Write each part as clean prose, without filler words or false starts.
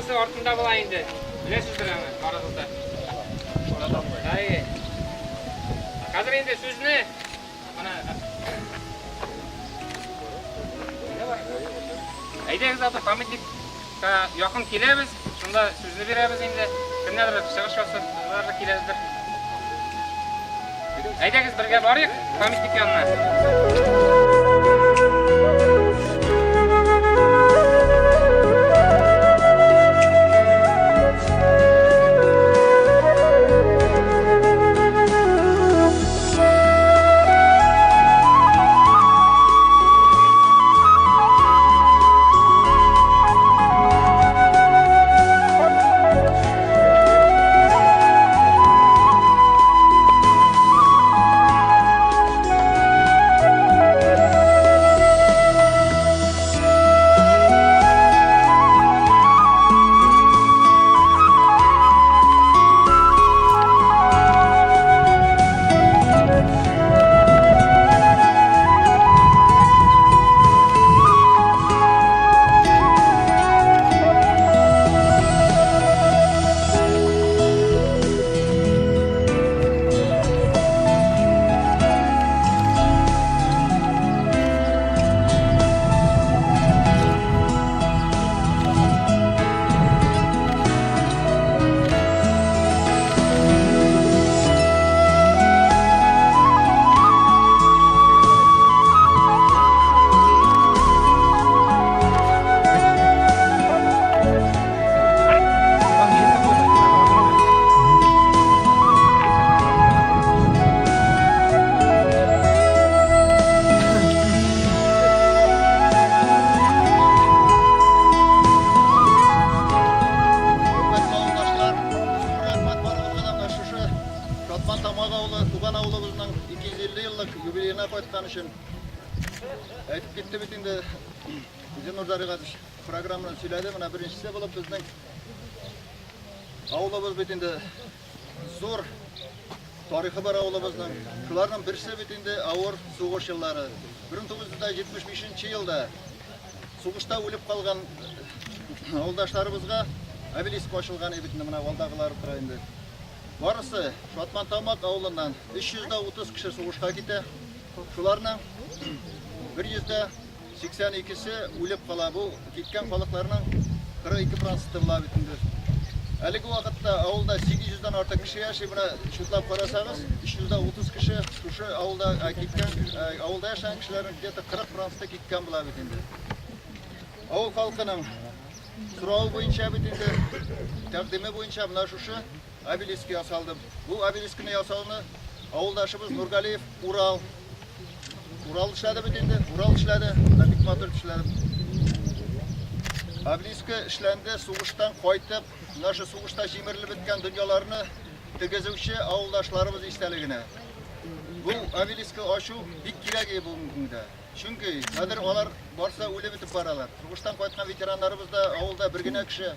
Анысы артында була инде. Беләсездер аны, барыгыз да. Әйе. Хәзер инде сүзне менә Әйдәгез аты памятникка якын киләбез, шунда сүзне бирәбез инде. Кемнәрдер чыгыш ясарлар киләдер. Әйдәгез бергә барыйк памятник янына. Хөрмәтле авылдашлар, зур рәхмәт барыгызга да менә шушы Шатман Тамак авылы, туган авылыбызның 250 еллык юбилеена кайткан өчен. Әйтеп китте бит инде Зиннур Заригатович программаны сөйләде. Менә беренчесе булып безнең авылыбыз бит инде зур тарихы бар авылыбызның. Шуларның берсе бит инде авыр сугыш еллары. 1975 елда сугышта үлеп калган авылдашларыбызга обелиск ачылган бит инде менә алдагылар тора инде. Барысы Шатман Тамак авылыннан 330 кеше сугышка китә. Шуларның 182-се үлеп кала. Бу киткән халыкларның 42 проценты була бит инде. Әлеге вакытта авылда 800 дән артык кеше яши. Менә чутлап карасагыз, 330 кеше шушы авылда киткән, авылда яшәгән кешеләрнең где-то 40 проценты киткән була бит инде. Авыл халкының соравы буенча бит инде, тәкъдиме буенча менә шушы обелиск ясалды. Бу обелискны ясауны авылдашыбыз Нургалиев Урал Урал эшләде бит инде, Урал эшләде, менә бик матур эшләде. Обелиска эшләнде, сугыштан кайтып, менә шу сугышта җимерелеп беткән дөньяларны тегезүче авылдашларыбыз истәлегенә. Бу обелиска ачу бик кирәк иде бүгенге көндә. Чөнки хәзер алар барса үлеп бетеп баралар. Сугыштан кайткан ветераннарыбыз да авылда бер генә кеше,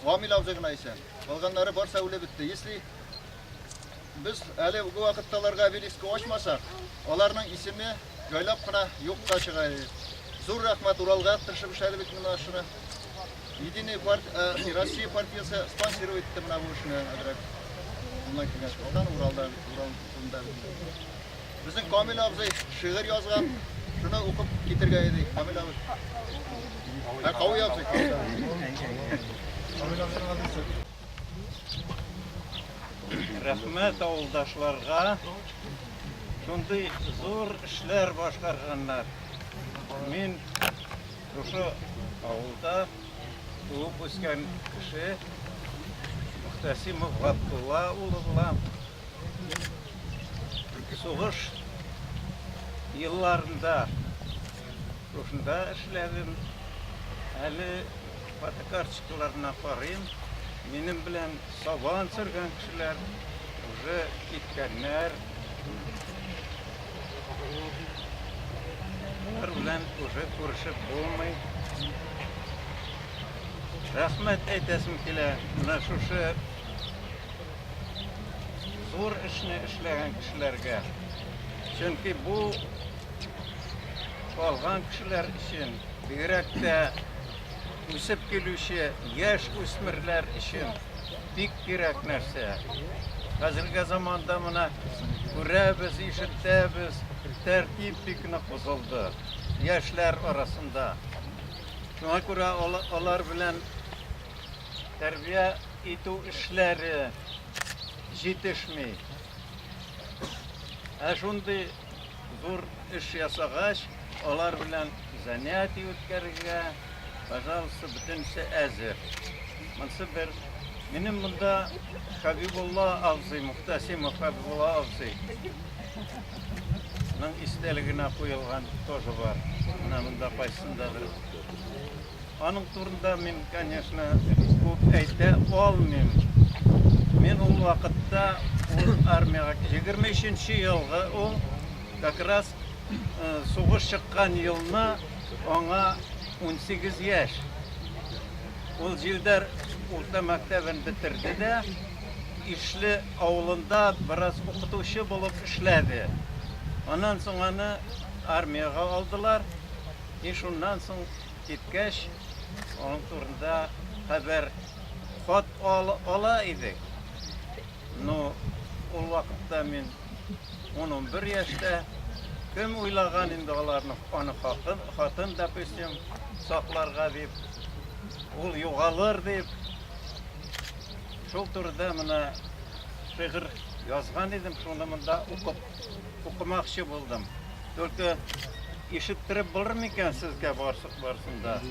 Гамил абзый гына исән. Калганнары барса үлеп бетте. Если без әле бу вакытта аларга обелиска ачмасак, аларның исеме җайлап кына юкка чыга. Зур рәхмәт Уралга, тырышып эшләде бит менә шуны. Единая парт, Россия партиясе спонсировать итте менә бу эшне әзрәк. Моннан килгән алдан Уралда, Урал турында. Безнең Камил абзый шигырь язган, шуны укып китергә иде. Камил абзый. Ә Кауи абзый. Камил абзый. Рәхмәт авылдашларга, шундый зур эшләр башкарганнар. Мин шушы авылда туып үскән кеше, Мөхтәсимов Габдулла улы булам. Сугыш елларында шушында эшләдем. Әле фотокарточкаларына карыйм, минем белән сабан сөргән кешеләр уже киткәннәр. Алар белән уже күрешеп булмый. Рәхмәт әйтәсем килә менә шушы зур эшне эшләгән кешеләргә. Чөнки бу калган кешеләр өчен, бигрәк тә үсеп килүче яшь үсмерләр өчен бик кирәк нәрсә. Хәзерге заманда менә күрәбез, ишетәбез, тәртип бик нык бозылды яшьләр арасында. Шуңа күрә алар белән тәрбия итү эшләре җитешми. Ә шундый зур эш ясагач, алар белән занятие үткәрергә, пожалуйста, бөтенесе әзер. Монысы бер. Минем монда Хәбибулла абзый, Мухтасимов Хәбибулла абзый ның истәлегенә куелган тоже бар. Менә монда кайсындадыр. Аның турында мин, конечно, күп әйтә алмыйм. Мин ул вакытта ул армиягә 23 елгы ул как раз сугыш чыккан елны аңа 18 яшь. Ул Җилдәр урта мәктәбен бетерде дә, Ишле авылында бераз укытучы булып эшләде. Аннан соң аны армиягә алдылар. И шуннан соң киткәч, аның турында хәбәр, хат ала идек. Ну, ул вакытта мин 10-11 яшьтә. Кем уйлаган инде аларны, аны хатын, хатын, допустим, сакларга дип, ул югалыр дип. Шул турыда менә шигырь язган идем, шуны монда укып, укымакчы булдым. Только ишеттереп булыр микән сезгә барсык барсын да?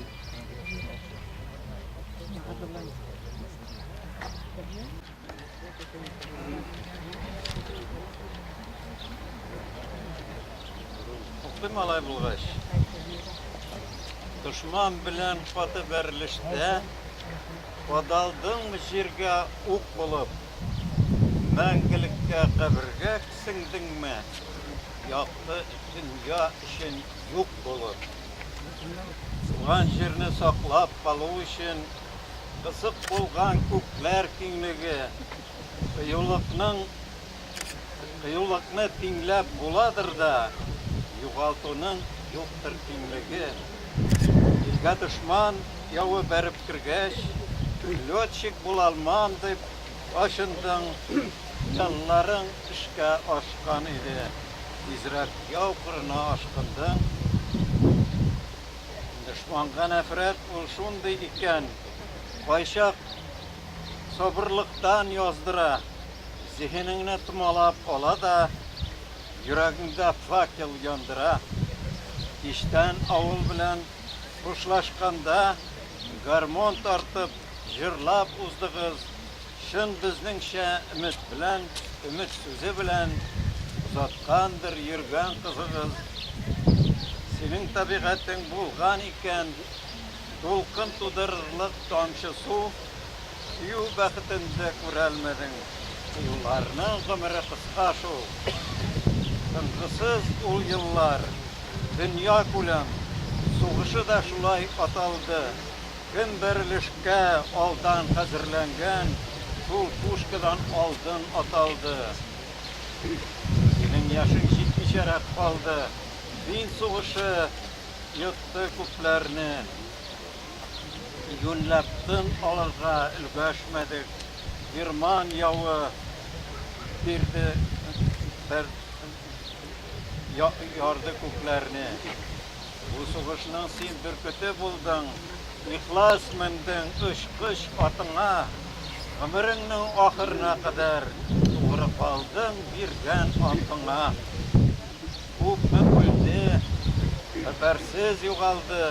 Укыйм алай булгач. Дошман белән каты бәрелештә кадалдыңмы җиргә ук булып, мәңгелеккә кабергә сеңдеңме, якты дөнья өчен юк булып. Туган җирне саклап калу өчен Кысык булган күкләр киңлеге, кыюлыкның кыюлыкны тиңләп буладыр да, югалтуның юктыр тиңлеге. Илгә дошман явы бәреп кергәч, летчик булалмам дип ачындың, хыялларың эшкә ашкан иде, тизрәк яу кырына ашкындың. Дошманга нәфрәт ул шундый икән, кайчак сабырлыктан яздыра, зиһенеңне томалап ала да, йөрәгеңдә факел яндыра. Кичтән авыл белән хушлашканда, гармон тартып, җырлап уздыгыз, Чын безнеңчә өмет белән, өмет сүзе белән озаткандыр йөргән кызыгыз. Синең табигатең булган икән, дулкын тудырырлык тамчы су, сөю бәхетен дә күрәлмәдең, кыюларның гомере кыска шул. Тынгысыз ул еллар, дөньякүләм сугышы да шулай аталды. Кем бәрелешкә алдан хәзерләнгән, шул пушкадан алдын аталды. Синең яшең җитмичәрәк калды. Фин сугышы йотты күпләрне. Юньләп тын алырга өлгәшмәдек. Герман явы бирде бер ярды күкләрне. Бу сугышның син бөркете булдың, Ихлас мендең очкыч атыңа, Гомереңнең ахырына кадәр Тугры калдың биргән антыңа. Күпме үлде, хәбәрсез югалды,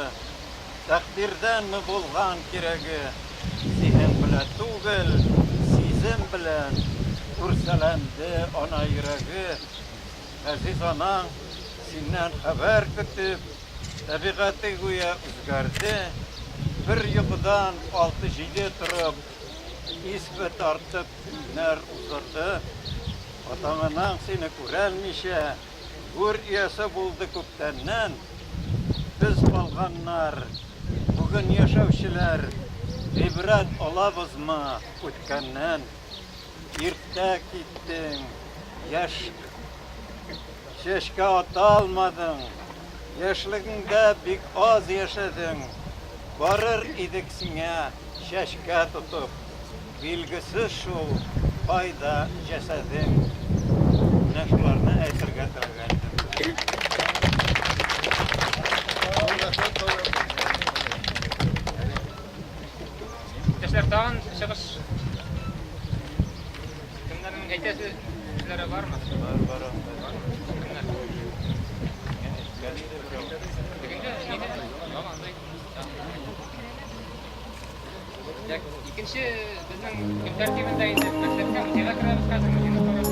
Тәкъдирдәнме булган кирәге, Зиһен белә түгел, сизем белән Үрсәләнде ана йөрәге. Газиз анаң синнән хәбәр көтеп, табигате гүя үзгәрде. Бер йокыдан алты-җиде торып, исбе тартып көннәр уздырды. Атаң-анаң сине күрәлмичә, гүр иясе булды күптәннән. Без калганнар, бүген яшәүчеләр, гыйбрәт алабызмы үткәннән? Иртә киттең, яшь чәчкә ата алмадың. Яшьлегеңдә бик аз яшәдең. Барыр идек сиңа чәчкә тотып, Билгесез шул, кайда җәсәдең. Менә шуларны әйтергә теләгән идем. Иптәшләр, тагын чыгыш. Кемнәрнең әйтәсе сүзләре бармы? Бар, бар анда. Кемнәр? Миңа әйткән иде берәү. Тегендә, нидә? Юк, андый. Так, икенче безнең көн тәртибендә инде мәктәпкә музейга керәбез хәзер, музейны карап.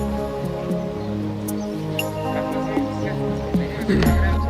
Рәхмәт сезгә. Әйдәгез, керәбез.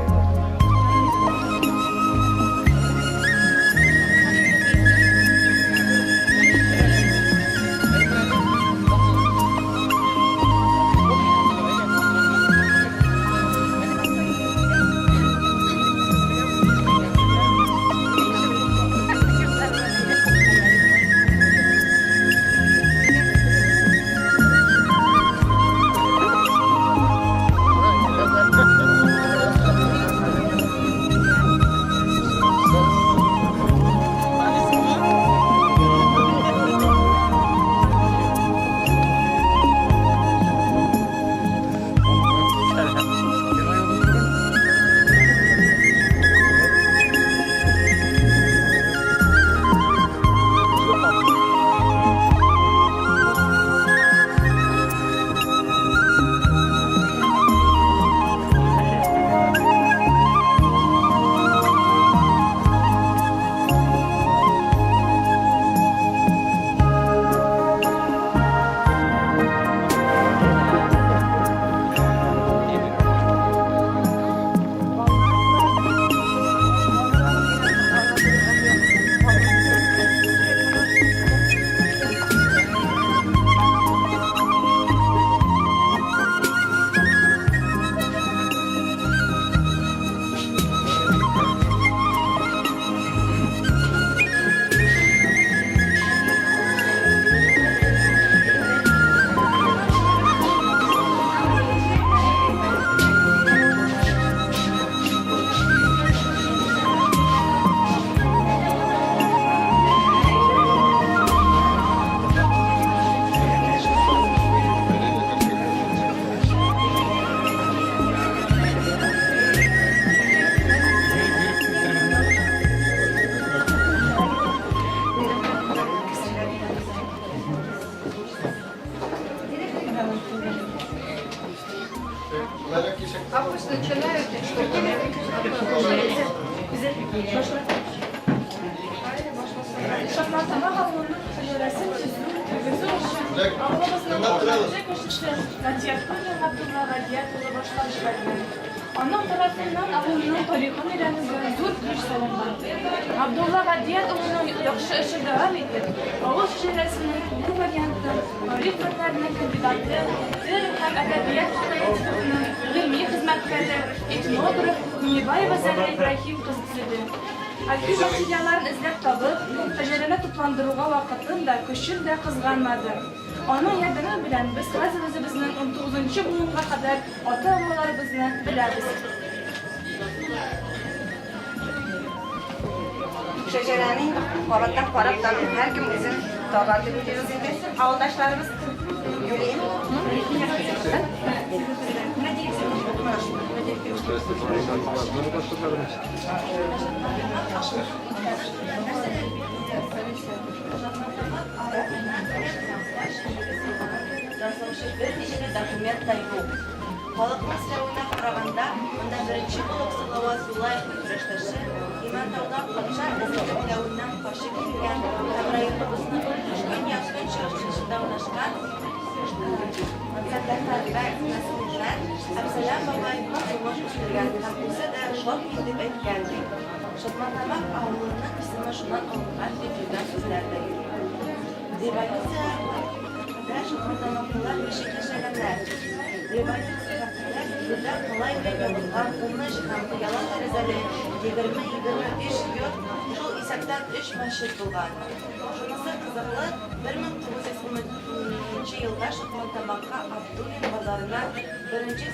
А пусть начинают, Шатлантамак авылының шәҗәрәсен төзү, тергезү эшен авылыбызның хөрмәтле кешесе Гатиятуллин Габдулла Гадият улы башлап җибәргән. Аның тарафыннан авылның тарихын өйрәнүгә зур көч салынган. Габдулла Гадият улының яхшы эше дәвам итеп, авыл шәҗәрәсенең тулы вариантын тарих фәннәренең кандидаты, тел һәм әдәбият фәннәре институтының гыйльми хезмәткәре, этнограф Миннебаева Зәрә Ибраһим кызы төзеде. Архив материалларын эзләп табып, шәҗәрәне тупландыруга вакытын да, көчен дә кызганмады. Аның ярдәме белән без хәзер үзебезнең унтугызынчы буынга кадәр ата-бабаларыбызны беләбез. Шәҗәрәне инде кабаттан карап танып, һәркем үзен табар дип уйлыйбыз инде. Авылдашларыбыз Юлия. Раслаучы берничә дә документ та юк. Халыкның сөйләвенә караганда, монда беренче булып Салават Юлаевның көрәштәше, Имәнтаудан патша эзәрлекләвеннән качып килгән һәм районыбызның көньяк-көнчыгыш өлешендә урнашкан Сәфәрбәк нәселеннән Әбсәләм бабай тормыш үстергән һәм үзе дә шатмин дип әйткән, ди. Шатмантамак авылының исеме шуннан алынган дип йөргән сүзләр дә йөри. Революциягә кадәр шатмантамаклылар ничек яшәгәннәр? Революциягә кадәр биредә калай белән ябылган 13 һәм пыяла тәрәзәле 20-23 йорт, шул исәптән өч мәчет булган. Шунысы кызыклы, 1910 нчы елда Шатмантамакка Абдуллин базарына беренче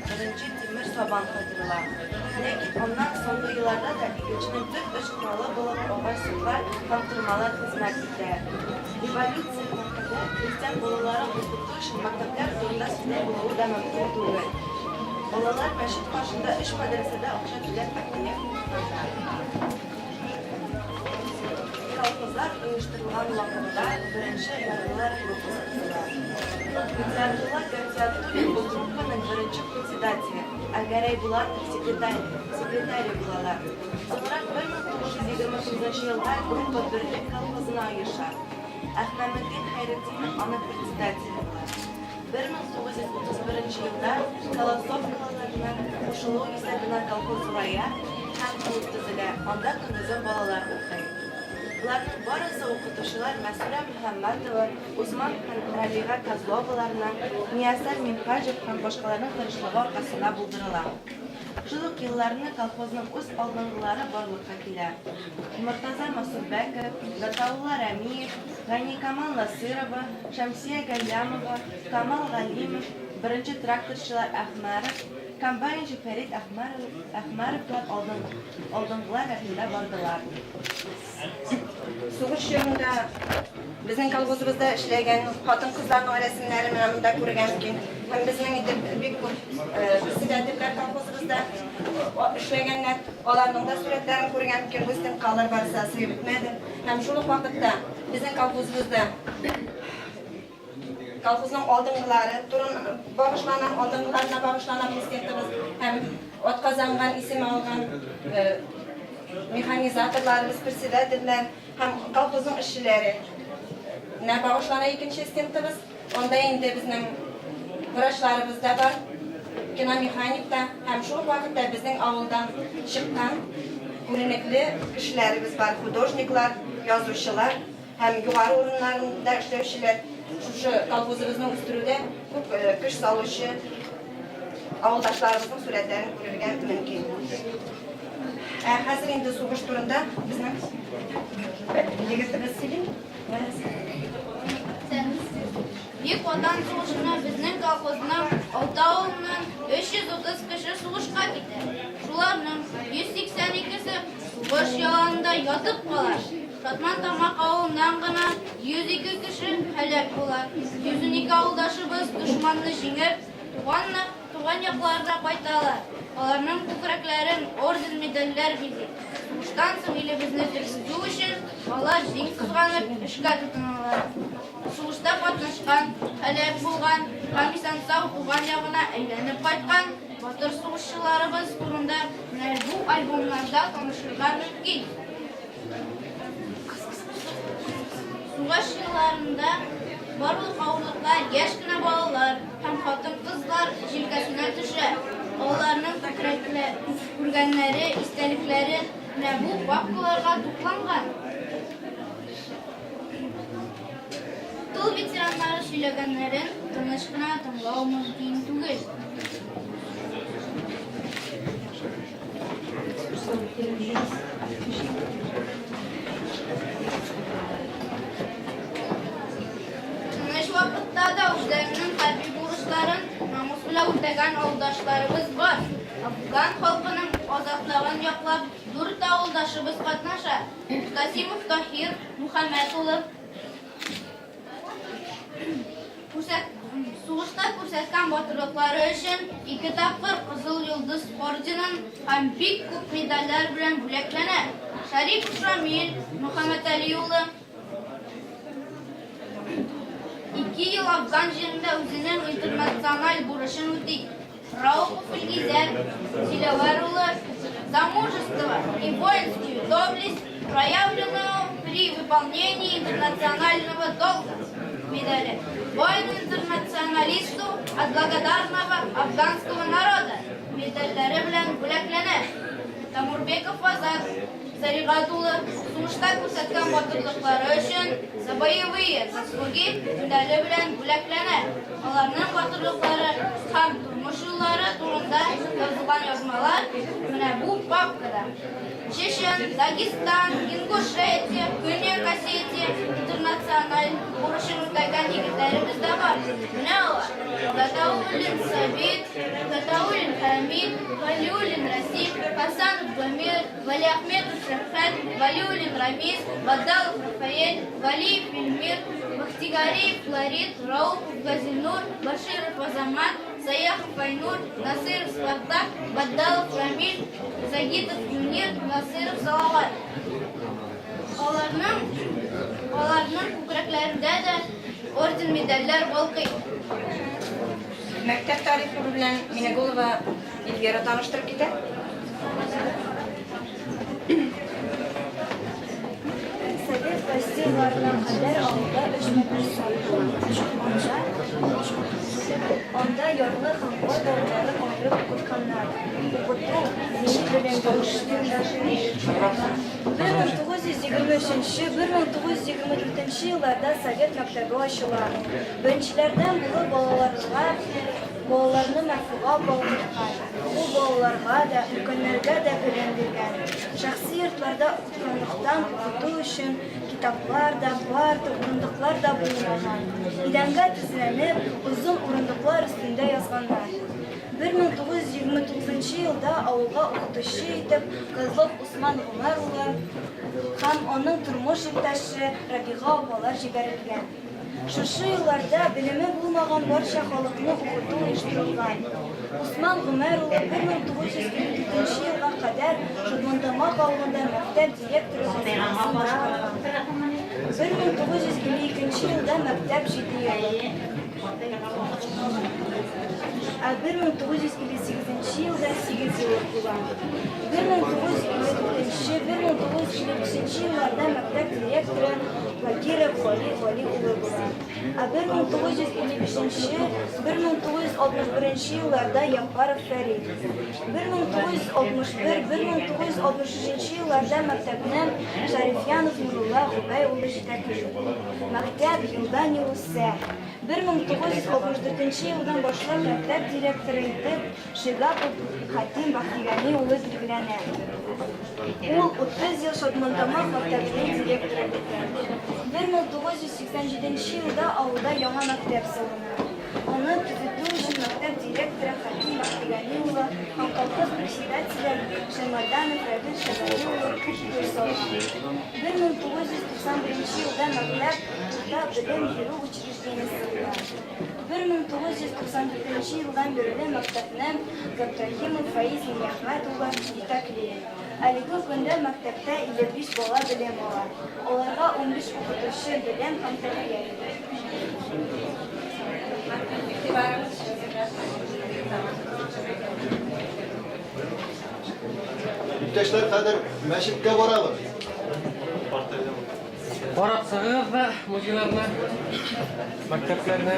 беренче тимер сабан кайтырыла. Ләкин аннан соңгы елларда да игенченең төп эш коралы булып агач сутлар һәм тырмалар хезмәт итә. Революциягә кадәр крестьян балаларын укыту өчен мәктәпләр турында сүзнең булуы да мөмкин түгел. Балалар мәчет каршында өч мәдрәсәдә акча түләп әкият укыганнар. Колхозлар оештырылган вакытта беренче ярлылар группасы төзелә. Гатиятулла Гатиятуллин бу группаның беренче председателе, ә Гәрәй Булатов секретарь, секретаре булалар. Соңрак 1929 елда группа Берлек колхозына оеша. Әхмәметдин Хәйретдинов аның председателе була. 1931 елда Колосовкалыларның кушылуы исәбенә колхоз зурая һәм клуб төзелә, анда көндезен балалар укый. Боларның барысы укытучылар Мәсүрә Мөхәммәтова, Усман һәм Рәбига Козловаларның, Миясәр Минһаҗев һәм башкаларның тырышлыгы аркасында булдырыла. Шул ук елларны колхозның үз алдынгылары барлыкка килә. Мортаза Масудбәков, Гатаулла Рәмиев, Гайникамал Насыйрова, Шәмсия Галләмова, Камал Галимов, беренче тракторчылар Әхмәров, комбайнчы Фәрит Әхмәровлар алдынгылар рәтендә бардылар. Сугыш чорында безнең колхозыбызда эшләгән хатын-кызларның рәсемнәре менә монда күрергә мөмкин. Һәм безнең инде бик күп председательләр колхозыбызда эшләгәннәр, аларның да сурәтләрен күрергә мөмкин. Бу стендка алар барысы да сыеп бетмәде. Һәм шул ук вакытта безнең колхозыбызда колхозның алдынгылары турын багышлана, алдынгыларына багышлана президентыбыз һәм атказанган исеме алган механизаторларыбыз, председательләр һәм колхозның эшчеләре нә багышлана икенче стендыбыз. Анда инде безнең врачларыбыз да бар, киномеханик та һәм шул ук вакытта безнең авылдан чыккан күренекле кешеләребез бар, художниклар, язучылар һәм югары урыннарында эшләүчеләр, шушы колхозыбызны үстерүдә күп көч салучы авылдашларыбызның сурәтләрен күрергә мөмкин. Ә хәзер инде сугыш турында безнең егетебез сөйли. Бөек Ватан сугышына безнең колхозның алты авылыннан 330 кеше сугышка китә. Шуларның 182-се сугыш яланында ятып кала. Шатман Тамак авылыннан гына 102 кеше һәлак була. 112 авылдашыбыз дошманны җиңеп, туган туган якларына кайталар. Аларның күкрәкләрен орден-медальләр бизи. Сугыштан соң илебезне тергезү өчен алар җиң сызганып эшкә тотыналар. Сугышта катнашкан, һәлак булган һәм исән-сау туган ягына әйләнеп кайткан батыр сугышчыларыбыз турында менә бу альбомнарда танышырга мөмкин. Сугыш елларында барлык авырлыклар яшь кенә балалар һәм хатын-кызлар җилкәсенә төшә. Аларның күргәннәре, истәлекләре менә бу папкаларга тупланган. Тыл ветераннары сөйләгәннәрен тыныч кына тыңлау мөмкин түгел. Тыныч вакытта да үзләренең хәрби бурычларын намус белән үтәгән авылдашларыбыз бар. Афган халкының азатлыгын яклап дүрт авылдашыбыз катнаша. Касимов Таһир Мөхәммәт улы, Сугышта күрсәткән батырлыклары өчен ике тапкыр Кызыл Йолдыз орденын һәм бик күп медальләр белән бүләкләнә. Шәрипов Шамил Мөхәммәтали улы ике ел Афган җирендә үзенең интернациональ бурычын үти. Раупов Илгизәр Диләвәр улы за мужество и воинскую доблесть, проявленную при выполнении интернационального долга медали воину-интернационалисту от благодарного афганского народа медальләре белән бүләкләнә. Тамурбеков Азат Заригат улы сугышта күрсәткән батырлыклары өчен За боевые заслуги медале белән бүләкләнә. Аларның батырлыклары һәм тормыш юллары турында язылган язмалар менә бу папкада. Чечен, Дагестан, Ингушетия, Көньяк Осетия интернациональ бурычын үтәгән егетләребез дә бар. Менә алар, Гатауллин Сабит, Гатауллин Хәмит, Галиуллин Расих, Хасанов Гамир, Вәлиәхметов Шәфкать, Вәлиуллин Рамис, Бадалов Рафаэль, Вәлиев Илмир, Бахтигариев Флорид, Раупов Газинур, Баширов Азамат, Саяхов Айнур, Насыров Спартак, Бадалов Рамиль, Загитов Юнир, Насыров Салават. Аларның аларның күкрәкләрендә дә орден-медальләр балкый. Мәктәп тарихы белән Минегулова Эльвира таныштырып китә. Совет власте елларына кадәр авылда өч мәдрәсә булган. Анда ярлы һәм бай балаларын аерып укытканнар. Укыту дини белемгә 1923-1924 елларда совет мәктәбе ачыла. Беренчеләрдән булып балаларга балаларны Мәрфуга апа укыткан. Ул балаларга да, өлкәннәргә дә белем биргән. Шәхси йортларда укытканлыктан, укыту өчен китаплар да, парта, урындыклар да булмаган. Идәнгә тезләнеп, озын урындыклар өстендә язганнар. 1929 елда авылга укытучы итеп Козлов Усман Гомәр улы һәм аның тормыш иптәше Рабига апалар җибәрелгән. Шушы елларда белеме булмаган барча халыкны укыту оештырылган. Усман Гомәр улы 1954 елга кадәр Шодмонтамак авылында мәктәп директоры вазыйфасын башкарган. 1952 елда мәктәп җиде еллык, ә 1958 елда сигез еллык була. 1954-1955 елларда мәктәп директоры Багиров Гали Гали улы була. Ә 1955-1961 елларда Яппаров Фәрит. 1961-1963 елларда мәктәпне Шәрифьянов Нурулла Гобәй улы җитәкли. Мәктәп елдан-ел үсә. 1964 елдан башлап мәктәп директоры итеп Шигапов Хәтим Бәхтигани улы билгеләнә. Ул 30 ел Шатмантамак мәктәбенең директоры итә. 1987 елда авылда яңа мәктәп салына. Аны төзетү өчен мәктәп директоры Хәтим Бәхтигани улы һәм колхоз председателе Шәймәрданов Равил Шәвәли улы күп көч салган. 1991 елда мәктәп урта белем бирү учреждениесе була. 1994 елдан бирле мәктәпне Габдрахимов Фаиз Миннәхмәт улы җитәкли. Әлеге көндә мәктәптә 55 бала белем ала. Аларга 15 укытучы белем һәм тәрбия бирә. Игътибарыгыз өчен зур рәхмәт. Иптәшләр, хәзер мәчеткә барабыз. Карап чыгыгыз да музейларны, мәктәпләрне.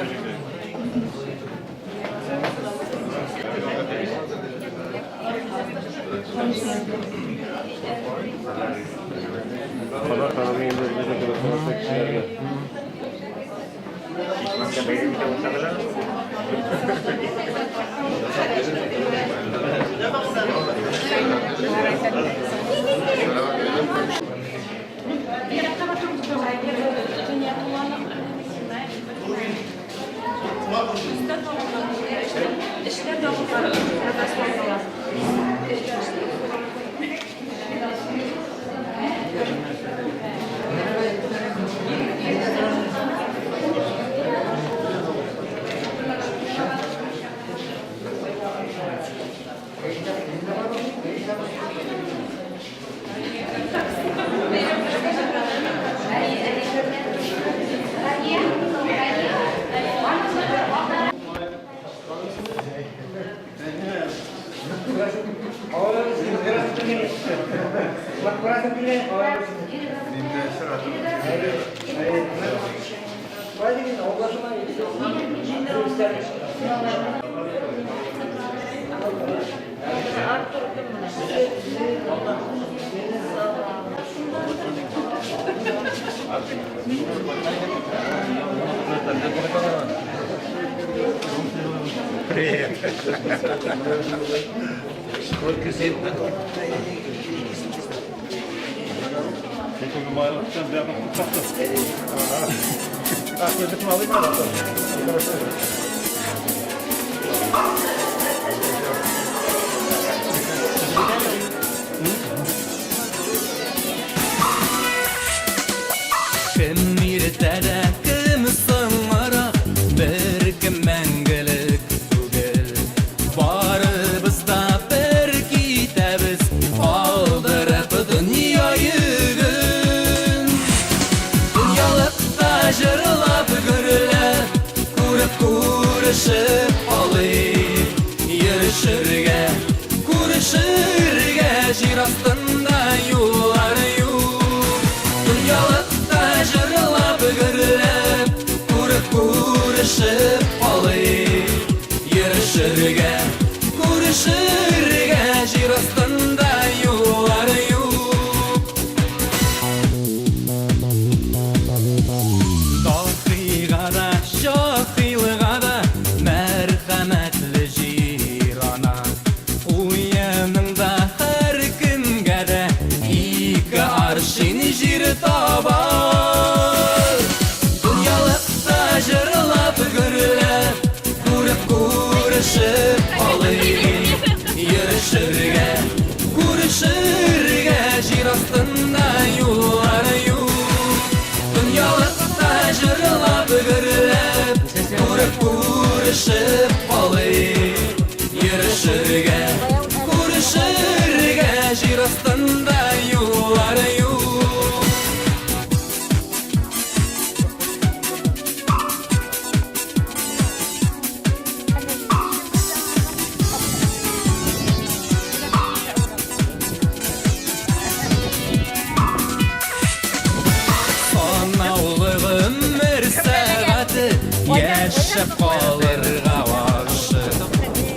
Кем иртәдә, кем соңарак, беркем мәңгелек түгел. Барыбыз да бер китәбез, калдырып дөнья йөген. Дөньялыкта җырлап гөрләп, күреп күрешеп алыйк. Йөрешергә, күрешергә җир астында юллар юк. Дөньялыкта җырлап гөрләп, күреп күрешеп алыйк. Йөрешергә, күрешергә җир астында юллар юк. Дахига да, шахилыга да мәрхәмәтле җир ана. Куеныңда һәркемгә дә ике аршин җир таба. Дөньялыкта җырлап гөрләп, күреп күрешеп алыйк. Йөрешергә, күрешергә җир астында юллар юк. Дөньялыкта җырлап гөрләп, күреп күрешеп алыйк. Йөрешергә, күрешергә җир астында юллар юк. Санаулы гомер сәгате яшәп калырга ашык.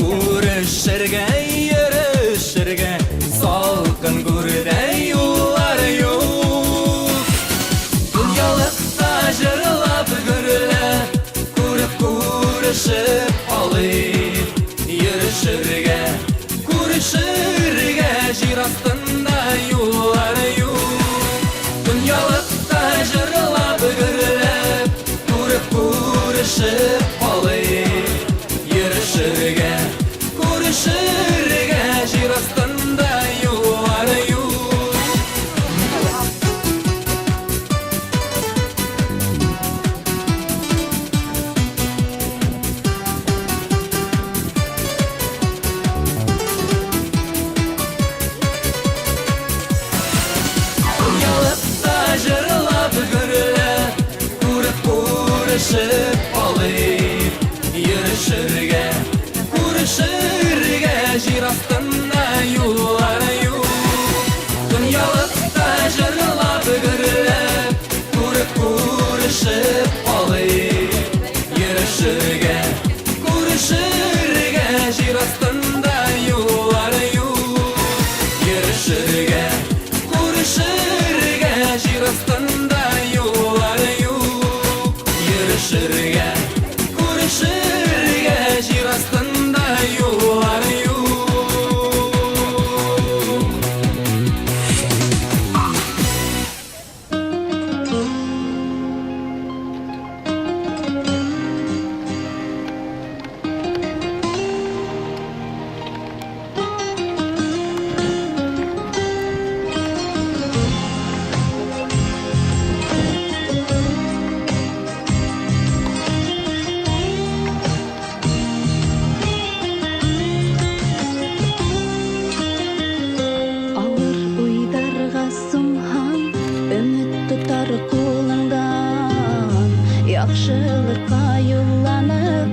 Күрешергә, йөрешергә салкын гүрдә юллар юк. Дөньялыкта җырлап гөрләп, күреп күрешеп алыйк. Йөрешергә, күрешергә җир астында юллар юк. Дөньялыкта җырлап гөрләп, күреп күрешеп алыйк. Йөрешергә, күрешергә җир астында юллар юк. Дөньялыкта җырлап гөрләп, күреп күрешеп алыйк. Йөрешергә, күрешергә җир астында юллар юк. Дөньялыкта җырлап гөрләп, күреп күрешеп алыйк. Йөрешергә, күрешергә җир астында юллар юк. Йөрешергә, күрешергә җир астында юллар юк. Йөрешергә, күрешергә җир астында юллар юк. Авыр уйдарга сумһаң, өмет тотар кулыңдан. Яхшылыкка юлланып,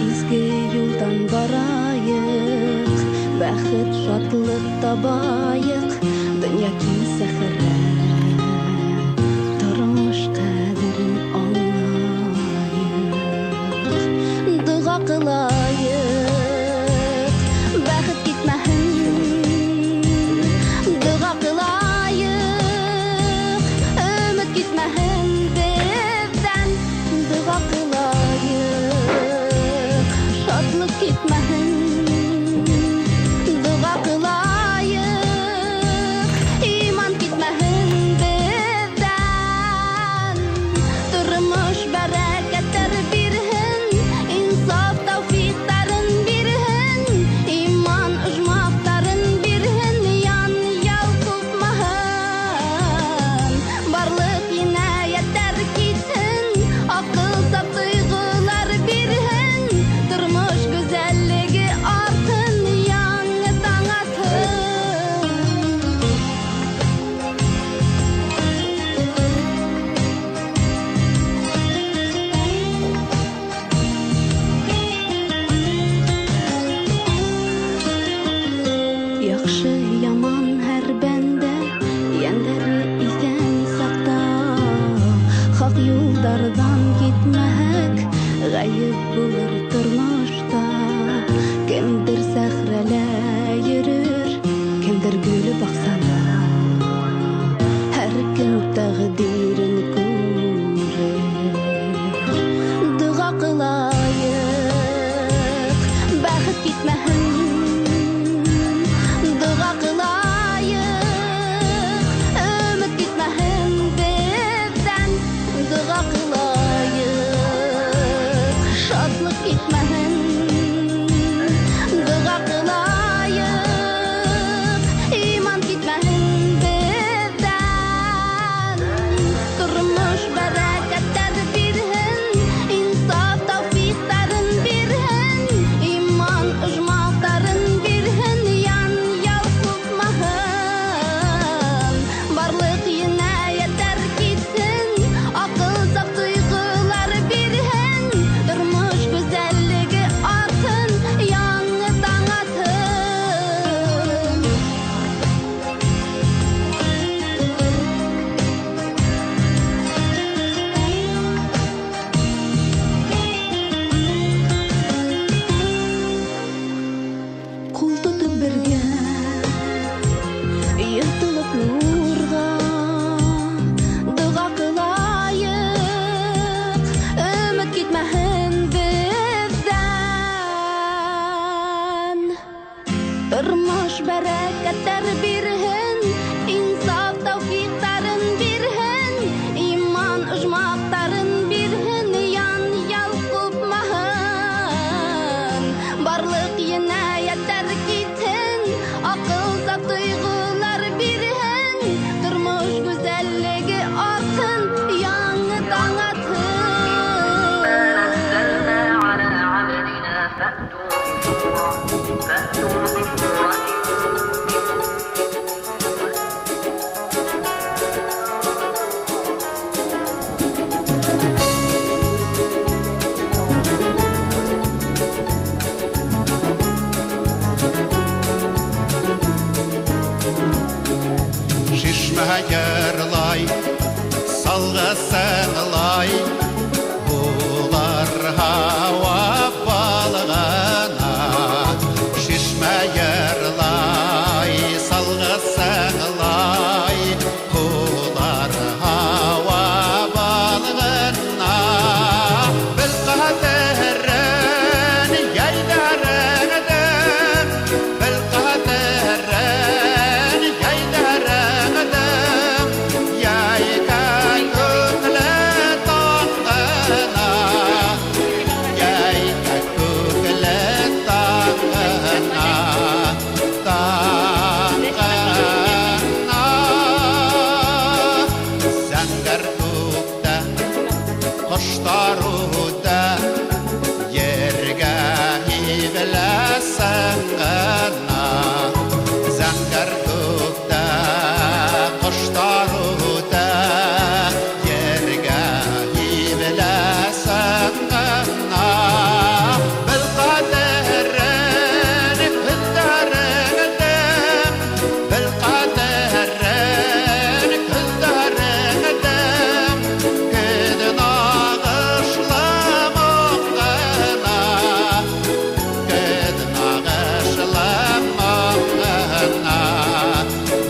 изге юлдан барайык. Бәхет, шатлык табайык, дөнья киң сәхрә. Тормыш кадерен аңлаек. Дога кылаек, бәхет китмәһен. Дога кылаек, өмет китмәһен бездән. Дога кылаек, шатлык китмәһен. Дога кылаек, иман китмәһен. Юлдардан китмәк гаеп булыр тормышта. Кемдер сәхрәлә йөрер, кемдер гөл баксанда. Һәркем тәкъдирен күрер. Дога кылаек, бәхет китмәһен. Дога кылаек, өмет китмәһен бездән. Дога кылаек, шатлык китмәһен. Дога кылаек, иман китмәһен бездән. Тормыш бәрәкәтләр бирһен, инсаф тәүфикләрен бирһен, иман оҗмахларын бирһен, ян ял купмаһын. Барлык җинаятьләр китсен, акыл саф тойгылар бирһен, тормыш гүзәллеге артсын, яңы таң атсын. Кул тотып бергә ертылып нурга дога кылаек, өмет китмәһен бездән. Тормыш бәрәкәтләр бирһен, инсаф тәүфикләрен бирһен, иман оҗмахларын бирһен, ян ял купмаһын. Барлык җинаятьләр китсен, акыл саф тойгылар бирһен, тормыш гүзәллеге артсын, яңы таң атсын. نزلنا على عبدنا فأتوا بسورة فأتوا بسورة Шишмә йырлай, салгысыңлай, булар һава балыгына. Шишмә йырлай, салгысыңлай, булар һава балыгына. Бел кадерен яйдарыңдым, бел кадерен яйдарыңдым, яйка күкле таңына, яйка күкле таңына, таңына. Зәңгәр күктә кошлар үтә, ергә һибеләсең генә. Зәңгәр күктә кошлар үтә, ергә һибеләсең генә. Бел кадерен көннәреңдә, бел кадерен көннәреңдә, көн нагышлы моңгына, көн нагышлы моңгына,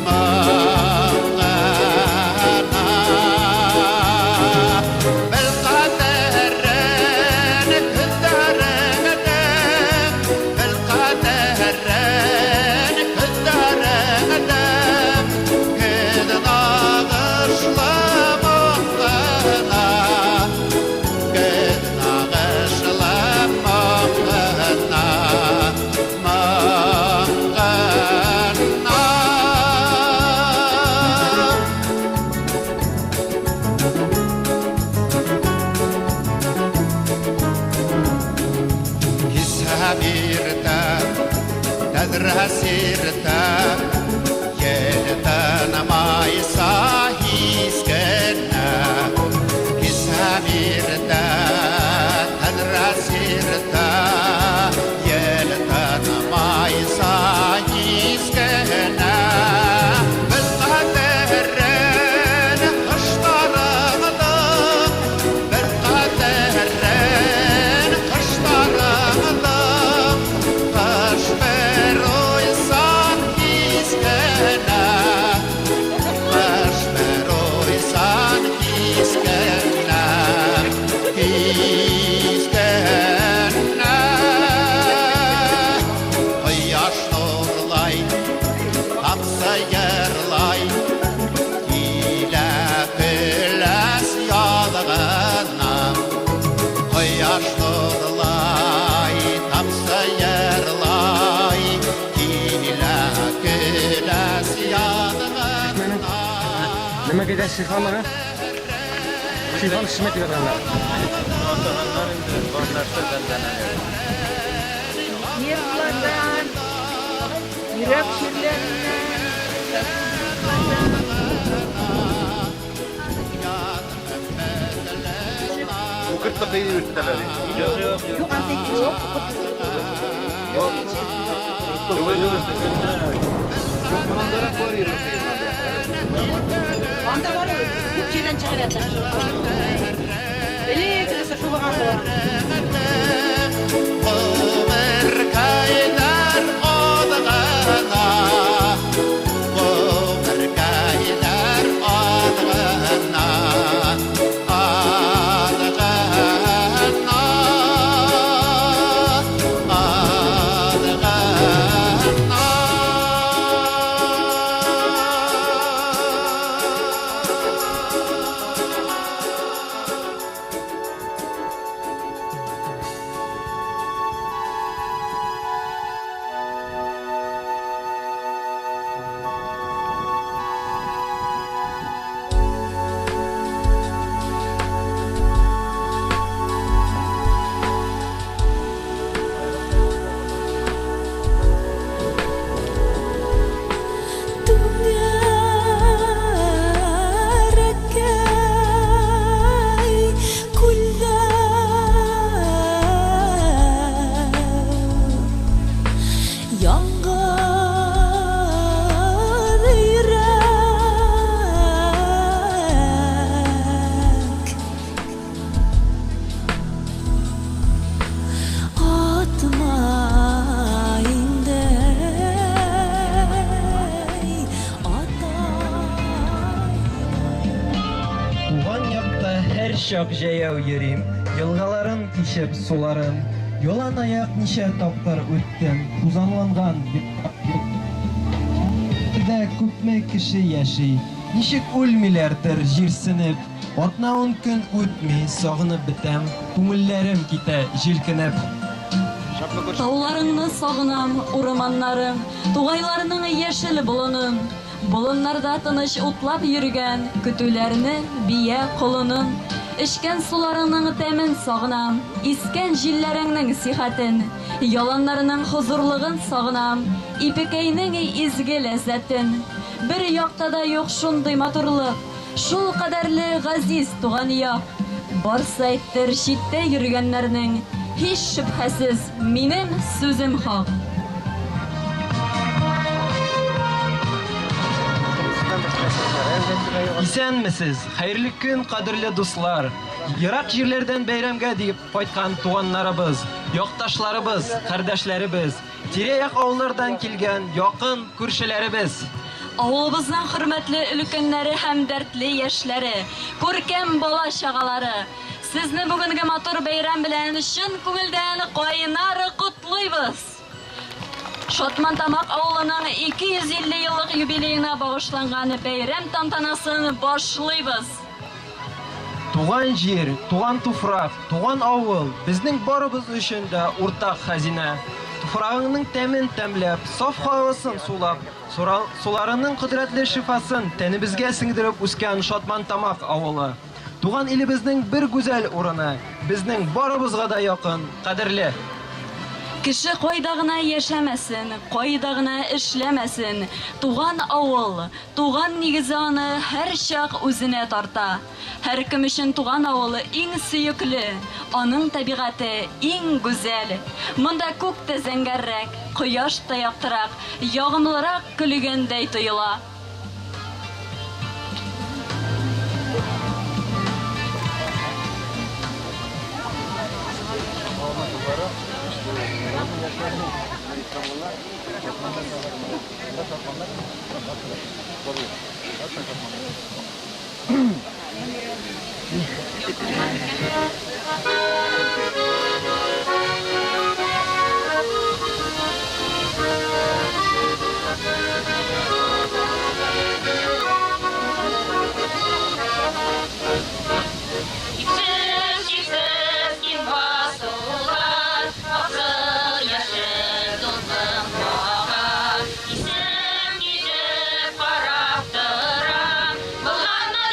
моңгына. Бел кадерен көннәреңдә, бел кадерен көннәреңдә, көн нагышлы моңгына, көн нагышлы моңгына, моңгына. Кисә биртә, тәҙрә сиртә, ел тынмайса һис кенә. Кисә биртә, тәҙрә сиртә, ел тынмайса һис кенә. Бел ҡәҙерен ҡоштарыңдың, Бәләкәйдән шифамы? Шифалы чишмә дип атаганнар. Атаганнар инде бар нәрсә бәндәне. Нервлардан, йөрәк чирләреннән, сосудистлардан. Күкерт тыкый дип йөртәләр. Юк, юк, юк. Юк, анда юк. Юк. Түгел, түгел. Мондарак бар Анда бар ул, күп җирдән чыгып ята. Элек нәрсә шул булган. Гомеркәйләр аз гына, гомеркәйләр аз гына, аз гына, аз гына. Түгәрәкәй күлләр, Янган йөрәк. Атма инде, ата. Туган якта һәр чак җәяү йөрим, елгаларын кичеп, суларын. Ялан аяк ничә тапкыр үттем, тузанланган дә күпме кеше яши. Ничек үлмиләрдер җирсенеп. Атна-ун көн үтми, сагынып бетәм, күңелләрем китә җилкенеп. Тауларыңны сагынам, урманнарың, тугайларның яшел болынын, болыннарда тыныч утлап йөргән көтүләрне, бия колынын, эчкән суларыңның тәмен сагынам, искән җилләреңнең сихәтен, яланнарының хозурлыгын сагынам, ипекәйнең изге ләззәтен. Бер якта да юк шундый матурлык, шул кадәрле газиз туган як. Барса әйттер читтә йөргәннәрнең, һич шөбһәсез, минем сүзем хак. Исәнмесез, хәерле көн, кадерле дуслар! Ерак җирләрдән бәйрәмгә дип кайткан туганнарыбыз, якташларыбыз, кардәшләребез, тирә-як авыллардан килгән якын күршеләребез. Авылыбызның хөрмәтле өлкәннәре һәм дәртле яшьләре, күркәм бала-чагалары! Сезне бүгенге матур бәйрәм белән чын күңелдән кайнар котлыйбыз! Шатмантамак авылының 250 еллык юбилеена багышланган бәйрәм тантанасын башлыйбыз! Туган җир, туган туфрак, туган авыл безнең барыбыз өчен дә уртак хәзинә. Туфрагыңның тәмен тәмләп, саф һавасын сулап, суларының кодрәтле шифасын тәнебезгә сеңдереп үскән Шатмантамак авылы. Туган илебезнең бер гүзәл урыны, безнең барыбызга да якын, кадерле. Кеше кайда гына яшәмәсен, кайда гына эшләмәсен, туган авыл, туган нигезе аны һәрчак үзенә тарта. Һәркем өчен туган авылы иң сөекле, аның табигате иң гүзәл. Монда күк тә зәңгәррәк, кояш та яктырак, ягымлырак көлгәндәй тоела. Чиксез, чиксез киң басулар, Аксыл яшел дулкын ага. Исем китеп карап торам, Болганы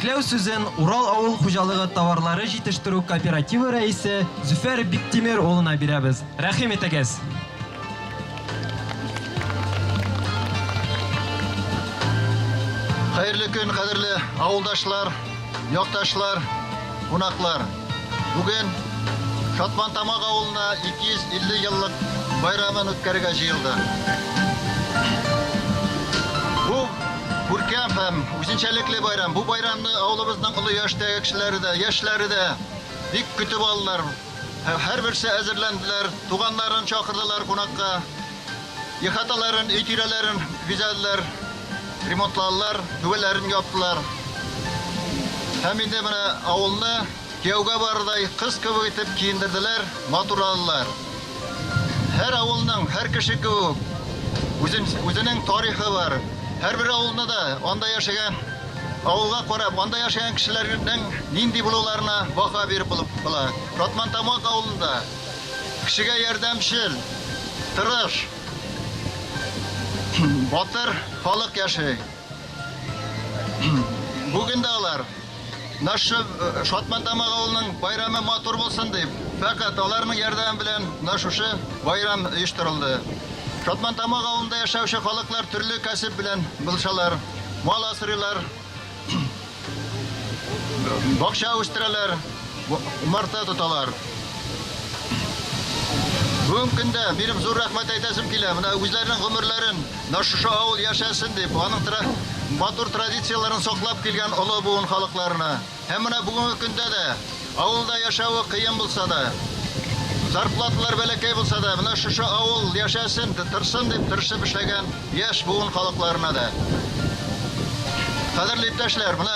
Тәбрикләү сүзен Урал авыл хуҗалыгы товарлары җитештерү кооперативы рәисе Зөфәр Биктимер улына бирәбез. Рәхим итегез! Хәерле көн, кадерле авылдашлар, якташлар, кунаклар. Бүген Шатман Тамак авылына 250 еллык байрамын үткәрергә җыелды. Бу күркәм һәм үзенчәлекле байрам. Бу байрамны авылыбызның олы яшьтәге кешеләре дә, яшьләре дә бик көтеп алдылар. Һәрберсе әзерләнделәр, туганнарын чакырдылар кунакка. Ихаталарын, өй тирәләрен бизәделәр, ремонтладылар, түбәләрен яптылар. Һәм инде менә авылны кияүгә барырдай кыз кебек итеп киендерделәр, матурладылар. Һәр авылның, һәр кеше кебек үзен, үзенең тарихы бар. Һәрбер авылны да анда яшәгән авылга карап, анда яшәгән кешеләрнең нинди булуларына баһа биреп була. Ратмантамак авылында Кешегә ярдәмчел, тырыш, батыр халык яши. Бүген дә алар нашы э, Шатмантамак авылының байрамы матур булсын дип, фәкать аларның ярдәме белән менә шушы байрам оештырылды. Шатмантамак авылында яшәүче халыклар төрле кәсеп белән булышалар, мал асрыйлар, Бакча үстерәләр, умарта тоталар. Бүгенге көндә минем зур рәхмәт әйтәсем килә. Менә үзләренең гомерләрен менә шушы авыл яшәсен дип, аның тра матур традицияләрен саклап килгән олы буын халыкларына. Һәм менә бүгенге көндә дә авылда яшәве кыен булса да, зарплаталар бәләкәй булса да, менә шушы авыл яшәсен, торсын дип тырышып эшләгән яшь буын халыкларына да. Кадерле иптәшләр, менә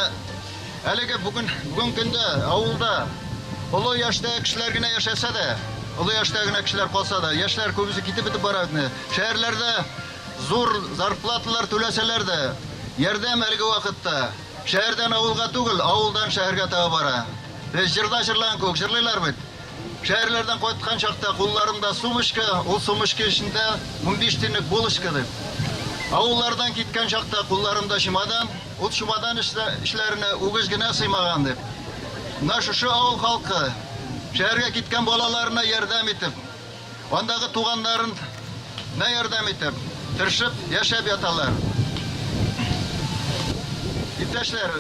әлеге бүген бүген көндә авылда олы яшьтәге кешеләр генә яшәсә дә, олы яшьтәге генә кешеләр калса да, яшьләр күбесе китеп бетеп бара бит. Шәһәрләрдә зур зарплаталар түләсәләр дә, ярдәм әлеге вакытта шәһәрдән авылга түгел, авылдан шәһәргә таба бара. Без җырда җырлаган кебек җырлыйлар бит. Шәһәрләрдән кайткан чакта кулларында сумочка, ул сумочка эчендә 15 тиенлек булочка дип. Авыллардан киткән чакта кулларында чемодан, ул чемодан эчләренә үгез генә сыймаган дип. Менә шушы авыл халкы шәһәргә киткән балаларына ярдәм итеп, андагы туганнарына ярдәм итеп, тырышып яшәп яталар. Иптәшләр,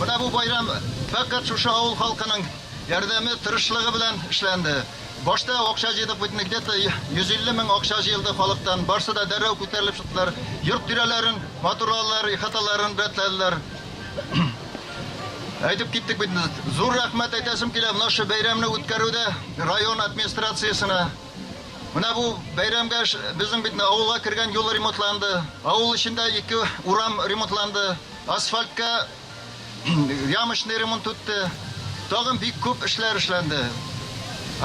менә бу байрам фәкать шушы авыл халкының Ярдәме, тырышлыгы белән эшләнде. Башта акча җыйдык бит, где-то 150 мең акча җыелды халыктан. Барсы да дәррәү күтәрелеп чыктылар. Йорт тирәләрен матурладылар, ихаталарын рәтләделәр. Әйтеп киттек бит. Зур рәхмәт әйтәсем килә менә шушы бәйрәмне үткәрүдә район администрациясенә. Менә бу бәйрәмгә безнең бит авылга кергән юл ремонтланды. Авыл эчендә ике урам ремонтланды. Асфальтка Ямочный ремонт үтте. Тагын бик күп эшләр эшләнде.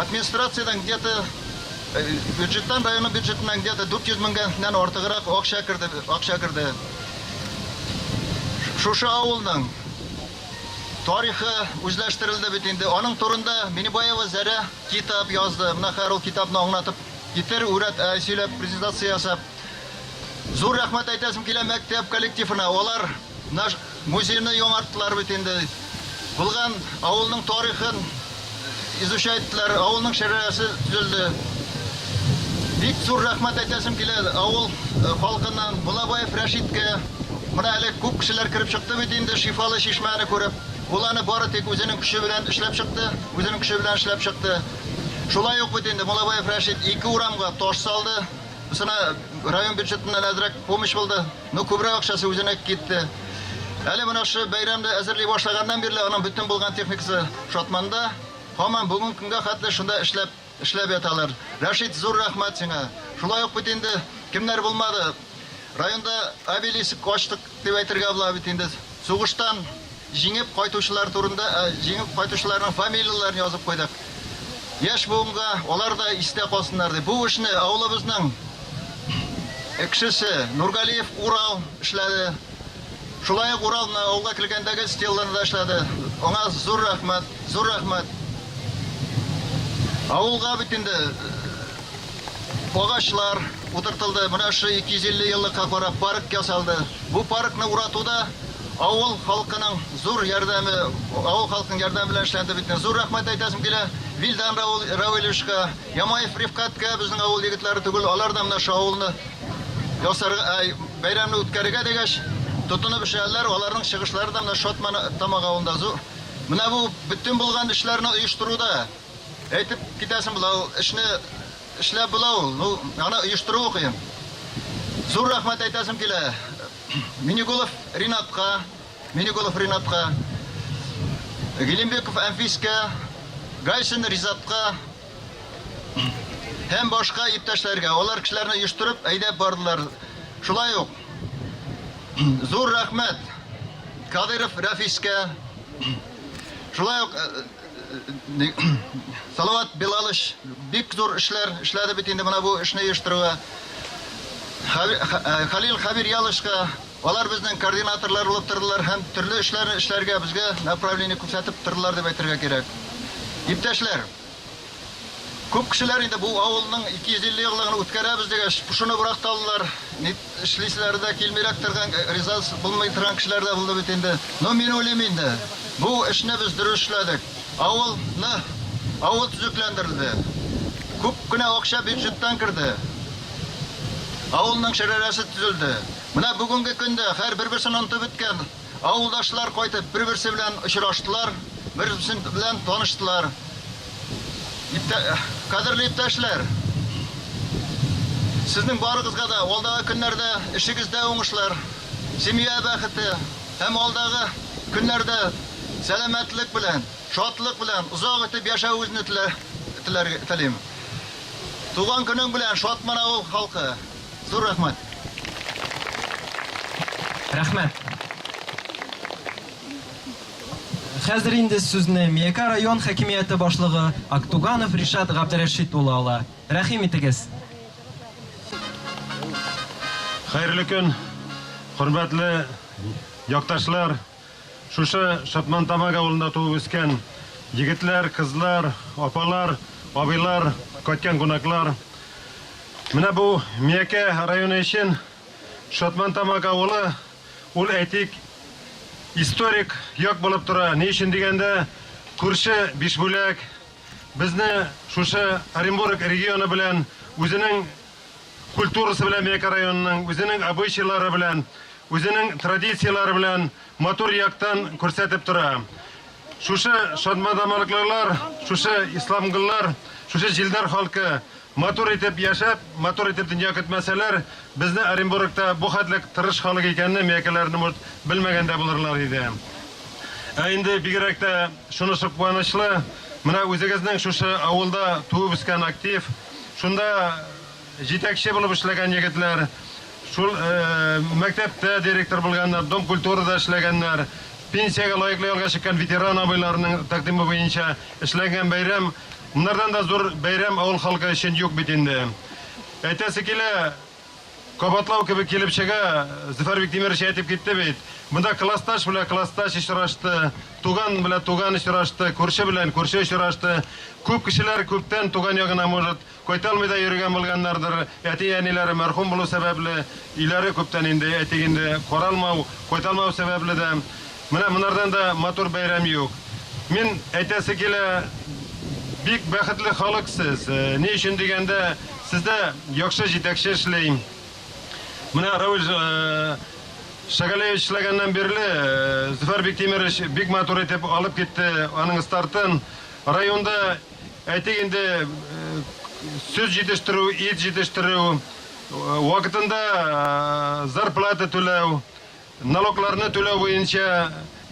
Администрациядән где-то э, бюджеттан, районның бюджетыннан где-то 400 меңнән артыграк акча керде, акча керде. Шушы авылның тарихы үзләштерелде бит инде. Аның турында Минибаева Зәрә китап язды. Менә хәзер ул китапны аңлатып китер, үрәт, ә, сөйләп, презентация ясап. Зур рәхмәт әйтәсем килә мәктәп коллективына. Алар наш музейны яңарттылар бит инде. Булган авылның тарихын изучать иттеләр, авылның шәрәсе төзелде. Бик зур рәхмәт әйтәсем килә авыл э, халкыннан Муллабаев Рәшиткә. Менә әле күп кешеләр кереп чыкты бит инде шифалы чишмәне күреп. Ул аны бары тик үзенең көче белән эшләп чыкты, үзенең көче белән эшләп чыкты. Шулай ук бит инде Муллабаев Рәшит ике урамга таш салды. Бусына район бюджетыннан әзрәк помощь булды. Но күбрәк акчасы үзенә китте. Әле менә шушы бәйрәмне әзерли башлаганнан бирле аның бөтен булган техникасы Шатманда. Һаман бүгенге көнгә хәтле шунда эшләп, эшләп яталар. Рәшит, зур рәхмәт сиңа. Шулай ук бит инде кемнәр булмады. Районда обелиск ачтык дип әйтергә була бит инде. Сугыштан җиңеп кайтучылар турында, ә, җиңеп кайтучыларның фамилияләрен язып куйдык. Яшь буынга алар да истә калсыннар дип. Бу эшне авылыбызның кешесе Нургалиев Урал эшләде. Шулай ук Урал менә авылга килгәндәге стелланы да эшләде. Аңа зур рәхмәт, зур рәхмәт. Авылга бит инде агачлар утыртылды. Менә шушы 250 еллыкка карап парк ясалды. Бу паркны уратуда Авыл халкының зур ярдәме, авыл халкының ярдәме белән эшләнде бит. Зур рәхмәт әйтәсем килә Вилдан Равилевичка, Ямаев Рифкатка, безнең авыл егетләре түгел, алар да менә шу авылны ясарга, бәйрәмне үткәрергә дигәч, тотынып эшләделәр. Аларның чыгышлары да менә Шотман Тамак авылында зур. Менә бу бөтен булган эшләрне оештыруда әйтеп китәсем була, ул эшне эшләп була ул, ну, аны оештыруы кыен. Зур рәхмәт әйтәсем килә Минигулов Ринатка, Минигулов Ринатка, Гилимбеков Әнфискә, Гайсин Ризатка һәм башка иптәшләргә. Алар кешеләрне оештырып, әйдәп бардылар. Шулай ук зур рәхмәт Кадыров Рәфискә, шулай ук Салават Белалыч бик зур эшләр эшләде бит инде менә бу эшне оештыруга. Халил Хәбирьялышка, алар безнең координаторлар булып тордылар һәм төрле эшләрне эшләргә безгә направление күрсәтеп тордылар дип әйтергә кирәк. Иптәшләр, күп кешеләр инде бу авылның 250 еллыгын үткәрәбез дигәч, пошыныбрак та алдылар. Эшлиселәре дә килмирәк торган, риза булмый торган кешеләр дә булды бит инде. Но мин уйлыйм инде, бу эшне без дөрес эшләдек. Авылны, авыл төзекләндерелде. Күп кенә акча бюджеттан керде. Авылның шәрәрәсе төзелде. Менә бүгенге көндә һәр бер-берсен онытып беткән авылдашлар кайтып, бер-берсе белән очраштылар, бер-берсе белән таныштылар. Иптә, кадерле иптәшләр, сезнең барыгызга да алдагы көннәрдә эшегездә уңышлар, семья бәхете һәм алдагы көннәрдә сәламәтлек белән, шатлык белән озак итеп яшәвегезне телә, теләр, телим. Туган көнең белән, Шатман авыл халкы! Зур рәхмәт! Рәхмәт. Хәзер инде сүзне Миякә район хакимияте башлыгы Актуганов Ришат Габдерәшит улы ала. Рәхим итегез. Хәерле көн, хөрмәтле якташлар! Шушы Шатмантамак авылында туып үскән егетләр, кызлар, апалар, абыйлар, кайткан кунаклар. Менә бу Миякә районы өчен Шатмантамак авылы Ул, әйтик, историк як булып тора. Ни өчен дигәндә, күрше Бишбүләк безне шушы Оренбург регионы белән, үзенең культурасы белән Миякә районының, үзенең обычайлары белән, үзенең традицияләре белән матур яктан күрсәтеп тора. Шушы шадмадамалыклылар, шушы исламгыллар, шушы җилдәр халкы матур итеп яшәп, матур итеп дөнья көтмәсәләр, безне Оренбургта бу хәтлек тырыш халык икәнне миякәләрне может белмәгән дә булырлар иде. Ә инде бигрәк тә шунысы куанычлы, менә үзегезнең шушы авылда туып үскән актив, шунда Җитәкче булып эшләгән егетләр, шул мәктәптә директор булганнар, Дом культурада эшләгәннәр, пенсиягә лаеклы ялга чыккан ветеран абыйларның тәкъдиме буенча эшләнгән бәйрәм, моннардан да зур бәйрәм авыл халкы өчен юк бит инде. Әйтәсе килә, кабатлау кебек килеп чыга, Зөфәр Биктимерович әйтеп китте бит, монда классташ белән классташ очрашты, туган белән туган очрашты, күрше белән күрше очрашты. Күп кешеләр күптән туган ягына, может, Кайта алмый да йөрегән булганнардыр, әти-әниләре мәрхүм булу сәбәпле, өйләре күптән инде, әйтик инде, каралмау, кайта алмау сәбәпле дә. Менә монардан да матур бәйрәм юк. Мин, әйтәсе килә, бик бәхетле халык сез. Ни өчен дигәндә, сездә яхшы җитәкче эшли. Менә Равил Шагалеевич эшләгәннән бирле, Зөфәр Биктимерович бик матур итеп алып китте аның стартын. Районда Әйтик инде, сөт җитештерү, ит җитештерү, вакытында зарплата түләү, налогларны түләү буенча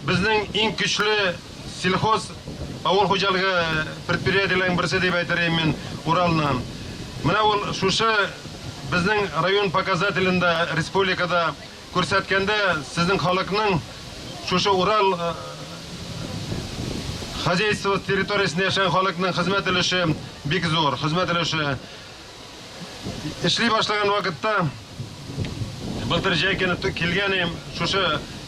безнең иң көчле сельхоз авыл хуҗалыгы предприятиеләренең берсе дип әйтер идем мин Уралны. Менә ул шушы безнең район показателендә республикада Күрсәткәндә, сезнең халыкның шушы Урал хозяйствосы территориясендә яшәгән халыкның хезмәт өлеше бик зур, хезмәт өлеше. Эшли башлаган вакытта, былтыр җәй көне килгән идем, шушы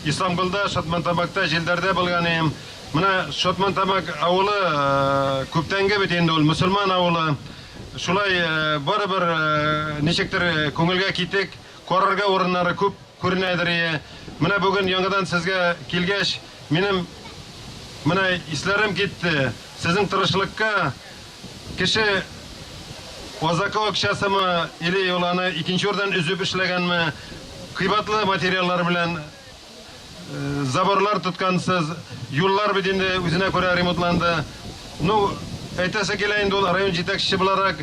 Исламгулда, Шатмантамакта, Җилдәрдә булган идем. Менә Шатмантамак авылы күптәнге бит инде ул, мөселман авылы. Шулай барыбер ничектер күңелгә китек, карарга урыннары күп. күренәдер ие. Менә бүген яңадан сезгә килгәч, минем менә исләрем китте. Сезнең тырышлыкка кеше озака акчасымы или ул аны икенче урдан өзеп эшләгәнме, кыйбатлы материаллар белән заборлар тоткансыз, юллар бит инде үзенә күрә ремонтланды. Ну, әйтәсе килә инде ул район җитәкчесе буларак,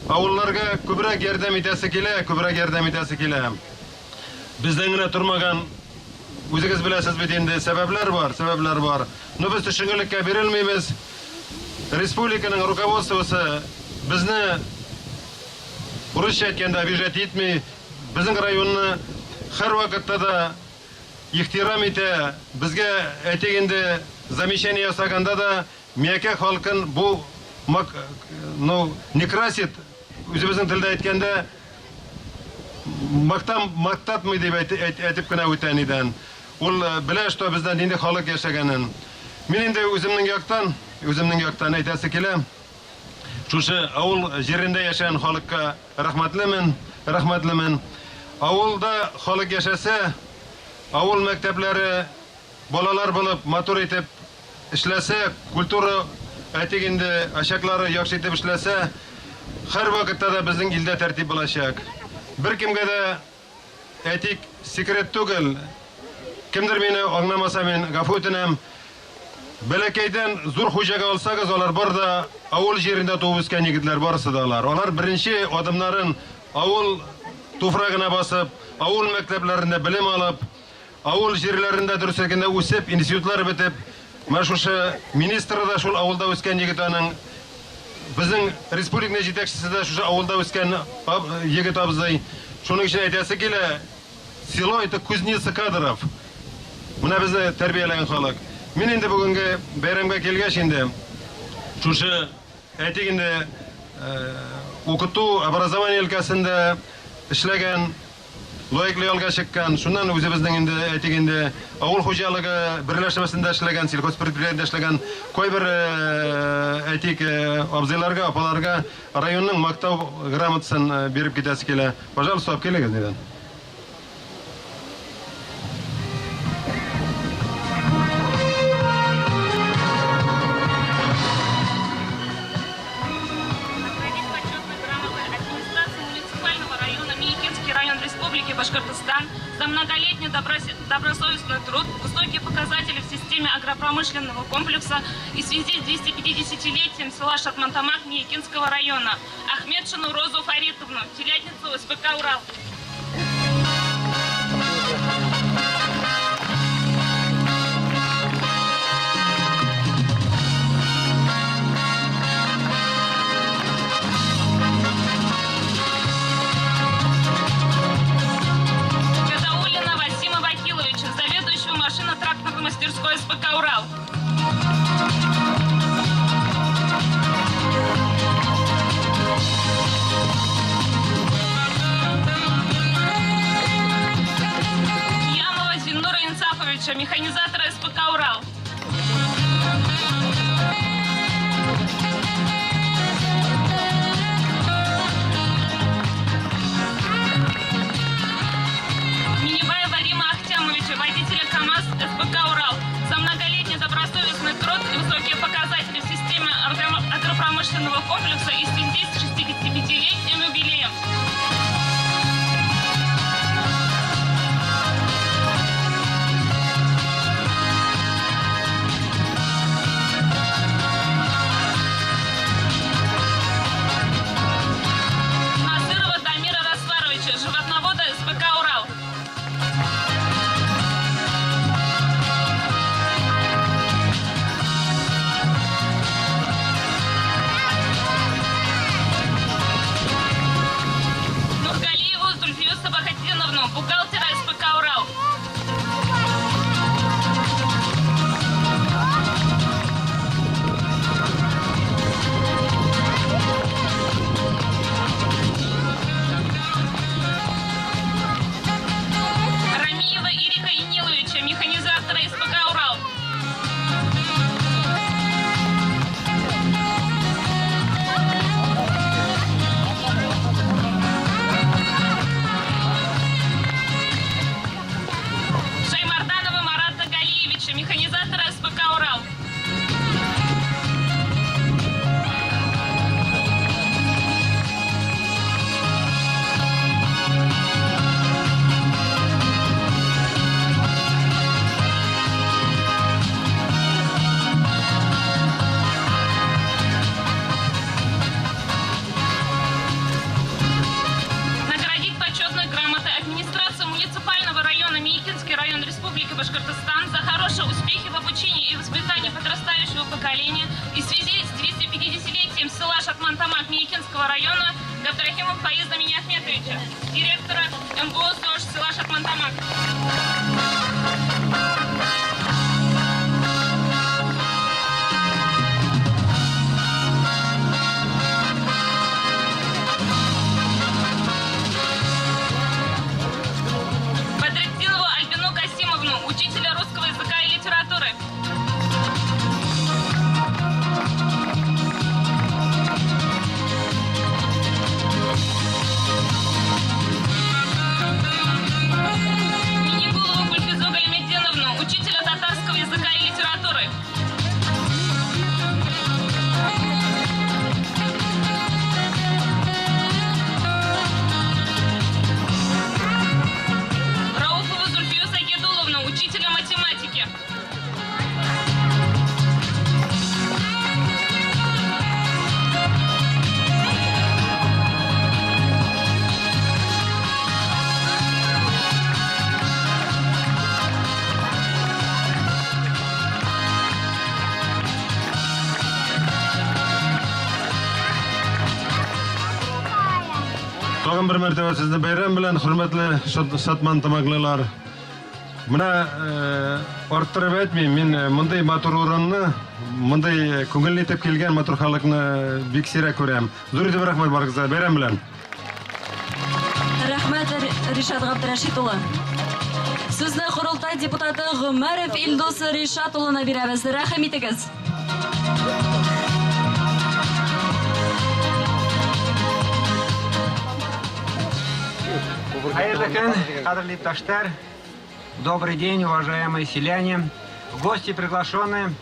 авылларга күбрәк ярдәм итәсе килә, күбрәк ярдәм итәсе килә. Бездән генә тормаган, үзегез беләсез бит инде, сәбәпләр бар, сәбәпләр бар. Но без төшенкелеккә бирелмибез. Республиканың руководствосы безне, урысча әйткәндә, обижать итми. Безнең районны һәрвакытта да ихтирам итә. Безгә, әйтик инде, замечание ясаганда да, Миякә халкын бу мак, ну, не красит, үзебезнең телдә әйткәндә, мактам, мактатмый дип әйт, әйт, әйтеп кенә үтә нидән. Ул белә, что бездә нинди халык яшәгәнен. Мин инде үземнең яктан, үземнең яктан әйтәсе килә, шушы авыл җирендә яшәгән халыкка рәхмәтлемен, рәхмәтлемен. Авылда халык яшәсә, авыл мәктәпләре балалар булып, матур итеп эшләсә, культура, әйтик инде, очаглары яхшы итеп эшләсә, һәрвакытта да безнең илдә тәртип булачак. Беркемгә дә, әйтик, секрет түгел, кемдер мине аңламаса, мин гафу үтенәм. Бәләкәйдән зур хуҗага алсагыз, алар бар да авыл җирендә туып үскән егетләр, барысы да алар. Алар беренче адымнарын авыл туфрагына басып, авыл мәктәпләрендә белем алып, авыл җирләрендә дөрес әйткәндә үсеп, институтлар бетеп, менә шушы министры да шул авылда үскән егет аның, безнең республиканың җитәкчесе дә шушы авылда үскән егет абзый. Шуның өчен әйтәсе килә, село это кузница кадров. Менә безне тәрбияләгән халык. Мин инде бүгенге бәйрәмгә килгәч инде, шушы, әйтик инде, укыту, образование өлкәсендә эшләгән, лаеклы ялга чыккан, шуннан үзебезнең инде, әйтик инде, авыл хуҗалыгы берләшмәсендә эшләгән, сельхозпредприятиедә эшләгән кайбер, әйтик, абзыйларга, апаларга районның мактау грамотасын биреп китәсе килә. Пожалуйста, алып килегез, нидән. Наградить почетной грамотой администрации муниципального района Миякинский район Республики Башкортостан за многолетний добросовестный труд, высокие показатели в системе агропромышленного комплекса и в связи с 250-летием села Шатмантамак Миякинского района Ахмедшину Розу Фаритовну, телятницу СПК «Урал». Гадауллина Васима Вакиловича, заведующего машино-тракторной мастерской СПК «Урал». Киямова Зиннура Инсафовича, механизатора СПК «Урал». Минибаева Рима Ахтямовича, водителя КАМАЗ СПК «Урал», за многолетний добросовестный труд и высокие показатели в системе агропромышленного комплекса и в связи с 65-летним юбилеем. Насырова Дамира Расваровича, животновода СПК «Урал». Нургалиеву Зульфию Сабахатдиновну, бухгалтера СПК «Урал». Рамиева Ирика Иниловича, механизатора СПК «Урал». Башкортостан за хорошие успехи в обучении и воспитании подрастающего поколения и в связи с 250-летием села Шатман-Тамак Миякинского района Габдрахимова Фаиза Миниахметовича, директора МБО СОЖ села Шатман-Тамак. Бадретдинову Альбину Касимовну, учителя русского языка и литературы. Минигулову Гульфизу Галиметдиновну, учителя татарского языка и литературы. Рауфову Зульфию Сагидуловну, учителя математики. Тагын бер мәртәбә сезне бәйрәм белән, хөрмәтле Шатман тамаклылар. Менә э, арттырып әйтмим, мин э, мондый матур урынны, мондый э, күңелле итеп килгән матур халыкны бик сирәк күрәм. Зур итеп рәхмәт барыгызга, бәйрәм белән. Рәхмәт, Ришат Габдрәшит улы. Сүзне Корылтай депутаты Гомәров Илдус Ришат улына бирәбез. Рәхим итегез. Хәерле көн, кадерле иптәшләр. Добрый день, уважаемые селяне, гости приглашенные.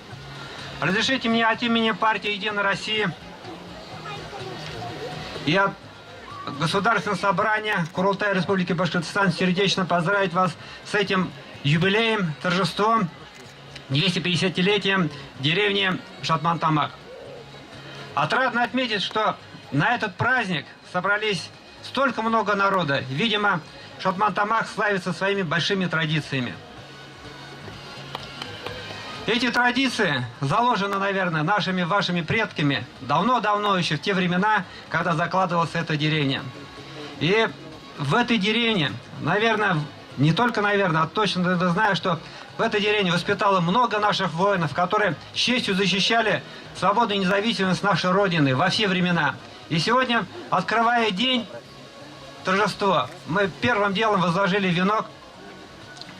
Разрешите мне от имени партии «Единая Россия» и от Государственного собрания Курултая Республики Башкортостан сердечно поздравить вас с этим юбилеем, торжеством, 250-летием деревни Шатман-Тамак. Отрадно отметить, что на этот праздник собрались столько много народа. Видимо, Шатман-Тамак славится своими большими традициями. Эти традиции заложены, наверное, нашими вашими предками давно-давно еще в те времена, когда закладывалась эта деревня. И в этой деревне, наверное, не только, наверное, а точно знаю, что в этой деревне воспитало много наших воинов, которые с честью защищали свободу и независимость нашей Родины во все времена. И сегодня, открывая день торжества, мы первым делом возложили венок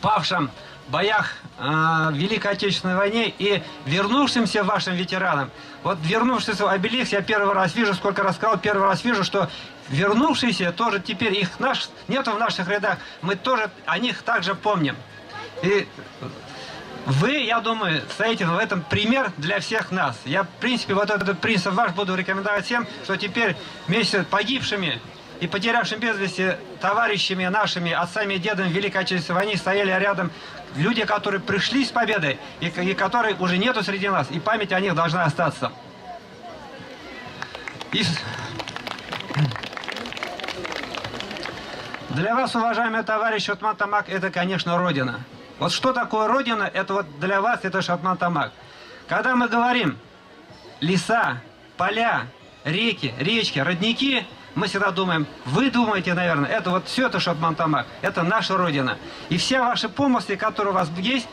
павшим в боях э, Великой Отечественной войне и вернувшимся вашим ветеранам. Вот вернувшийся обелиск, я первый раз вижу, сколько раз сказал, первый раз вижу, что вернувшиеся тоже теперь их наш, нету в наших рядах, мы тоже о них также помним. И вы, я думаю, стоите в этом пример для всех нас. Я, в принципе, вот этот принцип ваш буду рекомендовать всем, что теперь вместе с погибшими и потерявшими без вести товарищами нашими, отцами и дедами в Великой Отечественной войне стояли рядом люди, которые пришли с победой и, и которые уже нету среди нас, и память о них должна остаться. И... Для вас, уважаемые товарищи, Шатман-Тамак, это, конечно, Родина. Вот что такое Родина, это вот для вас, это Шатман-Тамак. Когда мы говорим леса, поля, реки, речки, родники, мы всегда думаем, вы думаете, наверное, это вот все это Шатман-Тамак, это наша Родина. И все ваши помыслы, которые у вас есть,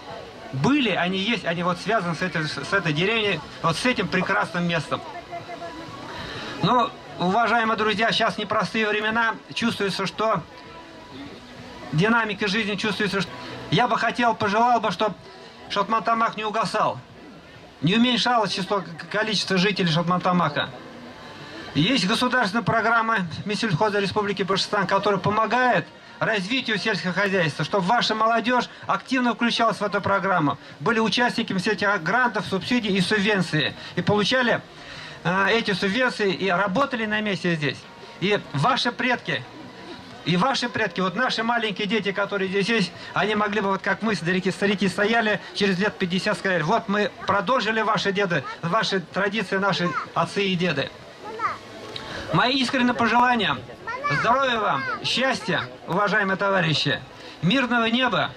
были, они есть, они вот связаны с этой, с этой деревней, вот с этим прекрасным местом. Но, уважаемые друзья, сейчас непростые времена, чувствуется, что динамика жизни чувствуется, что... Я бы хотел, пожелал бы, чтобы Шатман-Тамак не угасал, не уменьшалось число, количество жителей Шатман-Тамака. Есть государственная программа Минсельхоза Республики Башкортостан, которая помогает развитию сельского хозяйства, чтобы ваша молодежь активно включалась в эту программу, были участниками всех этих грантов, субсидий и субвенций, и получали э, эти субвенции и работали на месте здесь. И ваши предки, и ваши предки, вот наши маленькие дети, которые здесь есть, они могли бы, вот как мы, старики, старики стояли, через лет 50 сказали, вот мы продолжили ваши деды, ваши традиции, наши отцы и деды. Мои искренние пожелания, здоровья вам, счастья, уважаемые товарищи, мирного неба,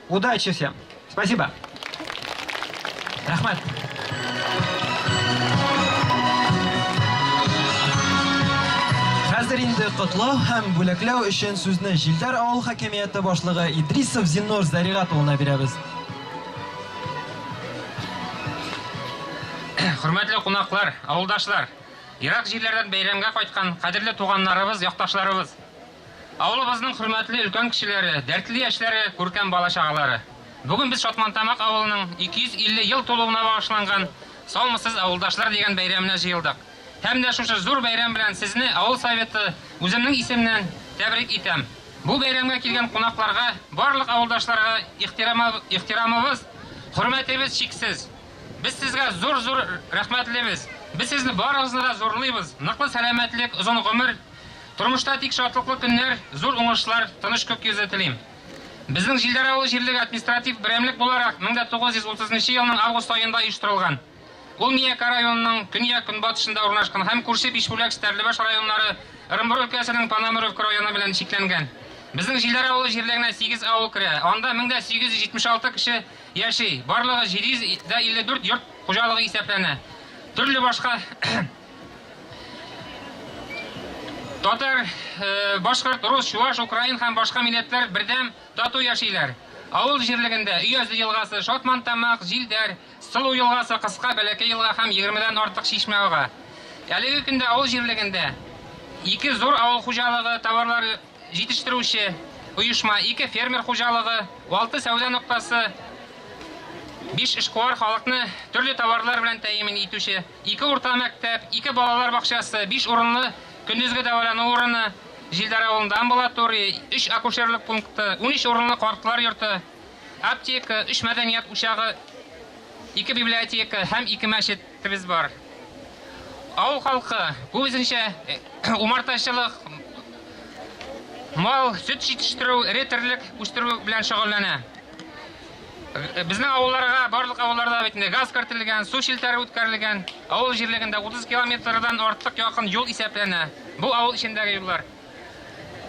удачи всем. Спасибо. Рәхмәт. Хәзер инде котлау һәм бүләкләү өчен сүзне Җилдәр авыл хакимияте башлыгы Идрисов Зиннур Зәригать улына бирәбез. Хөрмәтле кунаклар, авылдашлар, ерак җирләрдән бәйрәмгә кайткан кадерле туганнарыбыз, якташларыбыз! Авылыбызның хөрмәтле өлкән кешеләре, дәртле яшьләре, күркәм бала-чагалары! Бүген без Шатмантамак авылының 250 ел тулуына багышланган Саумысыз, авылдашлар дигән бәйрәменә җыелдык. Һәм дә шушы зур бәйрәм белән сезне авыл советы, үземнең исемнән тәбрик итәм. Бу бәйрәмгә килгән кунакларга, барлык авылдашларга ихтирамыбыз, хөрмәтебез чиксез. Без сезгә зур-зур рәхмәтлебез. Без сезне барыгызны да зурлыйбыз. Ныклы сәламәтлек, озын гомер, тормышта тик шатлыклы көннәр, зур уңышлар, тыныч күк йөзе телим. Безнең Җилдәр авылы җирлеге административ берәмлек буларак 1930 нчы елның август аенда оештырылган. Ул Миякә районының көньяк-көнбатышында урнашкан һәм күрше Бишбүләк, Стәрлебаш районнары, Ырынбур өлкәсенең Пономаревка районы белән чикләнгән. Безнең Җилдәр авылы җирлегенә сигез авыл керә. Анда 1876 кеше яши, барлыгы 754 йорт хуҗалыгы исәпләнә. Төрле башка татар, башкорт, рус, чуаш, украин һәм башка милләтләр бердәм, тату яшиләр. Авыл җирлегендә Өязе елгасы, Шатмантамак, Җилдәр, Сылу елгасы, Кыска, Бәләкәй елга һәм егермедән артык чишмә ага. Әлеге көндә авыл җирлегендә ике зур авыл хуҗалыгы товарлары җитештерүче оешма, ике фермер хуҗалыгы, алты сәүдә ноктасы, биш эшкуар халыкны төрле товарлар белән тәэмин итүче, ике урта мәктәп, ике балалар бакчасы, биш урынлы көндезге дәвалану урыны, Җилдәр авылында амбулатория, өч акушерлык пункты, 13 урынлы картлар йорты, Аптека, өч мәдәният учагы, ике библиотека һәм ике мәчетебез бар. Авыл халкы күбесенчә умартачылык, мал, сөт җитештерү, эре терлек үстерү белән шөгыльләнә. Безнең авылларга, барлык авылларда бит инде газ кертелгән, су челтәре үткәрелгән. Авыл җирлегендә 30 километрдан артык якын юл исәпләнә. Бу авыл эчендәге юллар.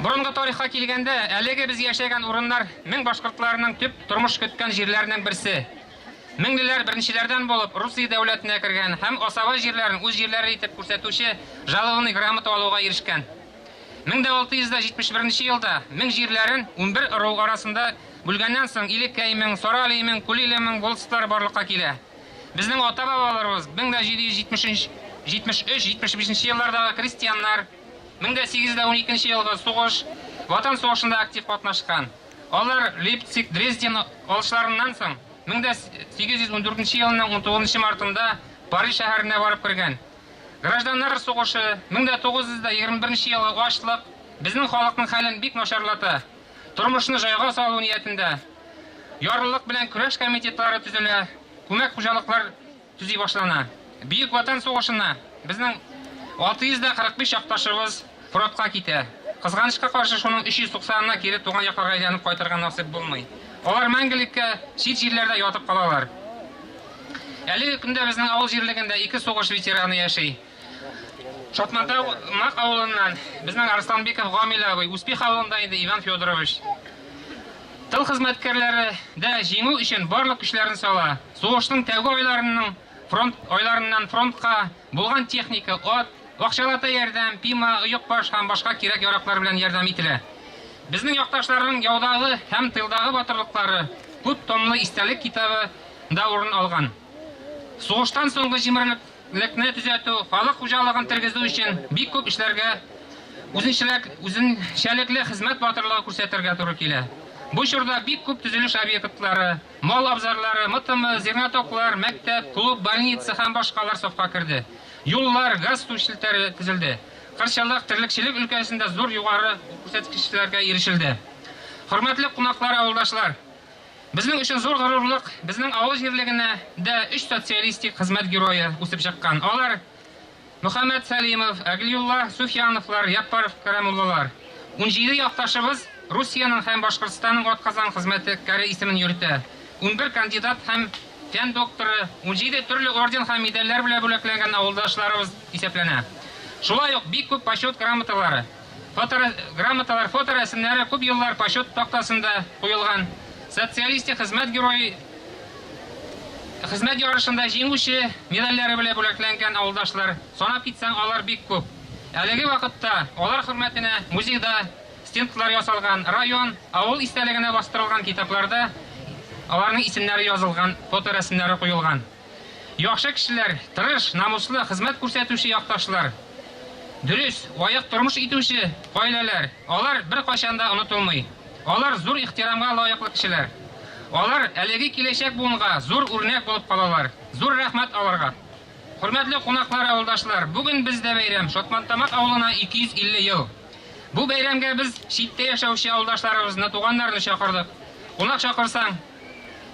Борынгы тарихка килгәндә, әлеге без яшәгән урыннар мең башкортларының төп тормыш көткән җирләренең берсе. Меңлеләр беренчеләрдән булып Русия дәүләтенә кергән һәм асаба җирләрен үз җирләре итеп күрсәтүче жалованный грамота алуга ирешкән. 1671 нче елда мең җирләрен 11 ыруг арасында бүлгәннән соң Илеккәй мең, Сарали мең, Күлиле мең волостлары барлыкка килә. Безнең ата-бабаларыбыз 1773-75 нче еллардагы крестьяннар, 1812 нче елгы сугыш, Ватан сугышында актив катнашкан. Алар Лейпциг, Дрезден алышларыннан соң 1814 нче елның 19 нчы мартында Париж шәһәренә барып кергән. Гражданнар сугышы, 1921 нче елгы ачлык безнең халыкның хәлен бик начарлата. Тормышны җайга салу ниятендә ярлылык белән көрәш комитетлары төзелә, күмәк хуҗалыклар төзи башлана. Бөек Ватан сугышына безнең 645 якташыбыз фронтка китә. Кызганычка каршы, шуның 390-ына кире туган якларга әйләнеп кайтырга насыйп булмый. Алар мәңгелеккә чит җирләрдә ятып калалар. Әлеге көндә безнең авыл җирлегендә ике сугыш ветераны яши. Шатмантамак авылыннан безнең Арсланбеков Гамил абый, Успех авылында инде Иван Федорович. Тыл хезмәткәрләре дә җиңү өчен барлык көчләрен сала. Сугышның тәүге айларының фронт айларыннан фронтка булган техника, ат, акчалата ярдәм, пима, оекбаш һәм башка кирәк-яраклар белән ярдәм ителә. Безнең якташларның яудагы һәм тылдагы батырлыклары күп томлы истәлек китабы нда урын алган. Сугыштан соңгы җимерелек лекне төзәтү, халык хуҗалыгын тергезү өчен бик күп эшләргә, үзенчәлек, үзенчәлекле хезмәт батырлыгы күрсәтергә туры килә. Бу чорда бик күп төзелеш объектлары, мал абзарлары, МТМ, зернотоклар, мәктәп, клуб, больница һәм башкалар сафка керде. Юллар, газ-су челтәре төзелде. Кырчылык, терлекчелек өлкәсендә зур югары күрсәткечләргә ирешелде. Хөрмәтле кунаклар, авылдашлар! Безнең өчен зур горурлык, безнең авыл җирлегенә дә өч социалистик хезмәт герое үсеп чыккан. Алар, Мөхәммәт Сәлимов, Әглиулла Суфьяновлар, Яппаров Кәрамуллалар. 17 якташыбыз Русиянең һәм Башкортстанның атказан хезмәткәре исемен йөртә. 11 кандидат һәм фән докторы, 17 төрле орден һәм медальләр белән бүләкләнгән авылдашларыбыз исәпләнә. Шулай ук бик күп Почет грамоталары, Фото грамоталар, фоторәсемнәре күп еллар Почет тактасында куелган. Социалистик хезмәт герое хезмәт ярышында җиңүче медальләре белән бүләкләнгән авылдашлар, санап китсәң, алар бик күп. Әлеге вакытта алар хөрмәтенә музейда стендлар ясалган, район, авыл истәлегенә бастырылган китапларда аларның исемнәре язылган, фоторәсемнәре куелган. Яхшы кешеләр, тырыш, намуслы, хезмәт күрсәтүче якташлар, дөрес, лаек тормыш итүче гаиләләр, алар беркайчан да онытылмый. Алар зур ихтирамга лаеклы кешеләр. Алар әлеге киләчәк буынга зур үрнәк булып калалар. Зур рәхмәт аларга. Хөрмәтле кунаклар, авылдашлар, бүген бездә бәйрәм, Шатмантамак авылына 250 ел. Бу бәйрәмгә без читтә яшәүче авылдашларыбызны, туганнарны чакырдык. Кунак чакырсаң,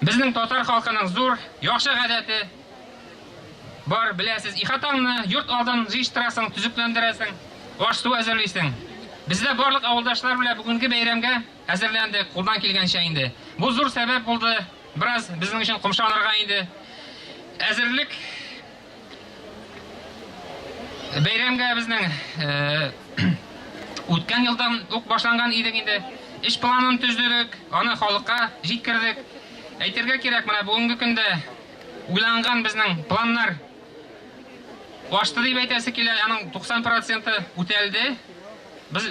безнең татар халкының зур, яхшы гадәте бар, беләсез, ихатаңны, йорт алдын җыештырасың, төзекләндерәсең, аш-су әзерлисең. Без дә барлык авылдашлар белән бүгенге бәйрәмгә әзерләндек, кулдан килгәнчә инде. Бу зур сәбәп булды, бераз безнең өчен кымшанырга инде. Әзерлек бәйрәмгә безнең үткән елдан ук башланган идек инде. Эш планын төзедек, аны халыкка җиткердек. Әйтергә кирәк, менә бүгенге көндә уйланган безнең планнар ашты дип әйтәсе килә, аның 90 проценты үтәлде. Без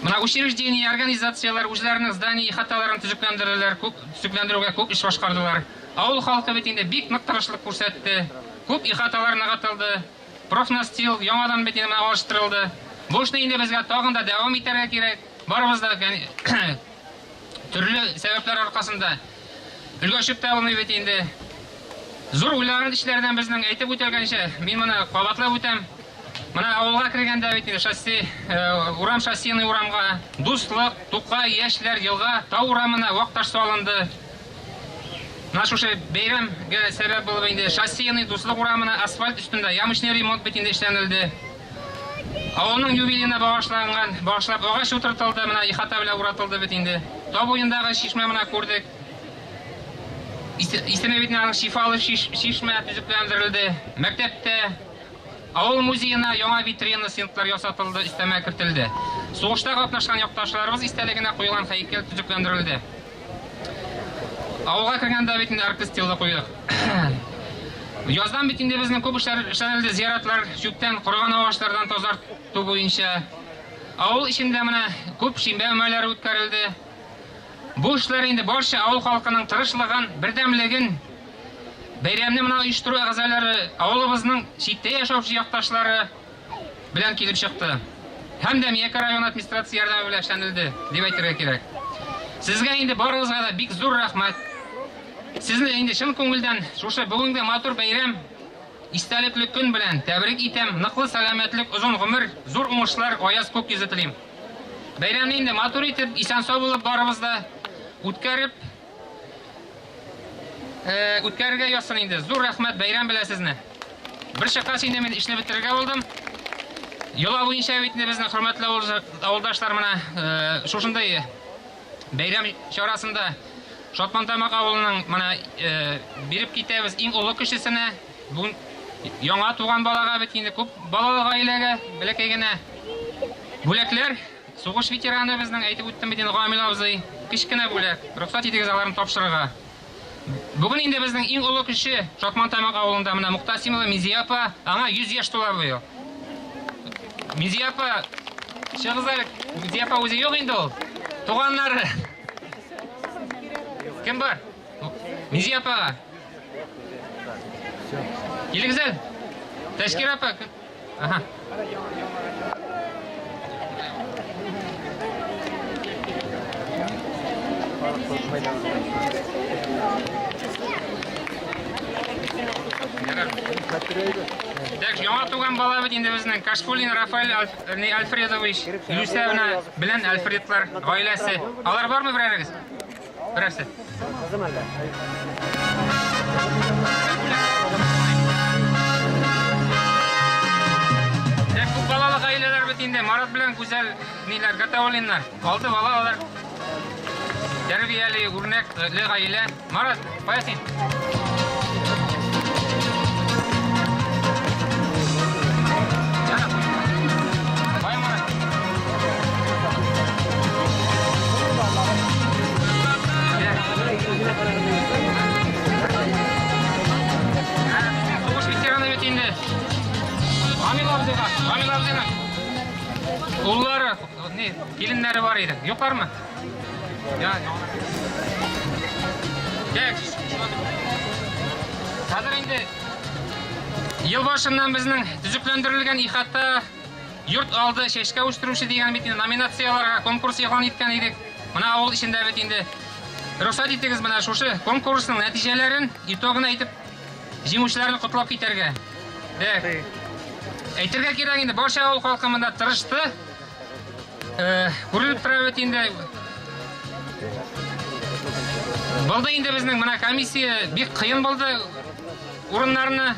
менә учреждение, организацияләр үзләренең здание, ихаталарын төзекләндерделәр, күп төзекләндерүгә күп эш башкардылар. Авыл халкы бит инде бик нык тырышлык күрсәтте. Күп ихаталар ныгытылды. Профнастил яңадан бит инде менә алыштырылды. Бу эшне инде безгә тагын да дәвам итәргә кирәк. Барыбыз да төрле сәбәпләр аркасында өлгәшеп тә булмый бит инде. Зур уйлаган эшләрдән безнең әйтеп үтелгәнчә, мин моны кабатлап үтәм. Менә авылга кергәндә бит инде шоссе, урам шоссейный урамга, Дуслык, Тукай, Яшьләр, Елга, Тау урамына вак таш салынды. Менә шушы бәйрәмгә сәбәп булып инде шоссейный Дуслык урамына асфальт өстендә ямочный ремонт бит инде эшләнелде. Авылның юбилеена багышланган, багышлап агач утыртылды, менә ихата белән уратылды бит инде. Тау буендагы чишмә менә күрдек. Исеме бит аның шифалы чишмә төзекләндерелде. Мәктәптә Авыл музеена яңа витрина стендлар ясатылды, өстәмә кертелде. Сугышта катнашкан якташларыбыз истәлегенә куелган һәйкәл төзекләндерелде. Авылга кергәндә бит инде арка стелла куйдык. Яздан бит инде безнең күп эшләр эшләнелде, зияратлар чүптән, корыган агачлардан тазарту буенча. Авыл эчендә менә күп шимбә өмәләре үткәрелде. Бу эшләр инде барча авыл халкының тырышлыгын, бердәмлеген, бәйрәмне менә оештыру әгъзалары, авылыбызның читтә яшәүче якташлары белән килеп чыкты. Һәм дә Миякә районы администрация ярдәме белән эшләнелде, дип әйтергә кирәк. Сезгә инде барыгызга да бик зур рәхмәт. Сезне инде чын күңелдән шушы бүгенге матур бәйрәм, истәлекле көн белән тәбрик итәм. Ныклы сәламәтлек, озын гомер, зур уңышлар, аяз күк йөзе телим. Бәйрәмне инде матур итеп, исән-сау булып барыбыз да үткәреп, үткәрергә язсын инде. Зур рәхмәт, бәйрәм белән сезне. Бер чыккач инде мин эшне бетерергә булдым. Йола буенча бит инде безнең хөрмәтле авылдашлар менә шушындый бәйрәм чарасында Шатмантамак авылының менә биреп китәбез иң олы кешесенә. Бүген яңа туган балага бит инде күп балалы гаиләгә бәләкәй генә бүләкләр. Сугыш ветераны безнең әйтеп үттем бит инде Гамил абзый. Кечкенә бүләк. Рөхсәт итегез аларны тапшырырга. Бүген инде безнең иң олы кеше Шатмантамак авылында менә Муктасимова Минзия апа, аңа 100 яшь тула быел. Минзия апа, чыгыгыз әле. Минзия апа үзе юк инде ул. Туганнары. Кем бар? Минзия апага. Килегез әле. Тәшкир апа. Ага. Так, яңа туган бала бит инде безнең Кашфуллин Рафаэль Альфредович, Люся белән Альфредлар гаиләсе. Алар бармы берәрегез? Берәрсе. Күп балалы гаиләләр бит инде. Марат белән Гүзәл ниләр, Гатауллиннар. Алты бала алар. Тәрбияле, үрнәкле гаилә. Марат, кая син? Кая Марат? исемнәре бар иде. Юклармы? Я, Так. Хәзер инде ел башыннан безнең төзекләндерелгән ихата йорт алды чәчкә үстерүче дигән бит инде номинацияләргә конкурс игълан иткән идек. Менә авыл эчендә бит инде рөхсәт итегез менә шушы конкурсның нәтиҗәләрен, итогын әйтеп җиңүчеләрне котлап китәргә. Так. Әйтергә кирәк инде, барча авыл халкы монда тырышты. Э, күренеп тора бит инде. Булды инде безнең менә комиссия бик кыен булды. Урыннарны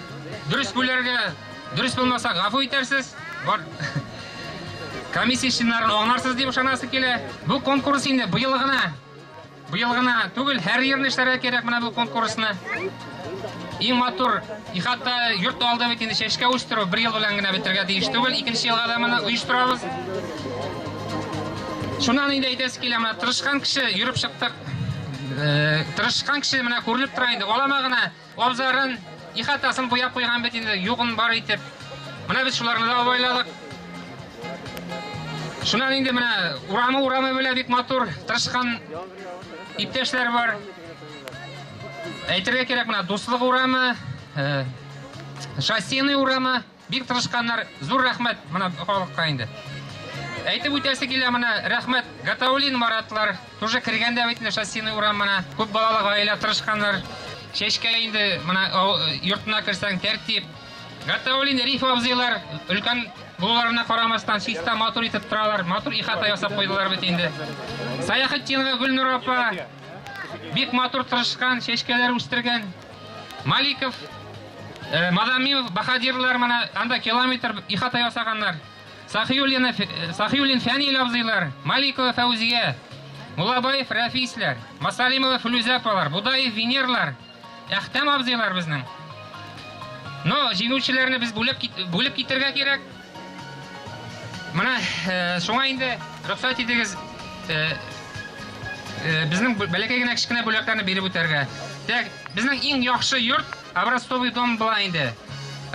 дөрес бүләргә, дөрес булмаса гафу итәрсез. Бар. Комиссия членнарын аңларсыз дип ышанасы килә. Бу конкурс инде быел гына Быел гына түгел, һәр елны эшләргә кирәк менә бу конкурсны. Иң матур ихата йорт алды бит инде чәчкә үстерү бер ел белән генә бетергә тиеш түгел, икенче елга да моны оештырабыз. Шуннан инде әйтәсе килә, менә тырышкан кеше йөреп чыктык. Э, тырышкан кеше менә күренеп тора инде. Алама гына абзарын, ихатасын буяп куйган бит инде, югын бар итеп. Менә без шуларны да абайладык. Шуннан инде менә урамы урамы белән бик матур, тырышкан иптәшләр бар. Әйтергә кирәк, менә Дуслык урамы, э, Шоссейный урамы бик тырышканнар. Зур рәхмәт менә халыкка инде. Әйтеп үтәсе килә менә рәхмәт Гатаулин Маратлар, тоже кергәндә бит инде Шоссейный урамына күп балалы гаилә тырышканнар. Чәчкә инде менә йортына керсәң тәртип. Гатауллин Риф абзыйлар өлкән булуларына карамастан чиста матур итеп торалар, матур ихата ясап куйдылар бит инде. Саяхетдинова Гөлнур апа бик матур тырышкан, чәчкәләр үстергән. Маликов, э, Мадамимов, Бахадирлар менә анда километр ихата ясаганнар. Сахиуллина, э, Сахиуллин Фәнил абзыйлар, Маликова Фәүзия, Мулабаев Рәфисләр, Масалимова Флүзә апалар, Будаев Венерлар, Әхтәм абзыйлар безнең. Но җиңүчеләрне без бүлеп, бүлеп китергә кирәк. Менә э, шуңа инде рөхсәт итегез э, э, безнең бәләкәй генә кечкенә бүләкләрне биреп үтәргә. Так, безнең иң яхшы йорт образцовый дом була инде.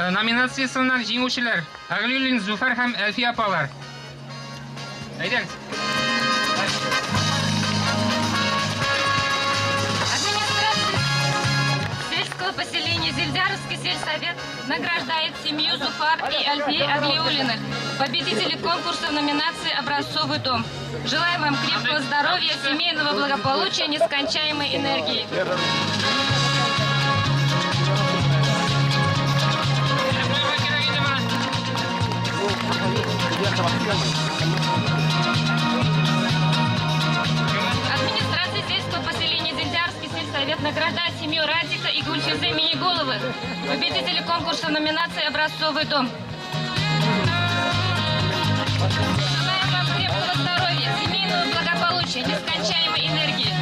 Номинациясеннән җиңүчеләр Әглиуллин Зуфар һәм Әлфия апалар. Әйдәгез. Сельского поселения Зельдяровский сельсовет награждает семью Зуфар и Альфии Аглиулиных, победители конкурса в номинации «Образцовый дом». Желаем вам крепкого здоровья, семейного благополучия, нескончаемой энергии. Администрация сельского поселения Зельдярский сельсовет награждает семью Радика и Гульфизы Миниголовых, победители конкурса в номинации «Образцовый дом». Желаем вам крепкого здоровья, семейного благополучия, нескончаемой энергии.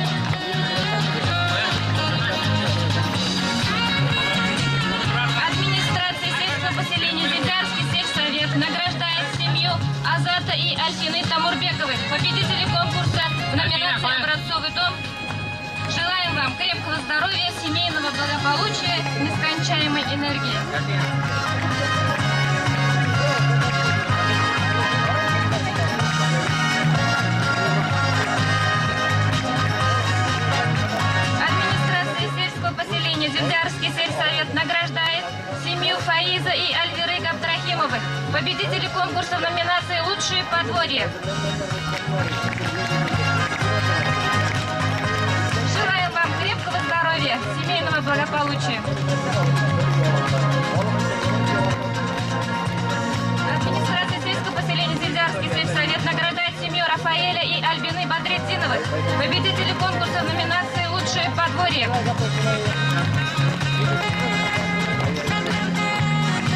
Администрация сельского поселения Зельдярский сельсовет награждает семью Азата и Альфины Тамурбековых, победители конкурса в номинации «Образцовый дом». Желаем вам крепкого здоровья, семейного благополучия, нескончаемой энергии. Администрация сельского поселения Землярский сельсовет награждает семью Фаиза и Альвиры Габдрахимовых, победители конкурса в номинации «Лучшие подворья». Желаем вам крепкого здоровья, семейного благополучия. Администрация сельского поселения Зельдярский сельсовет награждает семью Рафаэля и Альбины Бадретдиновых, победители конкурса в номинации «Лучшее подворье».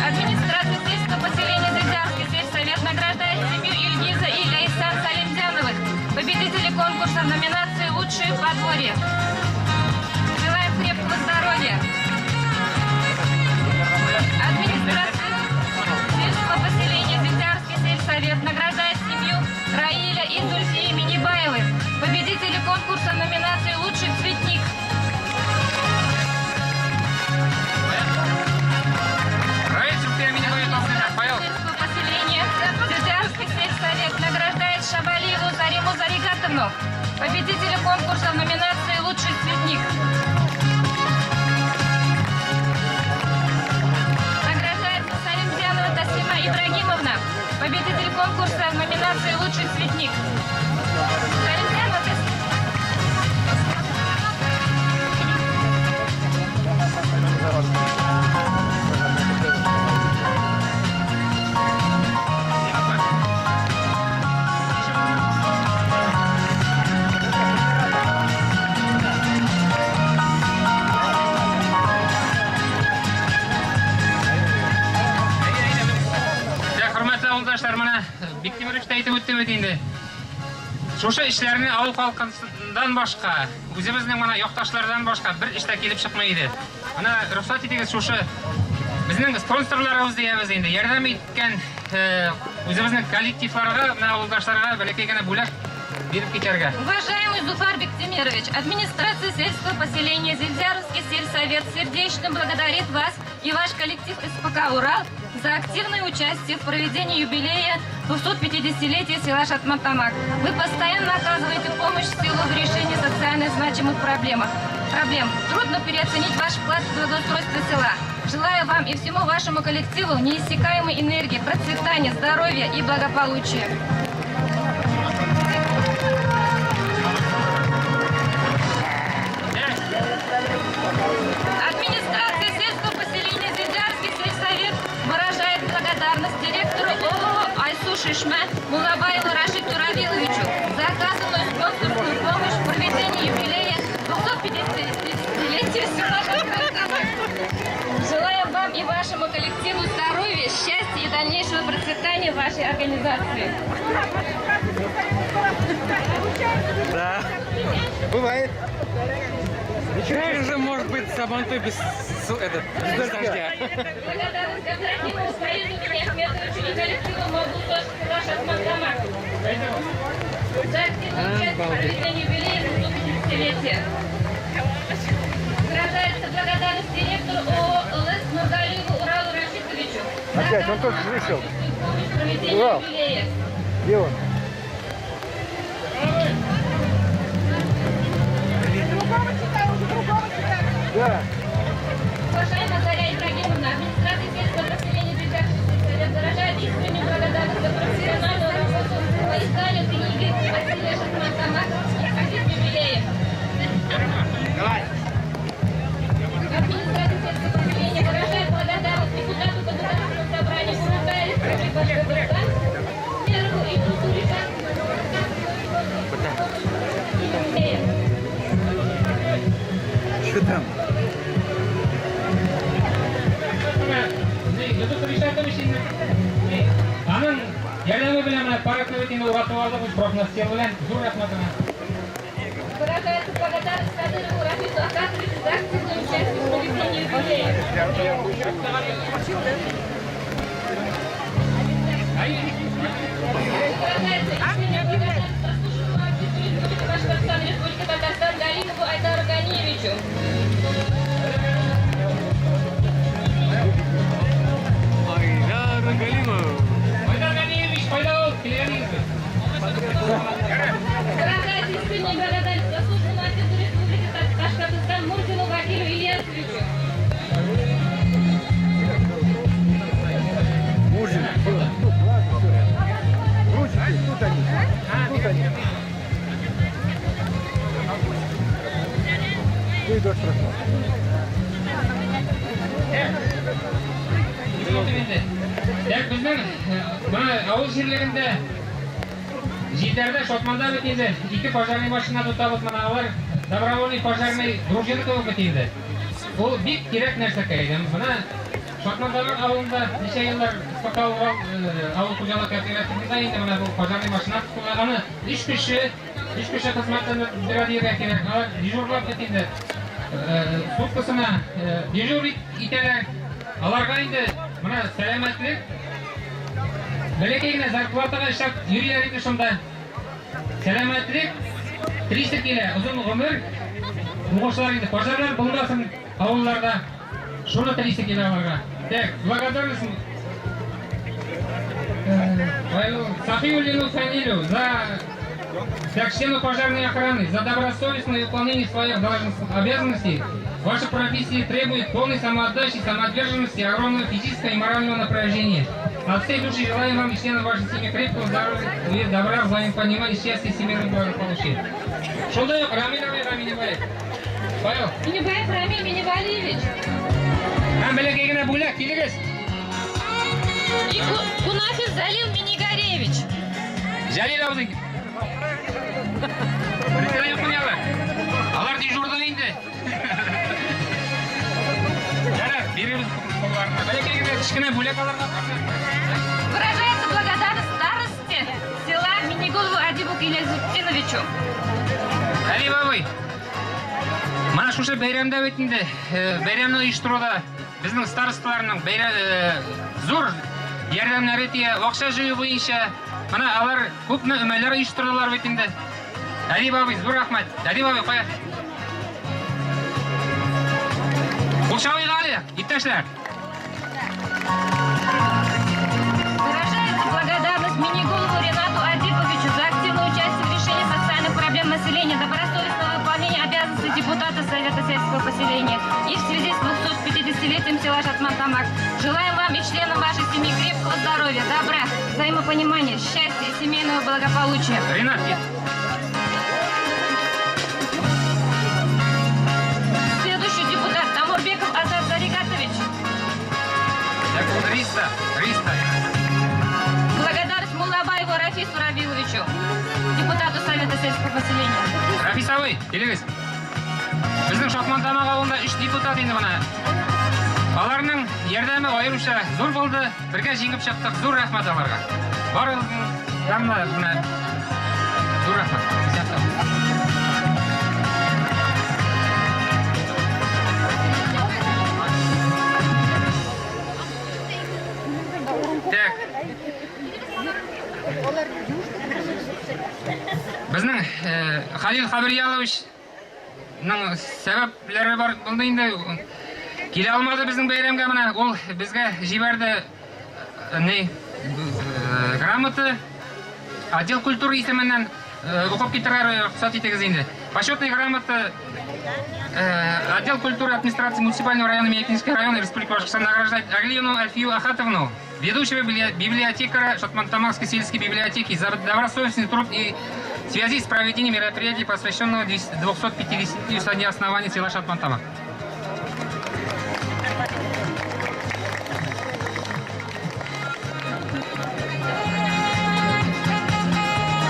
Администрация сельского поселения Зельдярский сельсовет награждает семью Ильгиза и Ляйсан Салимзяновых, победители конкурса в номинации «Лучшее подворье». Желаем крепкого здоровья. Администрация сельского поселения Зельдярский сельсовет награждает семью Раиля и Зульфии Минибаевых, победители конкурса в номинации «Лучший цветник». Выпускник. Галимзянов Хөрмәтле авылдашлар, менә Биктимерович та әйтеп үтте бит инде. Шушы эшләрне авыл халкыннан башка, үзебезнең менә якташлардан башка бер эш тә килеп чыкмый иде. Менә рөхсәт итегез шушы безнең спонсорларыбыз диябез инде, ярдәм иткән үзебезнең коллективларга, менә авылдашларга бәләкәй генә бүләк биреп китәргә. Уважаемый Зуфар Биктимирович, администрация сельского поселения Зельзяровский сельсовет сердечно благодарит вас и ваш коллектив СПК «Урал» за активное участие в проведении юбилея 250-летия села Шатмантамак. Вы постоянно оказываете помощь селу в решении социально значимых проблем. Трудно переоценить ваш вклад в благоустройство села. Желаю вам и всему вашему коллективу неиссякаемой энергии, процветания, здоровья и благополучия. Администрация сельского поселения Зельзярский сельсовет выражает благодарность директору ООО «Айсу Шишма» Мулабаеву Рашиду Равиловичу за оказанную спонсорскую помощь в проведении юбилея 250-летия села Шатмантамак. Желаем вам и вашему коллективу здоровья, счастья и дальнейшего процветания вашей организации. Да. Бывает. Как же может быть Сабантуй без, этот, без дождя? Благодарность Габдрахимову Фаизу Миниахметовичу и коллективу Мавлута села Шатмантамак за активное участие в проведении юбилея 250-летия. Выражается благодарность директору ООО «ЛС» Нургалиеву Уралу Рашидовичу за Опять, он только вышел. помощь в проведении Урал. юбилея. Где он? Да. Уважаемая Заря Ибрагимовна, администрация сельского поселения Зельзярский сельсовет выражает искреннюю благодарность за профессиональную работу по изданию книги Василия Шатмантамак «Архив юбилеев». Администрация сельского поселения выражает благодарность депутату Государственного собрания Курултая Республики Башкортостан Мерову Иисусу Ришатовичу. Что там? Юсуф Ришатович инде аның ярдәме белән менә паркны бит инде уратып алдык без профнастил белән. Зур рәхмәт аңа. Выражается благодарность Кадырову Рафису Ахатовичу за активное участие в проведении юбилея. Выражается искренняя благодарность заслуженному артисту Республики Башкортостан и Республики Татарстан Галимову Айдару Ганиевичу. Айдар Галимов. Айдар Ганиевич, кайда ул? Килгәнегезме? Выражается искренняя благодарность заслуженному артисту Республики Башкортостан Мурзину Вакилю Ильясовичу. Мурзин. Тут, ладно, все. Ручки, тут они. Тут они. Ну и дождь прошел. Так, безнең менә авыл җирлегендә Җилләрдә Шатманда бит инде ике пожарный машина тотабыз менә алар добровольный пожарный дружина кебек бит инде. Ул бик кирәк нәрсәкәй. Менә Шатмандагы авылында ничә еллар СПК Урал авыл хуҗалык кооперативында инде менә бу пожарный машина тотыла. Аны өч кеше, өч кеше хезмәтләндерә дияргә кирәк. Алар дежурлап бит инде суткасына дежур итәләр. Аларга инде менә сәламәтлек, бәләкәй генә зарплатага эшләп йөриләр инде шунда. Сәламәтлек, телисе килә, озын гомер, уңышлар инде, пожарлар булмасын авылларда. Шуны телисе килә аларга. Так, благодарность Сафиуллину Фанилю за как члену пожарной охраны, за добросовестное выполнение своих должностных обязанностей. Ваша профессия требует полной самоотдачи, самоотверженности, огромного физического и морального напряжения. От всей души желаем вам и членам вашей семьи крепкого здоровья, добра, взаимопонимания, счастья и семейного благополучия. Шундай ук Рамил абыйга Минибаев. Павел. Минибаев Рамиль Минивалиевич. Һәм бәләкәй генә бүләк, килегез. И Кунафин Залил Минигаревич. Җәлил абзый. Председатель юкмыни алар? Алар дежурда инде. Ярар, бирербез кулларына. Бәләкәй генә кечкенә бүләк аларга. Выражается благодарность старосте села Минигулову Адибу Гилязутдиновичу. Әдип абый, менә шушы бәйрәмдә бит инде, бәйрәмне оештыруда безнең старосталарның бәйрәм зур ярдәмнәре тия, акча җыю буенча, менә алар күпме өмәләр оештырдылар бит инде. Әдип абый, зур рәхмәт. Әдип абый, кая? Кул чабыйк әле, иптәшләр. Выражается благодарность Минигулову Ренату Адиповичу за активное участие в решении социальных проблем населения, добросовестное выполнение обязанностей депутата Совета сельского поселения и в связи с 250-летием села Шатман-Тамак. Желаем вам и членам вашей семьи крепкого здоровья, добра, взаимопонимания, счастья и семейного благополучия. Ренат, Следующий депутат Тамурбеков Азат Заригатович. Риста, Риста. Благодарность Муллабаеву Рафису Равиловичу, депутату Совета сельского поселения. Рафис абый, килегез. Безнең Шатман-Тамак авылында өч депутат инде менә. Аларның ярдәме аеруча зур булды. Бергә җиңеп чыктык. Зур рәхмәт аларга. Барыгыздан да менә зур рәхмәт. Исән сау. Так. Безнең Халил Хабирьяловичның сәбәпләре бар булды инде. Килә алмады безнең бәйрәмгә менә. Ул безгә җибәрде ни грамота отдел культуры исеменнән укып китерергә рөхсәт итегез инде. Почетная грамота отдел культуры администрации муниципального района Миякинского района Республики Башкортостан награждает Аглиевну Альфию Ахатовну, ведущего библиотекаря Шатмантамакской сельской библиотеки, за добросовестный труд и в связи с проведением мероприятий, посвященного 250 со дня основания села Шатмантамак.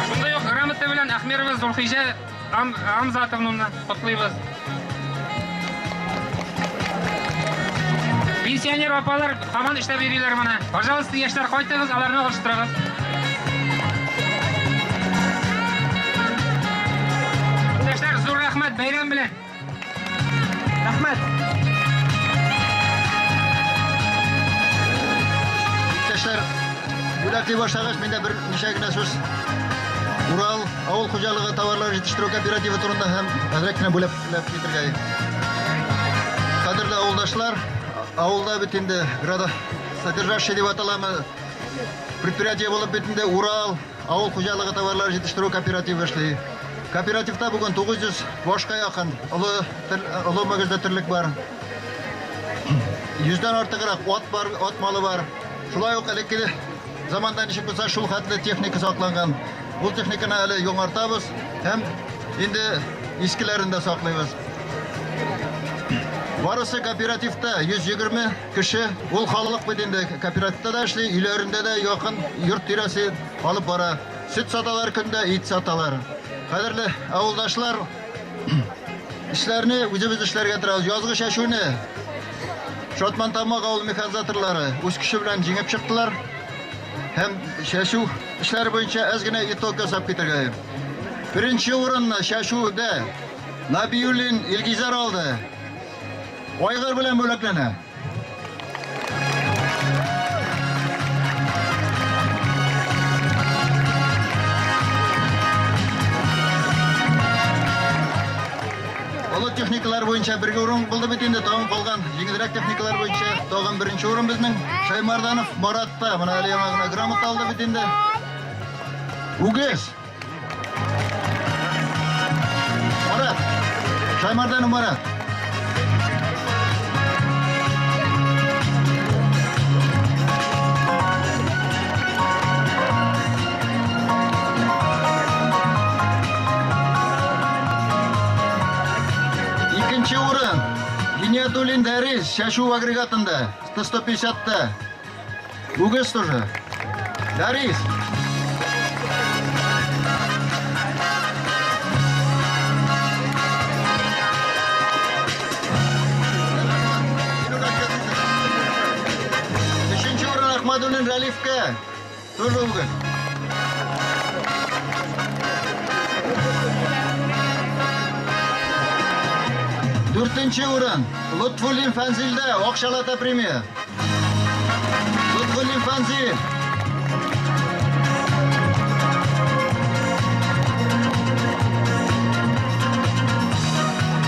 Шундай ук грамота белән Ахмерова Зулхиҗә Амзатовнаны котлыйбыз. Пенсионер апалар һаман эшләп йөриләр моны. Пожалуйста, яшьләр, кайтыгыз, аларны алыштырыгыз. Иптәшләр, зур рәхмәт бәйрәм белән. Рәхмәт. Иптәшләр, бүләкли башлагач, миндә бер ничә генә сүз Урал авыл хуҗалыгы товарлары җитештерү кооперативы турында һәм әзрәк кенә бүләкләп китергә. Кадерле авылдашлар, авылда бит инде градосодержащий дип аталамы предприятие булып бит инде Урал авыл хуҗалыгы товарлары җитештерү кооперативы эшли. Кооперативта бүген 900 башка якын олы олы мөгезле терлек бар. Йөздән артыграк ат бар, ат малы бар. Шулай ук элекке заманда ничек булса шул хәтле техника сакланган. Ул техниканы әле яңартабыз һәм инде искеләрен дә саклыйбыз. Барысы кооперативта 120 кеше. Ул халык бит инде кооперативта да эшли, өйләрендә дә якын йорт тирәсе алып бара. Сөт саталар көндә, ит саталар. Кадерле авылдашлар, эшләрне үзебез эшләргә торабыз. Язгы чәчүне Шатман-Тамак авыл механизаторлары үз көче белән җиңеп чыктылар. Һәм чәчү эшләре буенча әз генә итог ясап китәргә. Беренче урынны чәчүдә Набиуллин Илгизәр алды. Айгыр белән бүләкләнә. Олы техникалар буенча бер урын булды бит инде, тагын калган җиңелрәк техникалар буенча тагын беренче урын безнең. Шаймарданов Маратта, менә әле яңа гына грамота алды бит инде. Үгез. Марат. Шаймарданов Марат. Гиниятуллин Дәрис чәчү агрегатында, Т-150-та. Үгез тоже. Дәрис. Өченче урын Ахмадуллин Рәлифкә. Тоже үгез. Дүртенче урын Лотфуллин Фәнзилдә акчалата премия. Лотфуллин Фәнзил.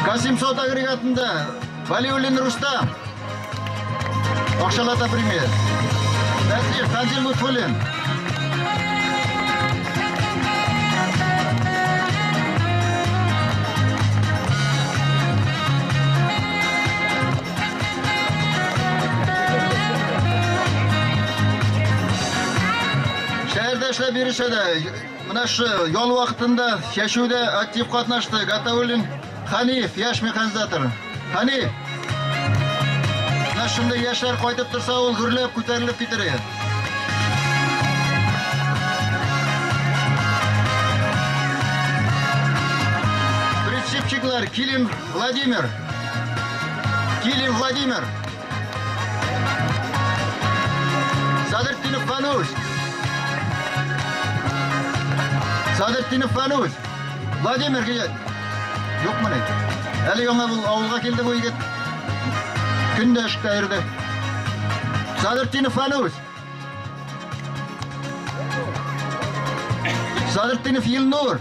К-700 агрегатында Валиуллин Рустам. Акчалата премия. Фәнзил, Фәнзил Лутфуллин. Шәһәрдә эшләп йөресә дә, менә шу ял вакытында чәчүдә актив катнашты Гатауллин Хәниф, яшь механизатор. Хәниф! Менә шундый яшьләр кайтып торса, ул гөрләп күтәрелеп китер иде. Прицепчиклар Килин Владимир. Килин Владимир. Садыртдинов Фануз. Садыртдинов Фануз. Владимир килә. Юкмыни? Әле яңа бу авылга килде бу егет. Көн дә эштә йөрде. Садыртдинов Фануз. Садыртдинов Илнур.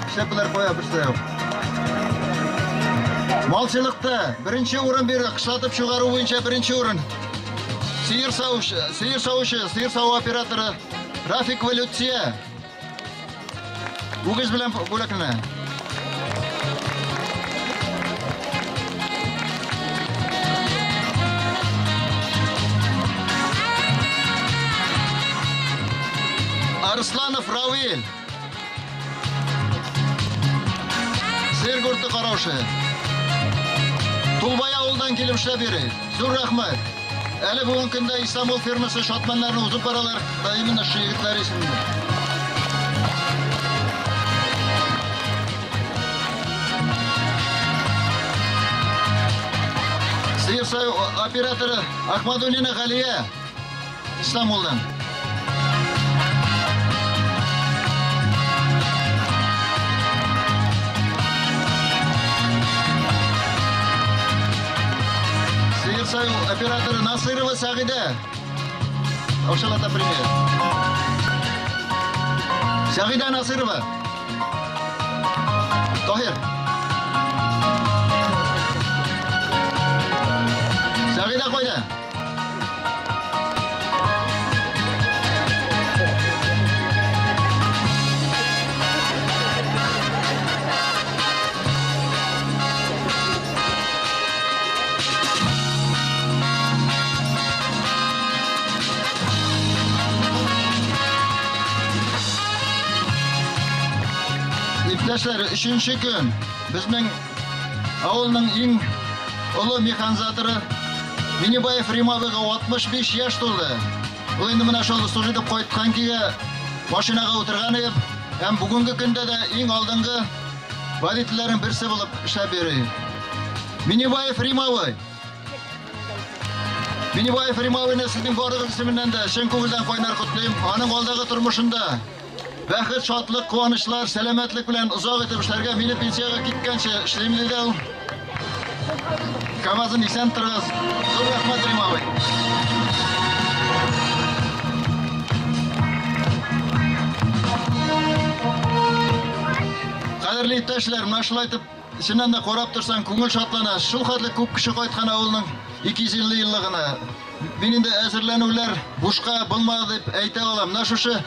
Эшләп болар куя берсе дә юк. Малчылыкта беренче урын бирде, кышлатып чыгару буенча беренче урын. Сыер савучы, сыер савучы, сыер саву операторы Рафик Валюция. Үгез белән бүләкләнә. Арсланов Равил. Сыр гурты караучы. Тулбай авылдан килеп эшләп йөри. Зур рәхмәт. Әле бүгенге көндә Исламул фирмасы шатманнарны узып баралар. Да именно шу егетләр исемендә. Сыер саю операторы Ахмадуллина Галия. Исламулдан. Сыер саю операторы Насырова Сәгыйдә. Акчалата премия. Сәгыйдә Насырова. Таһир. Сәгыйдә кайда? Иптәшләр, өченче көн. Безнең авылның иң олы механизаторы Минибаев Рим абыйга 65 яшь тулды. Ул инде менә шул служить итеп кайткан кигә машинага утырган иде. Һәм бүгенге көндә дә иң алдынгы водительләрнең берсе булып эшләп йөри. Минибаев Рим абый. Минибаев Рим абыйны сезнең барыгыз исеменнән дә чын күңелдән кайнар котлыйм. Аның алдагы тормышында бәхет, шатлык, куанычлар, сәламәтлек белән озак итеп эшләргә, мине пенсиягә киткәнче эшлим диде ул. КАМАЗын исән торыгыз. Зур рәхмәт, Рим абый. Кадерле иптәшләр, менә шулай итеп чыннан да карап торсаң, күңел шатлана. Шул хәтле күп кеше кайткан авылның 250 еллыгына. Мин инде әзерләнүләр бушка булмады дип әйтә алам. Менә шушы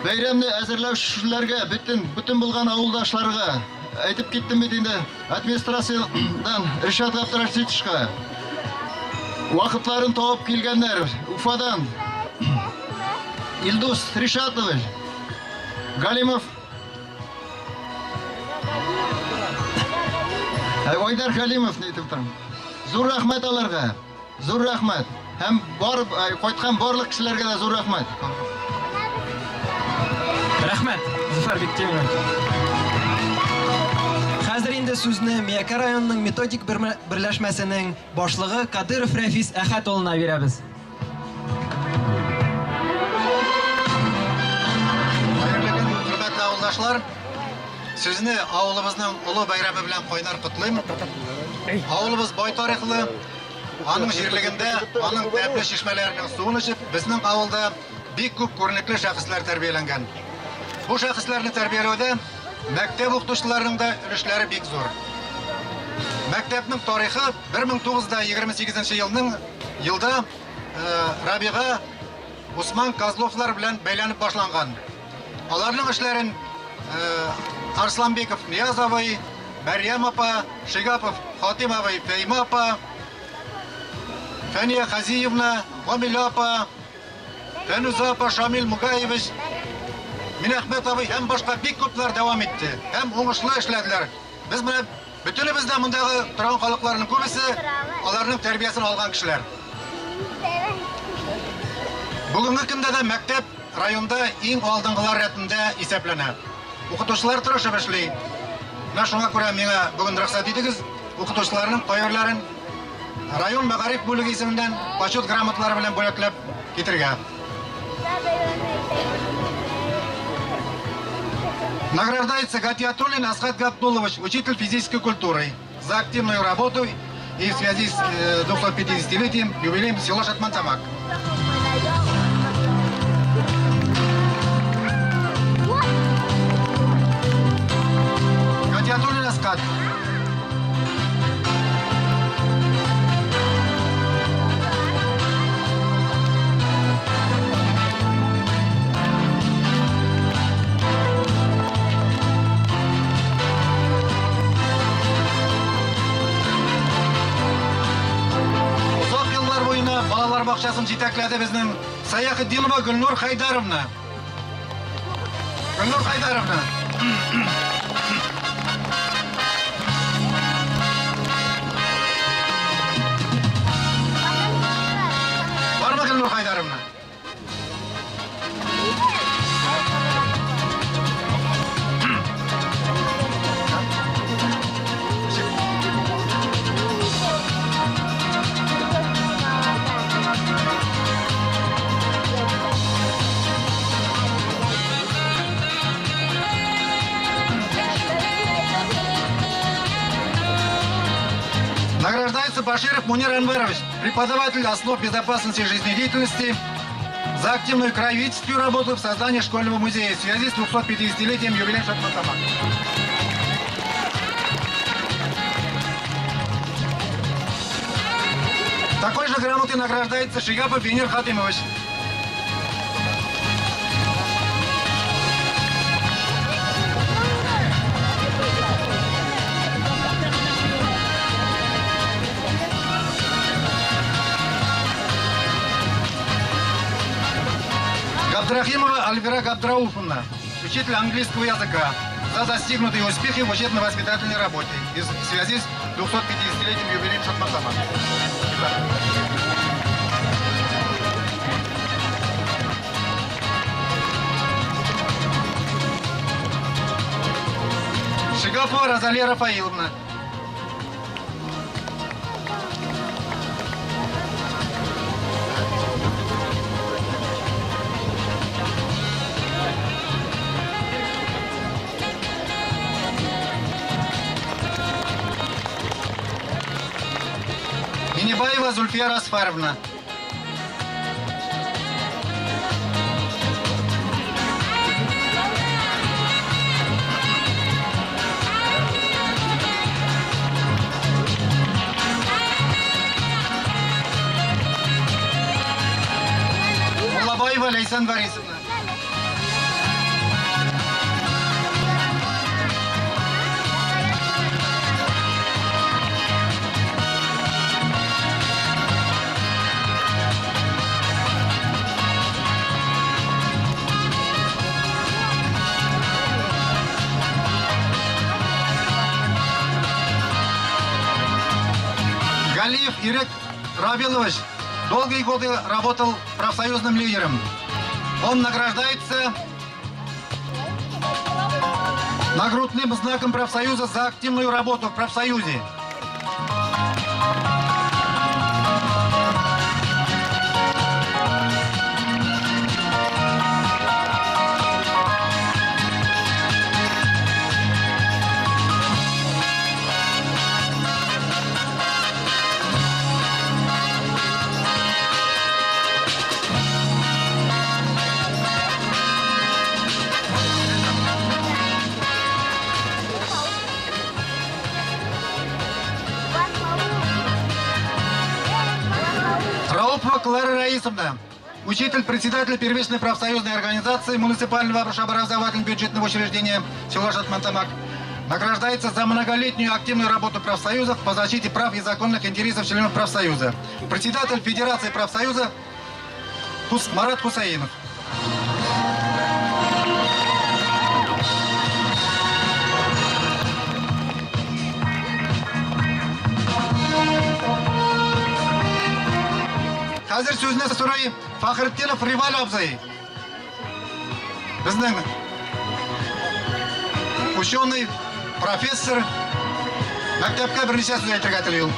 бәйрәмне әзерләүчеләргә, бөтен бөтен булган авылдашларга әйтеп киттем бит инде администрациядән Ришат Габдрашитовичка вакытларын табып килгәннәр Уфадан Илдус Ришатович Галимов. Айдар Хәлимовны әйтеп торам. Зур рәхмәт аларга. Зур рәхмәт. Һәм барып кайткан барлык кешеләргә дә зур рәхмәт. Рәхмәт, Зөфәр Биктимирович. Хәзер инде сүзне Миякә районының методик берләшмәсенең башлыгы Кадыров Рәфис Әхәт улына бирәбез. Хәерле көн, хөрмәтле авылдашлар. Сезне авылыбызның олы бәйрәме белән кайнар котлыйм. Авылыбыз бай тарихлы. Аның җирлегендә, аның тәмле чишмәләренең суын эчеп, безнең авылда бик күп күренекле шәхесләр тәрбияләнгән. Бу шәхесләрне тәрбияләүдә мәктәп укытучыларының да өлешләре бик зур. Мәктәпнең тарихы 1928 елның елда Рабига Усман Козловлар белән бәйләнеп башланган. Аларның эшләрен Арсланбеков Нияз абый, Мәрьям апа, Шигапов Хатим абый, Фәймә апа, Фәния Хазиевна, Гамилә апа, Фәнүзә апа, Шамил Мугаевич, Минәхмәт абый һәм башка бик күпләр дәвам итте һәм уңышлы эшләделәр. Без менә бөтенебез дә мондагы торган халыкларның күбесе аларның тәрбиясен алган кешеләр. Бүгенге көндә дә мәктәп районда иң алдынгылар рәтендә исәпләнә. Укытучылар тырышып эшли. Менә шуңа күрә миңа бүген рөхсәт итегез, укытучыларның кайберләрен район мәгариф бүлеге исеменнән почет грамоталары белән бүләкләп китергә. Награждается Гатиатуллин Асхат Габдуллович, учитель физической культуры, за активную работу и в связи с 250-летием юбилеем села Шатмантамак. Гатиатуллин Асхат. Озак еллар буена балалар бакчасын җитәкләде безнең Саяхетдинова Гөлнур Хайдаровна. Гөлнур Хайдаровна. Бармы Гөлнур Хайдаровна? Награждается Баширов Мунир Анварович, преподаватель основ безопасности жизнедеятельности, за активную кровительскую работу в создании школьного музея в связи с 250-летием юбилея Шатматама. Такой же грамотой награждается Шигапов Венер Хатымович. Габдрахимова Альвира Габдрауфовна, учитель английского языка, за достигнутые успехи в учебно-воспитательной работе в связи с 250-летним юбилеем Шатматама. Шигапова Розалия Рафаиловна. Минибаева Зульфия Расфаровна. Муллабаева Ләйсән Борисовна. Галиев Ирек Равилович долгие годы работал профсоюзным лидером. Он награждается нагрудным знаком профсоюза за активную работу в профсоюзе. Раупова Клара Раисовна, учитель, председатель первичной профсоюзной организации муниципального образовательного бюджетного учреждения села Шатмантамак, награждается за многолетнюю активную работу профсоюзов по защите прав и законных интересов членов профсоюза. Председатель Федерации профсоюза Марат Хусаинов. Хәзер сүзне сорый Фахретдинов Риваль абзый. Безнең ученый, профессор, мәктәпкә берничә сүз әйтергә тели ул.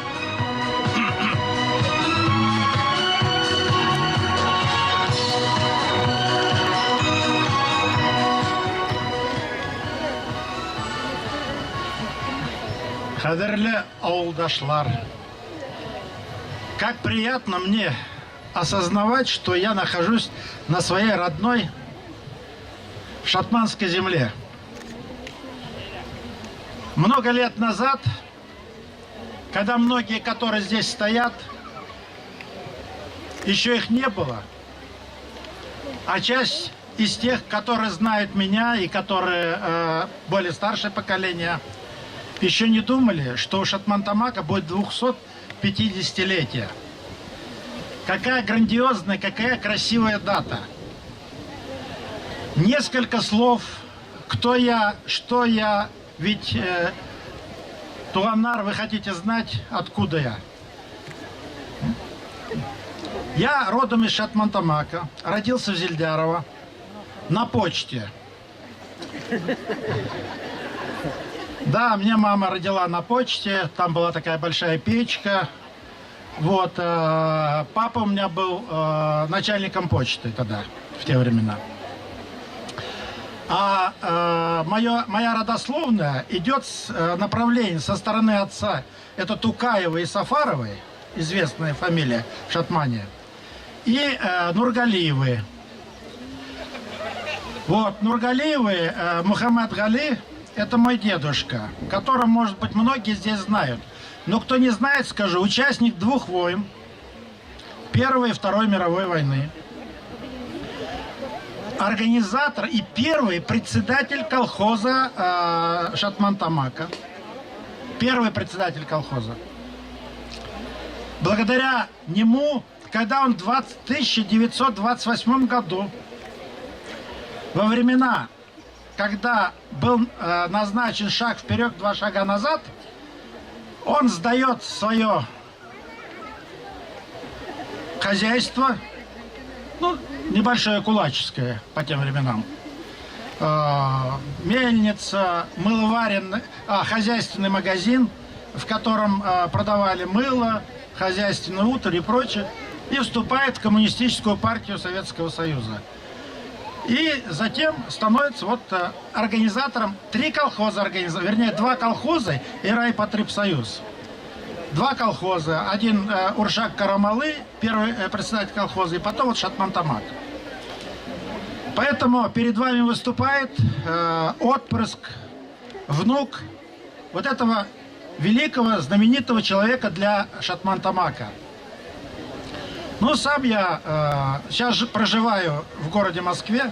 Кадерле авылдашлар, как приятно мне осознавать, что я нахожусь на своей родной шатманской земле. Много лет назад, когда многие, которые здесь стоят, еще их не было, а часть из тех, которые знают меня и которые более старшее поколение, еще не думали, что у Шатмантамака будет 250-летие. Какая грандиозная, какая красивая дата. Несколько слов, кто я, что я, ведь, Туганнар, вы хотите знать, откуда я. Я родом из Шатмантамака, родился в Зельдярово, на почте. Да, меня мама родила на почте, там была такая большая печка. Папа у меня был начальником почты тогда, в те времена. А моя родословная идет с направления со стороны отца. Это Тукаевы и Сафаровы, известная фамилия в Шатмане, и Нургалиевы. Нургалиевы, Мухаммад Гали, это мой дедушка, которого, может быть, многие здесь знают. Но кто не знает, скажу, участник двух войн, Первой и Второй мировой войны, организатор и первый председатель колхоза Шатмантамака. Первый председатель колхоза. Благодаря нему, когда он в 1928 году, во времена, когда был назначен шаг вперед, два шага назад, он сдает свое хозяйство, небольшое кулаческое по тем временам, мельница, мыловаренный, хозяйственный магазин, в котором продавали мыло, хозяйственный утварь и прочее, и вступает в Коммунистическую партию Советского Союза. И затем становится организатором три колхоза, вернее, два колхоза и райпотребсоюз. Два колхоза. Один Уршак Карамалы, первый председатель колхоза, и потом Шатмантамак. Поэтому перед вами выступает отпрыск, внук вот этого великого, знаменитого человека для Шатмантамака. Сам я сейчас же проживаю в городе Москве.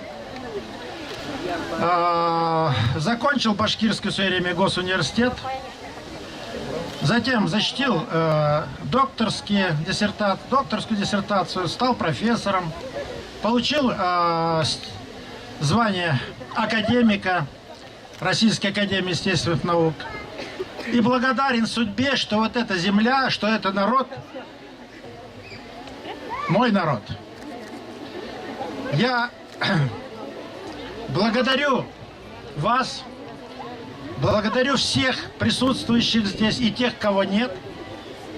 Закончил Башкирский в свое время госуниверситет. Затем защитил докторскую диссертацию, стал профессором, получил звание академика Российской академии естественных наук. И благодарен судьбе, что вот эта земля, что это народ, мой народ. Я благодарю вас, благодарю всех присутствующих здесь и тех, кого нет,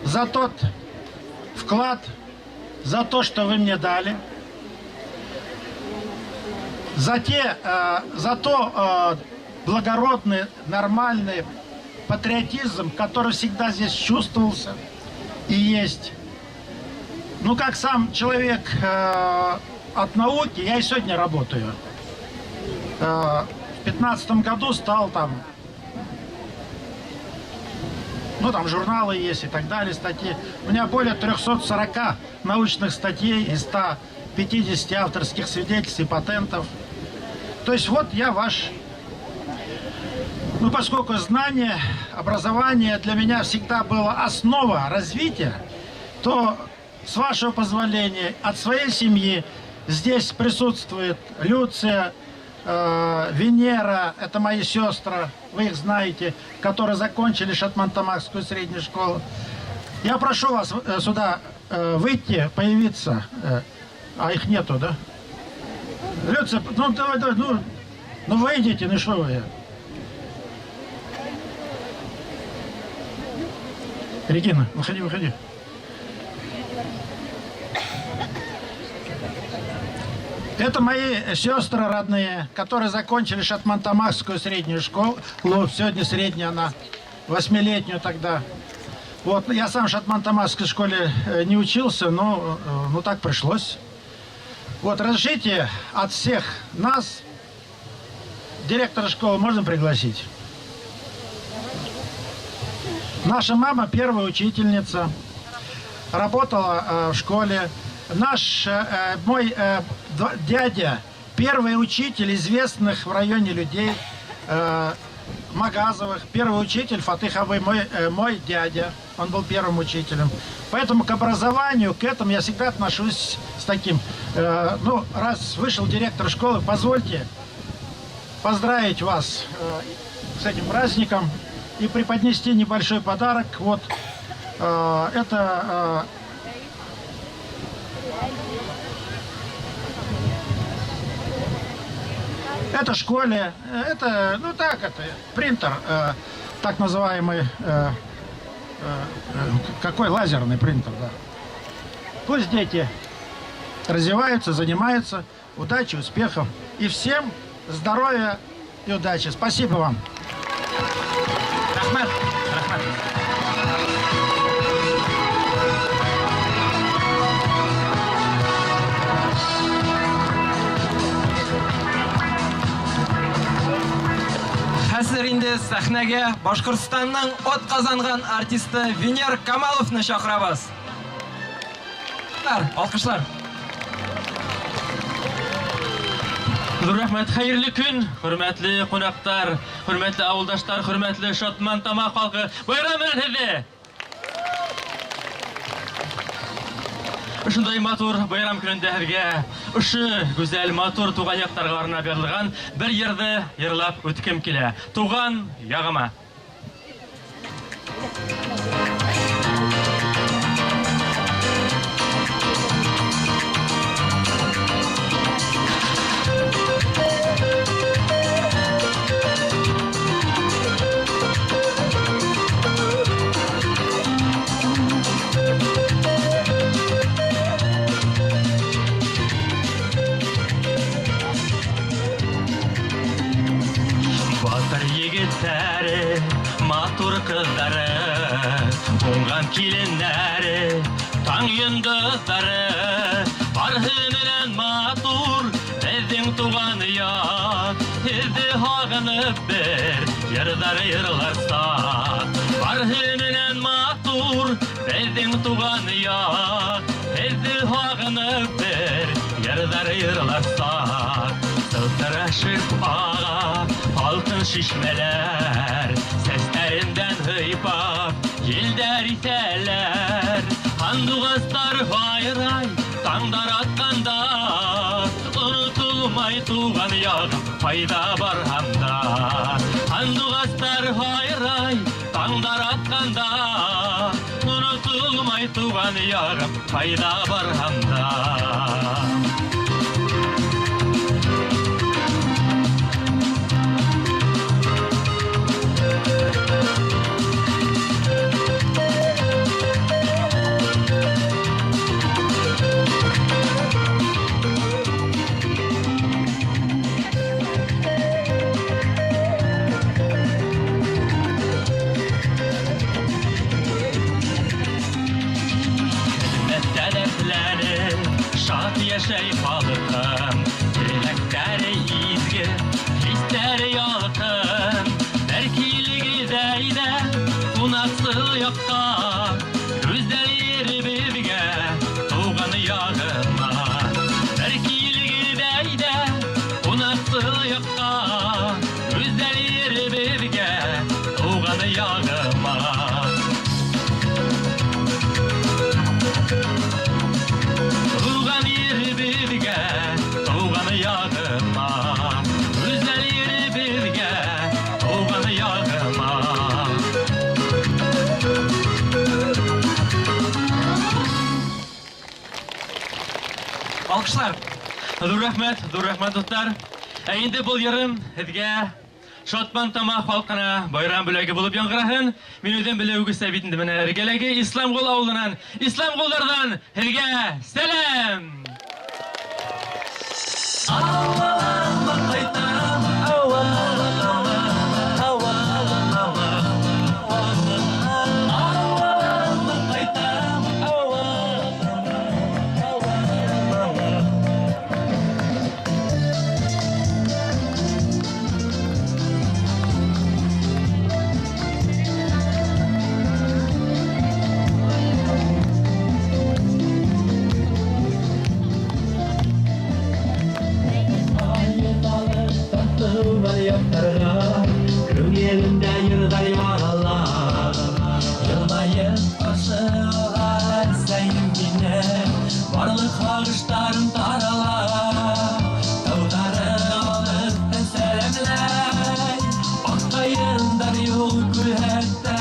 за тот вклад, за то, что вы мне дали, за то благородный, нормальный патриотизм, который всегда здесь чувствовался и есть. Ну, как сам человек от науки, я и сегодня работаю. В 15 году стал там, ну, там журналы есть и так далее, статьи. У меня более 340 научных статей и 150 авторских свидетельств и патентов. То есть вот я ваш... Ну, поскольку знание, образование для меня всегда было основа развития, то, с вашего позволения, от своей семьи здесь присутствует Люция, Венера, это мои сестры, вы их знаете, которые закончили Шатмантамакскую среднюю школу. Я прошу вас сюда выйти, появиться. А их нету, да? Люция, ну давай, давай, ну выйдите, ну что вы? Регина, выходи, выходи. Это мои сестры родные, которые закончили Шатмантамакскую среднюю школу. Сегодня средняя она, 8-летнюю тогда. Вот, я сам в Шатмантамакской школе не учился, но ну, так пришлось. Вот, разрешите от всех нас, директора школы можно пригласить? Наша мама первая учительница, работала в школе. Мой дядя, первый учитель известных в районе людей, Магазовых, первый учитель Фатых Абый, мой дядя, он был первым учителем. Поэтому к образованию, к этому я всегда отношусь с таким. Ну, раз вышел директор школы, позвольте поздравить вас с этим праздником и преподнести небольшой подарок. Вот это... Это школе, это, ну так, это принтер, так называемый, какой лазерный принтер, да. Пусть дети развиваются, занимаются, удачи, успехов и всем здоровья и удачи. Спасибо вам. Рәхмәт, рәхмәт. Хәзер инде сәхнәгә Башкортстанның атказанган артисты Венер Камаловны чакырабыз. Алкышлар. Зур рәхмәт, хәерле көн, хөрмәтле кунаклар, хөрмәтле авылдашлар, хөрмәтле Шатман-Тамак халкы. Байрам белән һеҙҙе! Шундай матур байрам көнендә һеҙгә ошо гүзәл матур туган яктарга арнап язылган бер йырҙы йырлап үткем килә. Туган ягыма. Батыр егетләре, матур кызлары, уңган киленнәре, таң йондозлары, барыһы менән матур беҙҙең туган як, һеҙҙе һағынып бер йырҙар йырларсаҡ. Барыһы менән матур беҙҙең туган як, һеҙҙе һағынып бер йырҙар йырларсаҡ. Сылтырашып аға алтын шишмәләр, сәстәрендән һыйпап елдәр иҫәләр. Һандуғастар һайрай таңдар атҡанда, онотолмай туған яғым ҡайҙа барһам да. Һандуғастар һайрай таңдар Ай туган ягым, кайда барһам да. Хезмәт таләпләре, шат яшәй халкым, Теләкләре изге, хисләре ялкын. Бер килегез әйдә, кунаксыз якка, Гүзәл еребезгә, туган ягыма. Бер килегез әйдә, кунаксыз якка, Гүзәл еребезгә, туган ягыма. Туган еребезгә, туган ягыма, Гүзәл еребезгә, туган ягыма. Алкышлар. Зур рәхмәт, зур рәхмәт, дуслар. Ә инде был йырым һеҙгә Шатман Тамак халкына байрам бүләге булып яңгыраһын. Мин үзем белеүегезчә бит инде менә эргәләге Исламгол авылынан, Исламголлардан һеҙгә сәлам! Авылыма кайтам, авылыма, авылыма, авылыма кайтам, авылыма, авылыма. Күңелемдә йырдай ярала, Елмаеп каршы алган саен мине, Барлык һагышларым тарала. Таулары алыстан сәламләй, Ак каеннар юл күрһәтә.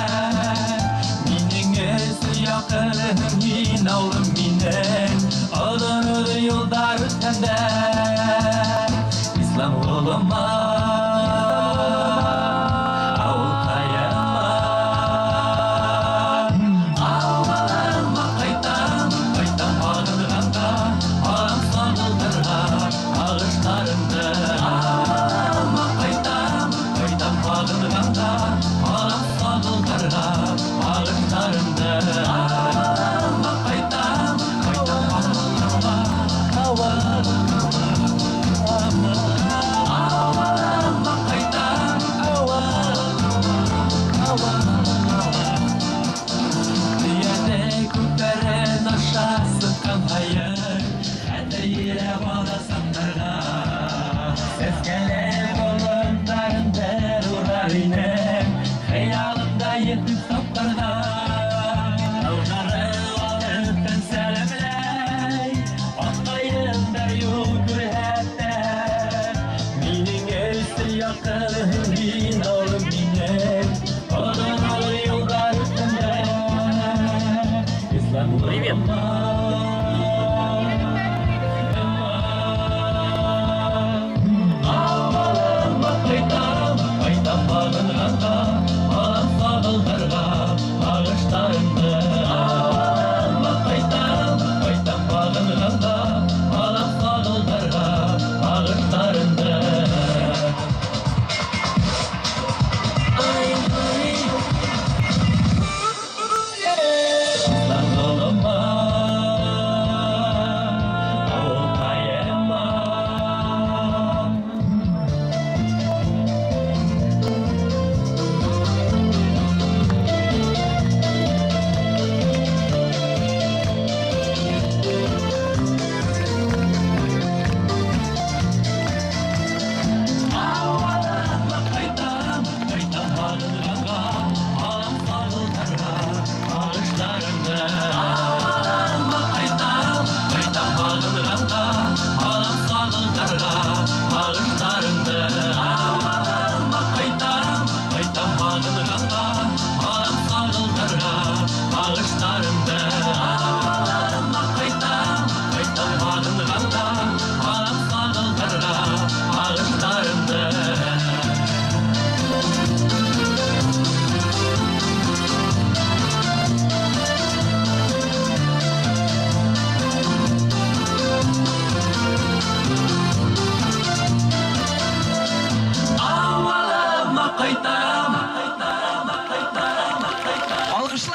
Минең өчен якыным һин, авылым минем, Озын-озын юлдар үткәндә, Ислам улыма, авылкаема. Авылыма кайтам, кайтам сагынганда, Алам сагылдырга агышларымны. Авылыма кайтам, кайтам сагынганда, Алам сагылдырга агышларымны. Авылыма кайтам, кайтам сагынганда, авылыма, авылыма кайтам, авылыма, авылыма. Төяде күперен аша сыккан һаен, Хәтер йөрә бала сакларга. Сәскәле болыннарын бер урар инем, Хыялымда йөзеп сапларга. Таулары алыстан сәламләй, Ак каеннар юл күрһәтә. Минең өчен якын һин, авылым минем, Озын-озын юлдар үткәндә, Ислам Привет. Авылыма кайтам, кайтам сагынганда, Алам сагылдарга агышларымны. Авылыма кайтам, кайтам сагынганда, Алам сагылдарга агышларымны. Ай, ай, Ислам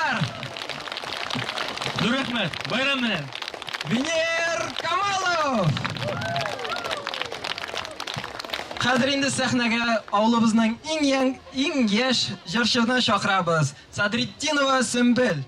Алкышлар! Зур рәхмәт, байрам белән! Венер Камалов! Хәзер инде сәхнәгә авылыбызның иң яң, иң яшь җырчыны чакырабыз. Садретдинова Сөмбел.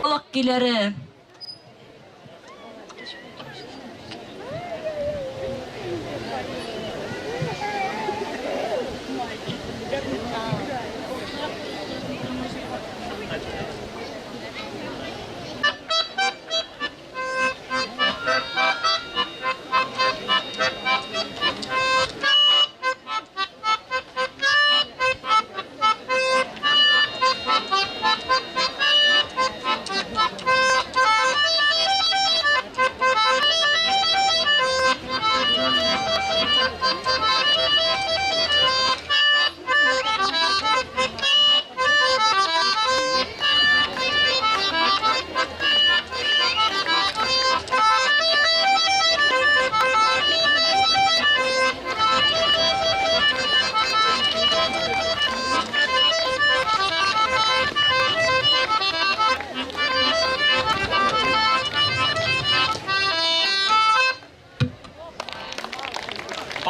Халык көйләре.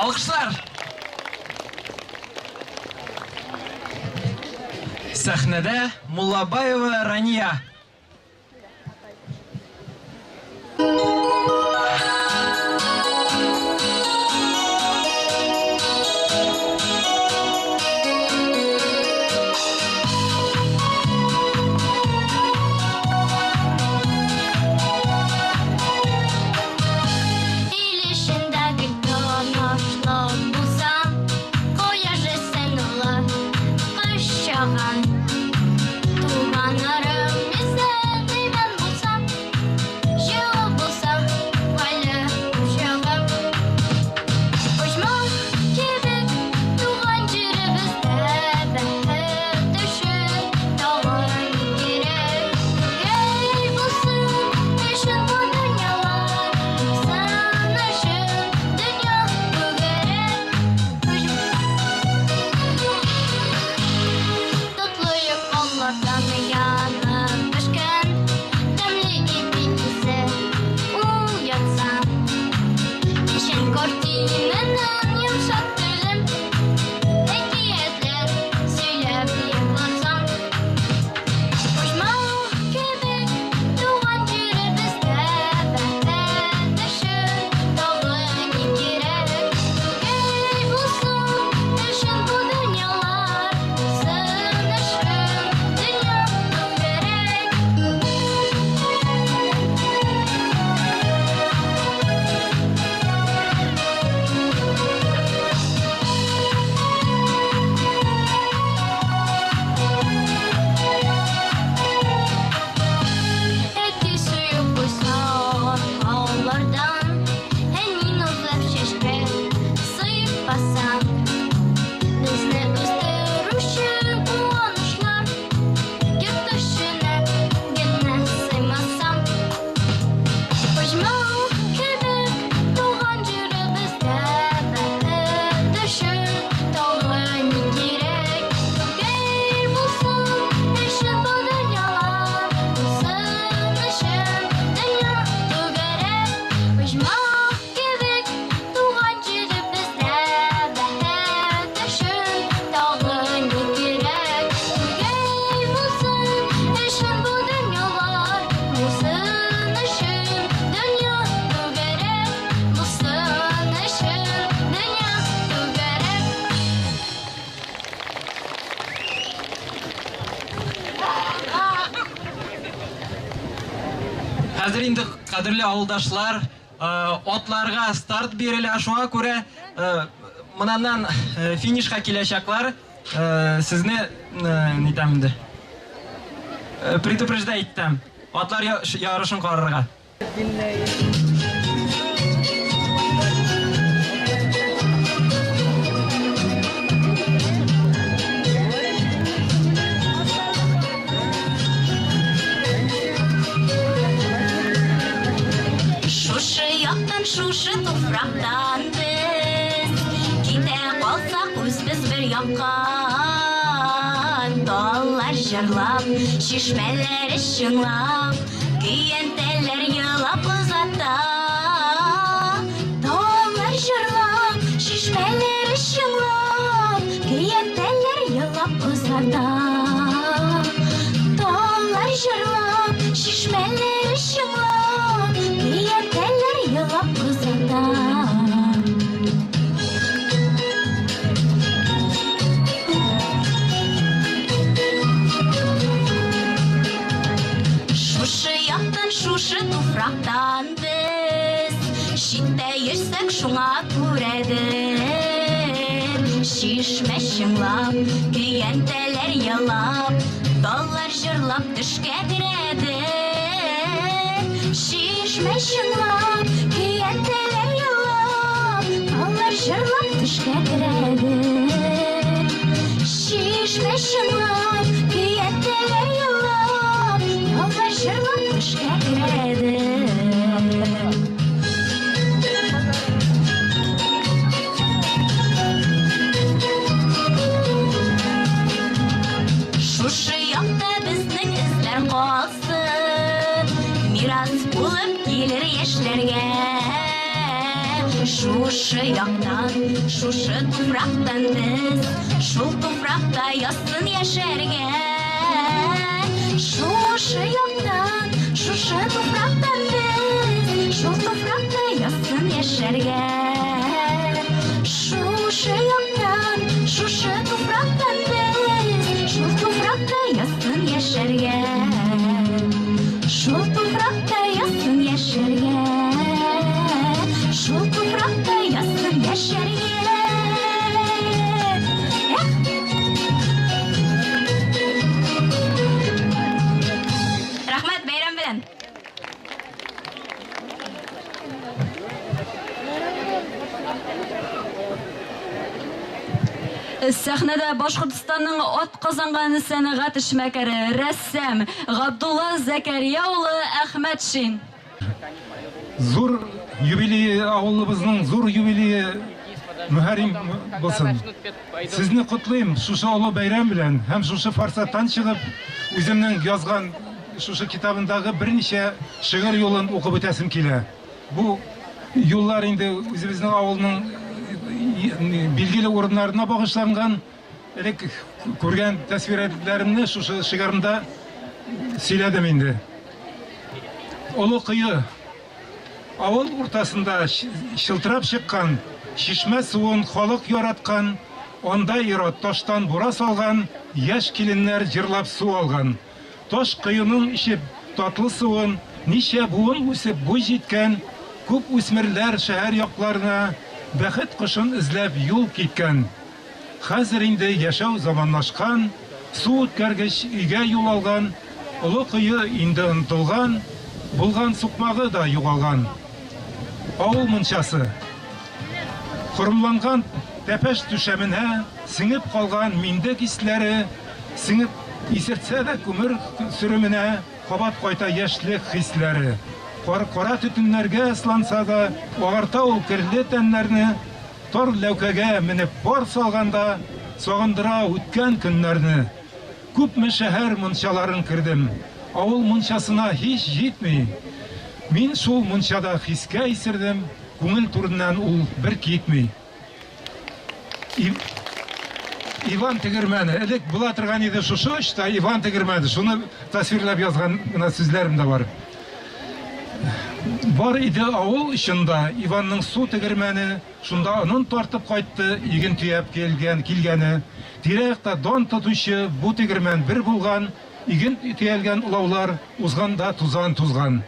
Алкышлар! Сәхнәдә Муллабаева Рания. Ил эчендә гел тынычлык булса, Кояш өстен олы кочаган. Туганнарым. Хәзер инде, кадерле авылдашлар, атларга старт бирелә. Шуңа күрә монаннан финишка киләчәкләр. Сезне нитәм инде. Предупреждать итәм. Атлар ярышын карарга. Шушы яктан, шушы туфрактан без китә калсак, үзбез бер якка. Таллар җырлап, чишмәләр чыңлап, көянтәләр елап озата. Таллар җырлап, чишмәләр чыңлап, көянтәләр елап озата. Таллар җырлап, чишмәләр чыңлап, көянтәләр елап озата. Шушы яктан, шушы туфрактан без читтә йөрсәк, шуңа күрәдер. Чишмә чыңлап, көянтәләр елап, таллар җырлап төшкә керәдер. Чишмә чыңлап, көянтәләр елап, таллар җырлап төшкә керәдер. Чишмә чыңлап, көянтәләр елап, таллар җырлап төшкә керәдер. Шушы якта безнең эзләр калсын, мирас булып килер яшьләргә. Шушы яктан, шушы туфрактан без, шул туфракта язсын яшәргә. Шушы яктан, шушы туфрактан без, шул туфракта язсын яшәргә. Шушы яктан, шушы туфрактан без, шул туфракта язсын яшәргә. Шул туфракта язсын яшәргә. Шул туфракта язсын яшәргә. Эх! Рәхмәт, бәйрәм белән! Сәхнәдә Башкортстанның атказанган сәнгать эшмәкәре, рәссам Габдулла Зәкәрия улы Әхмәтшин. Зур юбилее, авылыбызның зур юбилее мөһәрим булсын. Сезне котлыйм шушы олы бәйрәм белән һәм шушы форсаттан чыгып, үземнең язган шушы китабымдагы берничә шигырь юлын укып үтәсем килә. Бу юллар инде үзебезнең авылның билгеле урыннарына багышланган. Элек күргән тәсвирләремне шушы шигырымда сөйләдем инде. Олы кое авыл уртасында чылтырап чыккан чишмә суын халык яраткан, анда ир-ат таштан бура салган, яшь киленнәр җырлап су алган. Таш коеның эчеп татлы суын ничә буын үсеп буй җиткән, күп үсмерләр шәһәр якларына бәхет кошын эзләп юл киткән. Хәзер инде яшәү заманлашкан, су үткәргеч өйгә юл алган, олы кое инде онытылган, булган сукмагы да югалган. Авыл мунчасы. Корымланган тәпәш түшәменә сеңеп калган миндек исләре сеңеп исертсә дә күмер сөременә кабат кайта яшьлек хисләре. Кар кара төтеннәргә ысланса да, агарта ул керле тәннәрне, тар ләүкәгә менеп пар салганда, сагындыра үткән көннәрне. Күпме шәһәр мунчаларын кердем, авыл мунчасына һич җитми. Мин шул мунчада хискә исердем, күңел түреннән ул бер китми. Иван тегермәне. Элек була торган иде шушы очта Иван тегермәне. Шуны тасвирлап язган гына сүзләрем дә бар. Бар иде авыл очында Иванның су тегермәне, шунда онын тартып кайтты, иген төяп килгән, килгәне. Тирә-якта дан тотучы бу тегермән бер булган, иген төялгән олаулар узганда тузан тузган.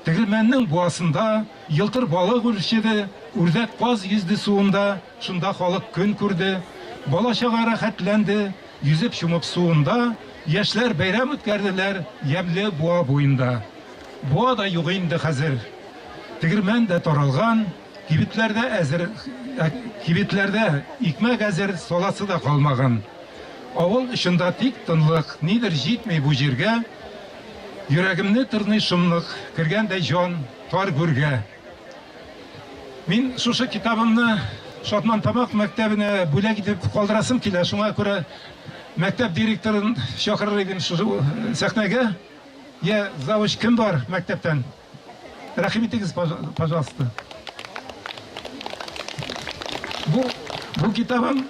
Тегермәннең буасында елтыр балык үрчеде, үрдәк каз йөзде суында, шунда халык көн күрде. Бала-чага рәхәтләнде, йөзеп чумып суында, яшьләр бәйрәм үткәрделәр ямьле буа буенда. Буа да юк инде хәзер. Тегермән дә таралган, кибетләрдә әзер, кибетләрдә икмәк әзер, саласы да калмаган. Авыл очында тик тынлык, нидер җитми бу җиргә. Йөрәгемне тырный шомлык, кергәндәй җан тар гүргә. Мин шушы китабымны Шатман Тамак мәктәбенә бүләк итеп калдырасым килә. Шуңа күрә мәктәп директорын чакырыр идем шушы сәхнәгә. Я, завуч кем бар мәктәптән? Рәхим итегез, пожалуйста. Бу, бу китабым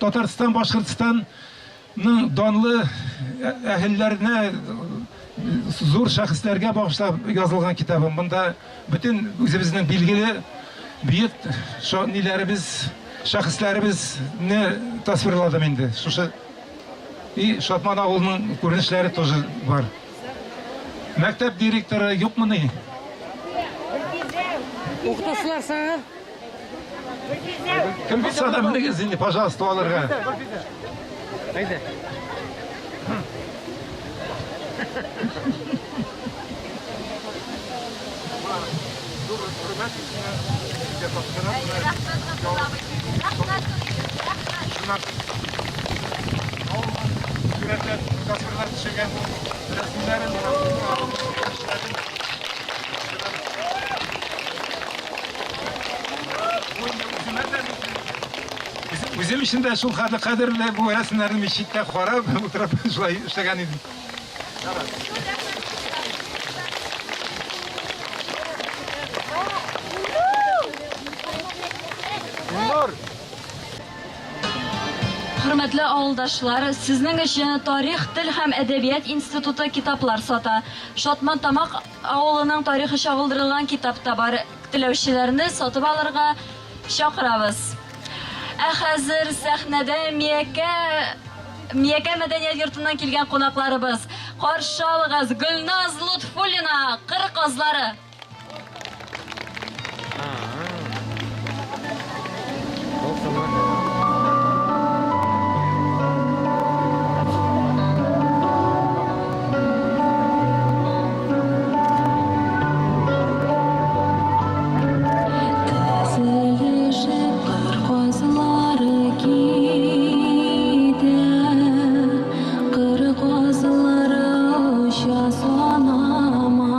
Татарстан, Башкортстан ның данлы әһелләренә, зур шәхесләргә багышлап язылган китабым. Монда бөтен үзебезнең билгеле бөек ниләребез, шәхесләребезне тасвирладым инде. Шушы и Шатман авылының күренешләре тоже бар. Мәктәп директоры юкмыни? Укытучылар сагыз. Кем булса да менегез инде, пожалуйста, алырга. Әйдә. Сурәтләр, тасвирлар төшергән рәсемнәрен. Үзем өчен дә шул хәтле кадерле бу рәсемнәрне мин читтә карап утырып шулай эшләгән идем. Илнур! Хөрмәтле авылдашлар, сезнең өчен Тарих, тел һәм әдәбият институты китаплар сата. Шатман Тамак авылының тарихы чагылдырылган китап та бар. Теләүчеләрне сатып алырга чакырабыз. Ә хәзер сәхнәдә Миякә Миякә мәдәният йортыннан килгән кунакларыбыз. Каршы алыгыз, Гөлназ Лотфуллина, Кыр казлары. Тезелешеп кыр казлары китә, Кыр казлары оча санама.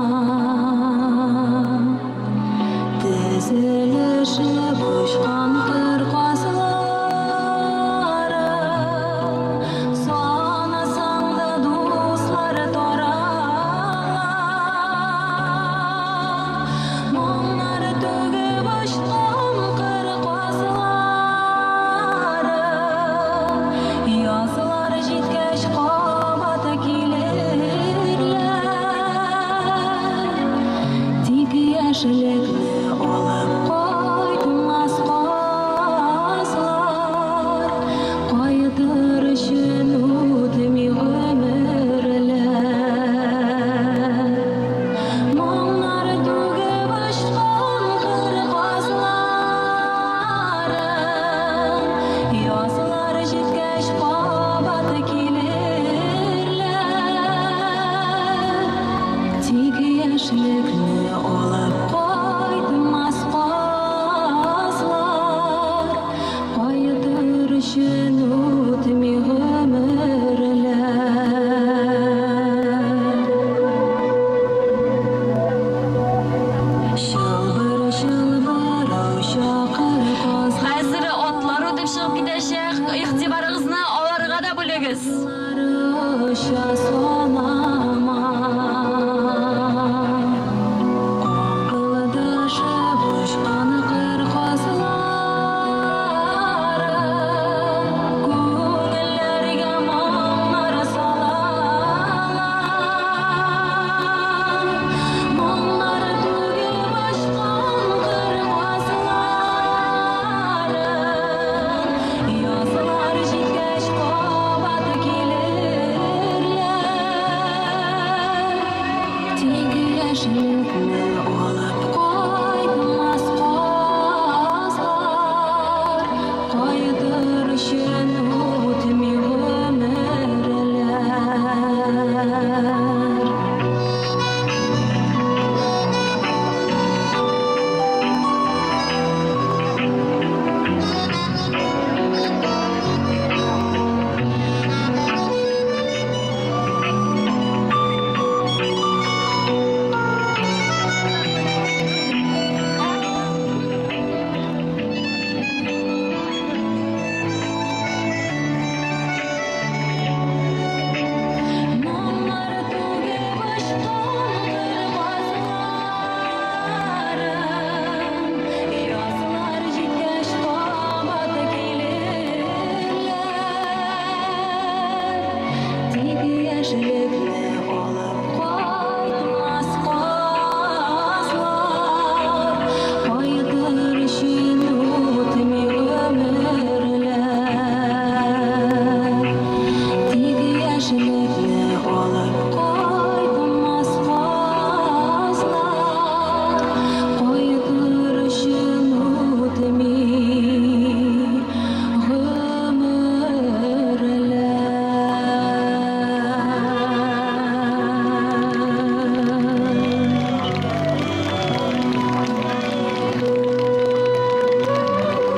яшьлекне алып кайтмас казлар, кайтыр өчен үтми гомерләр. Моңнар түгеп очкан кыр казларым, Язлар җиткәч кабат килерләр. Тик яшьлекне алып кайтмас казлар, Кайтыр өчен үтми гомерләр. Тик яшьлекне алып кайтмас казлар, Кайтыр өчен үтми гомерләр.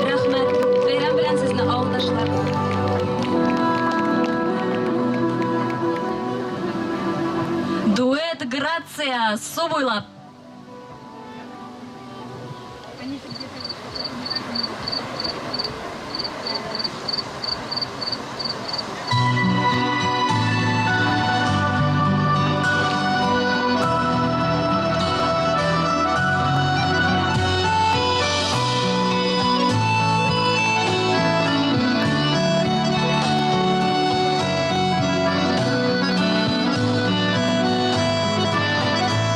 Рәхмәт. Бәйрәм белән сезне, авылдашлар. Дуэт Грация су буйлап.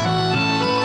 Thank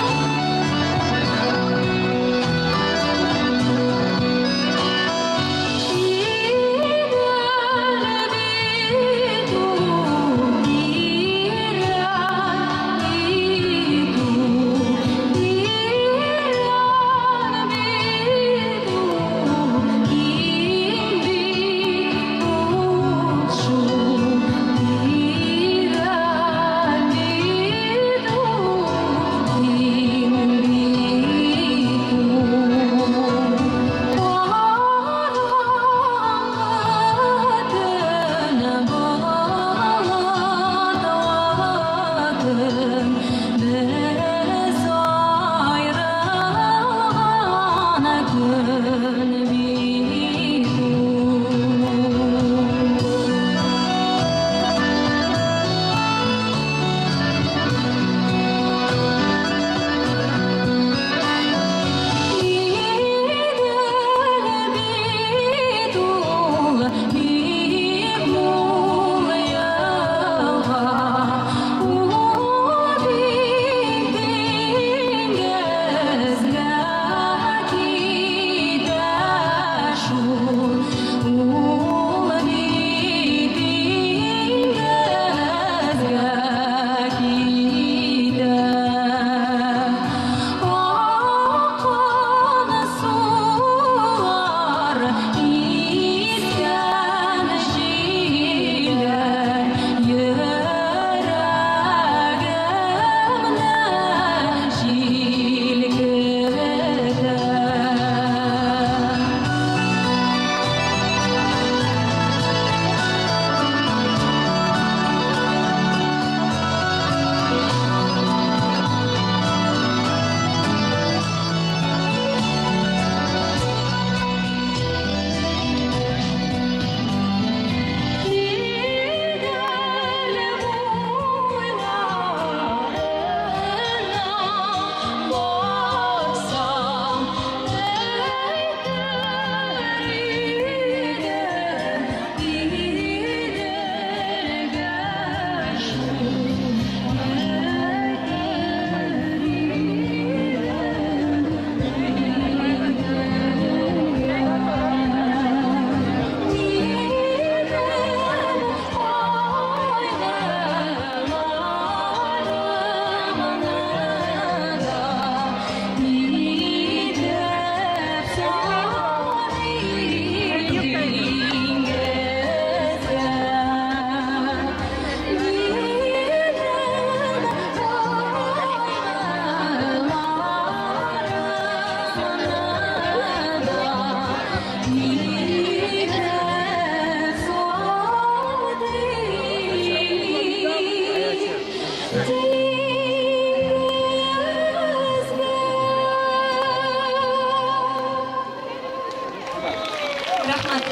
Рәхмәт.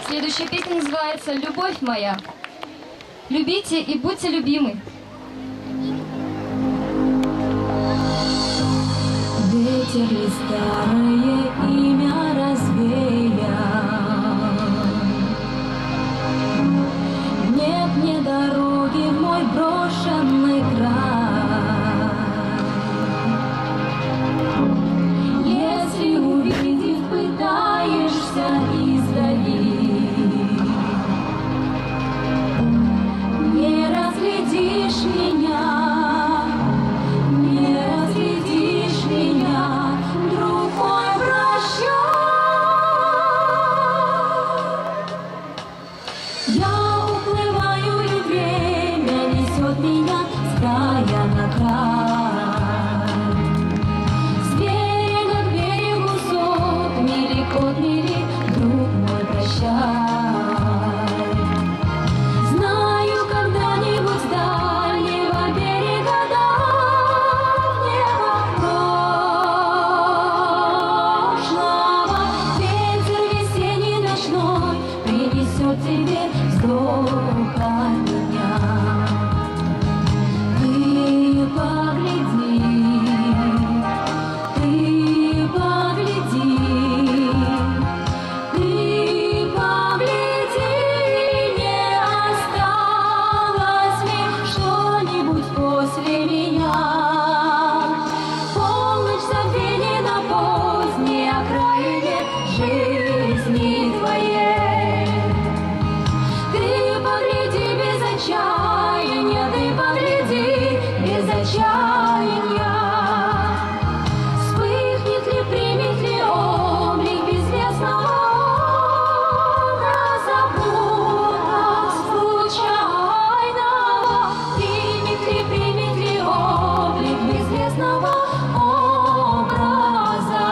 Следующая песня называется «Любовь моя». Любите и будьте любимы. Ветер ли старое имя развеял? Нет мне дороги в мой брошенный край. Если увидев, пытаешься издали, не разглядишь меня, не разглядишь меня, друг мой, прощай. Я уплываю, и время несет меня с края на край. С берега к берегу, с отмели к отмели, друг мой, прощай. Знаю, когда-нибудь с дальнего берега давнего прошлого ветер весенний ночной принесет тебе вздох от меня. Ты погляди, ты погляди, ты погляди, не осталось ли что-нибудь после меня. Полночь забвения на поздней окраине жизни твоей. Ты погляди без отчаяния, ты погляди без отчаяния. Вспыхнет ли, примет ли облик безвестного образа будто случайного? Примет ли облик безвестного образа?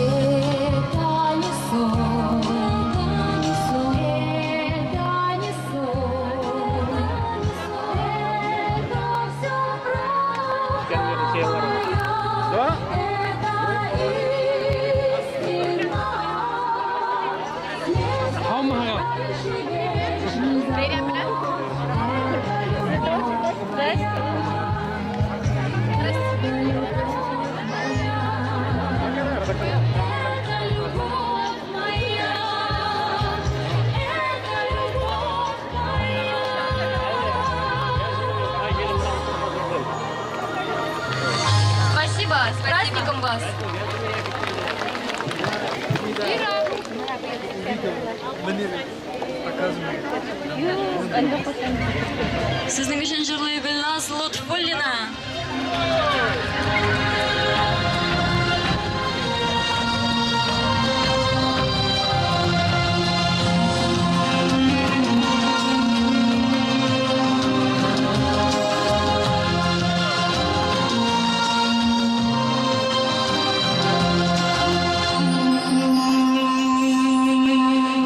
Это не сон, это не сон, это не сон, это все правда моя, это истина. Это любовь моя, это любовь моя. Спасибо, с праздником вас! Сезнең өчен җырлый Гөлназ Лотфуллина.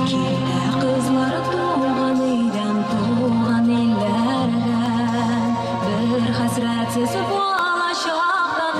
Килә кызлар туган өйдән, туган илләрдән, Бер хәсрәтсез балачактан.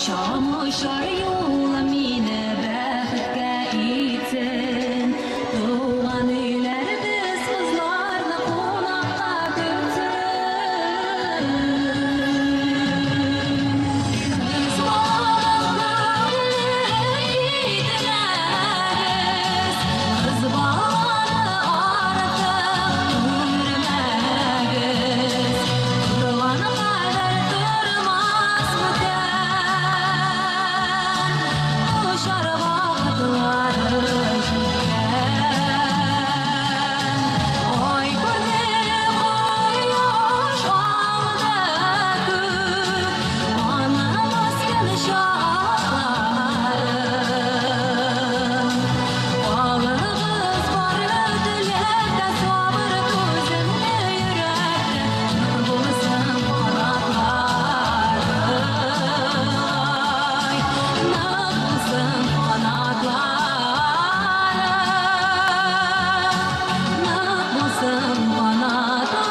Очам очар юлым мине бәхеткә илтсен. Туган өйләр без кызларны кунакка көтсен. Кыз баланы итмәгез, кыз баланы артык күрмәгез. Торган кадәр тормас бүтән, очар вакытлары җиткән. Ай күрде, кояш алды күк, аның үскән чакларын. Алыгыз бары теләктә, сабыр, түземле йөрәктә, нык булсын канатлары. Ай, нык булсын канатлары, нык булсын канатлары.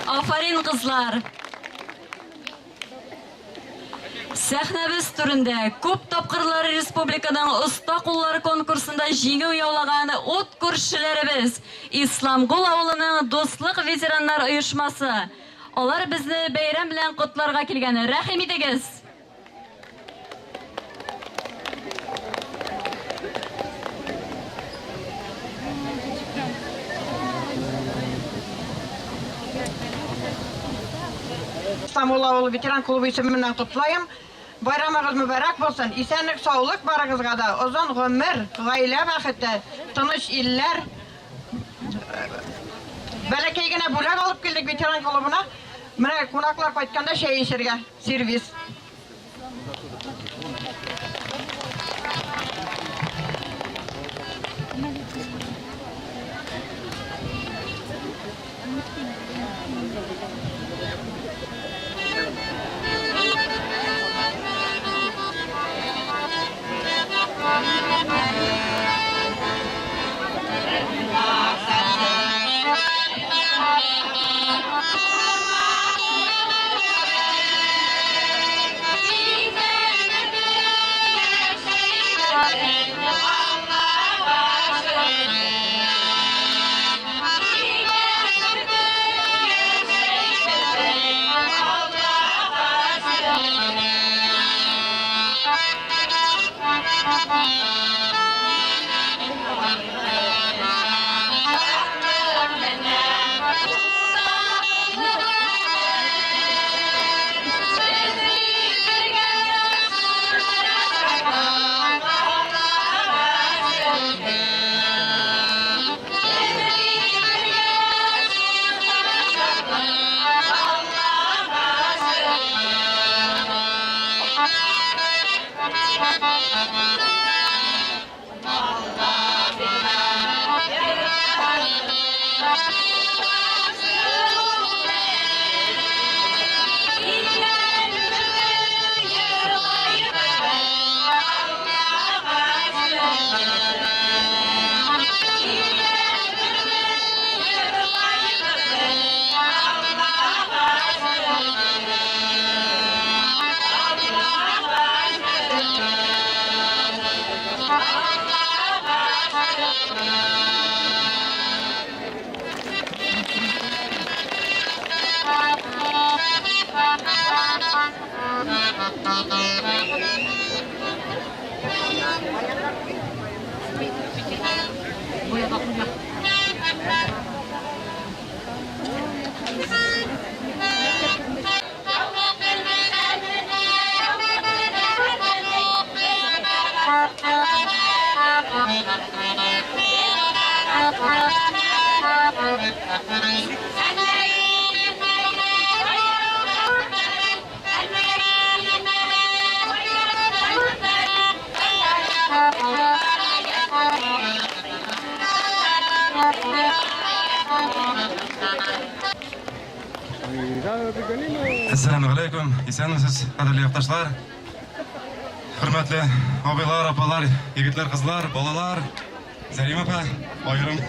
Афәрин, кызлар! Сәхнәбез түрендә күп тапкырлар республиканың оста куллар конкурсында җиңү яулаган ут күршеләребез Исламгул авылының Дуслык ветераннар оешмасы. Алар безне бәйрәм белән котларга килгән. Рәхим итегез! Исламгул авылы ветеран клубы исеменнән котлыйм. Байрамыгыз мөбарәк булсын. Исәнлек, саулык барыгызга да, озын гомер, гаилә бәхете, тыныч илләр. Бәләкәй генә бүләк алып килдек ветеран клубына. Менә кунаклар кайтканда чәй эчәргә сервиз. Әссәламү галәйкүм, исәнмесез, кадерле якташлар. Хөрмәтле абыйлар, апалар, егетләр, кызлар, балалар, Зәримә апа, аерым.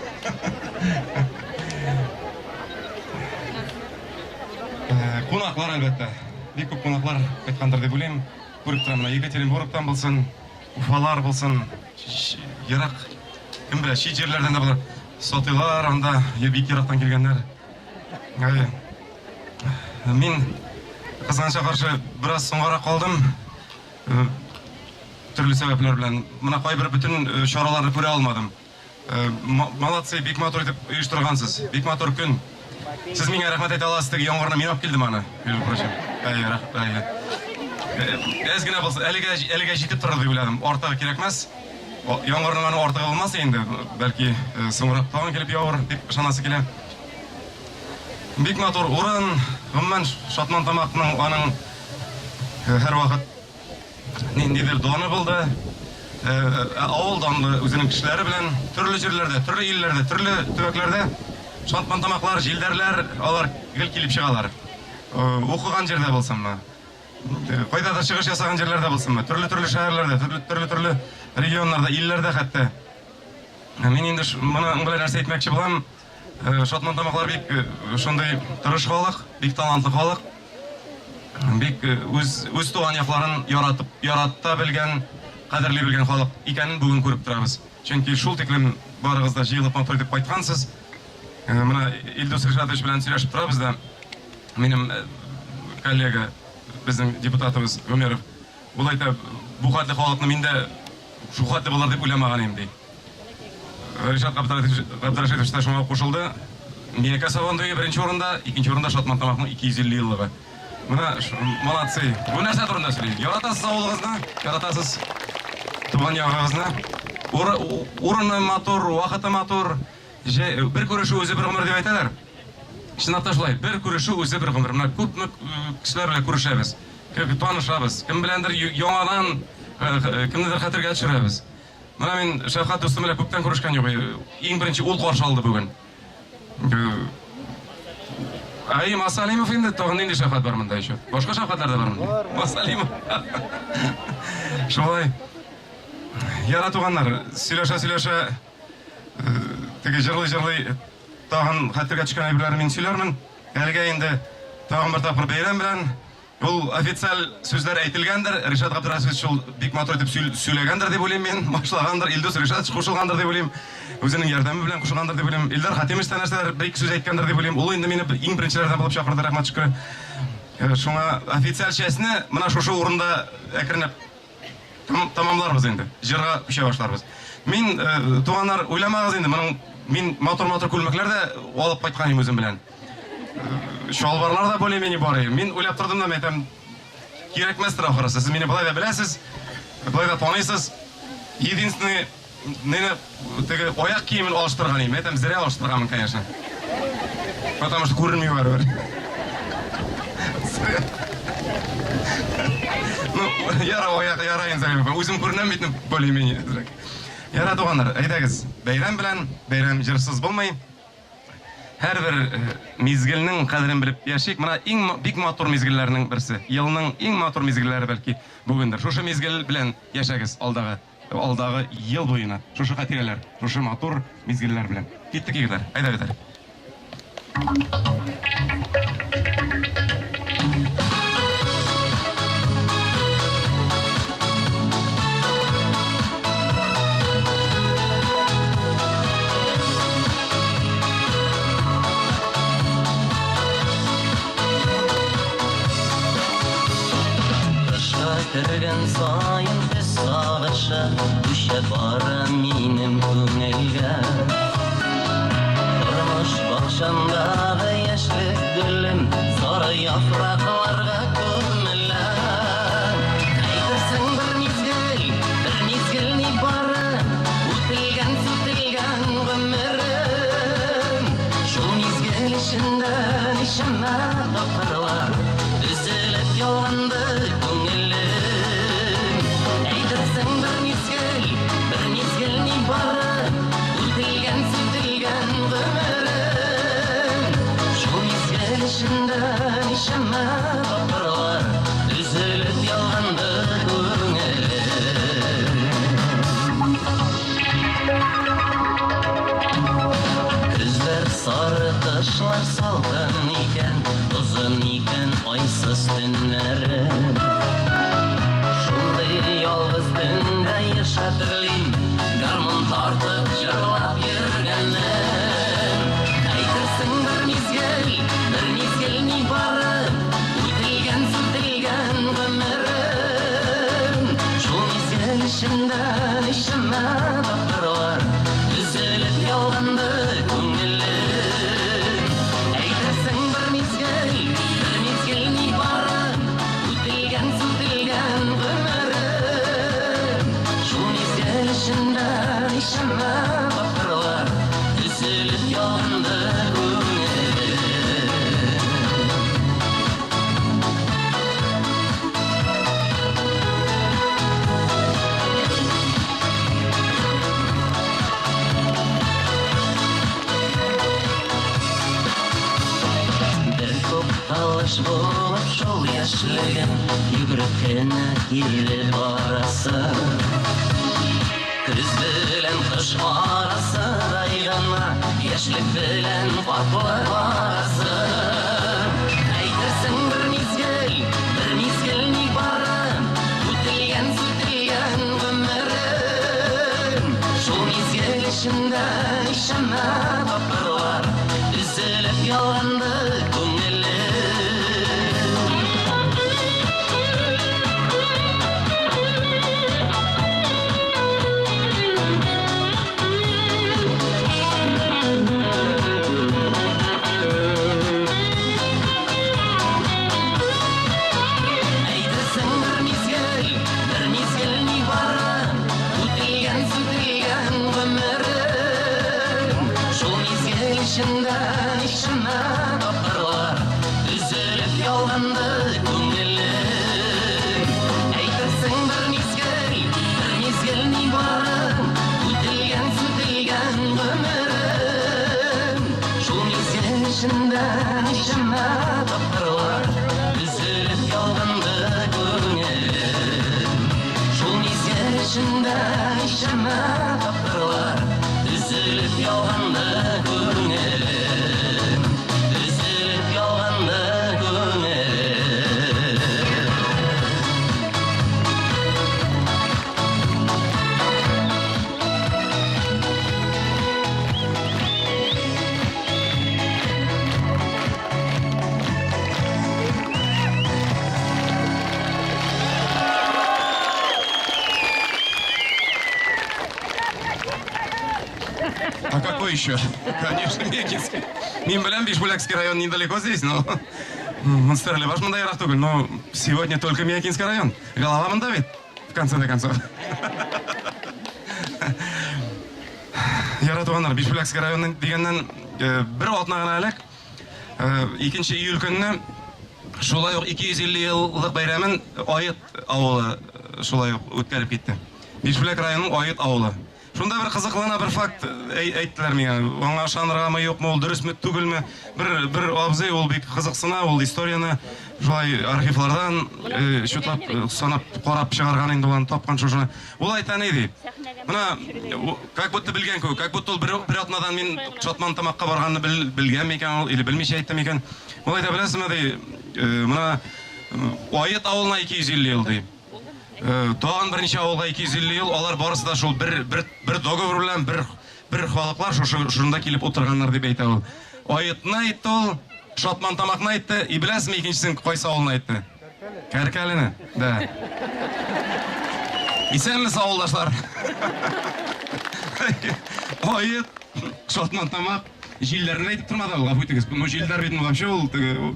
Э, кунаклар, әлбәттә. Бик күп кунаклар кайткандыр дип уйлыйм. Күреп торам, менә Екатеринбургтан булсын, Уфалар булсын, ерак, кем белә, чит җирләрдән дә булыр. Сатыйлар анда, бик ерактан килгәннәр. Әйе. Мин кызганычка каршы бераз соңгарак калдым. Э, төрле сәбәпләр белән. Менә кайбер бөтен э, чараларны күрә алмадым. Э, молодцы, бик матур итеп оештыргансыз. Бик матур көн. Сез миңа рәхмәт әйтә аласыз, теге яңгырны мин алып килдем аны, между прочим. Әйе, рәхмәт, әйе. Әз генә булса, әлегә әлегә җитеп торыр дип уйладым. Артыгы кирәкмәс. Яңгырның аны артыгы булмас инде, бәлки соңрак тагын килеп явыр дип ышанасы килә. Бик матур урын, гомумән Шатман Тамакның аның һәрвакыт ниндидер даны булды. Ә авыл данлы үзенең кешеләре белән төрле җирләрдә, төрле илләрдә, төрле төбәкләрдә Шатман Тамаклар, җилдәрләр, алар гел килеп чыгалар. Укыган җирдә булсынмы, кайдадыр чыгыш ясаган җирләрдә булсынмы, төрле-төрле шәһәрләрдә, төрле-төрле регионнарда, илләрдә хәтта. Мин инде моның белән нәрсә әйтмәкче булам, Шатман Тамаклар бик шундый тырыш халык, бик талантлы халык. Бик үз үз туган якларын яратып, ярата белгән, кадерли белгән халык икәнен бүген күреп торабыз. Чөнки шул тиклем барыгыз да җыелып матур итеп кайткансыз. Менә Илдус Ришатович белән сөйләшеп торабыз да, минем коллега, безнең депутатыбыз Гомеров, ул әйтә, бу хәтле халыкны мин дә шул хәтле булыр дип уйламаган идем, ди. Ришат Габдрашитович та шуңа кушылды. Миякә Сабантуе беренче урында, икенче урында Шатман Тамакның 250 еллыгы. Менә молодцы. Бу нәрсә турында сөйли? Яратасыз авылыгызны, яратасыз туган ягыгызны. Урыны матур, вакыты матур. Бер күрешү үзе бер гомер дип әйтәләр. Чынлап та шулай, бер күрешү үзе бер гомер. Менә күпме кешеләр белән күрешәбез, танышабыз, кем беләндер яңадан кемнедер хәтергә төшерәбез. Менә мин Шәфкать дустым белән күптән күрешкән юк. Иң беренче ул каршы алды бүген. Әй, Масалимов инде, тагын нинди Шәфкать бар монда еще? Башка Шәфкатьләр дә бар монда. Масалимов. Шулай. Яра туганнар, сөйләшә-сөйләшә, теге җырлый-җырлый тагын хәтергә төшкән әйберләрне мин сөйләрмен. Әлегә инде тагын бер тапкыр бәйрәм белән. Ул официаль сүзләр әйтелгәндер, Ришат Габдрәшитович шул бик матур итеп сөйләгәндер дип уйлыйм мин, башлагандыр, Илдус Ришатович кушылгандыр дип уйлыйм, үзенең ярдәме белән кушылгандыр дип уйлыйм, Илдар Хатимович та нәрсәдер бер-ике сүз әйткәндер дип уйлыйм, ул инде мине иң беренчеләрдән булып чакырды, рәхмәт шөкер. Шуңа официаль чәсне менә шушы урында әкренләп тәмамларбыз инде, җырга күчә башларбыз. Мин, туганнар, уйламагыз инде, моның мин матур-матур күлмәкләр дә алып кайткан идем үзем белән. Чалбарлар да более-менее бар иде. Мин уйлап тордым да, мәйтәм, кирәкмәстер ахрысы. Сез мине болай да беләсез, болай да таныйсыз. Единственный, мине теге аяк киемен алыштырган идем. Мәйтәм, зря алыштырганмын, конечно. Потому что күренми барыбер. Ну, яра, аяк, яра инде. Үзем күренәм бит, более-менее. Яра, туганнар, әйдәгез, бәйрәм белән, бәйрәм җырсыз булмый. Һәрбер мизгелнең кадерен белеп яшик. Менә иң бик матур мизгелләрнең берсе. Елның иң матур мизгелләре бәлки бүгендер. Шушы мизгел белән яшәгез алдагы алдагы ел буена. Шушы хатирәләр, шушы матур мизгелләр белән. Киттек, егетләр. Әйдә, Виталий. Кышка кергән саен көз сагышы Күчә бара минем күңелгә. Тормыш бакчамдагы яшьлек гөлем Сары яфракларга күмелә. Әйтерсең бер мизгел, бер мизгел нибары Үтелгән, сүтелгән гомерем. Шул мизгел эчендә ничәмә тапкырлар Өзелеп ялганды күңелем. Әйтерсең бер мизгел, бер мизгел нибары. Кышлар салкын икән, озын икән айсыз төннәре. Шундый ялгыз төндә еш хәтерлим, гармун тартып җырлап йөргәнне. Әйтерсең бер мизгел, бер мизгел нибары, үтелгән, сүтелгән гомерем. Шул мизгел эчендә ничәмә тапкырлар өзелеп ялганды күңелем. Әйтерсең бер мизгел, бер мизгел нибары, үтелгән, сүтелгән гомерем. Шул мизгел эчендә ничәмә тапкырлар өзелеп ялганды күңелем. Бер тукталыш булып шул яшьлегем Йөгереп кенә килеп барасы. Көз белән кыш арасыдай гына Яшьлек белән картлык арасы. Әйтерсең бер мизгел, бер мизгел нибары, Үтелгән, сүтелгән гомерем. Шул мизгел эчендә ничәмә тапкырлар Өзелеп ялганды күңелем. Әйтерсең бер мизгел, бер мизгел нибары, Үтелгән, сүтелгән гомерем. Шул мизгел эчендә ничәмә тапкырлар Өзелеп ялганды күңелем. Әйтерсең бер мизгел, бер мизгел нибары, Үтелгән, сүтелгән гомерем. Шул мизгел эчендә ничәмә тапкырлар Өзелеп ялганды күңелем. Шул мизгел эчендә ничәмә тапкырлар Өзелеп ялганды күңелем. Өзелеп ялганды күңелем. А какой еще? Конечно, Мекинский. Мин беләм, Бишбүләкский район недалеко здесь, но... Стәрлебаш монда ерак түгел, но сегодня только Миякинский район. Голова монда бит, в конце-то концов. Яра туганнар, Бишбүләкский районы дигәннән бер атна гына элек, 2 июль көнне шулай ук 250 еллык бәйрәмен Ает авылы шулай ук үткәреп китте. Бишбүләк районының Ает авылы. Шунда бер кызыклы гына бер факт әйттеләр миңа. Аңа ышаныргамы, юкмы, ул дөресме, түгелме? Бер бер абзый ул бик кызыксына, ул историяне шулай архивлардан чутлап санап карап чыгарган инде ул аны тапкан шушыны. Ул әйтә ни ди? Менә как будто белгән кебек, как будто ул бер бер атнадан мин Чатман Тамакка барганны белгән микән ул или белмичә әйтте микән? Ул әйтә, беләсезме ди, менә Ает авылына 250 ел ди. Тагын берничә авылга 250 ел, алар барысы да шул бер бер бер договор белән бер бер халыклар шушы шунда килеп утырганнар дип әйтә ул. Аетны әйтте ул, Шатман Тамакны әйтте, и беләсезме икенчесен кайсы авылны әйтте? Кәркәлене, да. Исәнмесез, авылдашлар. Ает, Шатман Тамак, җилләрне әйтеп тормады ул, гафу итегез. Ну җилләр бит, ну вообще ул теге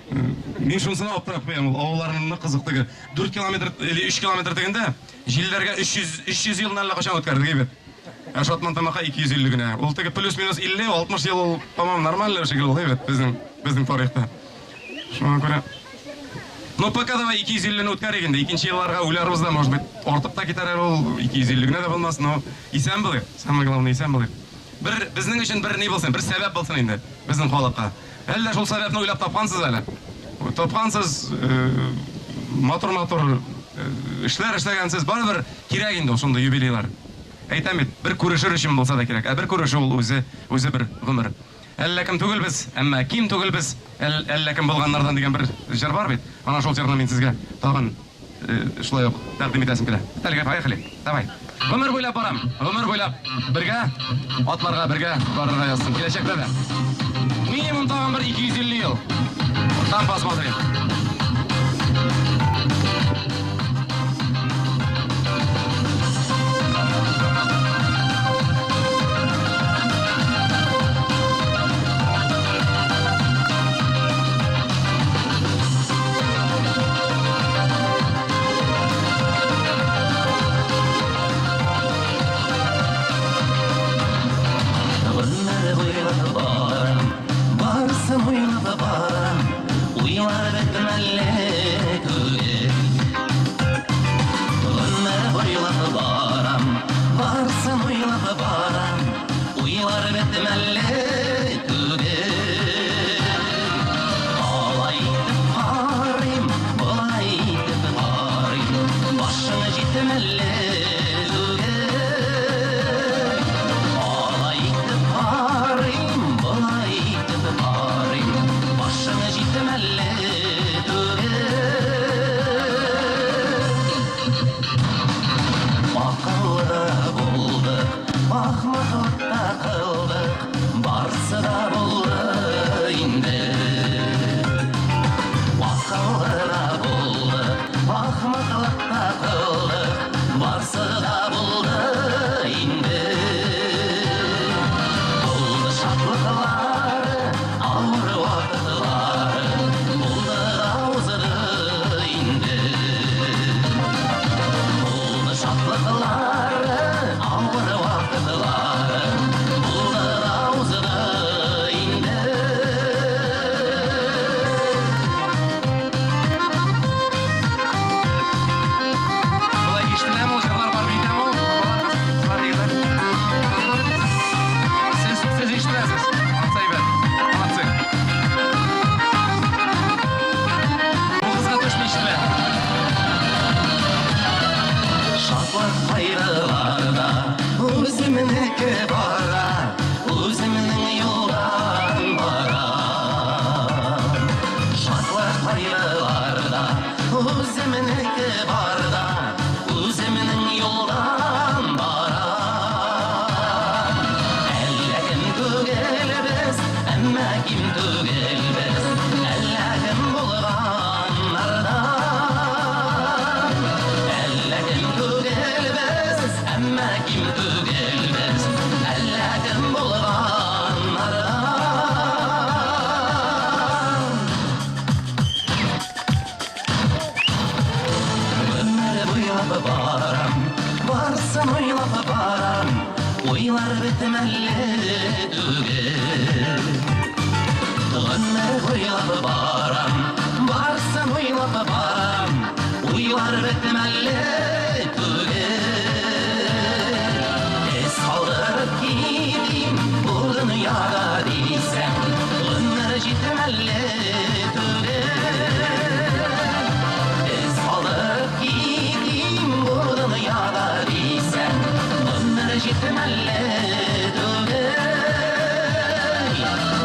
мин шунысына аптырап куям, ул авылларның нык кызык теге. 4 километр или 3 километр дигәндә, җилләргә 300 300 елны әллә кайчан үткәрдек әйбәт. Ә Шатман Тамакка 250 генә. Ул теге плюс-минус 50, 60 ел ул, по-моему, нормально шикелле ул әйбәт безнең безнең тарихта. Шуңа күрә Ну, пока давай 250-не үткәрик инде. Икенче елларга уйларбыз да, может быть, артып та китәр әле ул, 250 генә дә булмас, но исән булыйк. Самое главное, исән булыйк. Бер безнең өчен бер ни булсын, бер сәбәп булсын инде безнең халыкка. Әллә шул сәбәпне уйлап тапкансыз әле. Тапкансыз, матур-матур эшләр эшләгәнсез. Барыбер кирәк инде ул шундый юбилейлар. Әйтәм бит, бер күрешер өчен булса да кирәк. Ә бер күрешү ул үзе, үзе бер гомер. Әллә кем түгелбез, әмма ким түгелбез, әл, әллә кем булганнардан дигән бер җыр бар бит. Ана шул җырны мин сезгә тагын э, шулай ук тәкъдим итәсем килә. Әлегә поехали. Давай. Гомер буйлап барам. Гомер буйлап бергә атларга бергә барырга язсын. Киләчәктә дә. Минимум тагын бер 250 ел. Там посмотрим. Гомер буйлап барам, барсын уйлап барам, уйлар бетмәле түгел. Гомер буйлап барам, барсын уйлап барам, уйлар бетмәле түгел. Алай итеп карыйм, болай итеп карыйм, башың җитмәле түгел. Алай итеп карыйм, болай итеп карыйм, башың җитмәле түгел. Акыллы да булдык, ахмаклык та кылдык, барсы да булды инде. Акыллы да булдык, ахмаклык та кылдык, барсы да булды инде. Булды шатлыклары, авыр вакытлары, булды да узды инде. Булды шатлыклары, авыр вакытлары, булды да узды инде. Болай ишетеләме ул җырлар бар бит ул? Балалар, егетләр. Сез сез ишетәсез. Молодцы, ребят. Молодцы. Бу кызга точно ишетелә. Шатлык кайгыларда үземнеке бара, үземнең юлдан барам. Шатлык кайгыларда үземнеке барда, үземнең юлдан барам. Әллә кем түгелбез, әмма ким түгелбез, әллә кем булганнардан. Әллә кем түгелбез, әмма ким түгелбез, әллә кем булганнардан. Гомер буйлап барам, барсын уйлап барам, уйлар бетмәле түгел. Гомер буйлап барам, барсын уйлап барам, уйлар бетмәле түгел. Эз калдырып китим бу дөньяда дисәм, гомер җитмәле түгел. Эз калдырып китим бу дөньяда дисәм, гомер җитмәле түгел.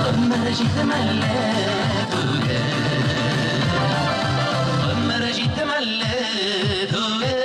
Гомер җитмәле түгел. Гомер җитмәле түгел.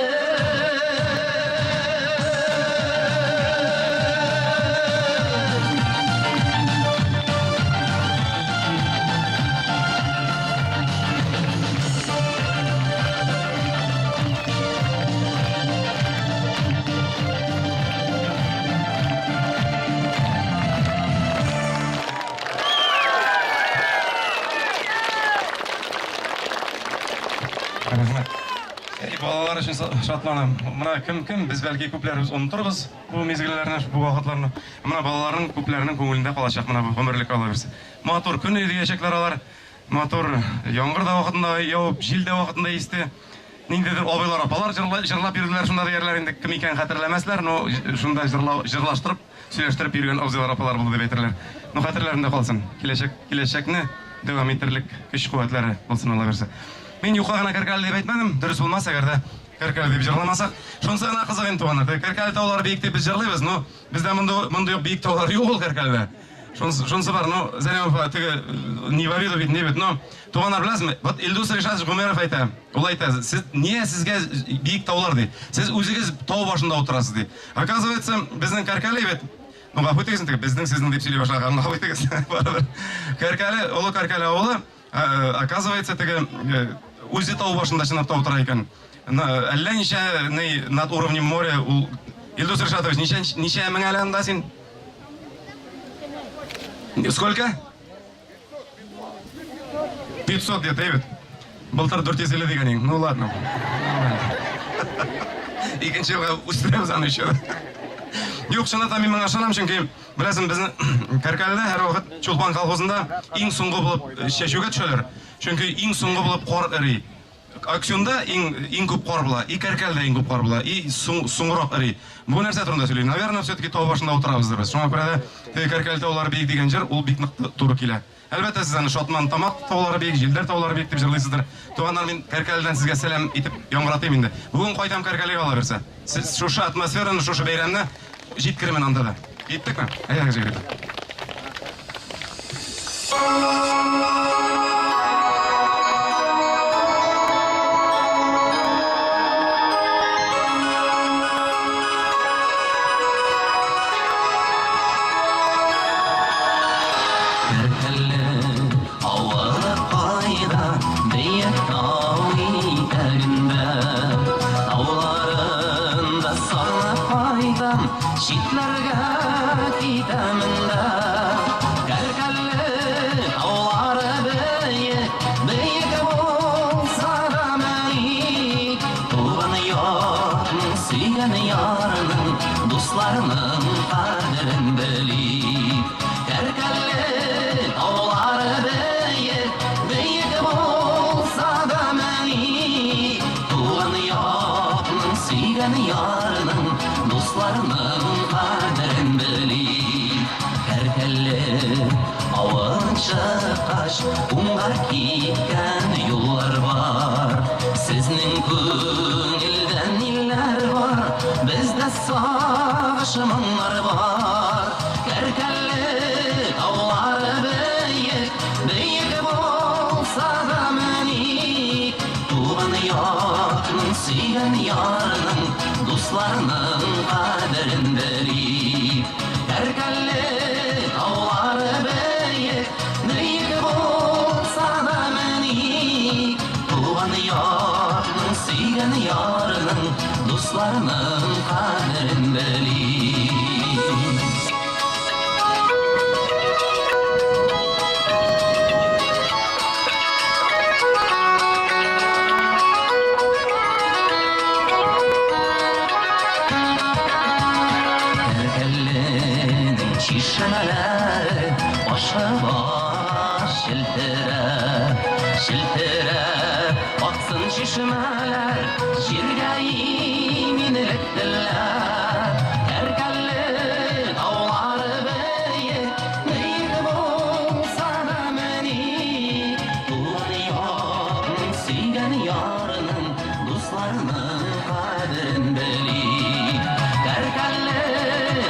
Рәхмәт. Эй, балалар өчен шатланам. Менә кем кем, без бәлки күпләребез онытырбыз бу мизгелләрне, бу вакытларны. Менә балаларның күпләренең күңелендә калачак менә бу гомерлек ала бирсә. Матур көн иде диячәкләр алар. Матур яңгыр да вакытында явып, җил дә вакытында исте. Ниндидер абыйлар, апалар җырлап йөрделәр шунда диярләр инде, кем икәнен хәтерләмәсләр, но шунда җырлау, җырлаштырып, сөйләштереп йөргән абзыйлар, апалар булды дип әйтерләр. Ну, хәтерләрендә калсын. Киләчәк, киләчәкне дәвам итерлек көч-куәтләре булсын Алла бирсә. Мин юкка гына Кәркәле дип әйтмәдем, дөрес булмас әгәр дә Кәркәле дип җырламасак. Шунысы гына кызык инде, туганнар. Теге Кәркәле таулары биек дип без җырлыйбыз, но бездә мондый мондый ук биек таулар юк ул Кәркәледә. Шунысы бар, ну, Зәрем апа, теге, не в обиду бит, не бит, но, туганнар, беләсезме, вот Илдус Ришатович Гомеров әйтә, ул әйтә, сез, не сезгә биек таулар, ди, сез үзегез тау башында утырасыз, ди. Оказывается, безнең Кәркәле бит, ну, гафу итегез, теге, безнең сезнең дип сөйли башлаган, гафу итегез, барыбер. Кәркәле, Олы Кәркәле авылы, оказывается, теге, үзе тау башында чынлап та утыра икән. Әллә ничә, над уровнем моря, ул, Илдус Ришатович, ничә, ничә мең әле анда син? Сколько? 500 где-то, әйбәт. Былтыр 450 дигән идең. Ну ладно. Икенче елга үстерәбез аны еще. Юк, чынлап та мин моңа ышанам, чөнки беләсең, безнең Кәркәледә һәрвакыт Чулпан колхозында иң соңгы булып чәчүгә төшәләр. Чөнки иң соңгы булып кар эри. Аксюнда иң иң күп кар була, и Кәркәлдә иң күп кар була, и соң, соңрак эри. Бу нәрсә турында сөйли? Наверное, все-таки тау башында утырабыздыр без. Шуңа күрә дә теге Кәркәл таулары биек дигән җыр ул бик нык туры килә. Әлбәттә, сез аны Шатман Тамак таулары биек, Җилдәр таулары биек дип җырлыйсыздыр. Туганнар, мин Кәркәлдән сезгә сәлам итеп яңгыратыйм инде. Бүген кайтам Кәркәлегә ала бирсә. Сез шушы атмосфераны, шушы бәйрәмне җиткерермен анда да. Җиттекме? Әйдәгез, җегетләр. Читләргә китәмен дә, Кәркәлле таулары бөек, бөек булса да мәик, Туган якның, сөйгән ярның, дусларның кадерен белик. Кәркәлле таулары бөек, бөек булса да мәик, Туган якның, сөйгән ярның, дусларның кадерен белик. Кәркәлле авылын чыккач, уңга киткән юллар бар. Сезнең күңелдә ниләр бар, бездә сагыш моңнар бар. Кәркәлле таулары бөек, бөек булса да мәник, Туган якның, сөйгән ярның, дусларның кадерен белик. Кәркәлле таулары бөек, бөек булса да мәник, Туган якның, сөйгән ярның, дусларның кадерен белик. Кәркәлленең чишмәләре ашыга челтерәп, челтерәп аксын чишмәләр, җиргә иминлек теләп. Кәркәлле таулары бөек, бөек булса да мәник, Туган якның, сөйгән ярының, дусларының кадерен белик. Кәркәлле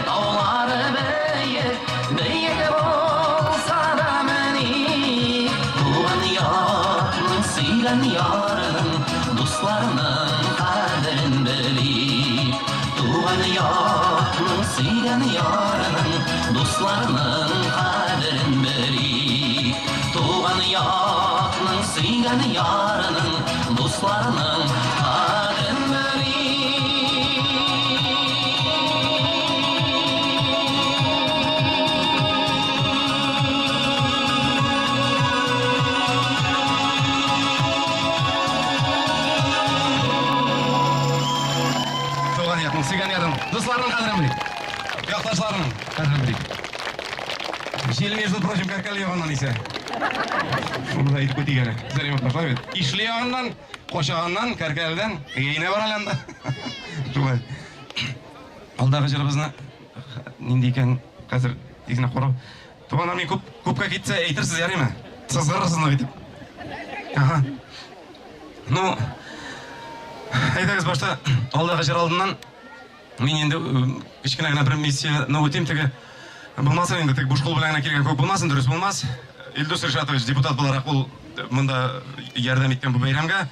таулары бөек, бөек булса да мәник, Туган якның, сөйгән ярының, дусларының кадерен белик. Туган якның, сөйгән ярының, дусларының кадерен белик. Туган якның, сөйгән ярының, дусларының кадерен белик. Туган якның, сөйгән ярың, дусларның кадерен белик. Якташларның кадерен белик. Җил, между прочим, Кәркәле ягыннан исә. Шуны да әйтеп үтик әле. Зәримов башлай бит. Ишле ягыннан, Кошаганнан, Кәркәледән, Гейнә бар әле анда. Шулай. Алдагы җырыбызны нинди икән хәзер тиз генә карап. Туганнар, мин күп күпкә китсә әйтерсез, ярыймы? Сызгырырсыз нык итеп. Ага. Ну, әйдәгез башта алдагы җыр алдыннан мин инде кечкенә генә бер миссияне үтим теге. Булмасын инде, тик буш кул белән генә килгән күк булмасын, дөрес булмас. Илдус Ришатович депутат буларак ул монда ярдәм иткән бу бәйрәмгә.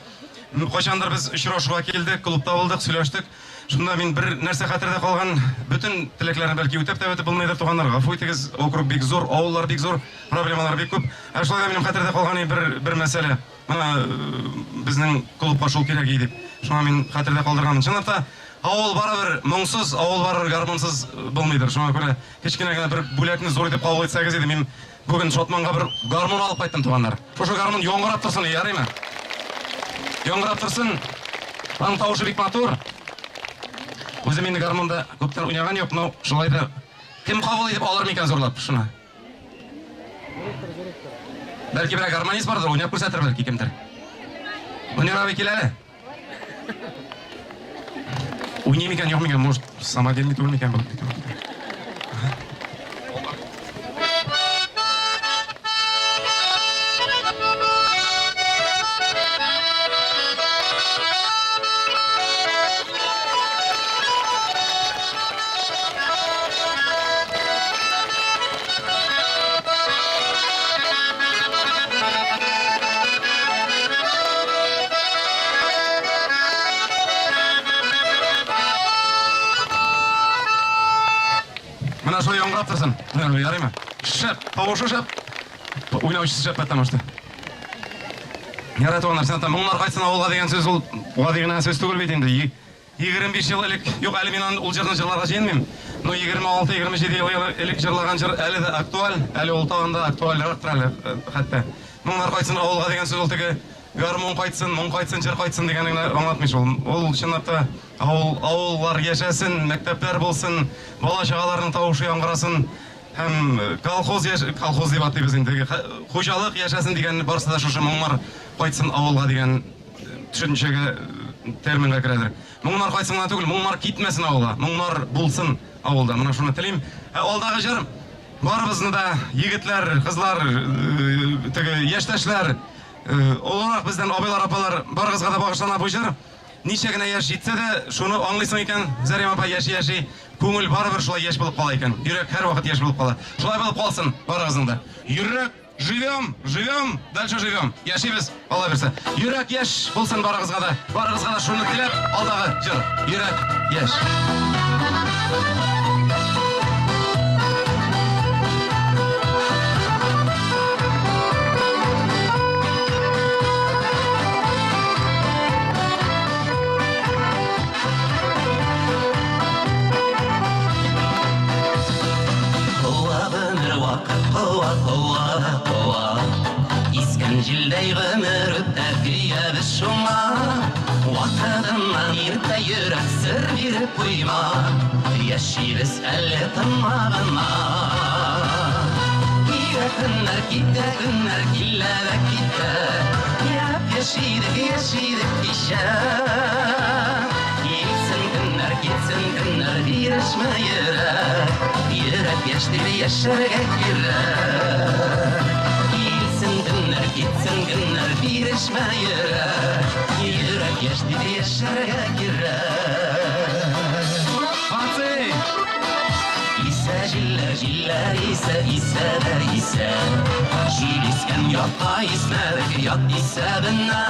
Кайчандыр без очрашуга килдек, клубта булдык, сөйләштек. Шунда мин бер нәрсә хәтердә калган, бөтен теләкләрне бәлки үтәп тә бетеп булмыйдыр, туганнар, гафу итегез, округ бик зур, авыллар бик зур, проблемалар бик күп. Ә шулай да минем хәтердә калган бер бер мәсьәлә. Менә безнең клубка шул кирәк иде дип. Шуңа мин хәтердә калдырганмын. Чынлап та, авыл барыбер моңсыз, авыл барыбер гармунсыз булмыйдыр. Шуңа күрә кечкенә генә бер бүләкне зур итеп кабул итсәгез иде, мин бүген Шатманга бер гармун алып кайттым, туганнар. Шушы гармун яңгырап торсын, ярыймы? Яңгырап торсын. Аның тавышы бик матур. Үзем инде гармунда күптән уйнаган юк, но шулай да кем кабул итеп алыр микән зурлап шуны? Бәлки берәр гармонист бардыр, уйнап күрсәтер бәлки кемдер. Мөнир абый кил әле. Уйный микән, юк микән, может, самодельный түгел микән бу? Менә шулай яңгырап торсын. Менә ярыймы? Шәп, тавышы шәп. Уйнаучысы шәп, потому что. Ярый, туганнар, син ата моңнар кайтсын авылга дигән сүз ул гади генә сүз түгел бит инде. 25 ел элек, юк, әле мин аны ул җырны җырларга җыенмыйм. Но 26-27 ел элек җырлаган җыр әле дә актуаль, әле ул тагын да актуальрактыр әле хәтта. Моңнар кайтсын авылга дигән сүз ул теге гармун кайтсын, моң кайтсын, җыр кайтсын дигәнне генә аңлатмый шул. Ул чынлап та авыл, авыллар яшәсен, мәктәпләр булсын, бала-чагаларның тавышы яңгырасын һәм колхоз яш, колхоз дип атыйбыз инде, хуҗалык яшәсен дигән барысы да шушы моңнар кайтсын авылга дигән төшенчәгә, терминга керәдер. Моңнар кайтсын гына түгел, моңнар китмәсен авылга, моңнар булсын авылда. Менә шуны телим. Ә алдагы җыр барыбызны да, егетләр, кызлар, теге яшьтәшләр, олырак бездән абыйлар, апалар, барыгызга да багышлана бу җыр. Ничә генә яшь җитсә дә, шуны аңлыйсың икән, Зәрим апа яши-яши, күңел барыбер шулай яшь булып кала икән. Йөрәк һәрвакыт яшь булып кала. Шулай булып калсын барыгызның да. Йөрәк Живем, живем, дальше живем. Яшибез, Алла бирсә. Йөрәк яшь булсын барыгызга да. Барыгызга да шуны теләп, алдагы җыр. Йөрәк яшь. Куа гомер вакыт, куа, куа да куа. Искән җилдәй гомер үтә, көябез шуңа. Вакытыннан иртә йөрәк сер биреп куйма. Яшибез әле тыңла гына. Килә көннәр, китә көннәр, килә дә китә. Яп-яшь идек, яшь идек кичә. Килсен көннәр, китсен көннәр, бирешмә йөрәк. Йөрәк яшь дип яшәргә кирәк. Килсен көннәр, китсен көннәр, бирешмә йөрәк. Йөрәк яшь дип яшәргә кирәк. Молодцы! Исә җилләр, җилләр исә, исә дә исә. Җил искән якка исмәдек, ят исәбенә.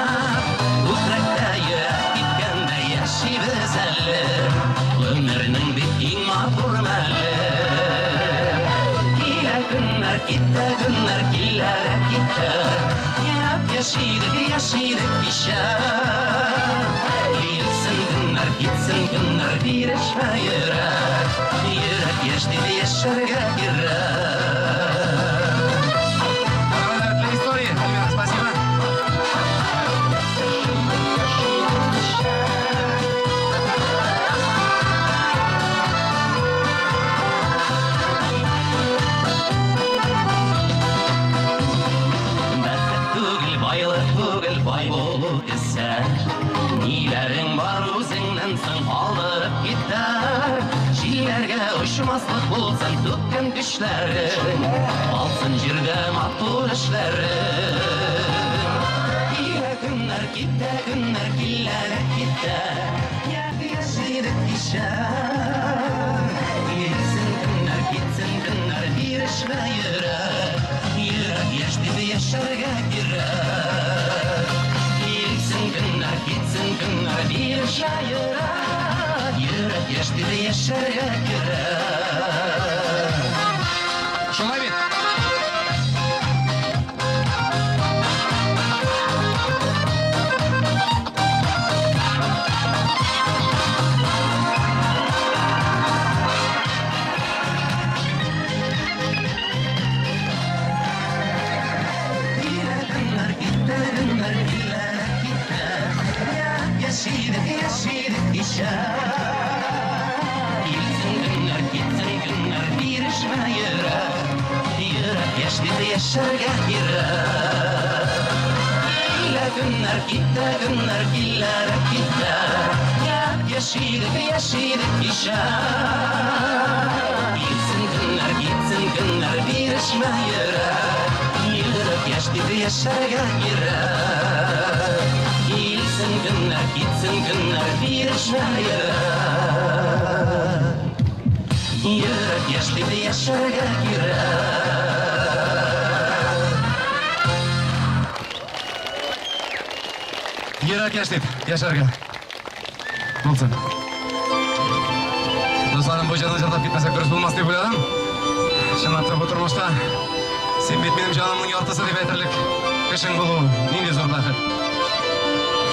Күкрәктә йөрәк типкәндә яшибез әле. Гомернең бит иң матур мәле. Килә көннәр, китә көннәр, килә дә китә. Яп-яшь идек, яшь идек кичә. Килсен көннәр, китсен көннәр, бирешмә йөрәк. Йөрәк яшь дип яшәргә кирәк. Для истории, Эльвира, спасибо. Бәхет түгел, байлык түгел, бай булу кесә. Ниләрең бар үзеңнән соң калдырып китәр. Җилләргә очмаслык булсын түккән көчләрең. Алсын җирдә матур эшләрең. Килә көннәр, китә көннәр, килә дә китә. Яшь идек кичә. Килсен көннәр, китсен көннәр, яшәргә кирәк. Килсен көннәр, китсен көннәр, бирешмә йөрәк. Йөрәк яшь дип яшәргә кирәк. Шулай бит? Килә көннәр, китә көннәр, килә китә. Яшь идек, яшь идек кичә. Килсен көннәр, китсен көннәр, бирешмә йөрәк. Йөрәк яшь дип яшәргә кирәк. Килә көннәр, китә көннәр, килә китә. Яшь идек, яшь идек кичә. Килсен көннәр, китсен көннәр, бирешмә йөрәк. Йөрәк яшь дип яшәргә кирәк. Килсен көннәр, китсен көннәр, бирешмә йөрәк. Йөрәк яшь дип яшәргә кирәк. Йөрәк яшь дип яшәргә. Булсын. Дусларым, бу җырны җырлап китмәсәк дөрес булмас дип уйладым. Чынлап та бу тормышта син бит минем җанымның яртысы дип әйтерлек кешең булу нинди зур бәхет.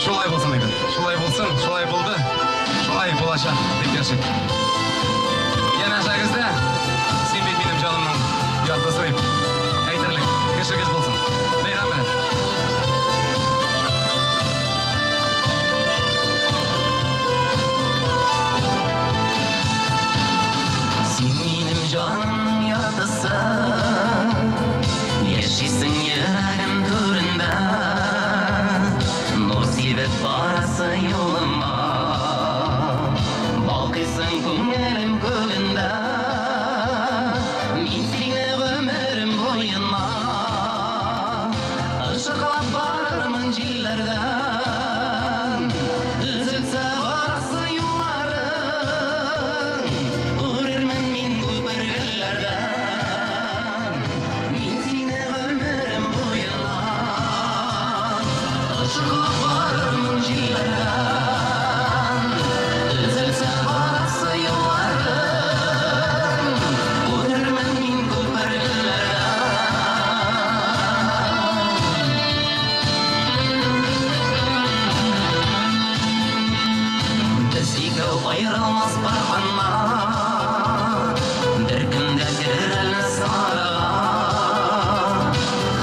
Шулай булсын иде. Шулай булсын, шулай булды. Шулай булачак дип яшик. Янәшәгездә син бит минем җанымның яртысы дип әйтерлек кешегез булсын. Бәйрәм белән. Син минем җанымның яртысы, яшисең йөрәгем түрендә. Нур сибеп барасың юлыма, балкыйсың күңелем күгендә. Мин сине гомерем буена ышыклап барырмын җилләрдән. Өзелсә барасы юлларың, үрермен мин күпер-гөлләрдән. Мин сине гомерем буена ышыклап барырмын җилләрдән. Өзелсә барасы юлларың, үрермен мин күпер-гөлләрдән. Без икәү аерылмас пар канат, бер кем дә керәлмәс арага.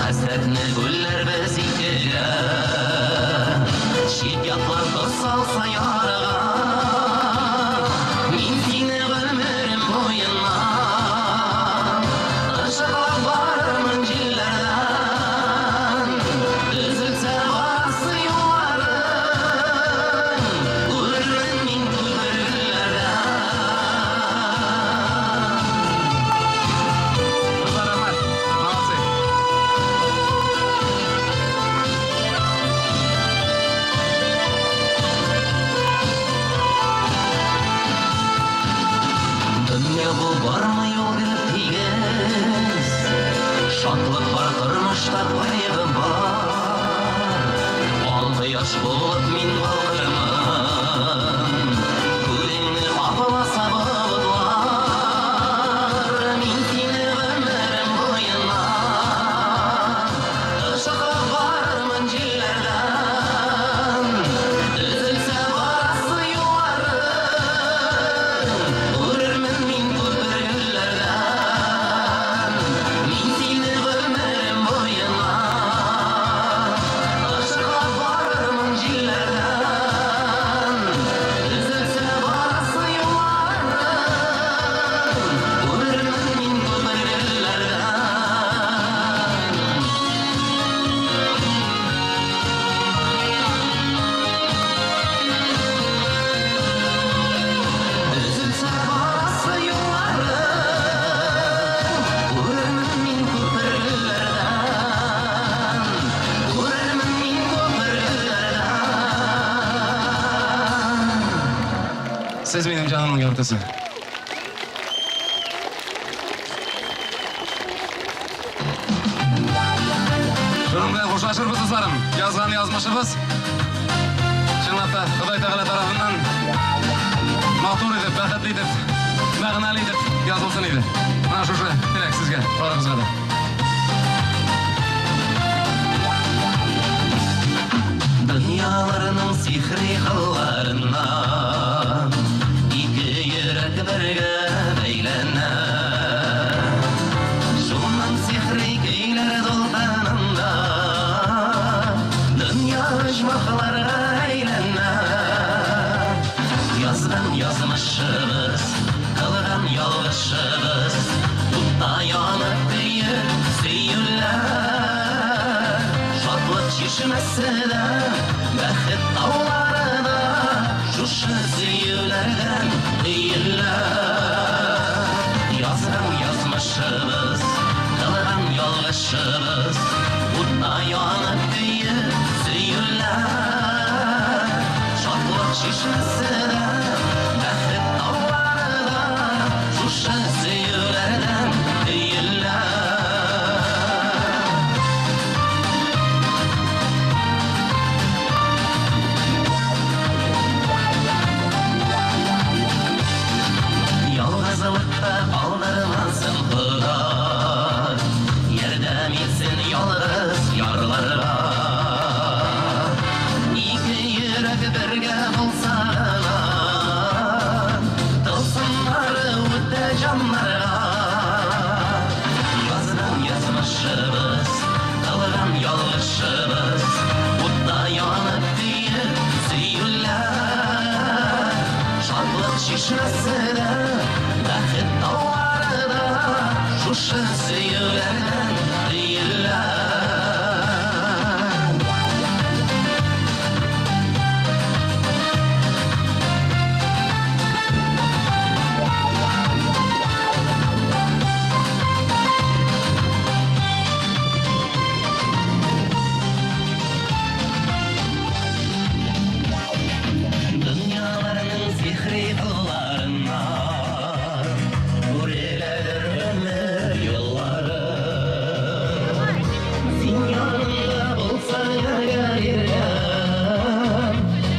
Хәсрәтне бүләрбез икегә, чит ятлар тоз салса ярага. Мин сине гомерем буена ышыклап барырмын җилләрдән. Өзелсә барасы юлларың, үрермен мин күпер-гөлләрдән. Дуслар, рәхмәт. Молодцы. Дөнья бу бармый ул гел тигез, шатлык бар тормышта, кайгы бар. Ал кояш булып мин балкырмын, күзеңне капласа болытлар. Мин сине гомерем буена ышыклап барырмын җилләрдән. Өзелсә барасы юлларың, үрермен мин күпер-гөлләрдән. Мин сине гомерем буена ышыклап барырмын җилләрдән. Өзелсә барасы юлларың, үрермен мин күпер-гөлләрдән. Өзелсә барасы юлларың, үрермен мин күпер-гөлләрдән. Үрермен мин күпер-гөлләрдән. Сез минем җанымның яртысы. Шуның белән хушлашырбыз, дусларым. Язган язмышыбыз. Чынлап та, Ходай Тәгалә тарафыннан матур итеп, бәхетле итеп, мәгънәле итеп язылсын иде. Менә шушы теләк сезгә, барыгызга да. Дөньяларның сихри кылларыннан ике йөрәк бергә бәйләнә. Шуннан сихри көйләр дулкынында дөнья оҗмахларга әйләнә. Язган язмышыбыз, кылган ялгышыбыз, утта янып көеп сөюләр. Шатлык чишмәсе дә, бәхет таулары да, шушы сөюләрдән өелә. Язган язмышыбыз, кылган ялгышыбыз, утта янып көеп сөюләр. Шатлык чишмәсе дә, бәхет таулары да, шушы сөюләрдән өелә. Ялгызлыкта калдырмасын Ходай, ярдәм итсен ялгыз ярларга. Ике йөрәк бергә булса гына, тылсымнары үтә җаннарга. Язган язмышыбыз, кылган ялгышыбыз, утта янып көеп сөюләр. Шатлык чишмәсе дә, бәхет таулары да, шушы сөюләрдән өелә. Дөньяларның сихри кылларыннан үреләдер гомер юллары. Син янымда булсаң әгәр иргән,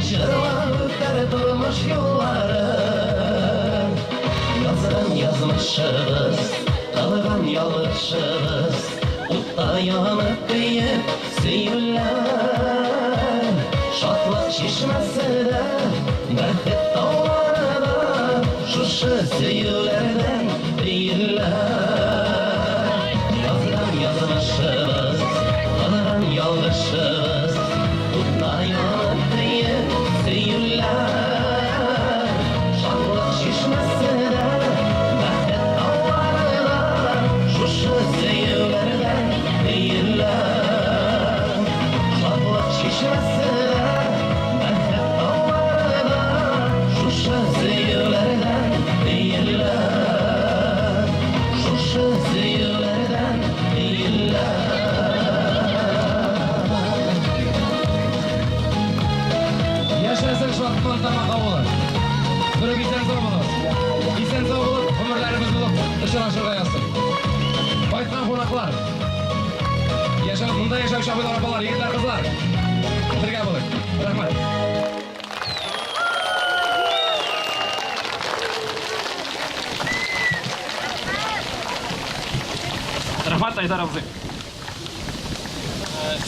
җырлап үтәр тормыш юллары. Язган язмышыбыз, кылган ялгышыбыз, утта янып көеп сөюләр. Шатлык чишмәсе дә, бәхет таулары да, шушы сөюләрдән өелә. Язган язмышыбыз, кылган ялгышыбыз, утта янып көеп сөюләр. Шатлык чишмәсе дә, бәхет таулары да, шушы сөюләрдән өелә. Шатлык чишмәсе дә, бәхет таулары да, шушы сөюләрдән өелә. Шушы сөюләрдән өелә. Яшәсен Шатман Тамак авылы. Берүк исән сау булыгыз. Исән сау булып, гомерләребез булып очрашырга язсын. Кайткан кунаклар. Яшәү, монда яшәүче абыйлар, апалар, егетләр, кызлар. Бергә булыйк. Рәхмәт. Рәхмәт, Айдар абзый.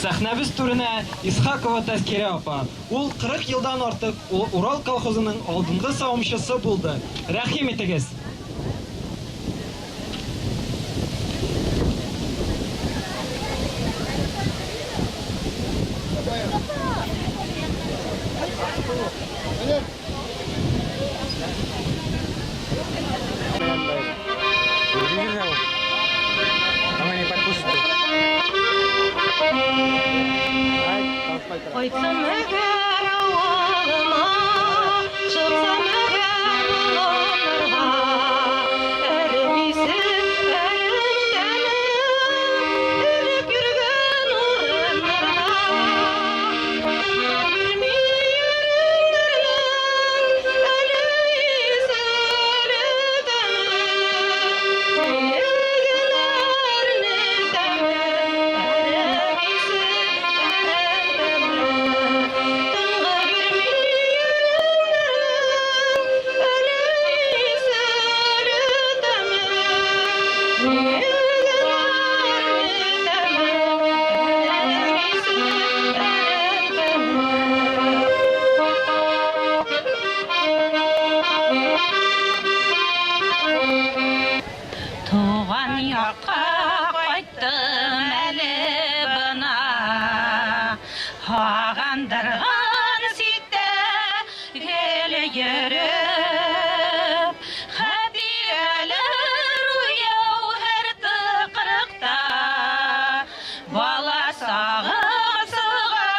Сәхнәбез түренә Исхакова Тәзкирә апа. Ул 40 елдан артык Урал колхозының алдынгы савымчысы булды. Рәхим итегез! Она не подпустит. Кайтсам әгәр авылыма, чыксам әгәр болыннарга, әрем исе, әрем тәме, элек йөргән урыннарга. Белми йөргәннәрнең әле исе, әле тәме, генәрне тәме, әрем исе. Туган якка кайттым әле бына, Һагындырган ситтә гел йөреп, Хатирәләр уяу һәр тыкрыкта, Бала сагысыга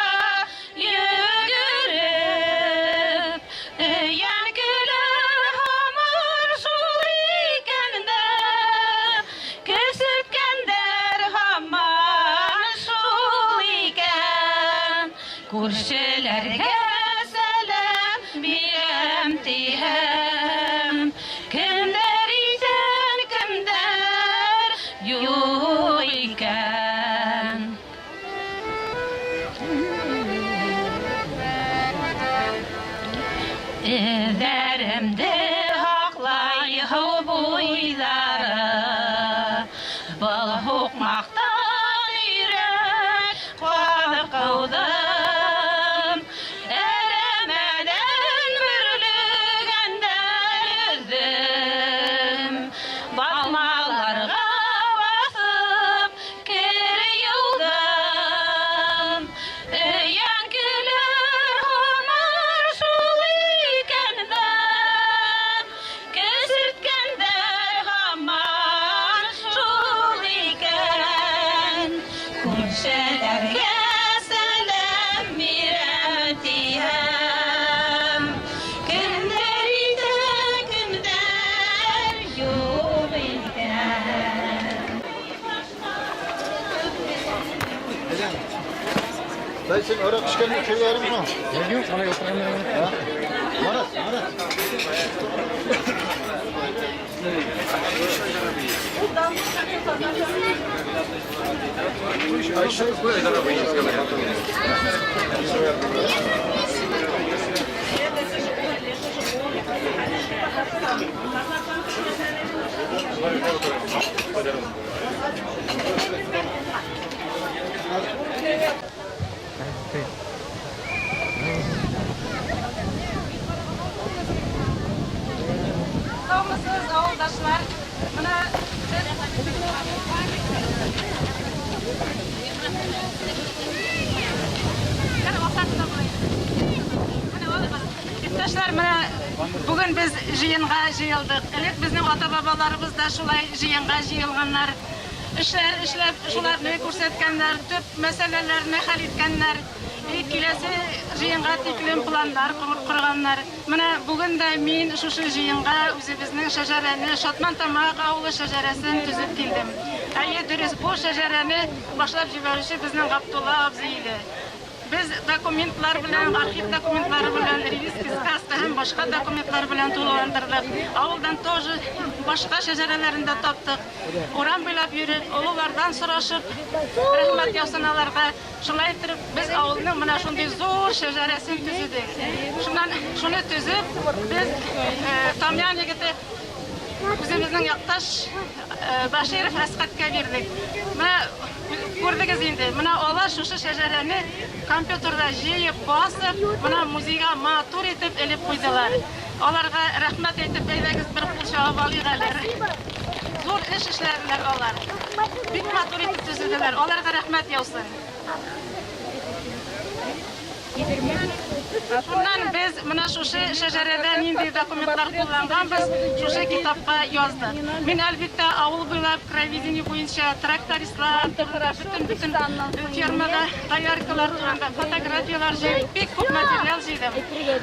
йөгереп, Өянкеләр һаман шул икән дә, Көсеткәндәр һаман шул икән. Күршеләргә сәлам бирәм тиһәм, Кемдер исән, кемдер юк икән. Эзләремдә һаклай һу буйлары, Был һукмактан өйрәк каз кудым. Әрәмәдән бөрлегәндәр өздем. Батмаларга басып кер юдым. Өянкеләр һаман шул икән дә, Көсерткәндәр һаман шул икән. Күршеләргә сәлам бирәм тиһәм, Кемдер исән, кемдер юк икән. Дай син арак эчкәнне чәйләрең Юк, Марат, Марат. Саумысыз, авылдашлар. Менә Иптәшләр, менә бүген без җыенга җыелдык. Элек безнең ата-бабаларыбыз да шулай җыенга җыелганнар. Эшләр эшләп, шуларны күрсәткәннәр, төп мәсьәләләрне хәл иткәннәр. И киләсе җыенга тиклем планнар корганнар. Менә бүген дә мин шушы җыенга үзебезнең шәҗәрәне, Шатман-Тамак авылы шәҗәрәсен төзеп килдем. Әйе, дөрес, бу шәҗәрәне башлап җибәрүче безнең Габдулла абзый иде. Без документлар белән, архив документлары белән, ревизский сказка һәм башка документлар белән тулыландырдык. Авылдан тоже башка шәҗәрәләрен дә таптык. Урам буйлап йөреп, олылардан сорашып, рәхмәт яусын аларга. Шулай иттереп, без авылның менә шундый зур шәҗәрәсен төзедек. Шуннан шуны төзеп, без Тамьян егете үзебезнең якташ Баширов Әсхәткә бирдек. Менә күрдегез инде, менә алар шушы шәҗәрәне компьютерда җыеп, басып, менә музейга матур итеп элеп куйдылар. Аларга рәхмәт әйтеп, әйдәгез бер кул чабып алыйк әле. Зур эш эшләделәр алар. Бик матур итеп төзеделәр. Аларга рәхмәт яусын. Шуннан без менә шушы шәҗәрәдә нинди документлар кулланганбыз, шушы китапка яздык. Мин, әлбиттә, авыл буйлап краеведение буенча трактористлар турында, бөтен-бөтен фермада дояркалар турында фотографияләр җыеп, бик күп материал җыйдым.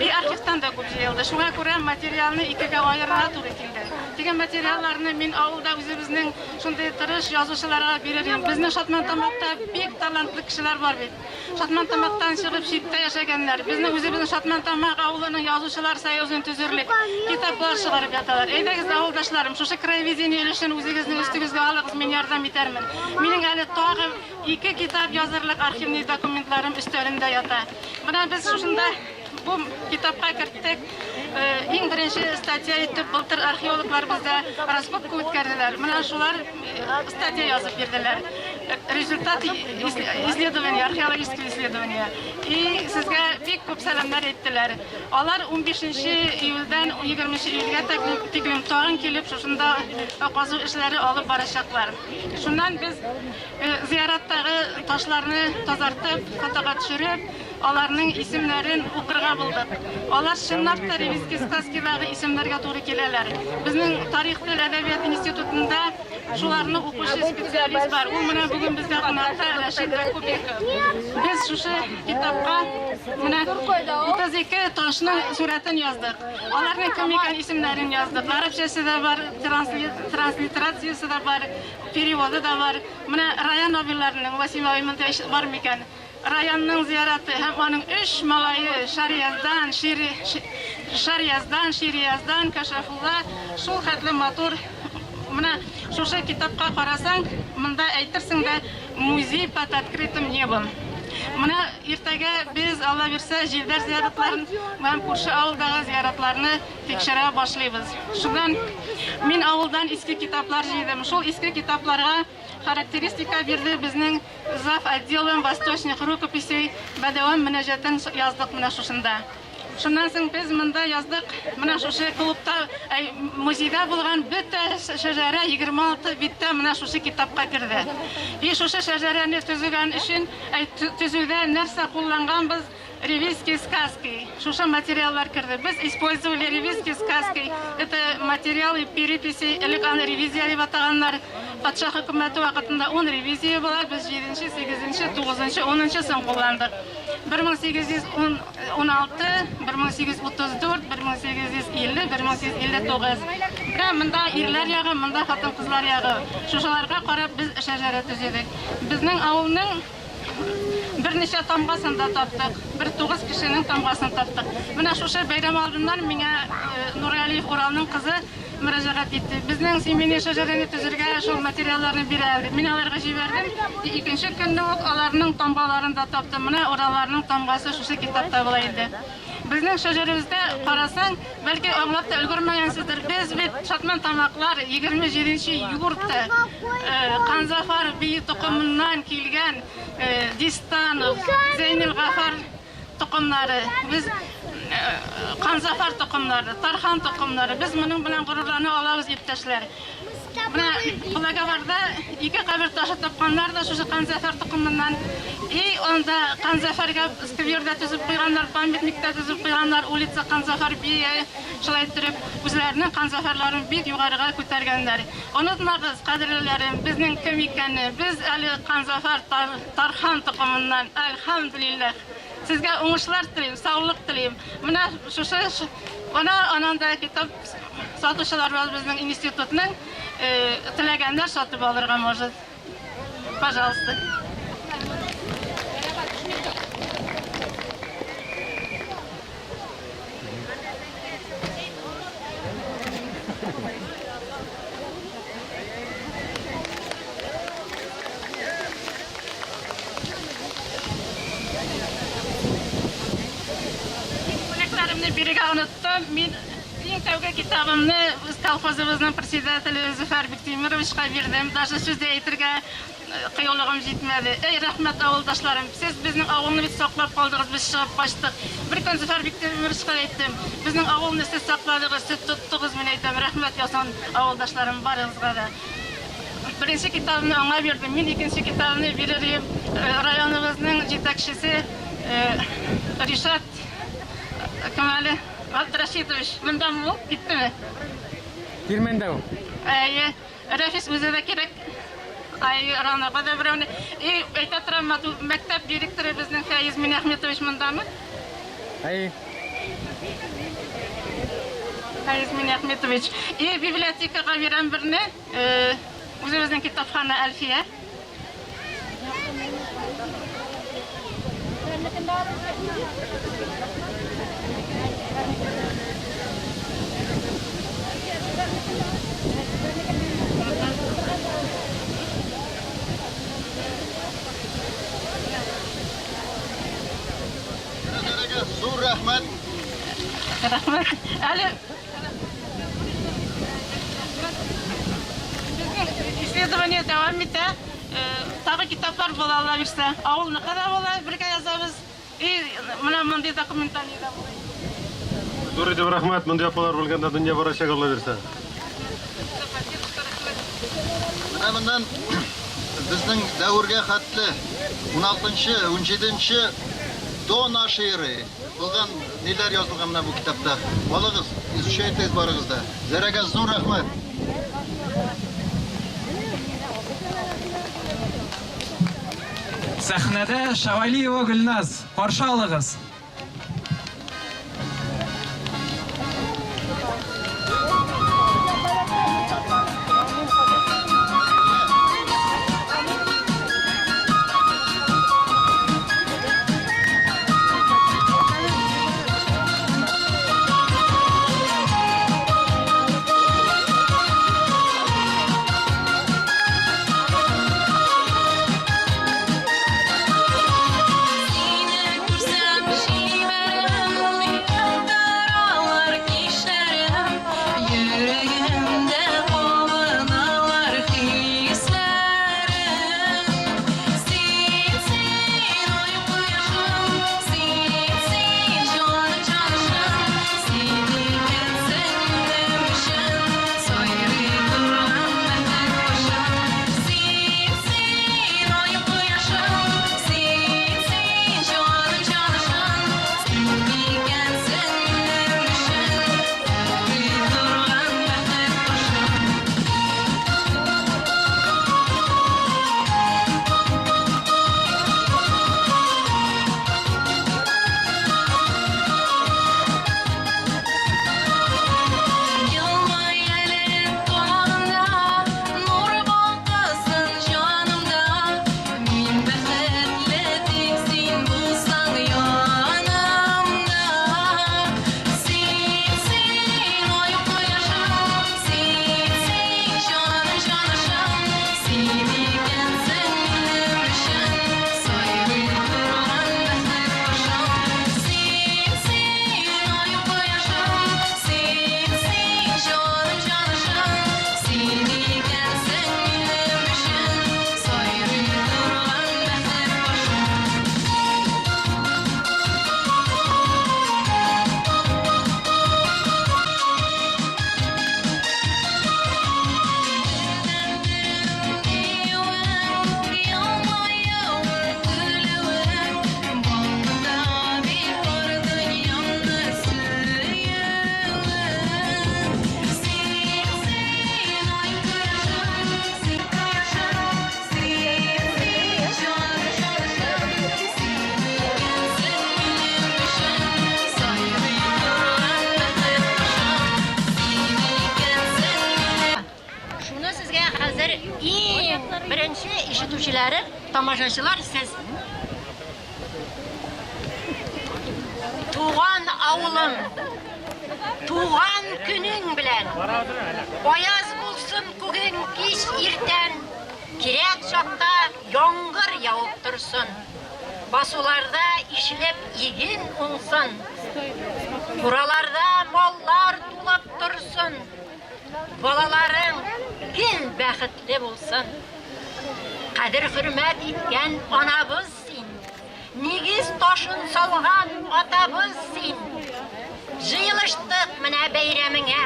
И архивтан да күп җыелды. Шуңа күрә материалны икегә аерырга туры килде. Теге материалларны мин авылда үзебезнең шундый тырыш язучыларга бирер идем. Безнең Шатмантамакта бик талантлы кешеләр бар бит. Шатмантамактан чыгып читтә яшәгәннәр, безнең үзебезнең Шатмантамак авылының язучылар союзын төзерлек китаплар чыгарып яталар. Әйдәгез, авылдашларым, шушы краеведение өлешен үзегезнең өстегезгә алыгыз, мин ярдәм итәрмен. Минем әле тагы ике китап язырлык архивный документларым өстәлемдә ята. Менә без шушында бу китапка керттек. Иң беренче статья итеп былтыр археологлар бездә раскопка үткәрделәр. Менә шулар статья язып бирделәр. Результат исследования, археологического исследования. И сезгә бик күп сәламнәр әйттеләр. Алар 15 июльдән 20 июльгә тиклем тагын килеп шушында казу эшләре алып барачаклар. Шуннан без зыяраттагы ташларны тазартып, фотога төшереп, аларның исемнәрен укырга булдык. Алар чынлап та Ревизский сказкидагы исемнәргә туры киләләр. Безнең тарих тел әдәбият институтында шуларны укучы специалист бар. Ул менә бүген бездә кунакта Рәшит Якубеков. Без шушы китапка менә 32 ташның сурәтен яздык. Аларның кем икән исемнәрен яздык. Гарәпчәсе дә бар, транслитерациясе дә бар, переводы да бар. Менә Раян абыйларының, Васим абый монда бар микән? Раянның зияраты һәм аның өч малае Шарияздан, Шири, Шарияздан, Ширияздан, Кәшәфулла шул хәтле матур. Менә шушы китапка карасаң, монда әйтерсең дә музей под открытым небом. Менә иртәгә без, Алла бирсә, Җилдәр зияратларын һәм күрше авылдагы зияратларны тикшерә башлыйбыз. Шуннан мин авылдан иске китаплар җыйдым. Шул иске китапларга характеристика бирде безнең Зав отделом восточных рукописей Бәдәвам мөнәҗәтен яздык менә шушында. Шуннан соң без монда яздык, менә шушы клубта, әй, музейда булган бөтә шәҗәрә 26 биттә менә шушы китапка керде. И шушы шәҗәрәне төзегән өчен, әй, төзүдә нәрсә кулланганбыз, Ревизские сказки. Шушы материаллар керде. Без использовали ревизские сказки. Это материалы переписи, элек аны ревизия дип атаганнар. Патша хөкүмәте вакытында 10 ревизия була, без 7, 8, 9, 10 сын кулландык. 1816, 1834, 1850, 1859. Менә монда ирләр ягы, монда хатын-кызлар ягы. Шушыларга карап без шәҗәрә төзедек. Безнең авылның Берничә тамгасын да таптык. Бер тугыз кешенең тамгасын таптык. Менә шушы бәйрәм алдыннан миңа Нургалиев Уралның кызы мөрәҗәгать итте. Безнең семейный шәҗәрәне төзергә шул материалларны бирә әле. Мин аларга җибәрдем. Икенче көнне үк аларның тамгаларын да таптым. Менә Уралларның тамгасы шушы китапта була инде. Безнең шәҗәребездә карасаң, бәлки аңлап та өлгермәгәнсездер, без бит Шатман Тамаклар 27 нче юрты Канзафар бие токымыннан килгән Дистанов, Зәйнелгафар токымнары. Без Канзафар токымнары, Тархан токымнары. Без моның белән горурлана алабыз, иптәшләр. Менә Благоварда ике кабер ташы тапканнар да шушы Канзафар токымыннан. И анда Канзафарга сквер да төзеп куйганнар, памятник та төзеп куйганнар, улица Канзафар бия, шулай иттереп, үзләренең Канзафарларын бик югарыга күтәргәннәр. Онытмагыз, кадерлеләрем, безнең кем икәнне, без әле Канзафар Тархан токымыннан, әлхәмдүлилләһ. Сезгә уңышлар телим, саулык телим. Менә шушы, менә аннан да китап Сатучылар бар безнең институтның, теләгәннәр сатып алырга может. Пожалуйста. Бүләкләремне бирергә оныттым. Мин иң тәүге китабымны үз колхозыбызның председателе Зөфәр Биктимировичка бирдем. Даже сүз дә әйтергә кыюлыгым җитмәде. Эй, рәхмәт, авылдашларым, сез безнең авылны бит саклап калдыгыз, без чыгып качтык. Беркөн Зөфәр Биктимировичка әйттем, безнең авылны сез сакладыгыз, сез тоттыгыз, мин әйтәм, рәхмәт яусын, авылдашларым, барыгызга да. Беренче китабымны аңа бирдем, мин икенче китабымны бирер идем районыбызның җитәкчесе Ришат кем әле? Габдрәшитович, мондамы ул? Киттеме? Кирмәндә ул. Әйе. Рәфис үзе дә кирәк. Ай, Ранага да берәүне. И, әйтә торам, мәктәп директоры безнең Фәиз Минәхметович мондамы? Әйе. Фәиз Минәхметович. И, библиотекага бирәм берне. Үзебезнең китапхана Әлфия. Зур рәхмәт. Рәхмәт. Әле безнең исследование дәвам итә. Тагы китаплар була, Алла бирсә. Авылныкы да була, бергә язабыз. И менә мондый документальный да була. Зур итеп рәхмәт, мондый апалар белгәндә дөнья барачак, Алла бирсә. Менә моннан безнең дәвергә хәтле 16-нчы, 17-нче до нашей эры булган ниләр язылган менә бу китапта. Алыгыз, изучайтегез барыгыз да. Зәрәгә зур рәхмәт. Сәхнәдә Шавалиева Гөлназ. Каршы алыгыз. Сине күрсәм җибәрәм, торалар кичләрем, йөрәгемдә кабыналар хисләрем. Син, син, ай кояшым, син, син, җаным, җанышым, син икәнсең минем өчен сайрый торган бәхет кошым. Син, син, ай кояшым, син, син, җаным, җанышым, син икәнсең минем өчен сайрый торган бәхет кошым. Елмай әле таңда, нур балкысын җанымда. Мин бәхетле тик син булсаң янымда. Син, син, ай кояшым, син, син, җаным, җанышым, син икәнсең минем өчен сайрый торган бәхет кошым. Син, син, ай кояшым, син, син, җаным, җанышым, син икәнсең минем өчен сайрый торган бәхет кошым. Елмаюың, көлүең, балкыта бит бар дөньямны сөюең. Син, син, ай кояшым, син кояшым, син, син, җаным, җанышым, син икәнсең минем өчен сайрый торган бәхет кошым. Син икәнсең минем Шуны сезгә хәзер иң беренче ишетүчеләре, тамашачылар сез. Туган авылым, туган көнең белән. Аяз булсын күгең кич иртән, кирәк чакта яңгыр явып торсын. Басуларда ишелеп иген уңсын. Кураларда маллар тулып торсын. Балаларың гел бәхетле булсын. Кадер-хөрмәт иткән анабыз син. Нигез ташын салган атабыз син. Җыелыштык менә бәйрәмеңә.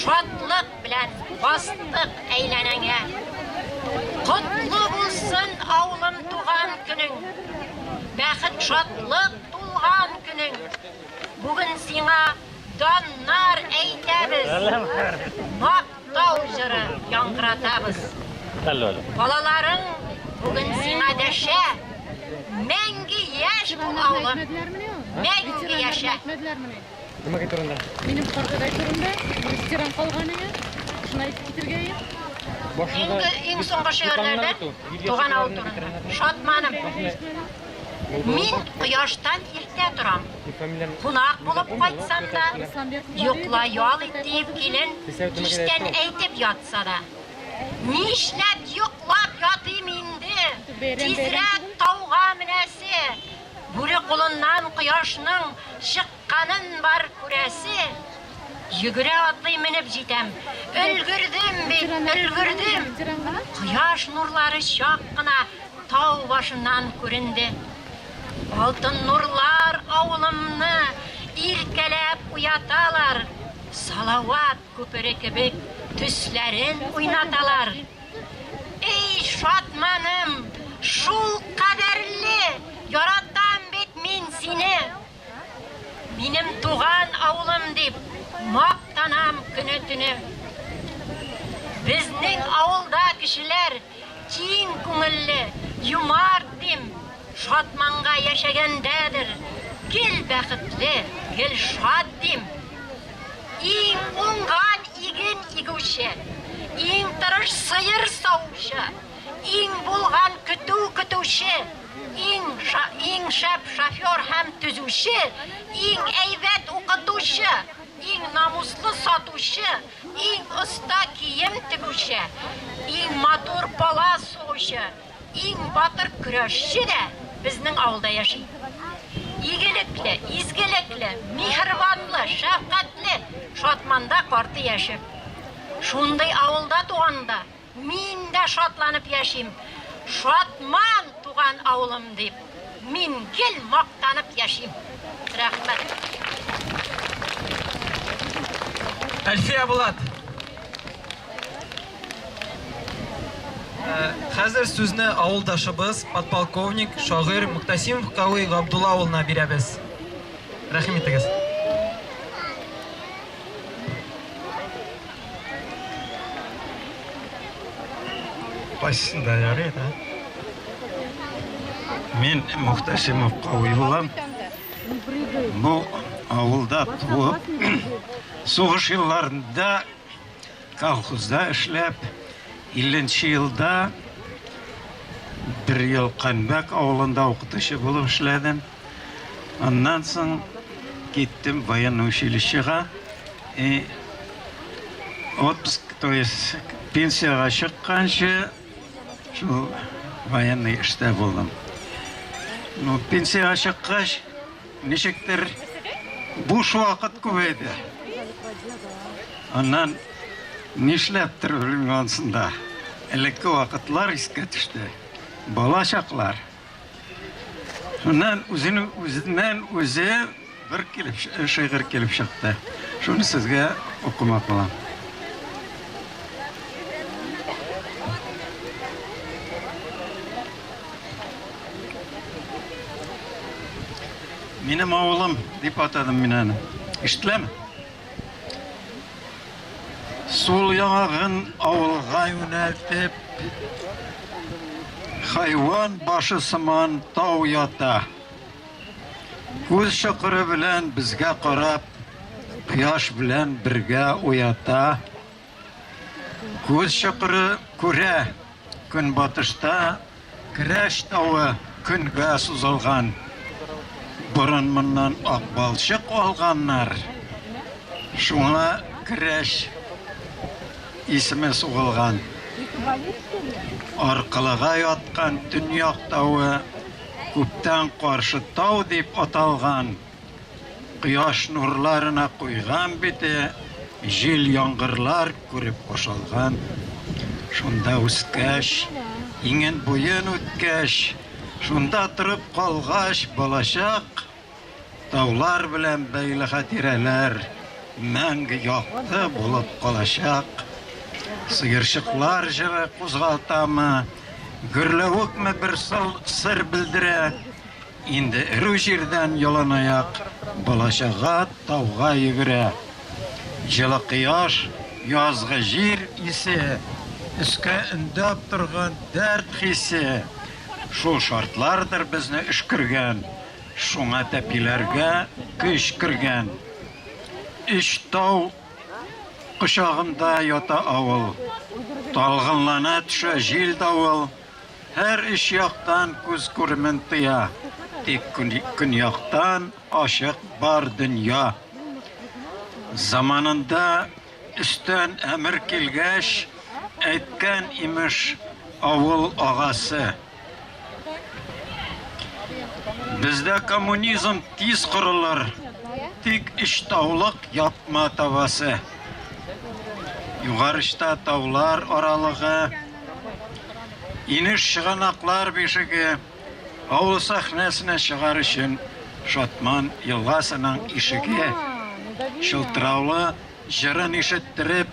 Шатлык белән бастык әйләнәңә. Котлы булсын авылым туган көнең. Бәхет шатлык тулган көнең. Бүген сиңа даннар әйтәбез. Мактау җыры яңгыратабыз. Балаларың бүген сиңа дәшә. Мәңге яшь бул, авылым. Мәңге яшә. Нимәгә турында? Минем картадай турында, ветеран калган иде. Шуны әйтеп китергә иде. Иң, иң соңгы шигырьләрдән туган авыл турында. Шатманым. Мин кояштан иртә торам. Кунак булып кайтсам да, йокла ял ит диеп килен кичтән әйтеп ятса да. Нишләп йоклап ятыйм инде? Тизрәк тауга менәсе. Бүре кулыннан кояшның чыкканын бар күрәсе. Йөгерә атлый менеп җитәм. Өлгердем бит, өлгердем. Кояш нурлары чак кына тау башыннан күренде. Алтын нурлар авылымны иркәләп уяталар. Салават күпере кебек төсләрен уйнаталар. Эй, шатманым, шул кадәрле яратам бит мин сине. Минем туган авылым дип мактанам көне-төне. Безнең авылда кешеләр киң күңелле, юмарт дим. Шатманга яшәгәндәдер, гел бәхетле, гел шат дим. Иң уңган иген игүче, иң тырыш сыер савучы, иң булган көтү көтүче, иң, иң шәп шофер һәм төзүче, иң әйбәт укытучы, иң намуслы сатучы, иң оста кием тегүче, иң матур палас сугучы, Иң батыр көрәшче дә безнең авылда яши. Игелекле, изгелекле, миһербанлы, шәфкатьле Шатманда карты яше. Шундый авылда туганда мин дә шатланып яшим. Шатман туган авылым дип мин гел мактанып яшим. Рәхмәт. Әлфия Булат. Хәзер сүзне авылдашыбыз, подполковник, шагыйрь Муктасимов Кавый Габдулла улына бирәбез. Рәхим итегез. Кайсысында ярый, да? Мин Мухтасимов Кавый булам. Бу авылда туып, сугыш елларында Колхозда эшләп, 50 нче елда бер ел Канбәк авылында укытучы булып эшләдем. Аннан соң киттем военный училищега. И отпуск, то есть пенсиягә чыкканчы шул военный эштә булдым. Ну, пенсиягә чыккач, Ничектер буш вакыт күбәйде. Аннан нишләптер белмим ансында. Элекке вакытлар искә төште. Бала чаклар. Шуннан үзенең үзеннән үзе бер килеп шигырь килеп чыкты. Шуны сезгә укымак булам. Минем авылым дип атадым мин аны. Ишетеләме? Сул яңагын авылга юнәлтеп, хайван башы сыман тау ята. Күз чокыры белән безгә карап, кояш белән бергә уята. Күз чокыры күрә, көнбатышта Керәш тавы көнгә сузылган. Борын моннан ак балчык алганнар, шуңа Керәш исеме сугылган. Аркылыга яткан Төньяк тавы күптән Каршы тау дип аталган. Кояш нурларына куйган бите, Җил-яңгырлар күреп ашалган. Шунда үскәч, иңен-буен үткәч, Шунда торып калгач балачак, Таулар белән бәйле хатирәләр Мәңге якты булып калачак. Сыерчыклар җыры кузгалтамы, Гөрләвекме бер сер белдерә, Инде эрү җирдән яланаяк Бала-чага тауга йөгерә. Җылы кояш, язгы җир исе, Өскә өндәп торган дәрт хисе, Шул шартлардыр безне өшкергән, Шуңа тәпиләргә көч кергән. Өч тау кочагында ята авыл, Талгынлана төшә җил-давыл. Һәр өч яктан күз күремен тыя, Тик көньяктан ачык бар дөнья. Заманында өстән әмер килгәч, Әйткән, имеш, авыл агасы. Бездә коммунизм тиз корылыр, тик өч таулык япма табасы. Югарычта таулар аралыгы, инеш чыганаклар бишеге, авыл сәхнәсенә чыгар өчен Шатман елгасының ишеге, чылтыраулы җырын ишеттереп,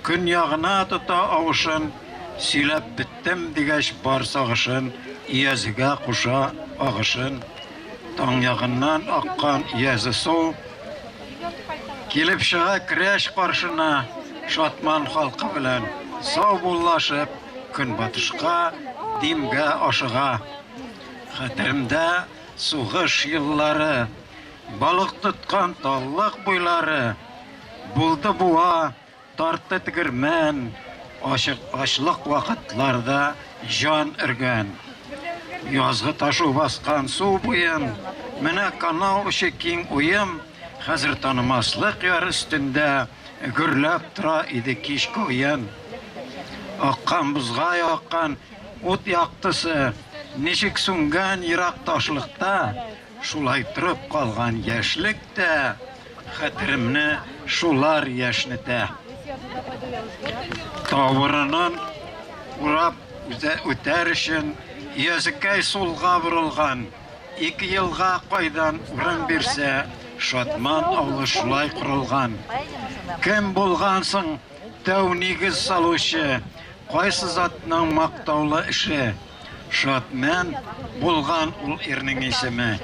көньягына тота авышын, сөйләп беттем дигәч бар сагышын, өязегә куша агышын. Таң ягыннан аккан өязе су, килеп чыга Крәч каршына, Шатман халкы белән саубуллашып, көнбатышка, Димгә ашыга. Хәтеремдә сугыш еллары, Балык тоткан таллык буйлары, Булды буа, тартты тегермән, Ачык ачлык вакытларда җан өргән. Язгы ташу баскан су буен, Менә канау очы киң уем, Хәзер танымаслык яр өстендә Гөрләп тора иде кичке уен. Аккан бозга яккан ут яктысы, Ничек сүнгән ерак ташлыкта, Шулай торып калган яшьлек тә, Хәтеремне шулар яшьнетә. Тавырынын урап үтәр өчен Өязекәй сулга борылган. Ике елга кайдан урын бирсә, Шатман авылы шулай корылган. Кем булган соң тәү нигез салучы, Кайсы затның мактаулы эше? Шатмән булган ул ирнең исеме.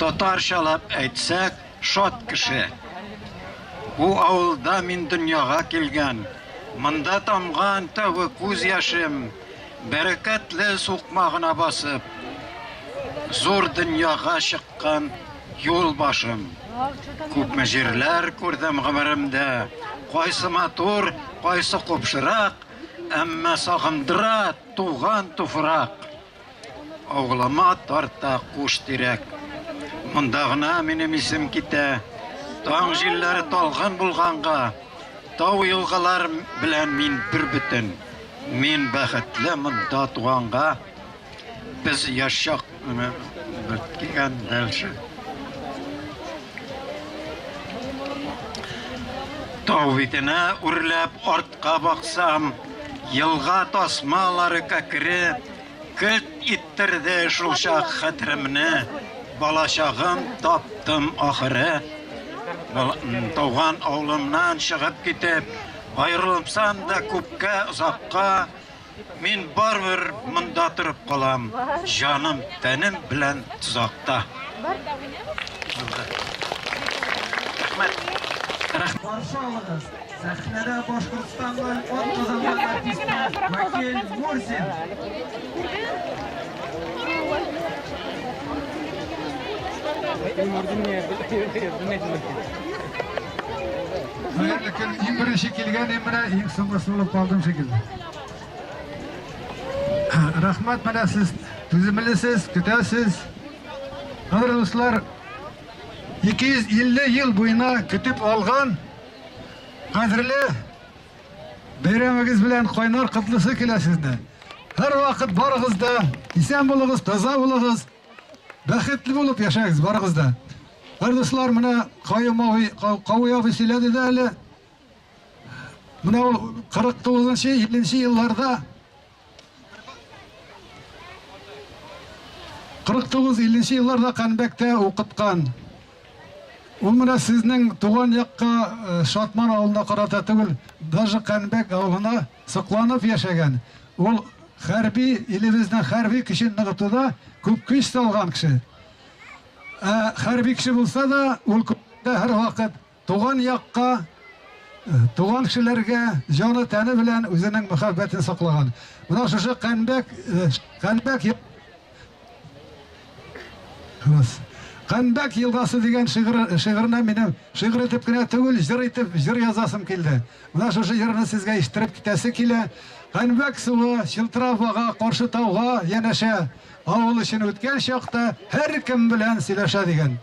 Татарчалап әйтсәк, шат кеше. Бу авылда мин дөньяга килгән. Монда тамган тәүге күз яшем, бәрәкәтле сукмагына басып, зур дөньяга чыккан юл башым. Күпме җирләр күрдем гомеремдә, кайсы матур, кайсы купшырак, әмма сагындыра Туган туфрак, Авылыма тарта куш тирәк. Монда гына минем исем китә. Таң җилләре талгын булганга, Тау елгалар белән мин бер бөтен. Мин бәхетле монда туганга. Без яшь чак дигән дальше. Тау битенә үрләп артка баксам, елга тасмалары кәкре, келт иттерде шул чак хәтеремне, балачагым таптым ахыры. Туган авылымнан чыгып китеп, аерылсам да күпкә озакка, Мин барыбер монда торып калам, җаным, тәнем белән тозакта. Рәхмәт. Каршы алыгыз, сәхнәдә Башкортстанның атказанган артисты Вәкил Мурзин. Хәерле көн. Иң беренче килгән менә иң соңгысы булып калдым шикелле. Рәхмәт, менә сез түземлесез, көтәсез. Хәзер дуслар, 250 ел буена көтеп алган кадерле бәйрәмегез белән кайнар котлысы килә сезне. Һәрвакыт барыгыз да исән булыгыз, таза булыгыз, бәхетле булып яшәгез барыгыз да. Хәер, дуслар, менә Каюм абый, Кауи абый сөйләде дә әле. Менә ул 49-нчы, 50-нче елларда 49-50 елларда Канбәктә укыткан. Ул менә сезнең туган якка э, Шатман авылына карата түгел, даже Канбәк авылына сокланып яшәгән. Ул хәрби, илебезнең хәрби көчен ныгытуда күп көч салган кеше. Ә хәрби кеше булса да, ул күңелендә һәрвакыт туган якка, туган кешеләргә җаны-тәне белән үзенең мәхәббәтен саклаган. Менә шушы Канбәк, Канбәк Канбәк елгасы дигән шигырь, шигыренә минем шигырь итеп кенә түгел, җыр итеп җыр язасым килде. Менә шушы җырны сезгә ишеттереп китәсе килә. Канбәк суы чылтырап ага каршы тауга янәшә. Авыл өчен үткән чакта һәркем белән сөйләшә дигән.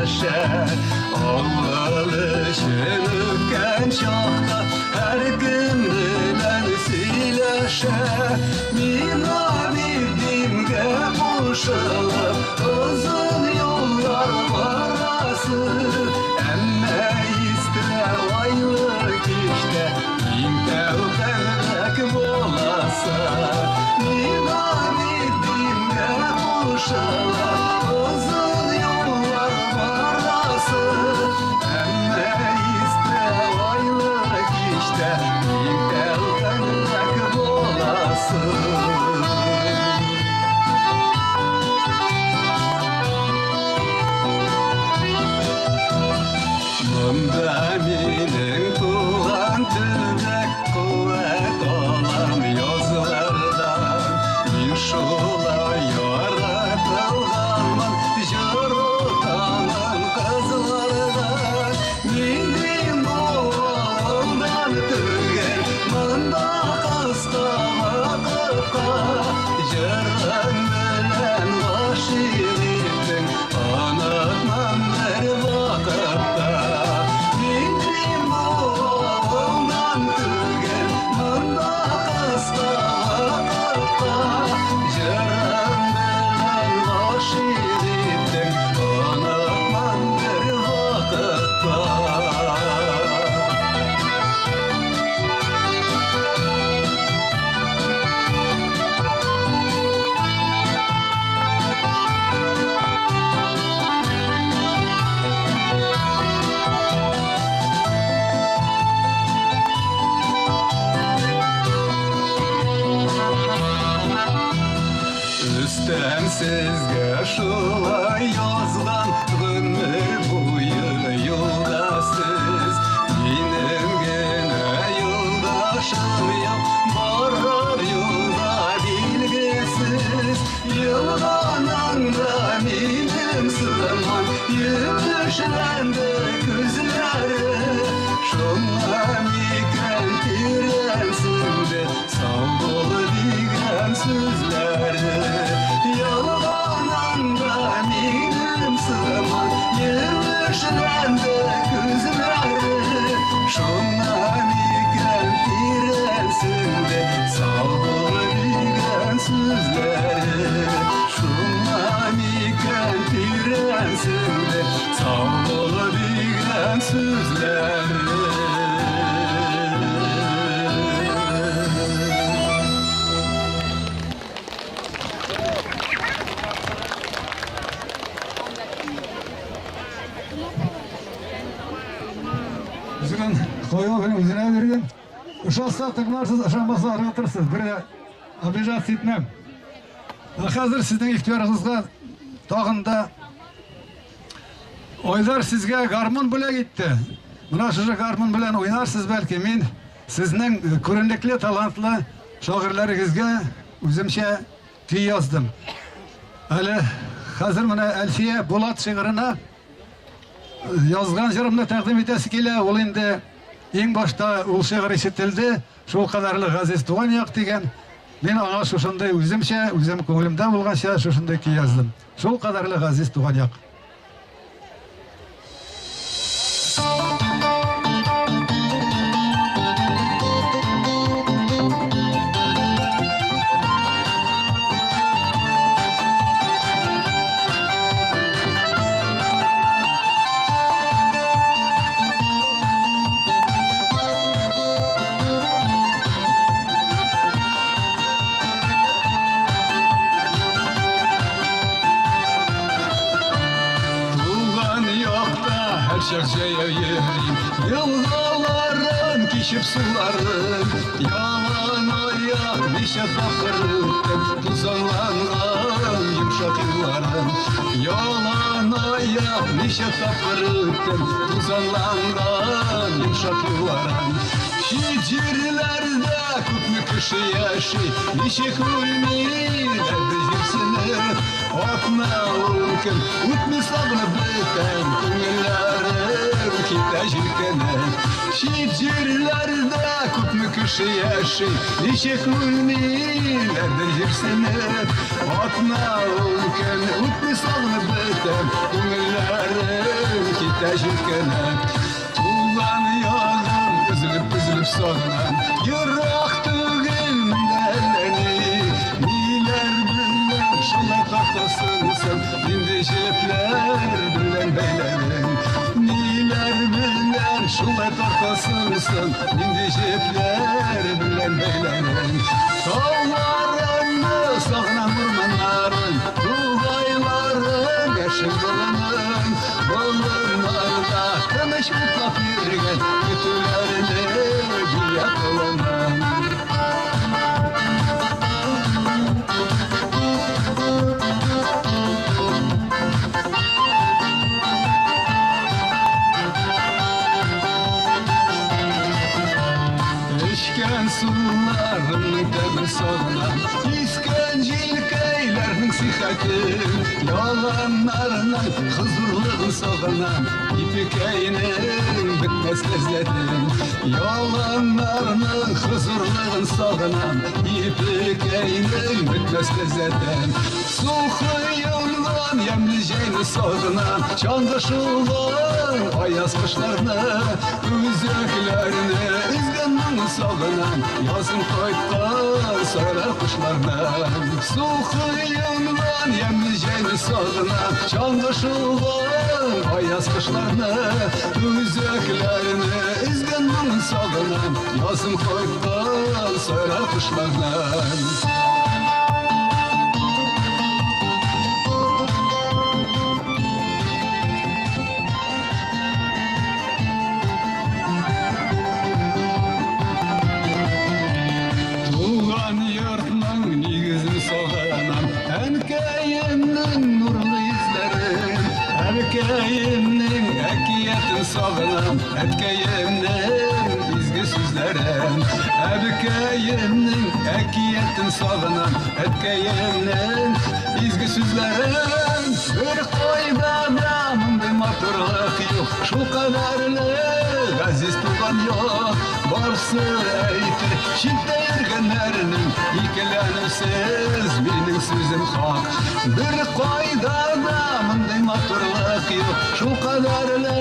сөйләшә. Авыл өчен үпкән чакта һәркем белән сөйләшә. Миңа бит димгә кушылып озын юллар барасы. Әмма истә айлы кичтә иң тәү буласы. Миңа бит димгә кушылып озын юллар барасы. Әмма истә айлы кичтә иң тәү буласы. Монда минем туган төбәк, куәт алам язлардан. Мин шулай яратылганмын, җыр отамын кызлардан. Минем авылдан түгел, монда кыска вакытка җырың белән гашыйк иттең, онытмам бер вакытта. Минем авылдан түгел, монда кыска вакытка җырың белән гашыйк иттең, онытмам бер вакытта. Өстән сезгә шулай язган гомер буе юлда сез. Минем генә юлдашым юк, барыр юлда билгесез. Елганың да минем сыман юешләнде күзләре. Шуңа микән тирәнсенде сау бул дигән сүзләре. Ялганың да минем сыман юешләнде күзләре. Шуңа микән тирәнсенде сау бул дигән сүзләре. Шуңа микән тирәнсенде сау бул дигән сүзләре. Үзенең куюын үзенә биргән. Ошаса тыңларсыз, ошамаса ыргытырсыз. Бер дә обижаться итмәм. Ә хәзер сезнең игътибарыгызга тагын да Айдар сезгә гармун бүләк итте. Менә шушы гармун белән уйнарсыз бәлки. Мин сезнең күренекле, талантлы шагыйрьләрегезгә үземчә көй яздым. Әле хәзер менә Әлфия Булат шигыренә язган җырымны тәкъдим итәсе килә. Ул инде иң башта ул шигырь ишетелде. Шул кадәрле газиз туган як дигән. Мин аңа шушындый үземчә, үзем күңелемдә булганча шушындый көй яздым. Шул кадәрле газиз туган як. Туган якта һәрчак җәяү йөрим, Елгаларын кичеп суларын, Ялан аяк ничә тапкыр үттем, Тузанланган йомшак юлларын. Ялан аяк ничә тапкыр үттем, Тузанланган йомшак юлларын. Чит җирләрдә күпме кеше яши, Ничек үлмиләр без җирсенеп. Атна ун көн үтми сагынып бетәм, Күңелләрем китә җилкенеп. Чит җирләрдә күпме кеше яши, Ничек үлмиләр бер җирсенеп. Атна ун көн үтми сагынып бетәм, Күңелләрем Китә җилкенеп. Туган ягым өзелеп-өзелеп сагынам. Ерак түгел монда әллә ни. Ниләр белән шулай тартасың син, нинди җепләр белән бәйләдең? Ниләр белән шулай тартасың син, нинди җепләр белән бәйләдең? Тауларыңны сагынам, урманнарын, тугайларын, яшел болынын, болыннарда тыныч утлап йөргән көтүләрне, бия колынын. Эчкән суларымның тәмен сагынам, Искән җилкәйләрнең сихәтен, Яланнарның хозурлыгын сагынам, Ипекәйнең бетмәс ләззәтен. Яланнарның хозурлыгын сагынам, Ипекәйнең бетмәс ләззәтен. Су коенган ямьле җәйне сагынам, Чаңгы шуган аяз кышларны, Үзәкләрне өзгән моңны сагынам, Язын кайткан сайрар кошларны. Су коенган ямьле җәйне сагынам, Чаңгы шуган аяз кышларны, Үзәкләрне өзгән моңны сагынам, Язын кайткан сайрар кошларны. Туган йортның нигезен сагынам, Әнкәемнең нурлы йөзләрен, Әбекәемнең әкиятен сагынам, Әткәемнең изге сүзләрен. Әбекәемнең әкиятен сагынам, Әткәемнең изге сүзләрен. Бер кайда да мондый матурлык юк, Шул кадәрле газиз туган як. Барсы әйтер читтә йөргәннәрнең, Икеләнүсез минем сүзем хак. Бер кайда да мондый матурлык юк, Шул кадәрле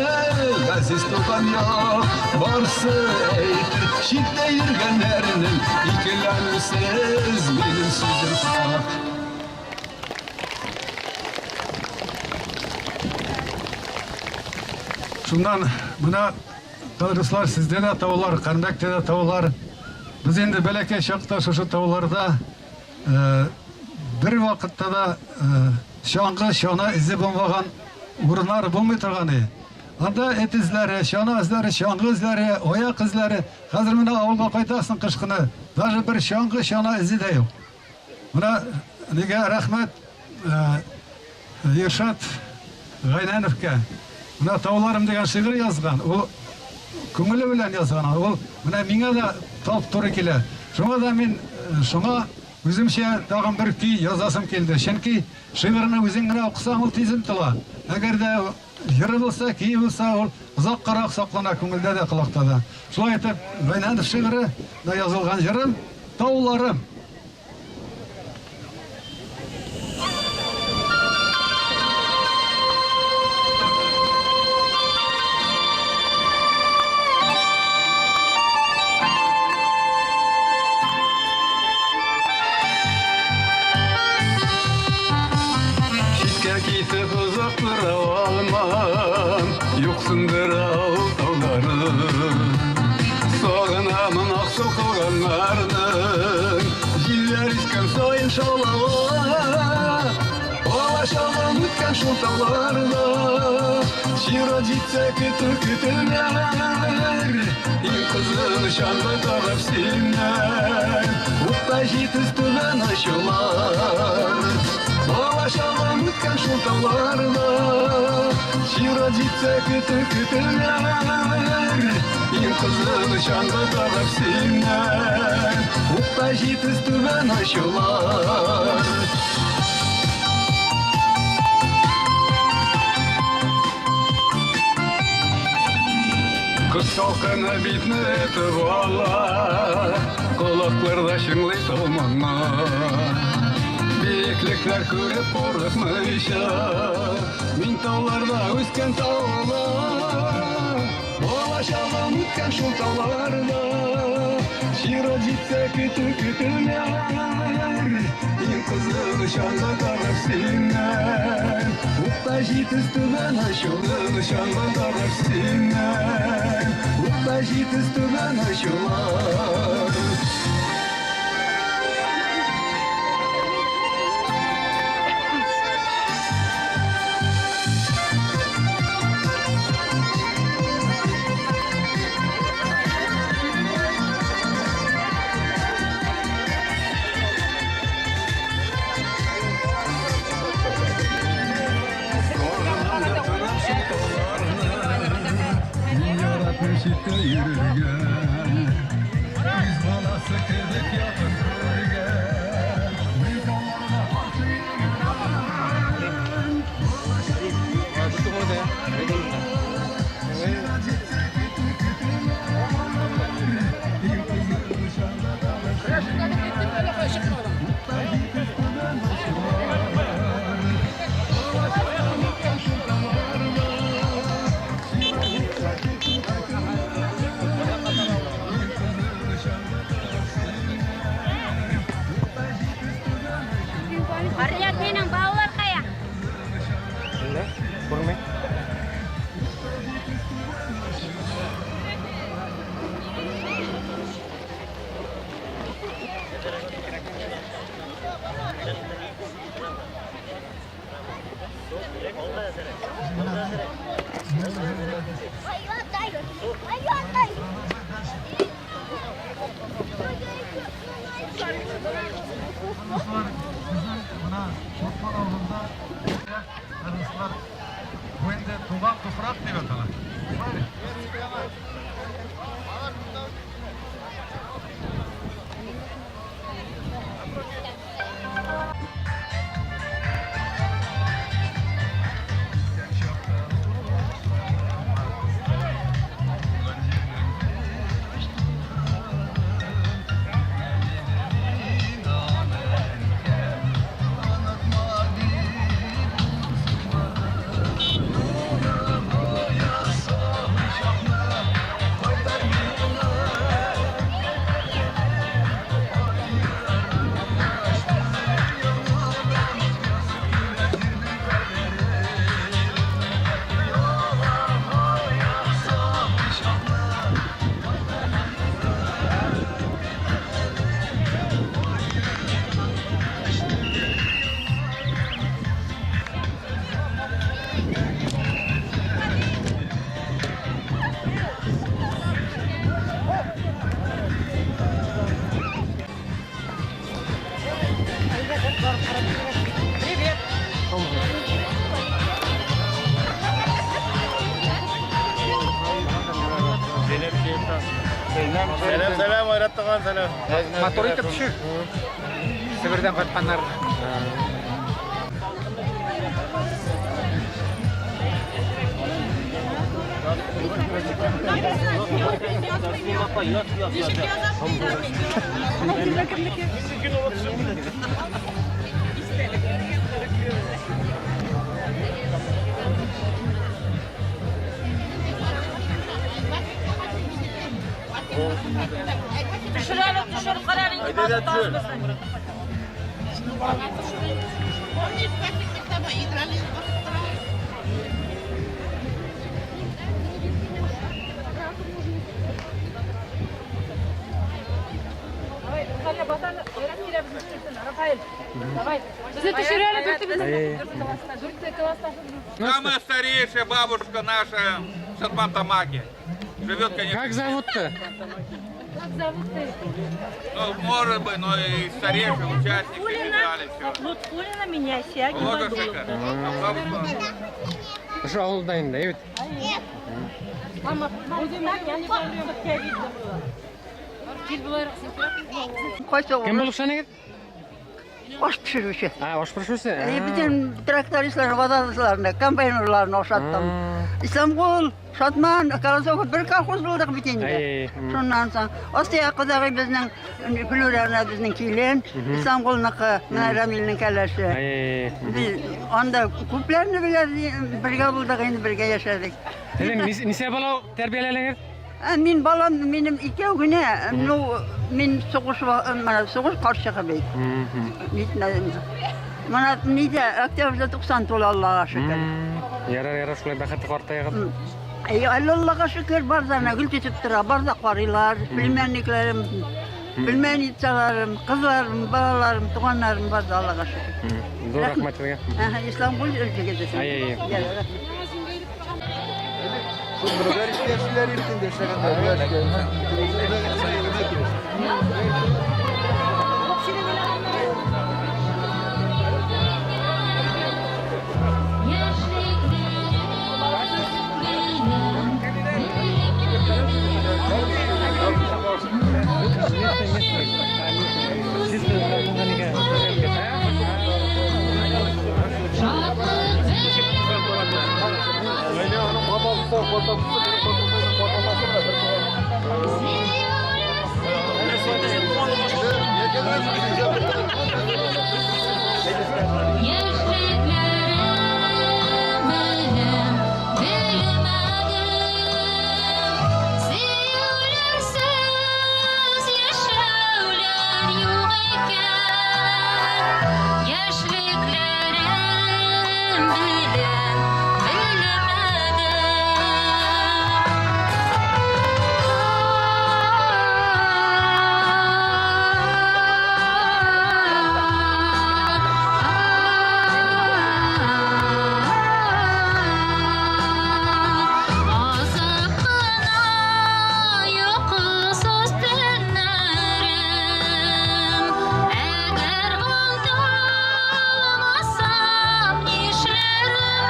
газиз туган як. Барсы әйтер читтә йөргәннәрнең, Икеләнүсез минем сүзем хак. Шуннан менә, дуслар, сездә дә таулар, Кармәктә дә таулар. Без инде бәләкәй чакта шушы тауларда бер вакытта да чаңгы, чана эзе булмаган урыннар булмый торган иде. Анда эт эзләре, чана эзләре, чаңгы эзләре, аяк эзләре. Хәзер менә авылга кайтасың кыш көне, даже бер чаңгы, чана эзе дә юк. Менә нигә рәхмәт Иршат Гайнановка. Менә Тауларым дигән шигырь язган. Ул күңеле белән язган. Ул менә миңа да тап туры килә. Шуңа да мин шуңа үземчә тагын бер көй язасым килде. Чөнки шигырьне үзең генә укысаң, ул тиз онытыла. Әгәр дә җыры булса, көе булса, ул озаккарак саклана күңелдә дә, колакта да. Шулай итеп, Гайнанов шигыре дә язылган җырым Тауларым. Читкә китеп озак тора алмам, Юксындыра ул тауларын. Сагынамын аксыл кылганнарны, Җилләр искән саен шаулава. Балачагым үткән шул тауларда, Чират җитсә көтү көтелер. Иң кызыл чаңгы тагып синнән, Утта җитез түбән очулар. Балачагым үткән шул тауларда, Чират җитсә көтү көтелер. Иң кызыл чаңгы тагып синнән, Утта җитез түбән очулар. Кыш салкыны битне өтеп ала, Колакларда чыңлый тау моңы. Биеклек Күкләр күреп курыкмыйча. Мин тауларда үскән таулар, бала чагым үткән шул тауларда. Чират җитсә көтү көтүләр, иң кызыгы чаңгы тагып синнән. Укта җитез түбән очулы, чаңгы тагып синнән. Укта җитез түбән очулар. Мин яратмыйм читкә йөрергә. Үз баласы кебек якын күргән. Мин тауларда каршы йөргән. Чират җитсә көтү көтүләр. Иң кызыгы чаңгы тагып Укта җитез түбән очулар. Бала чагым үткән шул тауларда. Чират җитсә көтү көтүләр. Иң кызыгы чаңгы тагып синнән. Укта җитез түбән очулар. Орлят минем балалар кая? Күрмәй. Дуслар, безнең менә Шатман авылында дуслар, бу инде туган туфрак дип атала. Шулай бит? Привет. Сәлам, сәлам, Айрат туган, сәлам. Матур итеп төшер. Себердән кайтканнар. Төшер әле, төшер, кара инде. Әйдә, төшер. Безне төшер әле, дүртебезне. Дүрт классташыбыз. Самая старейшая бабушка наша в Шатман-Тамаке. Живет, конечно. Как зовут-то? Как зовут ты? Ну, может быть, но и старейший участник и медали, все. Лутфуллина меня Сягина Ложечка. А бабушка? Ошо авылда инде, әйбәт. Мама, чтоб тебя видно было. Кил болайрак син. Кем булып саныгыз? Аш пешерүче. А, аш пешерүче? Әйе, бөтен трактористлар, водолазларны, комбайнерларны ашаттым. Исламгул, Шатман, Колосова бер колхоз булдык бит инде. Шуннан соң Асия кодагый безнең Флүрә безнең килен, Исламгулныкы, менә Рамилнең кәләше. Без анда күпләрне беләбез, бергә булдык инде, бергә яшәдек. Сезнең ничә бала тәрбияләдегез? Ә мин балам, минем икәү генә, ну, мин сугыш, менә сугыш карчыгы бит. Бит, менә нидә, октябрьдә 90 тула, Аллага шөкер. Ярар, ярар, шулай бәхетле картаегыз. Әй, Аллага шөкер, бар да гөл төтеп тора, бар да карыйлар, племянникларым, племянницаларым, кызларым, балаларым, туганнарым бар да, Аллага шөкер. Зур рәхмәт сезгә. Әһә, Исламгул өлкәгә. Әй, әй. Яшьлекләрем белән белмәдем, Сөюләрсез яшәүләр юк икән. Яшьлекләрем белән белмәдем. Азып кына йокысыз төннәрем, Әгәр онытылмасам нишләрмен?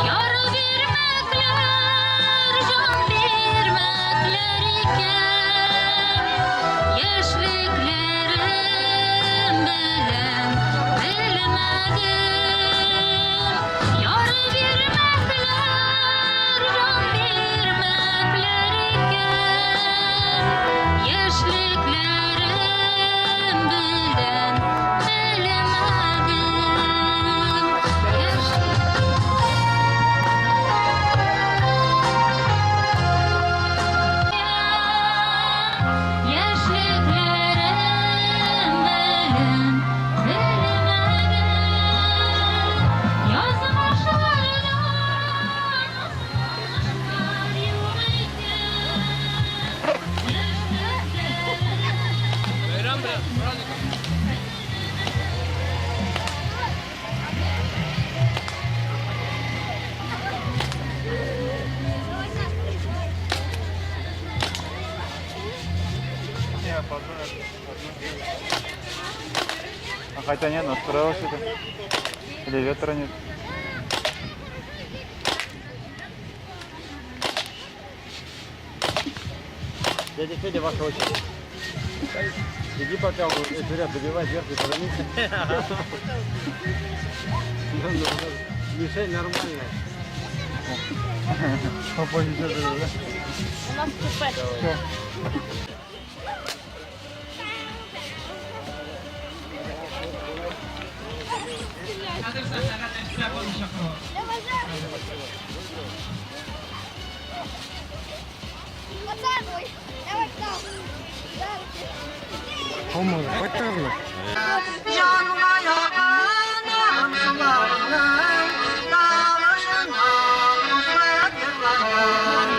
Яр бирмәкләр, җан бирмәкләр икән. Яшьлекләрем белән белмәдем. Яр бирмәкләр, җан бирмәкләр икән. Яшьлекләрем белән белмәдем. Яшьлекләрем белән белмәдем. Язмышлардан узышлар юк икән. Бәйрәм белән, праздником. А хотя нет, настроилось это. Или ветра нет. Дядя Федя, ваша очередь. Иди пока, этот ряд добивай, вверх и поднимись. Мишень нормальная. Попозже да? У нас ЧП. Olmadı. Кайттыгызмы? Җанга якын агымсуларның тавышына кушылып җырлаган.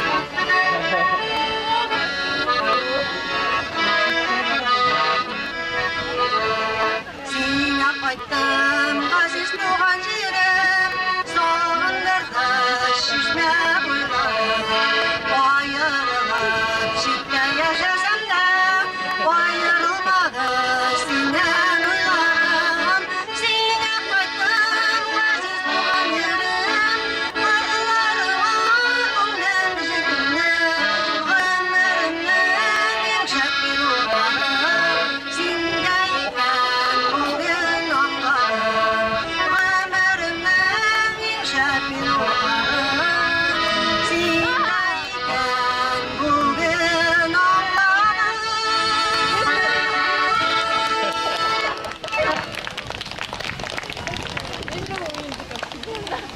Сиңа кайттым, газиз туган җирем, сагындырды чишмә буйлары. Аерылып читтә яшәсәм дә, аерылмады синнән уйларым. Сиңа кайттым, газиз туган җирем, кырларыңа күңлем җитте. Гомеремнең иң шәп минутлары синдә икән.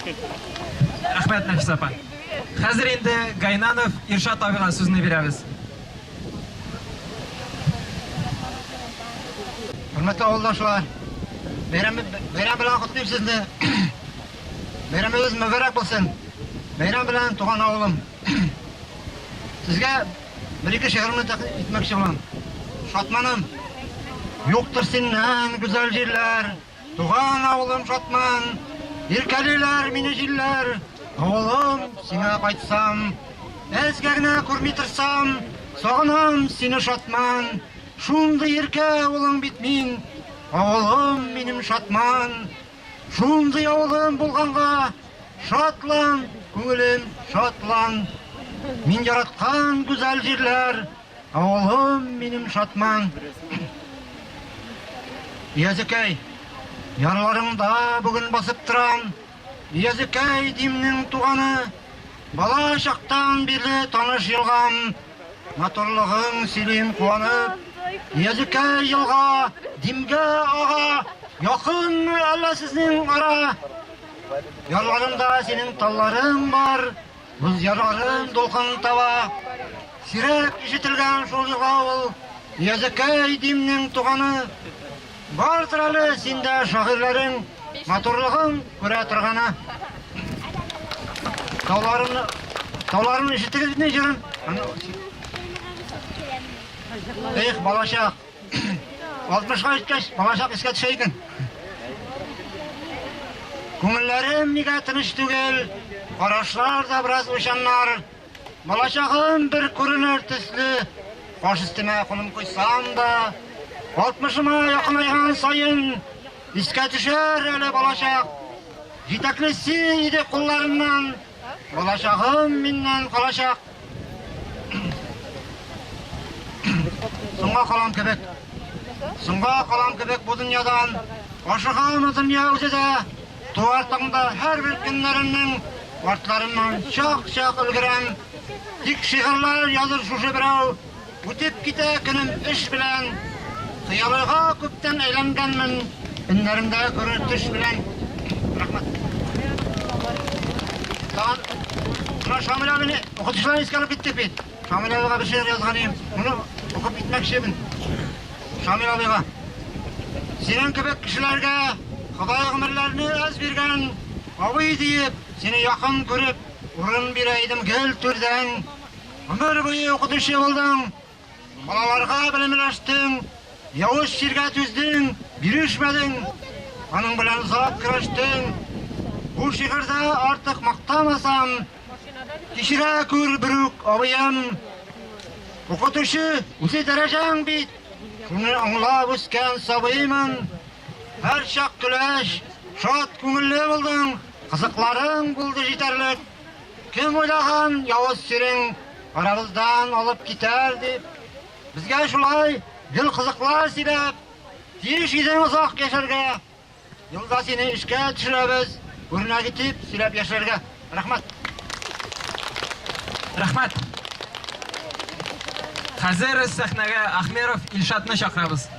Рәхмәт, Нәфисә апа. Хәзер инде Гайнанов Иршат абыйга сүзне бирәбез. Хөрмәтле авылдашлар, бәйрәм бәйрәм белән котлыйм сезне. Бәйрәмегез мөбарәк булсын. Бәйрәм белән туган авылым. Сезгә бер-ике шигыремне тәкъдим итмәкче булам. Шатманым. Юктыр синнән гүзәл җирләр, Туган авылым Шатман. Иркәлиләр мине җилләр, Авылым, сиңа кайтсам. Әзгә генә күрми торсам, Сагынам сине, Шатман. Шундый иркә авылың бит мин, Авылым минем Шатман. Шундый авылым булганга, Шатлан, күңелем, шатлан. Мин яраткан гүзәл җирләр, Авылым минем Шатман. Языкай, ярларыңда бүген басып торам. Языкай димнең туганы, бала чактан бирле таныш елгам. Матурлыгың сөйлим куанып. Языкай елга, димгә ага, якынмы әллә сезнең ара? Ярларыңда синең талларың бар, Боз ярларын дулкын таба. Сирәк ишетелгән шул елга ул, Языкай димнең туганы. Бардыр әле синдә шагыйрьләрең, Матурлыгын күрә торганы. Тауларын, тауларын ишеттегез бит җырын? Эх, балачак. Алтмышка җиткәч, балачак искә төшә икән. Күңелләрем нигә тыныч түгел, карашлар да бераз уйчаннар. Балачагым бер күренер төсле, баш өстемә кулым куйсам да, алтмышыма якынайган саен искә төшәр әле балачак. Җитәклесе иде кулларыннан, балачагым миннән калачак. Соңга калам кебек. Соңга калам кебек бу дөньядан. Ашыгамы дөнья үзе дә. Туар таңда һәрбер көннәремнең артларыннан чак-чак өлгерәм. Тик шигырьләр языр шушы берәү. Үтеп китә көнем эш белән. Хыялыйга күптән әйләнгәнмен, Өннәремдә күрер төш белән. Рәхмәт. Тагын менә Шамил абыйны укытучылар искә алып киттек бит. Шамил абыйга бер шигырь язган идем. Моны укып китмәкчемен. Шамил абыйга. Синең кебек кешеләргә Ходай гомерләрне әз биргән, абый диеп, сине якын күреп, урын бирә идем гел түрдән. Гомер буе укытучы булдың, балаларга белем өләштең, явыз чиргә түздең, бирешмәдең, аның белән озак көрәштең. Бу шигырьдә артык мактамасам, кичерә күр берүк, абыем. Укытучы үзе дәрәҗәң бит, шуны аңлап үскән сабыймын. Һәрчак көләч, шат күңелле булдың, кызыкларың булды җитәрлек. Кем уйлаган, явыз сирең арабыздан алып китәр дип. Безгә шулай гел кызыклар сөйләп, тиеш идең озак яшәргә. Юлда сине эшкә төшерәбез, үрнәк итеп сөйләп яшәргә. Рәхмәт. Рәхмәт. Хәзер сәхнәгә Ахмеров Илшатны чакырабыз.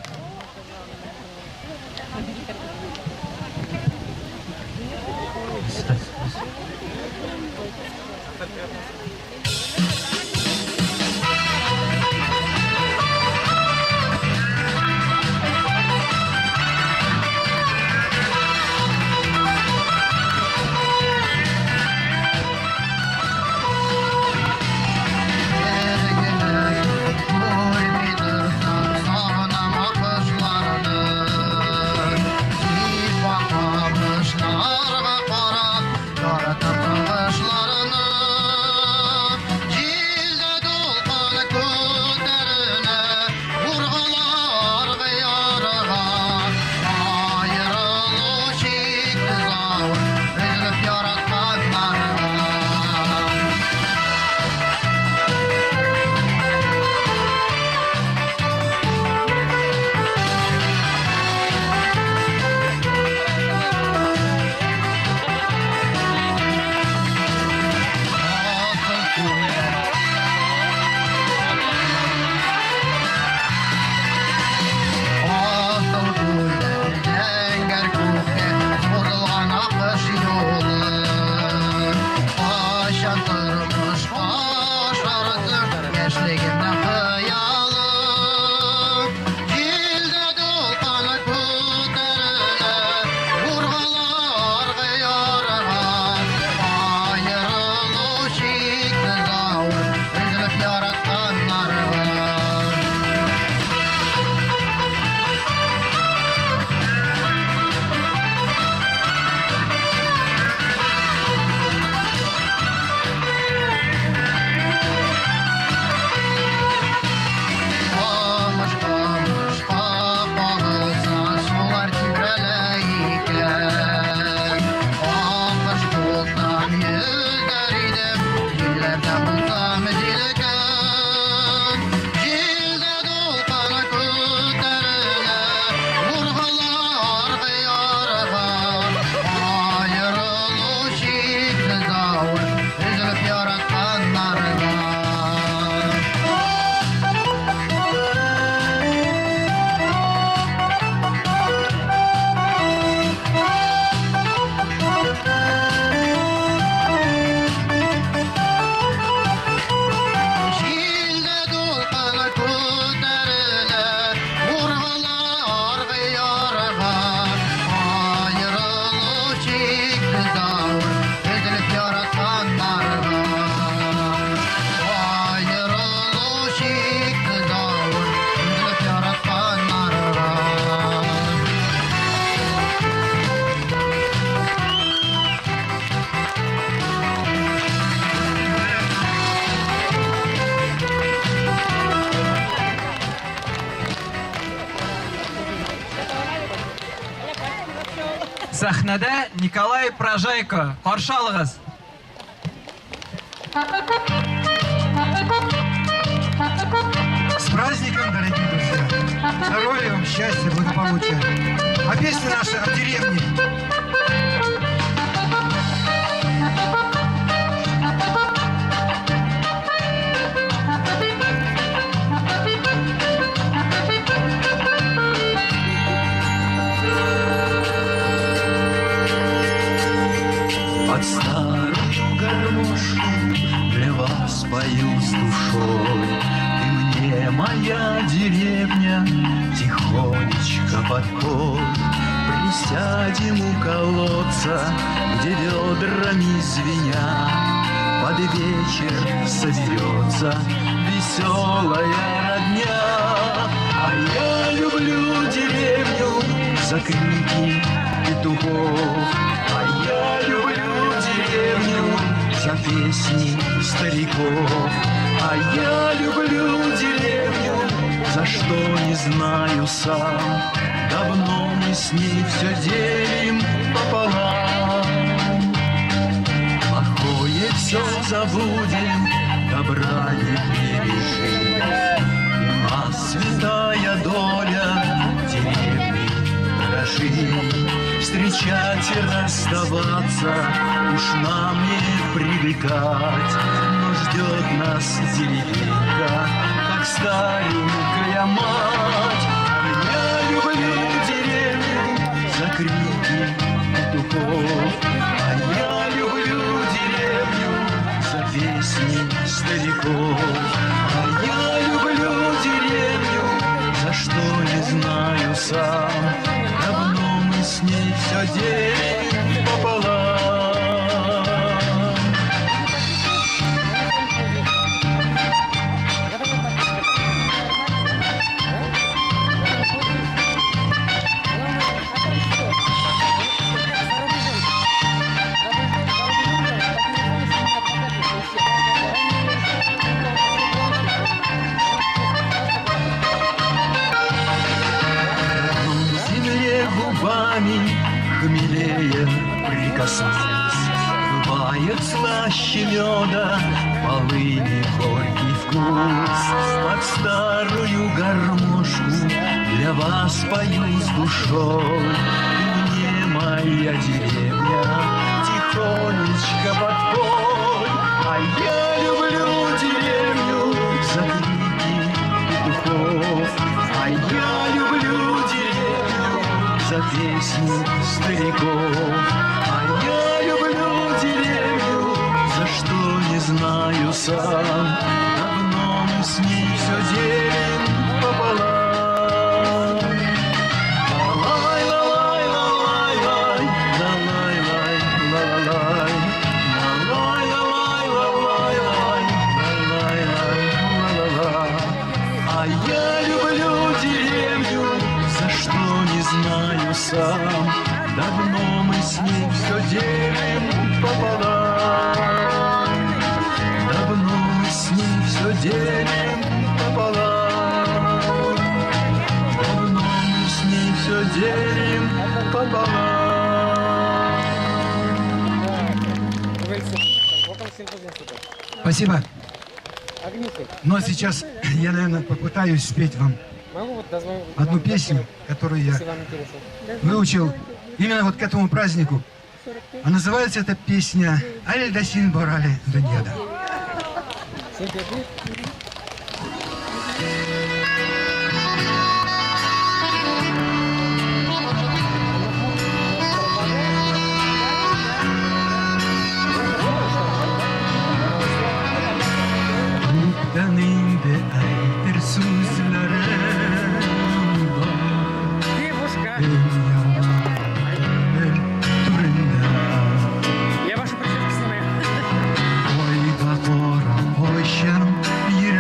Сәхнәдә Николай Прожайко. Каршы алыгыз. С праздником, дорогие друзья! Здоровья вам, счастья, благополучия! А песня наша о деревне. Под старую гармошку для вас пою с душой. Ты мне, моя деревня, тихонечко подпой. Присядем у колодца, где ведрами звеня, под вечер соберется веселая родня. А я люблю деревню за крики петухов, а я люблю деревню за песни стариков, а я люблю деревню, за что не знаю сам. Давно мы с ней все делим пополам. Плохое все забудем, добра не пережить. У нас святая доля деревни дорожить. Встречать и расставаться уж нам не привыкать. Но ждет нас деревенька, как старенькая мать. А я люблю деревню за крики петухов, а я люблю деревню за песни стариков, а я люблю деревню, за что не знаю сам. Давно мы с ней все делим пополам. Земле губами хмелее прикоснусь. Бывает слаще меда полыни горький вкус. Под старую гармошку для вас пою с душой. Ты мне, моя деревня, тихонечко подпой. А я люблю деревню за крики петухов, а я люблю деревню за песни стариков, а я люблю деревню, за что не знаю сам. Давно мы с ней все делим пополам. Лай-лай-лай-лай-лай, лай-лай-лай-лай-лай, лай-лай-лай-лай-лай, лай-лай-лай-лай-лай. А я люблю деревню, за что не знаю сам. Давно мы с ней все делим пополам. Давно мы с ней все делим пополам. Давно мы с ней все делим пополам. Спасибо. Но сейчас я, наверное, попытаюсь спеть вам одну песню, которую я выучил именно вот к этому празднику. А называется эта песня «Аль Дасин Борали Дуньяда». Күптән инде әйтер сүзләрем бар. Дөньяның түрендә. Я вашу прическу снимаю. Айга карап кайчан йөрдем.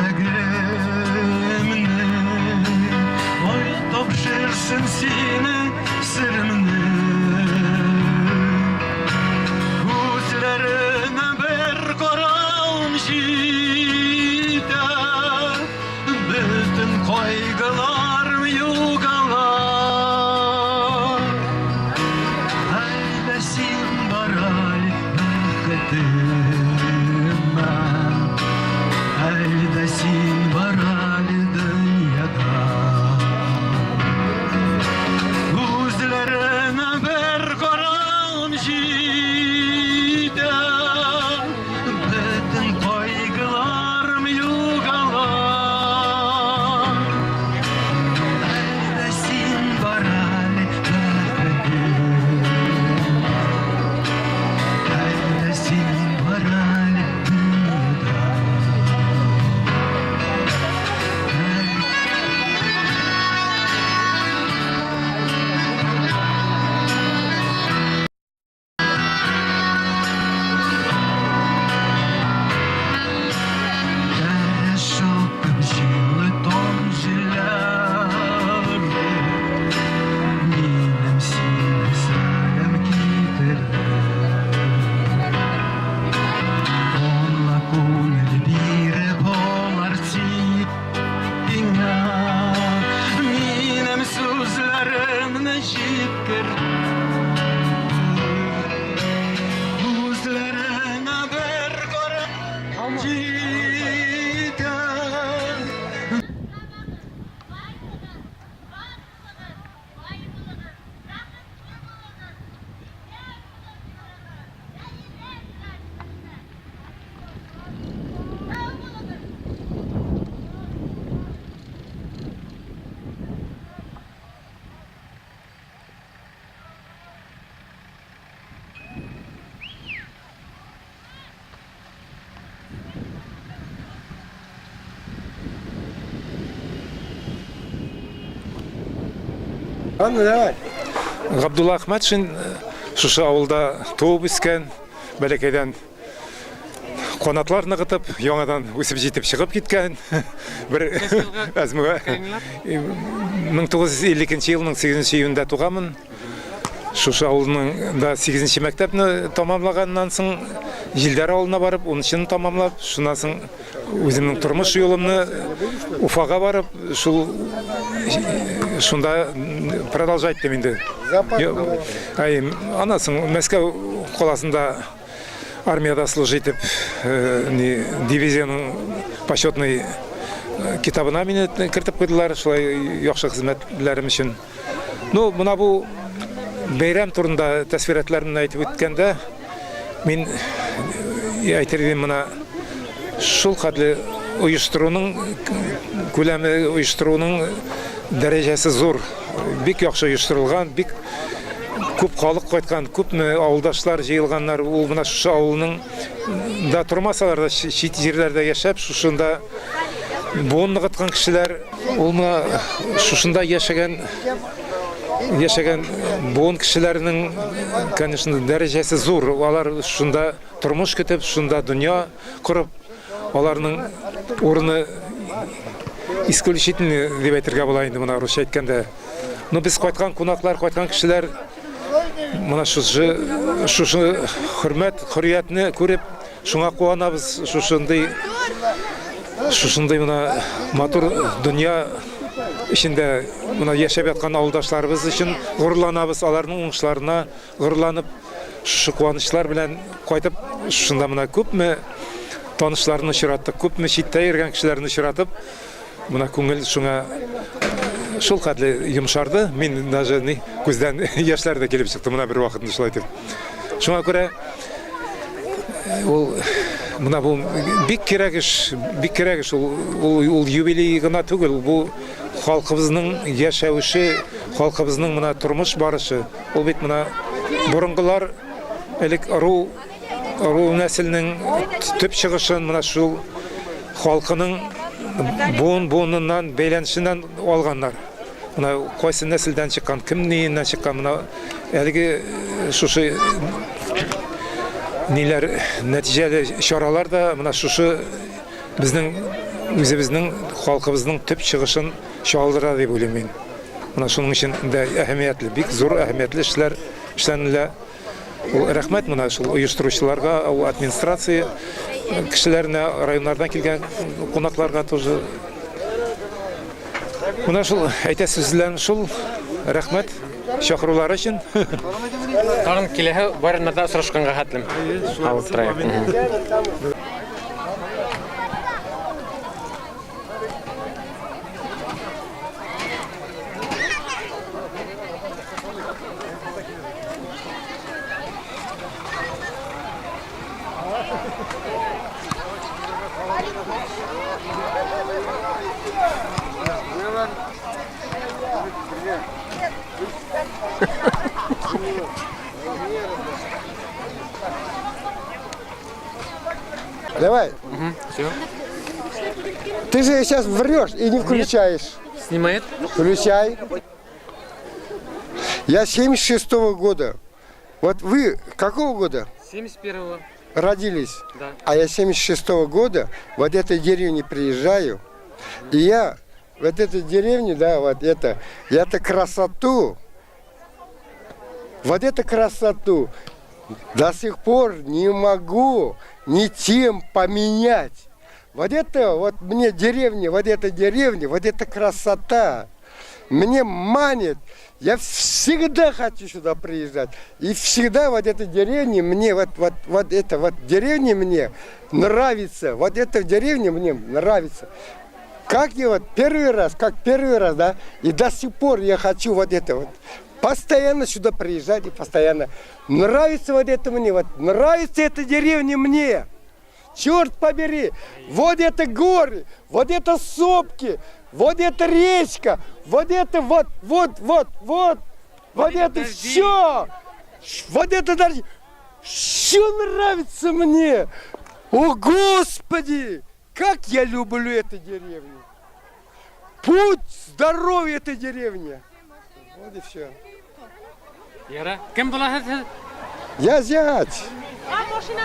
Ладно, давай. Габдулла Әхмәтшин шушы авылда туып үскән, бәләкәйдән канатлар ныгытып, яңадан үсеп җитеп чыгып киткән. Бер әзмүгә 1952 елның 8 июнендә туганмын. Шушы авылның да 8 мәктәпне тамамлаганнан соң Җилдәр авылына барып, 10-нчыны тамамлап, шуннан соң үземнең тормыш юлымны Уфага барып, шул шунда продолжать иттем инде. Әй, аннан соң Мәскәү каласында армиядә служить итеп, ни дивизиянең почетный китабына мине кертеп куйдылар, шулай яхшы хезмәтләрем өчен. Ну, менә бу бәйрәм турында тәэсфиратларымны әйтеп үткәндә, мин әйтер идем, менә шул хәтле оештыруның күләме, оештыруның дәрәҗәсе зур. Бик яхшы оештырылган, бик күп халык кайткан, күпме авылдашлар җыелганнар. Ул менә шушы авылның да тормасалар да, чит җирләрдә яшәп, шушында буын ныгыткан кешеләр. Ул менә шушында яшәгән яшәгән буын кешеләренең, конечно, дәрәҗәсе зур. Алар шунда тормыш көтеп, шунда дөнья корып, аларның урыны исключительный дип әйтергә була инде моны русча әйткәндә. Ну, без кайткан кунаклар, кайткан кешеләр менә шушы шушы хөрмәт, хөрриятне күреп, шуңа куанабыз, шушындый шушындый менә матур дөнья эчендә менә яшәп яткан авылдашларыбыз өчен горурланабыз, аларның уңышларына горурланып, шушы куанычлар белән кайтып, шушында менә күпме танышларны очраттык, күпме читтә йөргән кешеләрне очратып, менә күңел шуңа шул хәтле йомшарды. Мин даже ни күздән яшьләр дә килеп чыкты менә бер вакытны шулай итеп. Шуңа күрә ул менә бу бик кирәк эш, бик кирәк эш ул, ул, ул юбилей гына түгел, бу халкыбызның яшәвеше, халкыбызның менә тормыш барышы. Ул бит менә борынгылар элек ыру ыру нәселнең төп чыгышын менә шул халкының буын буыныннан бәйләнешеннән алганнар. Менә кайсы нәселдән чыккан, кем ниеннән чыккан, менә әлеге шушы ниләр нәтиҗәле чаралар да менә шушы безнең үзебезнең халкыбызның төп чыгышын чагылдыра дип уйлыйм мин. Менә шуның өчен дә әһәмиятле, бик зур әһәмиятле эшләр эшләнелә. Ул рәхмәт менә шул оештыручыларга, ул администрация кешеләренә, районнардан килгән кунакларга тоже. Менә шул әйтә сүзләрем шул. Рәхмәт чакырулары өчен. Тагын киләһе байрамнарда очрашканга хәтлем. Алып торайык. Давай. Угу, все. Ты же сейчас врешь и не включаешь. Нет. Снимает? Включай. Я 76-го года. Вот вы какого года? 71-го. Родились? Да. А я 76-го года вот этой деревне приезжаю. И я вот этой деревне, да, вот это, я-то красоту, вот эту красоту до сих пор не могу ничем поменять. Вот это вот мне деревня, вот эта деревня, вот эта красота мне манит. Я всегда хочу сюда приезжать. И всегда вот эта деревня мне, вот, вот, вот это вот деревня мне нравится. Вот эта деревня мне нравится. Как я вот первый раз, как первый раз, да, и до сих пор я хочу вот это вот. Постоянно сюда приезжать и постоянно. Нравится вот это мне, вот нравится эта деревня мне. Черт побери, вот это горы, вот это сопки, вот это речка, вот это вот, вот, вот, вот, вот это все, вот это дожди. Все нравится мне. О, Господи, как я люблю эту деревню. Путь здоровья этой деревни. Вот и все. Яра. Кем буласыз сез? Я зять.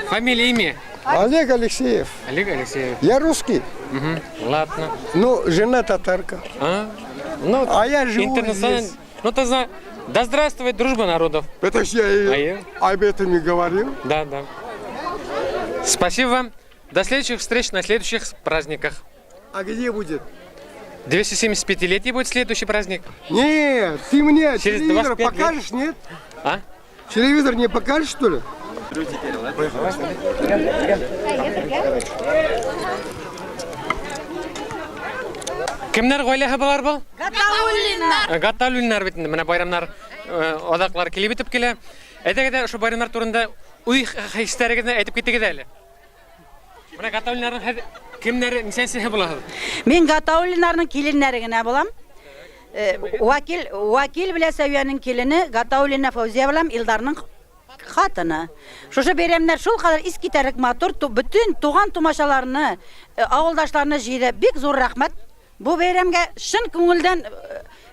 Фамилия, имя? Олег Алексеев. Олег Алексеев. Я русский. Угу. Ладно. Ну, жена татарка. А? Ну, а я живу интернациональ- здесь. Ну, ты знаешь, да здравствует дружба народов. Это ж я и А я? об этом и говорил. Да, да. Спасибо вам. До следующих встреч на следующих праздниках. А где будет? 275-летие будет следующий праздник. Нет, ты мне Через телевизор 25 лет. покажешь, нет? А? Телевизор не покажешь, что ли? Кемнәр гаиләһе болар был? Гатауллиннар. Гатауллиннар бит инде. Менә байрамнар адаклар килеп бетеп килә. Әйдәгез дә шул байрамнар турында уй хисләрегезне әйтеп китегез әле. Менә Гатауллиннарның хәзер кемнәре, ничәнчесе буласыз? Мин Гатауллиннарның киленнәре генә булам. Вакил, Вакил белән Сәвиянең килене Гатауллина Фәүзия булам, Илдарның хатыны. Шушы бәйрәмнәр шул кадәр искитәрлек матур, бөтен туган тумачаларны, авылдашларны җыйды. Бик зур рәхмәт. Бу бәйрәмгә чын күңелдән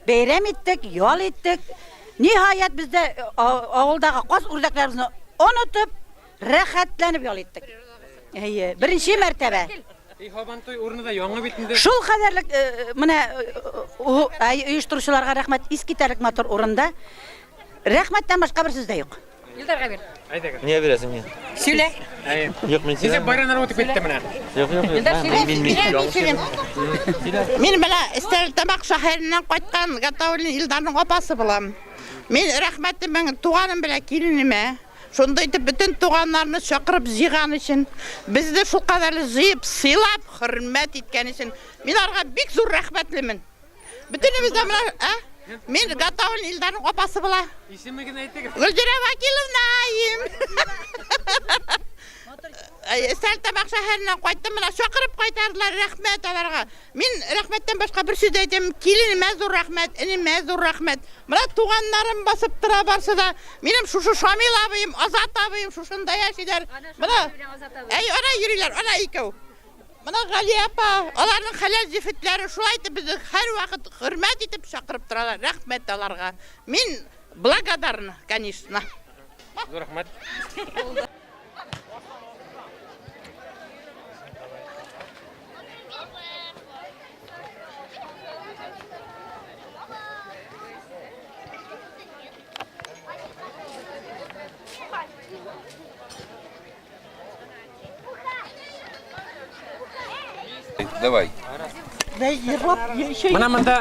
бәйрәм иттек, ял иттек. Ниһаять, без дә авылдагы каз үрдәкләребезне онытып, рәхәтләнеп ял иттек. Әйе, беренче мәртәбә. И Һабантуй урыны да яңа бит инде. Шул кадәрлек менә оештыручыларга рәхмәт, искитәрлек матур урында. Рәхмәттән башка бер сүз дә юк. Илдарга бир. Әйдәгез. Нигә бирәсең миңа? Сөйлә. Юк, мин Ничек байрамнар үтеп китте менә? Юк, юк, юк. Илдар, сөйлә. Мин мин Мин сөйлим. Мин менә Стәрлетамак шәһәреннән кайткан Гатауллин Илдарның апасы булам. Мин рәхмәтемең туганым белән киленемә, шундый итеп бөтен туганнарны чакырып җыйган өчен, безне шулкадәрле җыеп, сыйлап, хөрмәт иткән өчен мин аларга бик зур рәхмәтлемен. Бөтенебез дә менә, ә? Мин Гатауллин Илдарның апасы була. Исемегезне әйтегез. Гөлзирә Вакиловна, им. Стәрлетамак шәһәреннән кайттым, менә чакырып кайтардылар, рәхмәт аларга. Мин рәхмәттән башка бер сүз дә әйтәм. Киленемә зур рәхмәт, энемә зур рәхмәт. Менә туганнарым басып тора барсы да. Минем шушы Шамил абыем, Азат абыем шушында яшиләр. Менә әй, ана йөриләр, ана икәү. Менә Галия апа, аларның хәләл җефетләре шулай итеп безне һәрвакыт хөрмәт итеп чакырып торалар. Рәхмәт аларга. Мин благодарна, конечно. Зур рәхмәт. Давай. Менә монда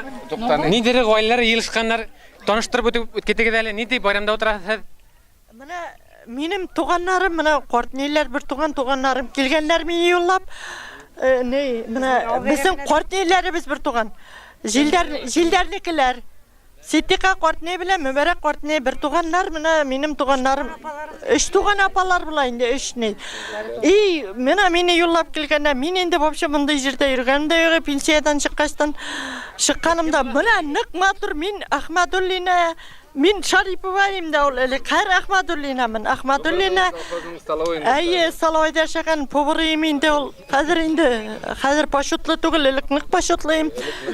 ниндидер гаиләләр җыелышканнар. Таныштырып үтеп китегез әле, нинди байрамда утырасыз? Менә минем туганнарым, менә картниләр, бер туган туганнарым килгәннәр мине юллап. Э, ни, менә безнең картниләребез бер туган. Җилдәр, җилдәрнекеләр. Ситдика картни белән Мөбәрәк картни бер туганнар, менә минем туганнарым. Өч туган апалар була инде, өч ни. И, менә мине юллап килгәннәр. Мин инде вообще мондый җирдә йөргәнем дә юк, пенсиядән чыккачтан чыкканым да. Менә нык матур мин Әхмәдуллина Мин Шарипова инде ул элек. Хәер Әхмәдуллинамын. Әхмәдуллина. Әйе, столовойда яшәгән повар им инде ул. Хәзер инде, хәзер почетлы түгел, элек нык почетлы им.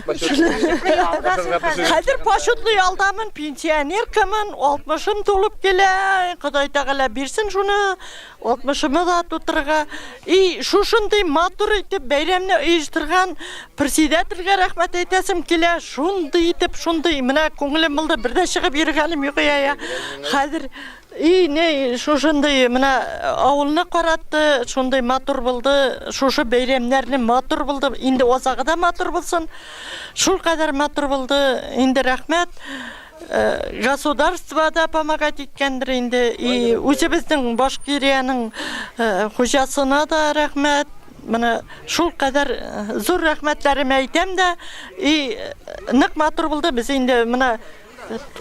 Хәзер почетлы ялдамын, пенсионеркамын, 60-ым тулып килә. Ходай Тәгалә бирсен шуны. Алтмышымы да тутырырга. И шушындый матур итеп бәйрәмне оештырган председательгә рәхмәт әйтәсем килә. Шундый итеп, шундый менә күңелем булды. Бер дә чыгып йөргәнем юк я. Хәзер и не шушындый менә авылны каратты, шундый матур булды. Шушы бәйрәмнәрне матур булды. Инде азагы да матур булсын. Шул кадәр матур булды. Инде рәхмәт. Государство да помогать иткәндер инде. И үзебезнең Башкириянең хуҗасына да рәхмәт. Менә шул кадәр зур рәхмәтләремә әйтәм дә. И нык матур булды. Без инде менә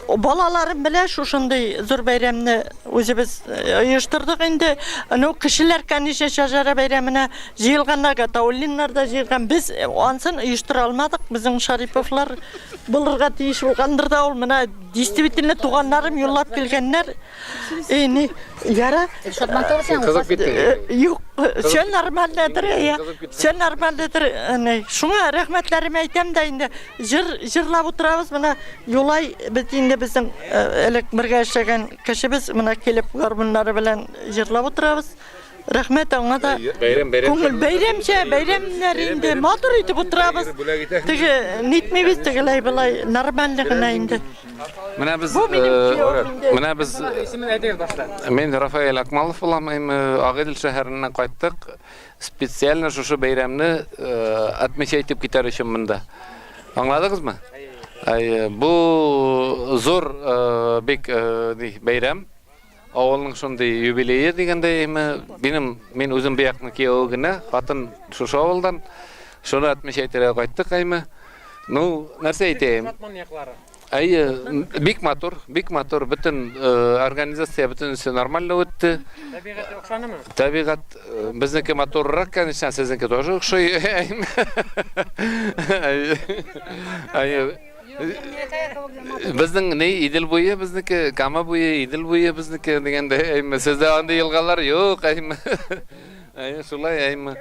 балаларым белән шушындый зур бәйрәмне үзебез оештырдык инде. Ну, кешеләр, конечно, Шәҗәрә бәйрәменә җыелганнар, Гатауллиннар да җыелган. Без ансын оештыра алмадык. Безнең Шариповлар Булырга тиеш булгандыр да ул. Менә действительно туганнарым юллап килгәннәр. И, ни, яра. Кызып киттең. Юк. Все нормальныдыр, әйе. Все нормальныдыр. Әнә, шуңа рәхмәтләремә әйтәм дә инде. Җыр җырлап утырабыз менә. Юлай бит инде безнең элек бергә эшләгән кешебез, менә килеп гармуннары белән җырлап утырабыз. Рәхмәт аңа да. Бәйрәм бәйрәм. Күңел бәйрәмчә, бәйрәмнәр инде матур итеп утырабыз. Теге нитмибез тегеләй болай нормально гына инде. Менә без Бу минем киявем инде. Менә без Исемен әйтегез башта. Мин Рафаэль Акмалов булам, Агыйдел шәһәреннән кайттык. Специально шушы бәйрәмне отмечать итеп китәр өчен монда. Аңладыгызмы? Әйе, бу зур бик бәйрәм. Авылның шундый юбилее дигәндәй, минем мин үзем бу якның кияве генә, хатын шушы авылдан. Шуны отмечать итәргә кайттык, әйме. Ну, нәрсә әйтәем? Әйе, бик матур, бик матур. Бөтен организация бөтенесе нормально үтте. Табигать охшанымы? Табигать безнеке матуррак, конечно, сезнеке тоже охшый. Әйе. Безнең ни Идел буе безнеке, Кама буе, Идел буе безнеке дигәндә, әйме, сездә андый елгалар юк, әйме. Әйе, шулай, әйме.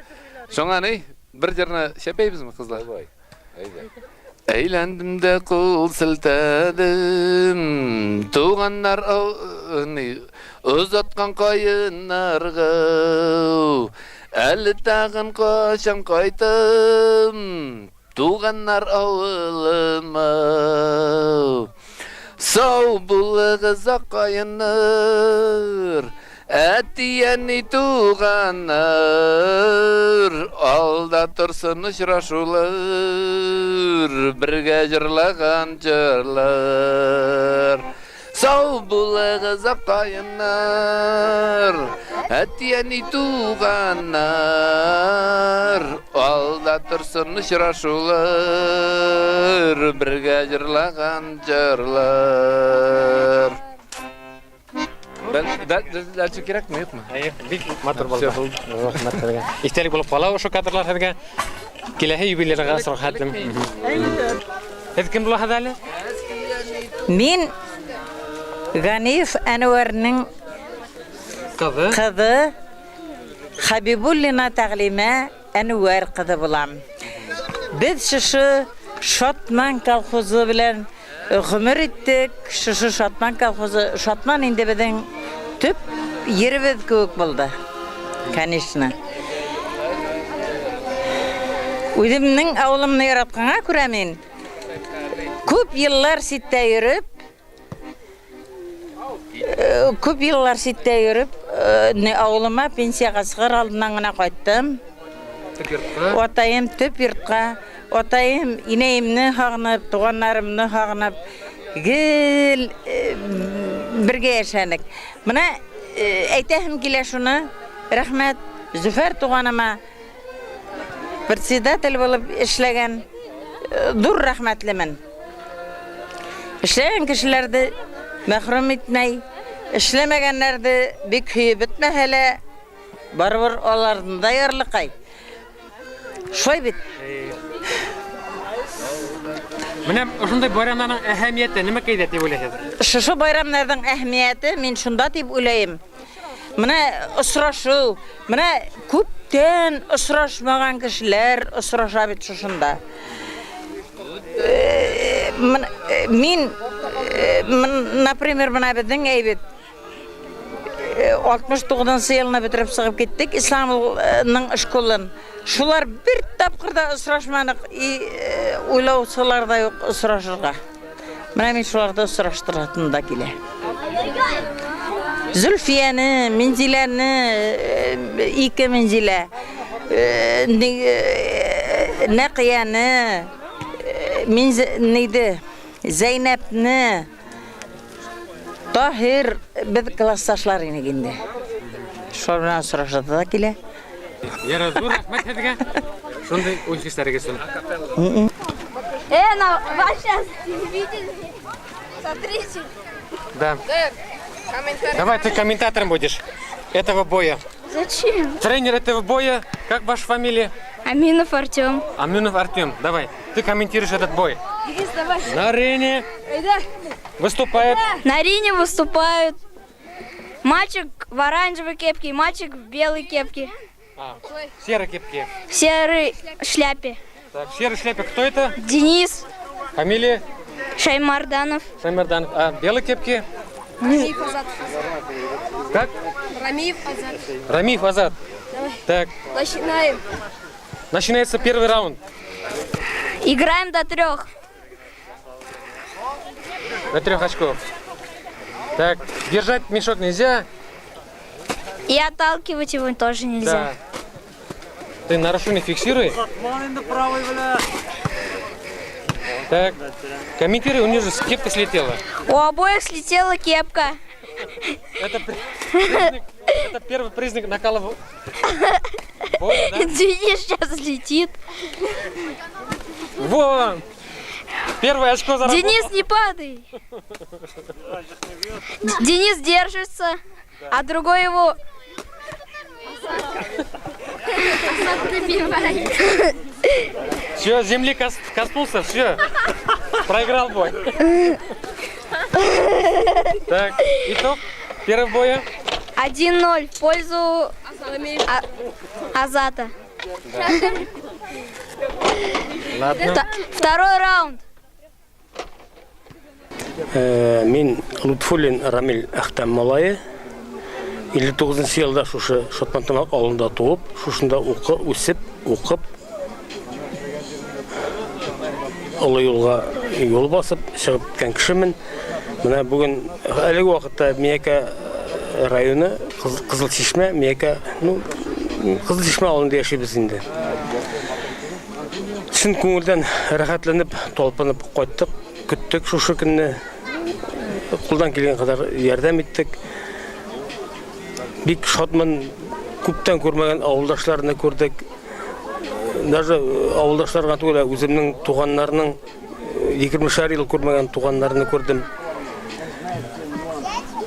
Шуңа ни, бер җырны чәпәйбезме, кызлар? Давай. Әйдә. Әйләндем дә кул селтәдем, туганнар ни, озаткан каеннарга. Әле тагын кайчан кайтам, Туганнар авылыма. Сау булыгыз, ак каеннар, әти-әни туганнар. Алда торсын очрашулар, бергә җырлаган җырлар. Сау булыгыз, ак каеннар, әти-әни туганнар. Алда торсын очрашулар, бергә җырлаган җырлар. Дальше кирәкме, юкмы? Әйе, бик матур булды. Рәхмәт сезгә. Истәлек булып кала шул кадрлар сезгә. Киләһе юбилейга сорхәтлем. Һеҙ кем булаһыҙ әле? Мин Ганиев Әнвәрнең кызы, кызы Хабибуллина Тәгълимә Әнвәр кызы булам. Без шушы Шатман колхозы белән гомер иттек. Шушы Шатман колхозы, Шатман инде безнең төп еребез кебек булды. Конечно. Үземнең авылымны яратканга күрә мин күп еллар читтә йөреп, күп еллар читтә йөреп, авылыма пенсиягә чыгар алдыннан гына кайттым. Төп йортка. Атаем төп йортка, атаем инәемне һагынып, туганнарымны һагынып, гел бергә яшәдек. Менә әйтәһем килә шуны, рәхмәт Зөфәр туганыма, председатель булып эшләгән, зур рәхмәтлемен. Эшләгән кешеләрде мәхрүм итмәй, эшләмәгәннәрде бик һөеп бетмәһә лә, барыбер аларны да ярлыкай. Шулай бит. Менә шундый байрамнарның әһәмияте нәмәкәйдә дип уйлыйсыз? Шушы байрамнарның әһәмияте мин шунда дип уйлыйм. Менә очрашу, менә күптән очрашмаган кешеләр очраша бит шушында. Мин, например, менә безнең әйбит 69 елны бетереп чыгып киттек Исламның школын. Шулар бер тапкыр да очрашмадык и уйлаучылар да юк очрашырга. Менә мин шуларда очраштырасым да килә. Зөлфияне, Минзиләне, ике Минзилә, Нәкыяне, Минзиде, Зәйнәпне, Таһир, без классташлар инек инде. Шулар белән очрашасы да килә. Яра, зур рәхмәт һеҙгә. Шундай уй хисләрегеҙ өсөн. На вас сейчас телевидение. Смотрите. Да. Давай ты комментатором будешь этого боя. Зачем? Тренер этого боя, как ваша фамилия? Аминов Артем. Аминов Артем, давай, ты комментируешь этот бой. На арене выступает. На арене выступают мальчик в оранжевой кепке и мальчик в белой кепке. А, в серой кепке. В серой шляпе. Так, в серой шляпе кто это? Денис. Фамилия? Шаймарданов. Шаймарданов. А в белой кепке? Рамиев Азат. Как? Рамиев Азат. Рамиев Азат. Давай. Так. Начинаем. Начинается первый раунд. Играем до трех. До трех очков. Так, держать мешок нельзя. И отталкивать его тоже нельзя. Да. Ты нарошу не фиксируй. Так, комментируй, у нее же кепка слетела. У обоих слетела кепка. Это, признак, это первый признак накала боя, да? Денис сейчас летит. Вон! Первое очко заработал. Денис, не падай. Денис держится, а другой его... Все, земли коснулся, все. Проиграл бой. Так, итог первого боя. 1-0 в пользу Азата. Да. Ладно. Второй раунд. Мин Лутфуллин Рамил Әхтәм малае. 59 елда шушы Шатмантамак авылында туып, шушында укы, үсеп, укып, олы юлга юл басып чыгып киткән кешемен. Менә бүген әлеге вакытта Миякә районы Кызыл Чишмә, Миякә, ну, Кызыл Чишмә авылында яшибез инде. Чын күңелдән рәхәтләнеп, талпынып кайттык, көттек шушы көнне. Кулдан килгән кадәр ярдәм иттек. Бик шатмын, күптән күрмәгән авылдашларны күрдек. Даже авылдашлар гына түгел, ә үземнең туганнарның 20 ел күрмәгән туганнарны күрдем.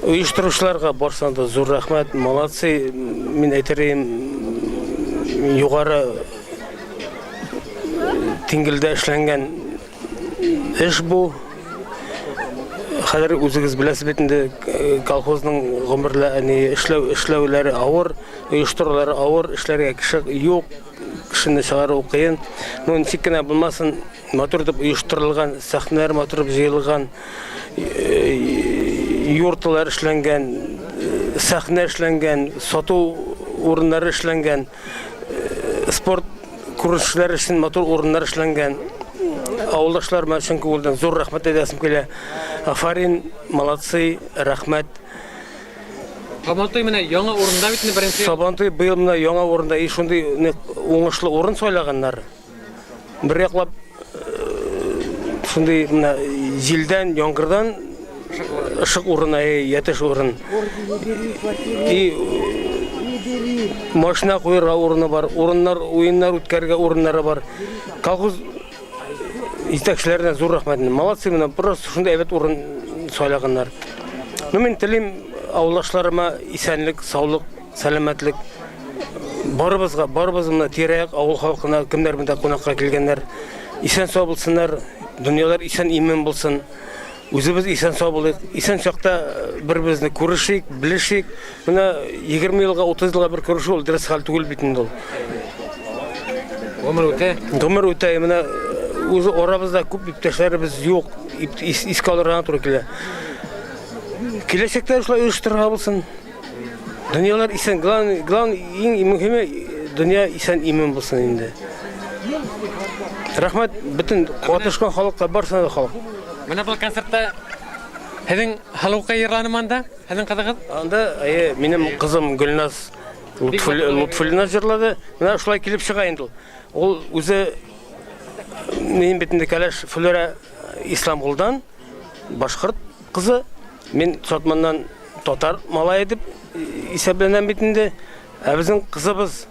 Оештыручыларга барсына да зур рәхмәт, молодцы, мин әйтер идем, югары тиңгелдә эшләнгән эш бу. Хәзер үзегез беләсез бит инде, колхозның гомерлә, ни, эшләү, эшләүләре авыр, оештырулары авыр, эшләргә кеше юк, кешене чыгару кыен. Ну, ничек кенә булмасын, матур итеп оештырылган, сәхнәләр матур итеп җыелган, юрталар эшләнгән, сәхнә эшләнгән, сату урыннары эшләнгән, спорт күренешләр өчен матур урыннар эшләнгән. Авылдашларыма чын күңелдән зур рәхмәт әйтәсем килә. Афарин, молодцы, рәхмәт. Сабантуй менә яңа урында бит инде беренче. Сабантуй быел менә яңа урында и шундый уңышлы урын сайлаганнар. Бер яклап шундый менә җилдән, яңгырдан ышык урын, ятыш урын. И машина куярга урыны бар, урыннар, уеннар үткәрергә урыннары бар. Колхоз җитәкчеләренә зур рәхмәт. Молодцы, менә просто шундый әйбәт урын сайлаганнар. Ну, мин телим авылдашларыма исәнлек, саулык, сәламәтлек. Барыбызга, барыбыз менә тирә-як авыл халкына, кемнәр монда кунакка килгәннәр, исән-сау булсыннар, дөньялар исән-имин булсын. Үзебез исән-сау булыйк. Исән чакта бер-беребезне күрешик, белешик. Менә 20 елга, 30 елга бер күрешү ул дөрес хәл түгел бит инде ул. Гомер үтә. Гомер үтә. Менә үзе арабызда күп иптәшләребез юк. Искә алырга туры килә. Киләчәктә шулай оештырырга булсын. Дөньялар исән, главный, главный, иң мөһиме дөнья исән имин булсын инде. Рәхмәт бөтен катнашкан халыкка, барысына да халык. Менә был концертта һеҙҙең Һылыуҡай йырланымы анда? Һеҙҙең ҡыҙығыҙ? Анда, әйе, минем кызым Гөлназ Лутфуллина җырлады. Менә шулай килеп чыга инде ул. Ул үзе минем бит инде кәләш Флера Исламгулдан, башкорт кызы. Мин Сатманнан татар малае дип исәпләнәм бит инде. Ә безнең кызыбыз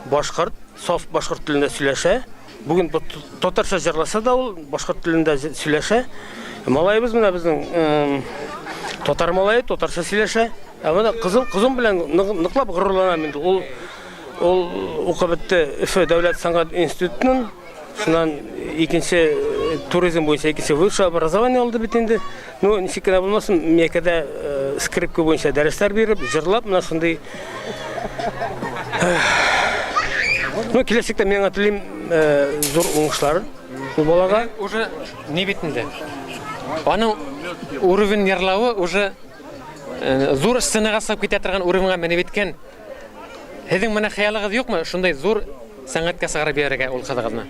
башкорт, саф башкорт телендә сөйләшә. Бүген татарча җырласа да ул башкорт телендә сөйләшә. Малаебыз менә безнең татар малае, татарча сөйләшә. Ә менә кызым, кызым белән ныклап горурланам инде. Ул ул укып бетте Өфе дәүләт сәнгать институтын. Шуннан икенче туризм буенча икенче высшее образование алды бит инде. Ну, ничек кенә булмасын, Ну, киләчәктә мин аңа телим зур уңышлар ул балага. Уже ни бит инде. Аның уровень йырлавы уже зур сценага чыгып китә торган уровеньга менеп җиткән. Һезнең менә хыялыгыз юкмы шундай зур сәнгатькә чыгарып җибәрергә ул кызыгызны?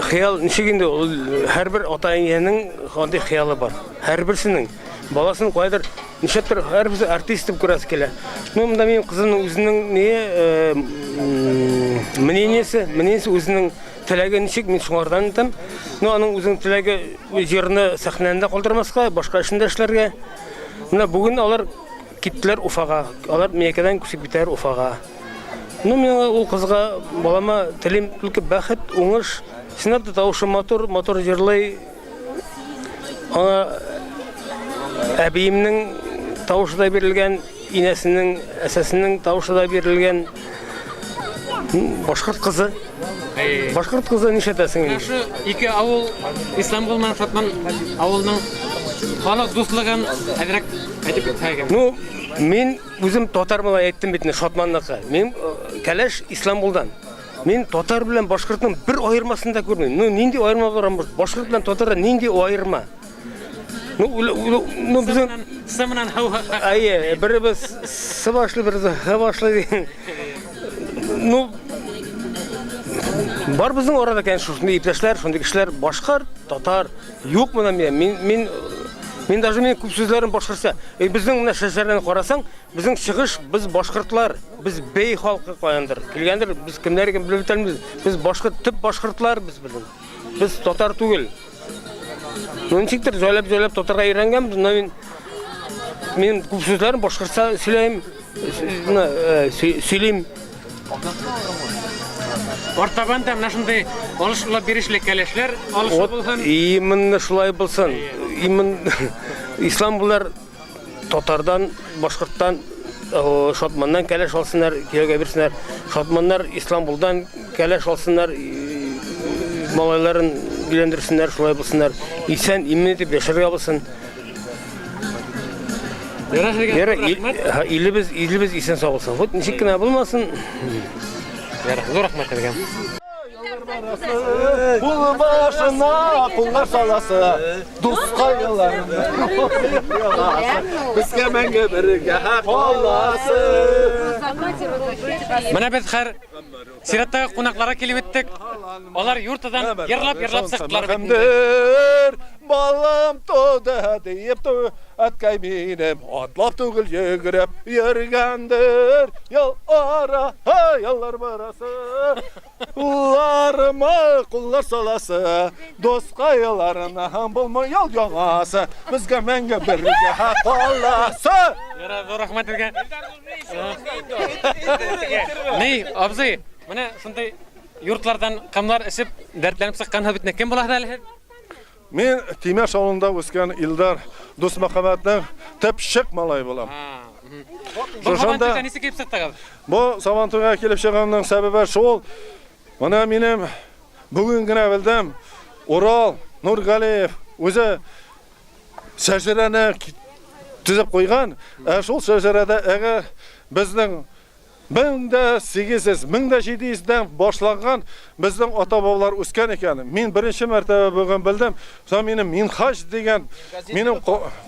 Хыял ничек инде ул һәрбер ата-әниянең андый хыялы бар. Һәрберсенең баласын кайдыр нишләптер һәрберсе артист итеп күрәсе килә. Ну, монда минем кызымның үзенең не мнениесе, мнениесе үзенең теләге ничек, мин шуңардан итәм. Ну, аның үзенең теләге җырны сәхнәне дә калдырмаска, башка эшен дә эшләргә. Менә бүген алар киттеләр Уфага. Алар Миякәдән күчеп китәләр Уфага. Ну, мин ул кызга, балама телим только бәхет, уңыш. Чынлап та тавышы матур, матур җырлый. Аңа әбиемнең тавышы да бирелгән, инәсенең, әсәсенең тавышы да бирелгән. Башкорт кызы. Башкорт кызы нишләтәсең инде? Шушы ике авыл Исламгол менән Шатман авылының халык дуслыгын әзрәк әйтеп китсәгез. Ну, мин үзем татар малай әйттем бит инде, Шатманныкы. Мин кәләш Исламгулдан. Мин татар белән башкортның бер аермасын да күрмим. Ну, нинди аерма бар? Башкорт белән татарда нинди аерма? Ну, ну, безнең С менән Х. Әйе, беребез С башлы, беребез Х башлы дигән. Ну, бар безнең арада, конечно, шундый иптәшләр, шундый кешеләр, башкорт, татар, юк менә мин, мин, мин, мин даже мин күп сүзләрем башкортча. Безнең менә шәҗәрәне карасаң, безнең чыгыш, без башкортлар, без бей халкы каяндыр, килгәндер, без кемнәр икән белеп бетермибез. Без башкорт, төп башкортлар без безнең. Без татар түгел. Ну, ничектер җайлап-җайлап татарга өйрәнгәнбез, но мин мин күп сүзләрен башкортча сөйләйм, сөйлим. Артабан да менә шундый алышлы бирешле кәләшләр алышы булсын. Именно шулай булсын. Именно ислам булар татардан, башкорттан, шатманнан кәләш алсыннар, кияүгә бирсеннәр. Шатманнар Исламбулдан кәләш алсыннар, малайларын өйләндерсеннәр, шулай булсыннар. Исән, имин итеп яшәргә булсын. Яра, илебез, илебез исән сау булсын. Вот ничек кенә булмасын. Яра, зур рәхмәт сезгә. Кул башына куллар саласы, дускайлар. Безгә мәңге бергә каласы. Менә без хәр чираттагы кунакларга килеп җиттек. Алар юртадан ерлап-ерлап чыктылар бит инде. Балам туды диеп ту, әткәй минем атлап түгел йөгереп йөргәндер. Ел ара, еллар барасы. Кулларыма куллар саласы, Доскайларына булмый ел яңасы, Безгә мәңге бергә каласы. Ярар, зур рәхмәт сезгә. Ни, абзый, менә шундый юртлардан камнар эчеп, дәртләнеп чыккансыз бит. Кем буласыз әле сез? Мин Тимәш авылында үскән Илдар Дусмөхәммәтнең төпчек малае булам. Бу Сабантуйга ничек килеп чыктыгыз? Бу Сабантуйга килеп чыгуымның сәбәбе шул, менә минем бүген генә белдем, Урал Нургалиев үзе шәҗәрәне төзеп куйган, ә шул шәҗәрәдә әгәр безнең 1800, 1700 дән башланган безнең ата-бабалар үскән икән. Мин беренче мәртәбә бүген белдем. Соң минем Минһаҗ дигән минем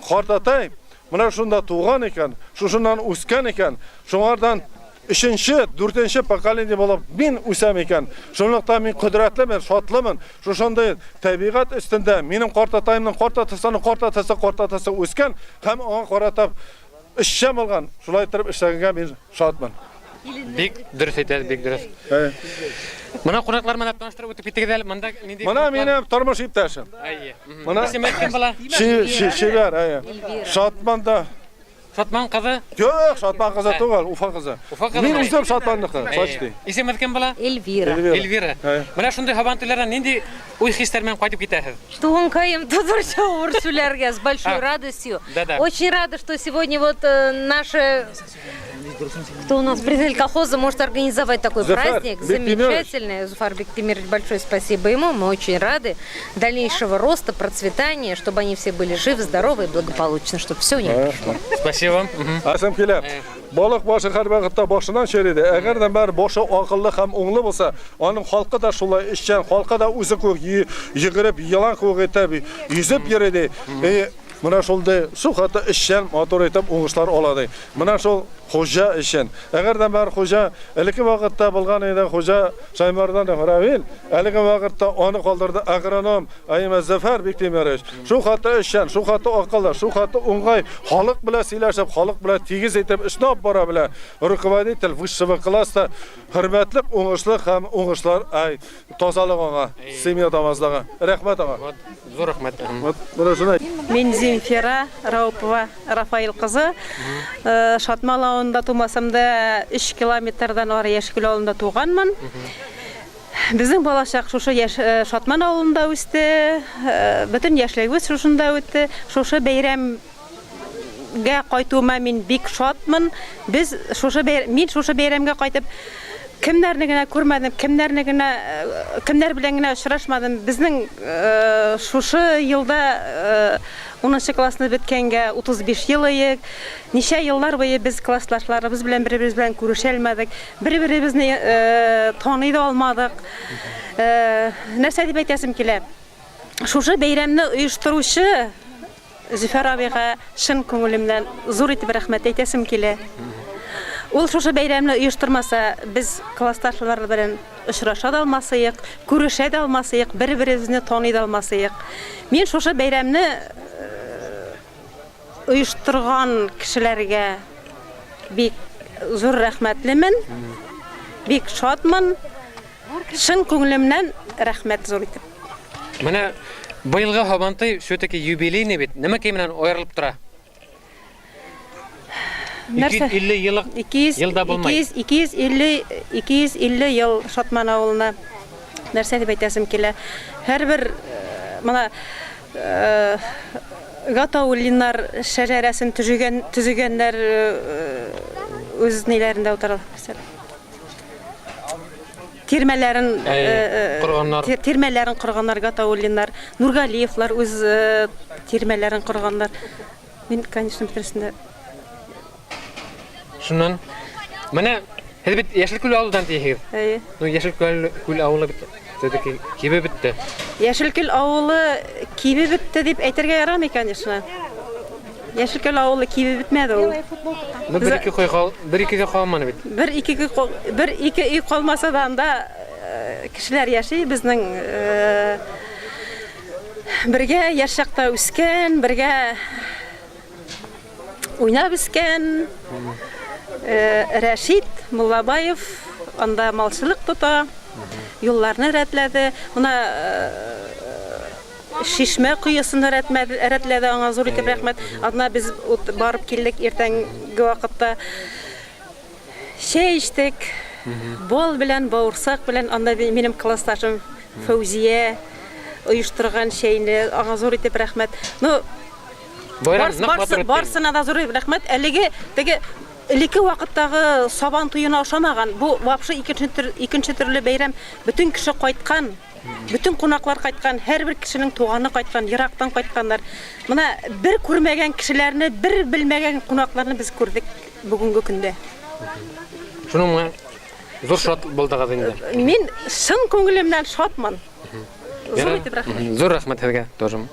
картатай менә шунда туган икән, шушыннан үскән икән. Шуңардан өченче, дүртенче поколение булып мин үсәм икән. Шунлыктан мин кодрәтлемен, шатлымын. Шушындый табигать өстендә минем картатаемның картатасының картатасы картатасы үскән һәм аңа каратып Эшчән булган, шулай иттереп эшләгәнгә мин шатмын. Бик дөрес әйтәсез, бик дөрес. Менә кунаклар менә таныштырып үтеп киттегез әле. Монда нинди Менә минем тормыш иптәшем. Әйе. Менә Исеме кем була? Чибәр, әйе. Шатман да. Шатман кызы? Юк, Шатман кызы түгел, Уфа кызы. Уфа кызы. Мин үзем Шатманныкы, почти. Исемегез кем була? Эльвира. Эльвира. Менә шундый һабантуйлардан нинди уй-хисләр белән кайтып китәсез? Туганкаем татарча авыр сөйләргә с большой радостью. Да-да. Очень рада, что сегодня вот наши, кто у нас председатель колхоза, может организовать такой Зуфар праздник. Бектимирович. Замечательный. Зуфар Бектимирович, большое спасибо ему. Мы очень рады дальнейшего роста, процветания, чтобы они все были живы, здоровы и благополучны, чтобы все у них прошло. Спасибо вам. Асым килә. Балык башы һәрвакытта башыннан череде. Әгәр дә бер башы акыллы һәм уңлы булса, аның халкы да шулай эшчән, халкы да үзе кебек йөгереп, елан кебек итеп йөзеп йөри ди. И менә шундый шул хәтле эшчән, матур итеп уңышлар ала ди. Менә шул хуҗа өчен. Әгәр дә бер хуҗа элекке вакытта булган иде, хуҗа Шаймарданов Равил, әлеге вакытта аны калдырды агроном Аимә Зөфәр Биктимерович. Шул хәтле эшчән, шул хәтле акыллы, шул хәтле уңгай, халык белән сөйләшеп, халык белән тигез итеп эшне алып бара белә. Руководитель высшего класса, хөрмәтле, уңышлы һәм уңышлар, ай, тазалык аңа, семья тамазлыгы. Рәхмәт аңа. Вот, зур рәхмәт. Вот, менә шулай. Мин Земфира Раупова Рафаил кызы. Шатмал авылында тумасам да, 3 километрдан ары Яшькүл авылында туганмын. Безнең балачак шушы яшь Шатман авылында үсте. Бөтен яшьлегебез шушында үтте. Шушы бәйрәмгә кайтуыма мин бик шатмын. Без шушы мин шушы бәйрәмгә кайтып кемнәрне генә күрмәдем, кемнәрне генә кемнәр белән генә очрашмадым. Безнең шушы елда унынчы классны беткәнгә 35 ел ыек. Ничә еллар буе без классташларыбыз белән бер-беребез белән күрешә алмадык. Бер-беребезне таный да алмадык. Нәрсә дип әйтәсем килә? Шушы бәйрәмне оештыручы Зөфәр абыйга чын күңелемнән зур итеп рәхмәт әйтәсем килә. Ул шушы бәйрәмне оештырмаса, без классташлар белән очраша да алмасыек, күрешә дә алмасыек, бер-беребезне таный да алмасыек. Мин шушы бәйрәмне Оештырган кешеләргә бик зур рәхмәтлемен, бик шатмын. Чын күңелемнән рәхмәт зур итеп. Менә быелгы Һабантуй все-таки юбилейный бит. Нәмәкәй белән аерылып тора? Нәрсә? 250 еллык 200, ел да булмай. 200, 250, 250 ел Шатман авылына. Нәрсә дип әйтәсем килә? Һәрбер менә Гатауллиннар шәҗәрәсен төзегән, төзегәннәр үз ниләрендә утыра. Тирмәләрен корганнар. Тирмәләрен корганнар Гатауллиннар, Нургалиевлар үз тирмәләрен корганнар. Мин, конечно, бөтенесен дә Шуннан менә һез бит Яшел Күл авылдан дисез. Әйе. Ну, Яшел Күл Күл авылы бит все-таки кибеп бетте. Яшел Күл авылы кибеп бетте дип әйтергә ярамый, конечно. Яшел Күл авылы кибеп бетмәде ул. Ну, бер ике кой кал, бер икегә калмады бит. Бер ике бер ике өй калмаса да анда э, кешеләр яши, безнең э, бергә яшь чакта үскән, бергә Уйнап үскән Рәшит Муллабаев анда малчылык тота, юлларны рәтләде. Менә Шишмә коесын рәтләде, аңа зур итеп рәхмәт. Адна без барып килдек иртәнге вакытта. Чәй эчтек, бал белән, бавырсак белән, анда минем классташым Фәүзия оештырган чәйне, аңа зур итеп рәхмәт. Ну, Байрам нык матур үтте. Барсына да зур рәхмәт. Әлеге теге элекке вакыттагы Сабан туена ошамаган. Бу вообще икенче төр, икенче төрле бәйрәм. Бөтен кеше кайткан, бөтен кунаклар кайткан, һәрбер кешенең туганы кайткан, ерактан кайтканнар. Менә бер күрмәгән кешеләрне, бер белмәгән кунакларны без күрдек бүгенге көндә. Шуның белән зур шат булдыгыз инде. Мин чын күңелемнән шатмын. Зур итеп рәхмәт. Зур рәхмәт һезгә тоже.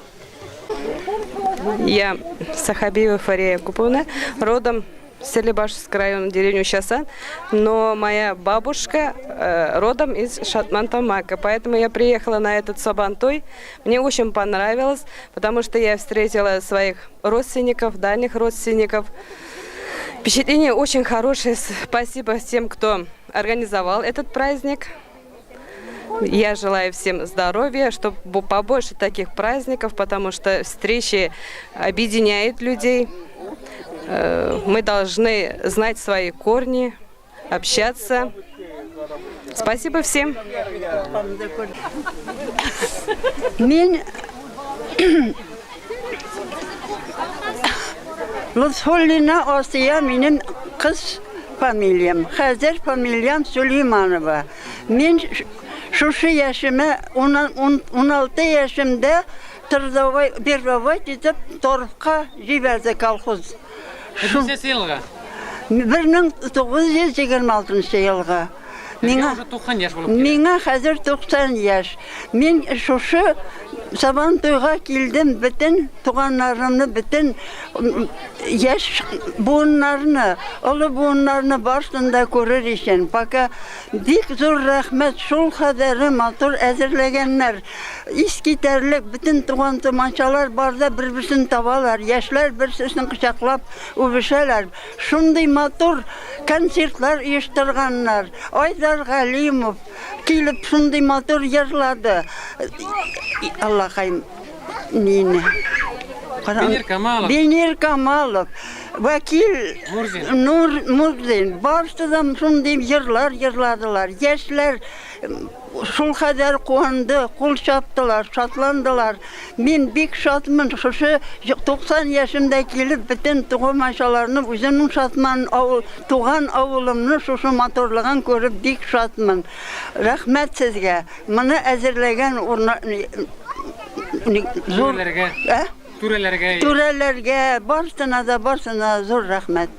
Я Сахабиева Фария Якуповна, родом Стерлибашевского района, деревня Учасан, но моя бабушка э, родом из Шатман-Тамака, поэтому я приехала на этот Сабантой. Мне очень понравилось, потому что я встретила своих родственников, дальних родственников. Впечатление очень хорошее. Спасибо всем, кто организовал этот праздник. Я желаю всем здоровья, чтобы побольше таких праздников, потому что встречи объединяют людей. Э, мы должны знать свои корни, общаться. Спасибо всем. Мин Лутфуллина Асия минем кыз фамилиям. Хәзер фамилиям Сулейманова. Мин шушы яшемә, 16 яшемдә трудовой, первовой итеп торфка җибәрде колхоз. Ничәсе елга? 1926 елгы. Миңа уже 90 яшь булып килә. Миңа хәзер 90 яшь. Мин шушы Сабантуйга килдем, бөтен туганнарымны, бөтен яшь буыннарны, олы буыннарны барысын да күрер өчен. Пока бик зур рәхмәт, шул кадәре матур әзерләгәннәр. Искитәрлек, бөтен туган-тумачалар бар да бер-берсен табалар, яшьләр бер-берсен кочаклап үбешәләр. Шундый матур концертлар оештырганнар. Айдар Галимов килеп шундый матур җырлады. Аллакаем, мине. Венер Камалов. Венер Камалов. Вәкил Мурзин. Нур Мурзин. Барысы да шундый җырлар җырладылар. Яшьләр Шул кадәр куанды, кул чаптылар, шатландылар. Мин бик шатмын, шушы 90 яшемдә килеп, бөтен туган-мачаларны, үземнең Шатман авыл, туган авылымны шушы матурлыгын күреп бик шатмын. Рәхмәт сезгә. Моны әзерләгән урна, зур, Түрәләргә. Ә? Түрәләргә. Түрәләргә, барысына да, барысына зур рәхмәт.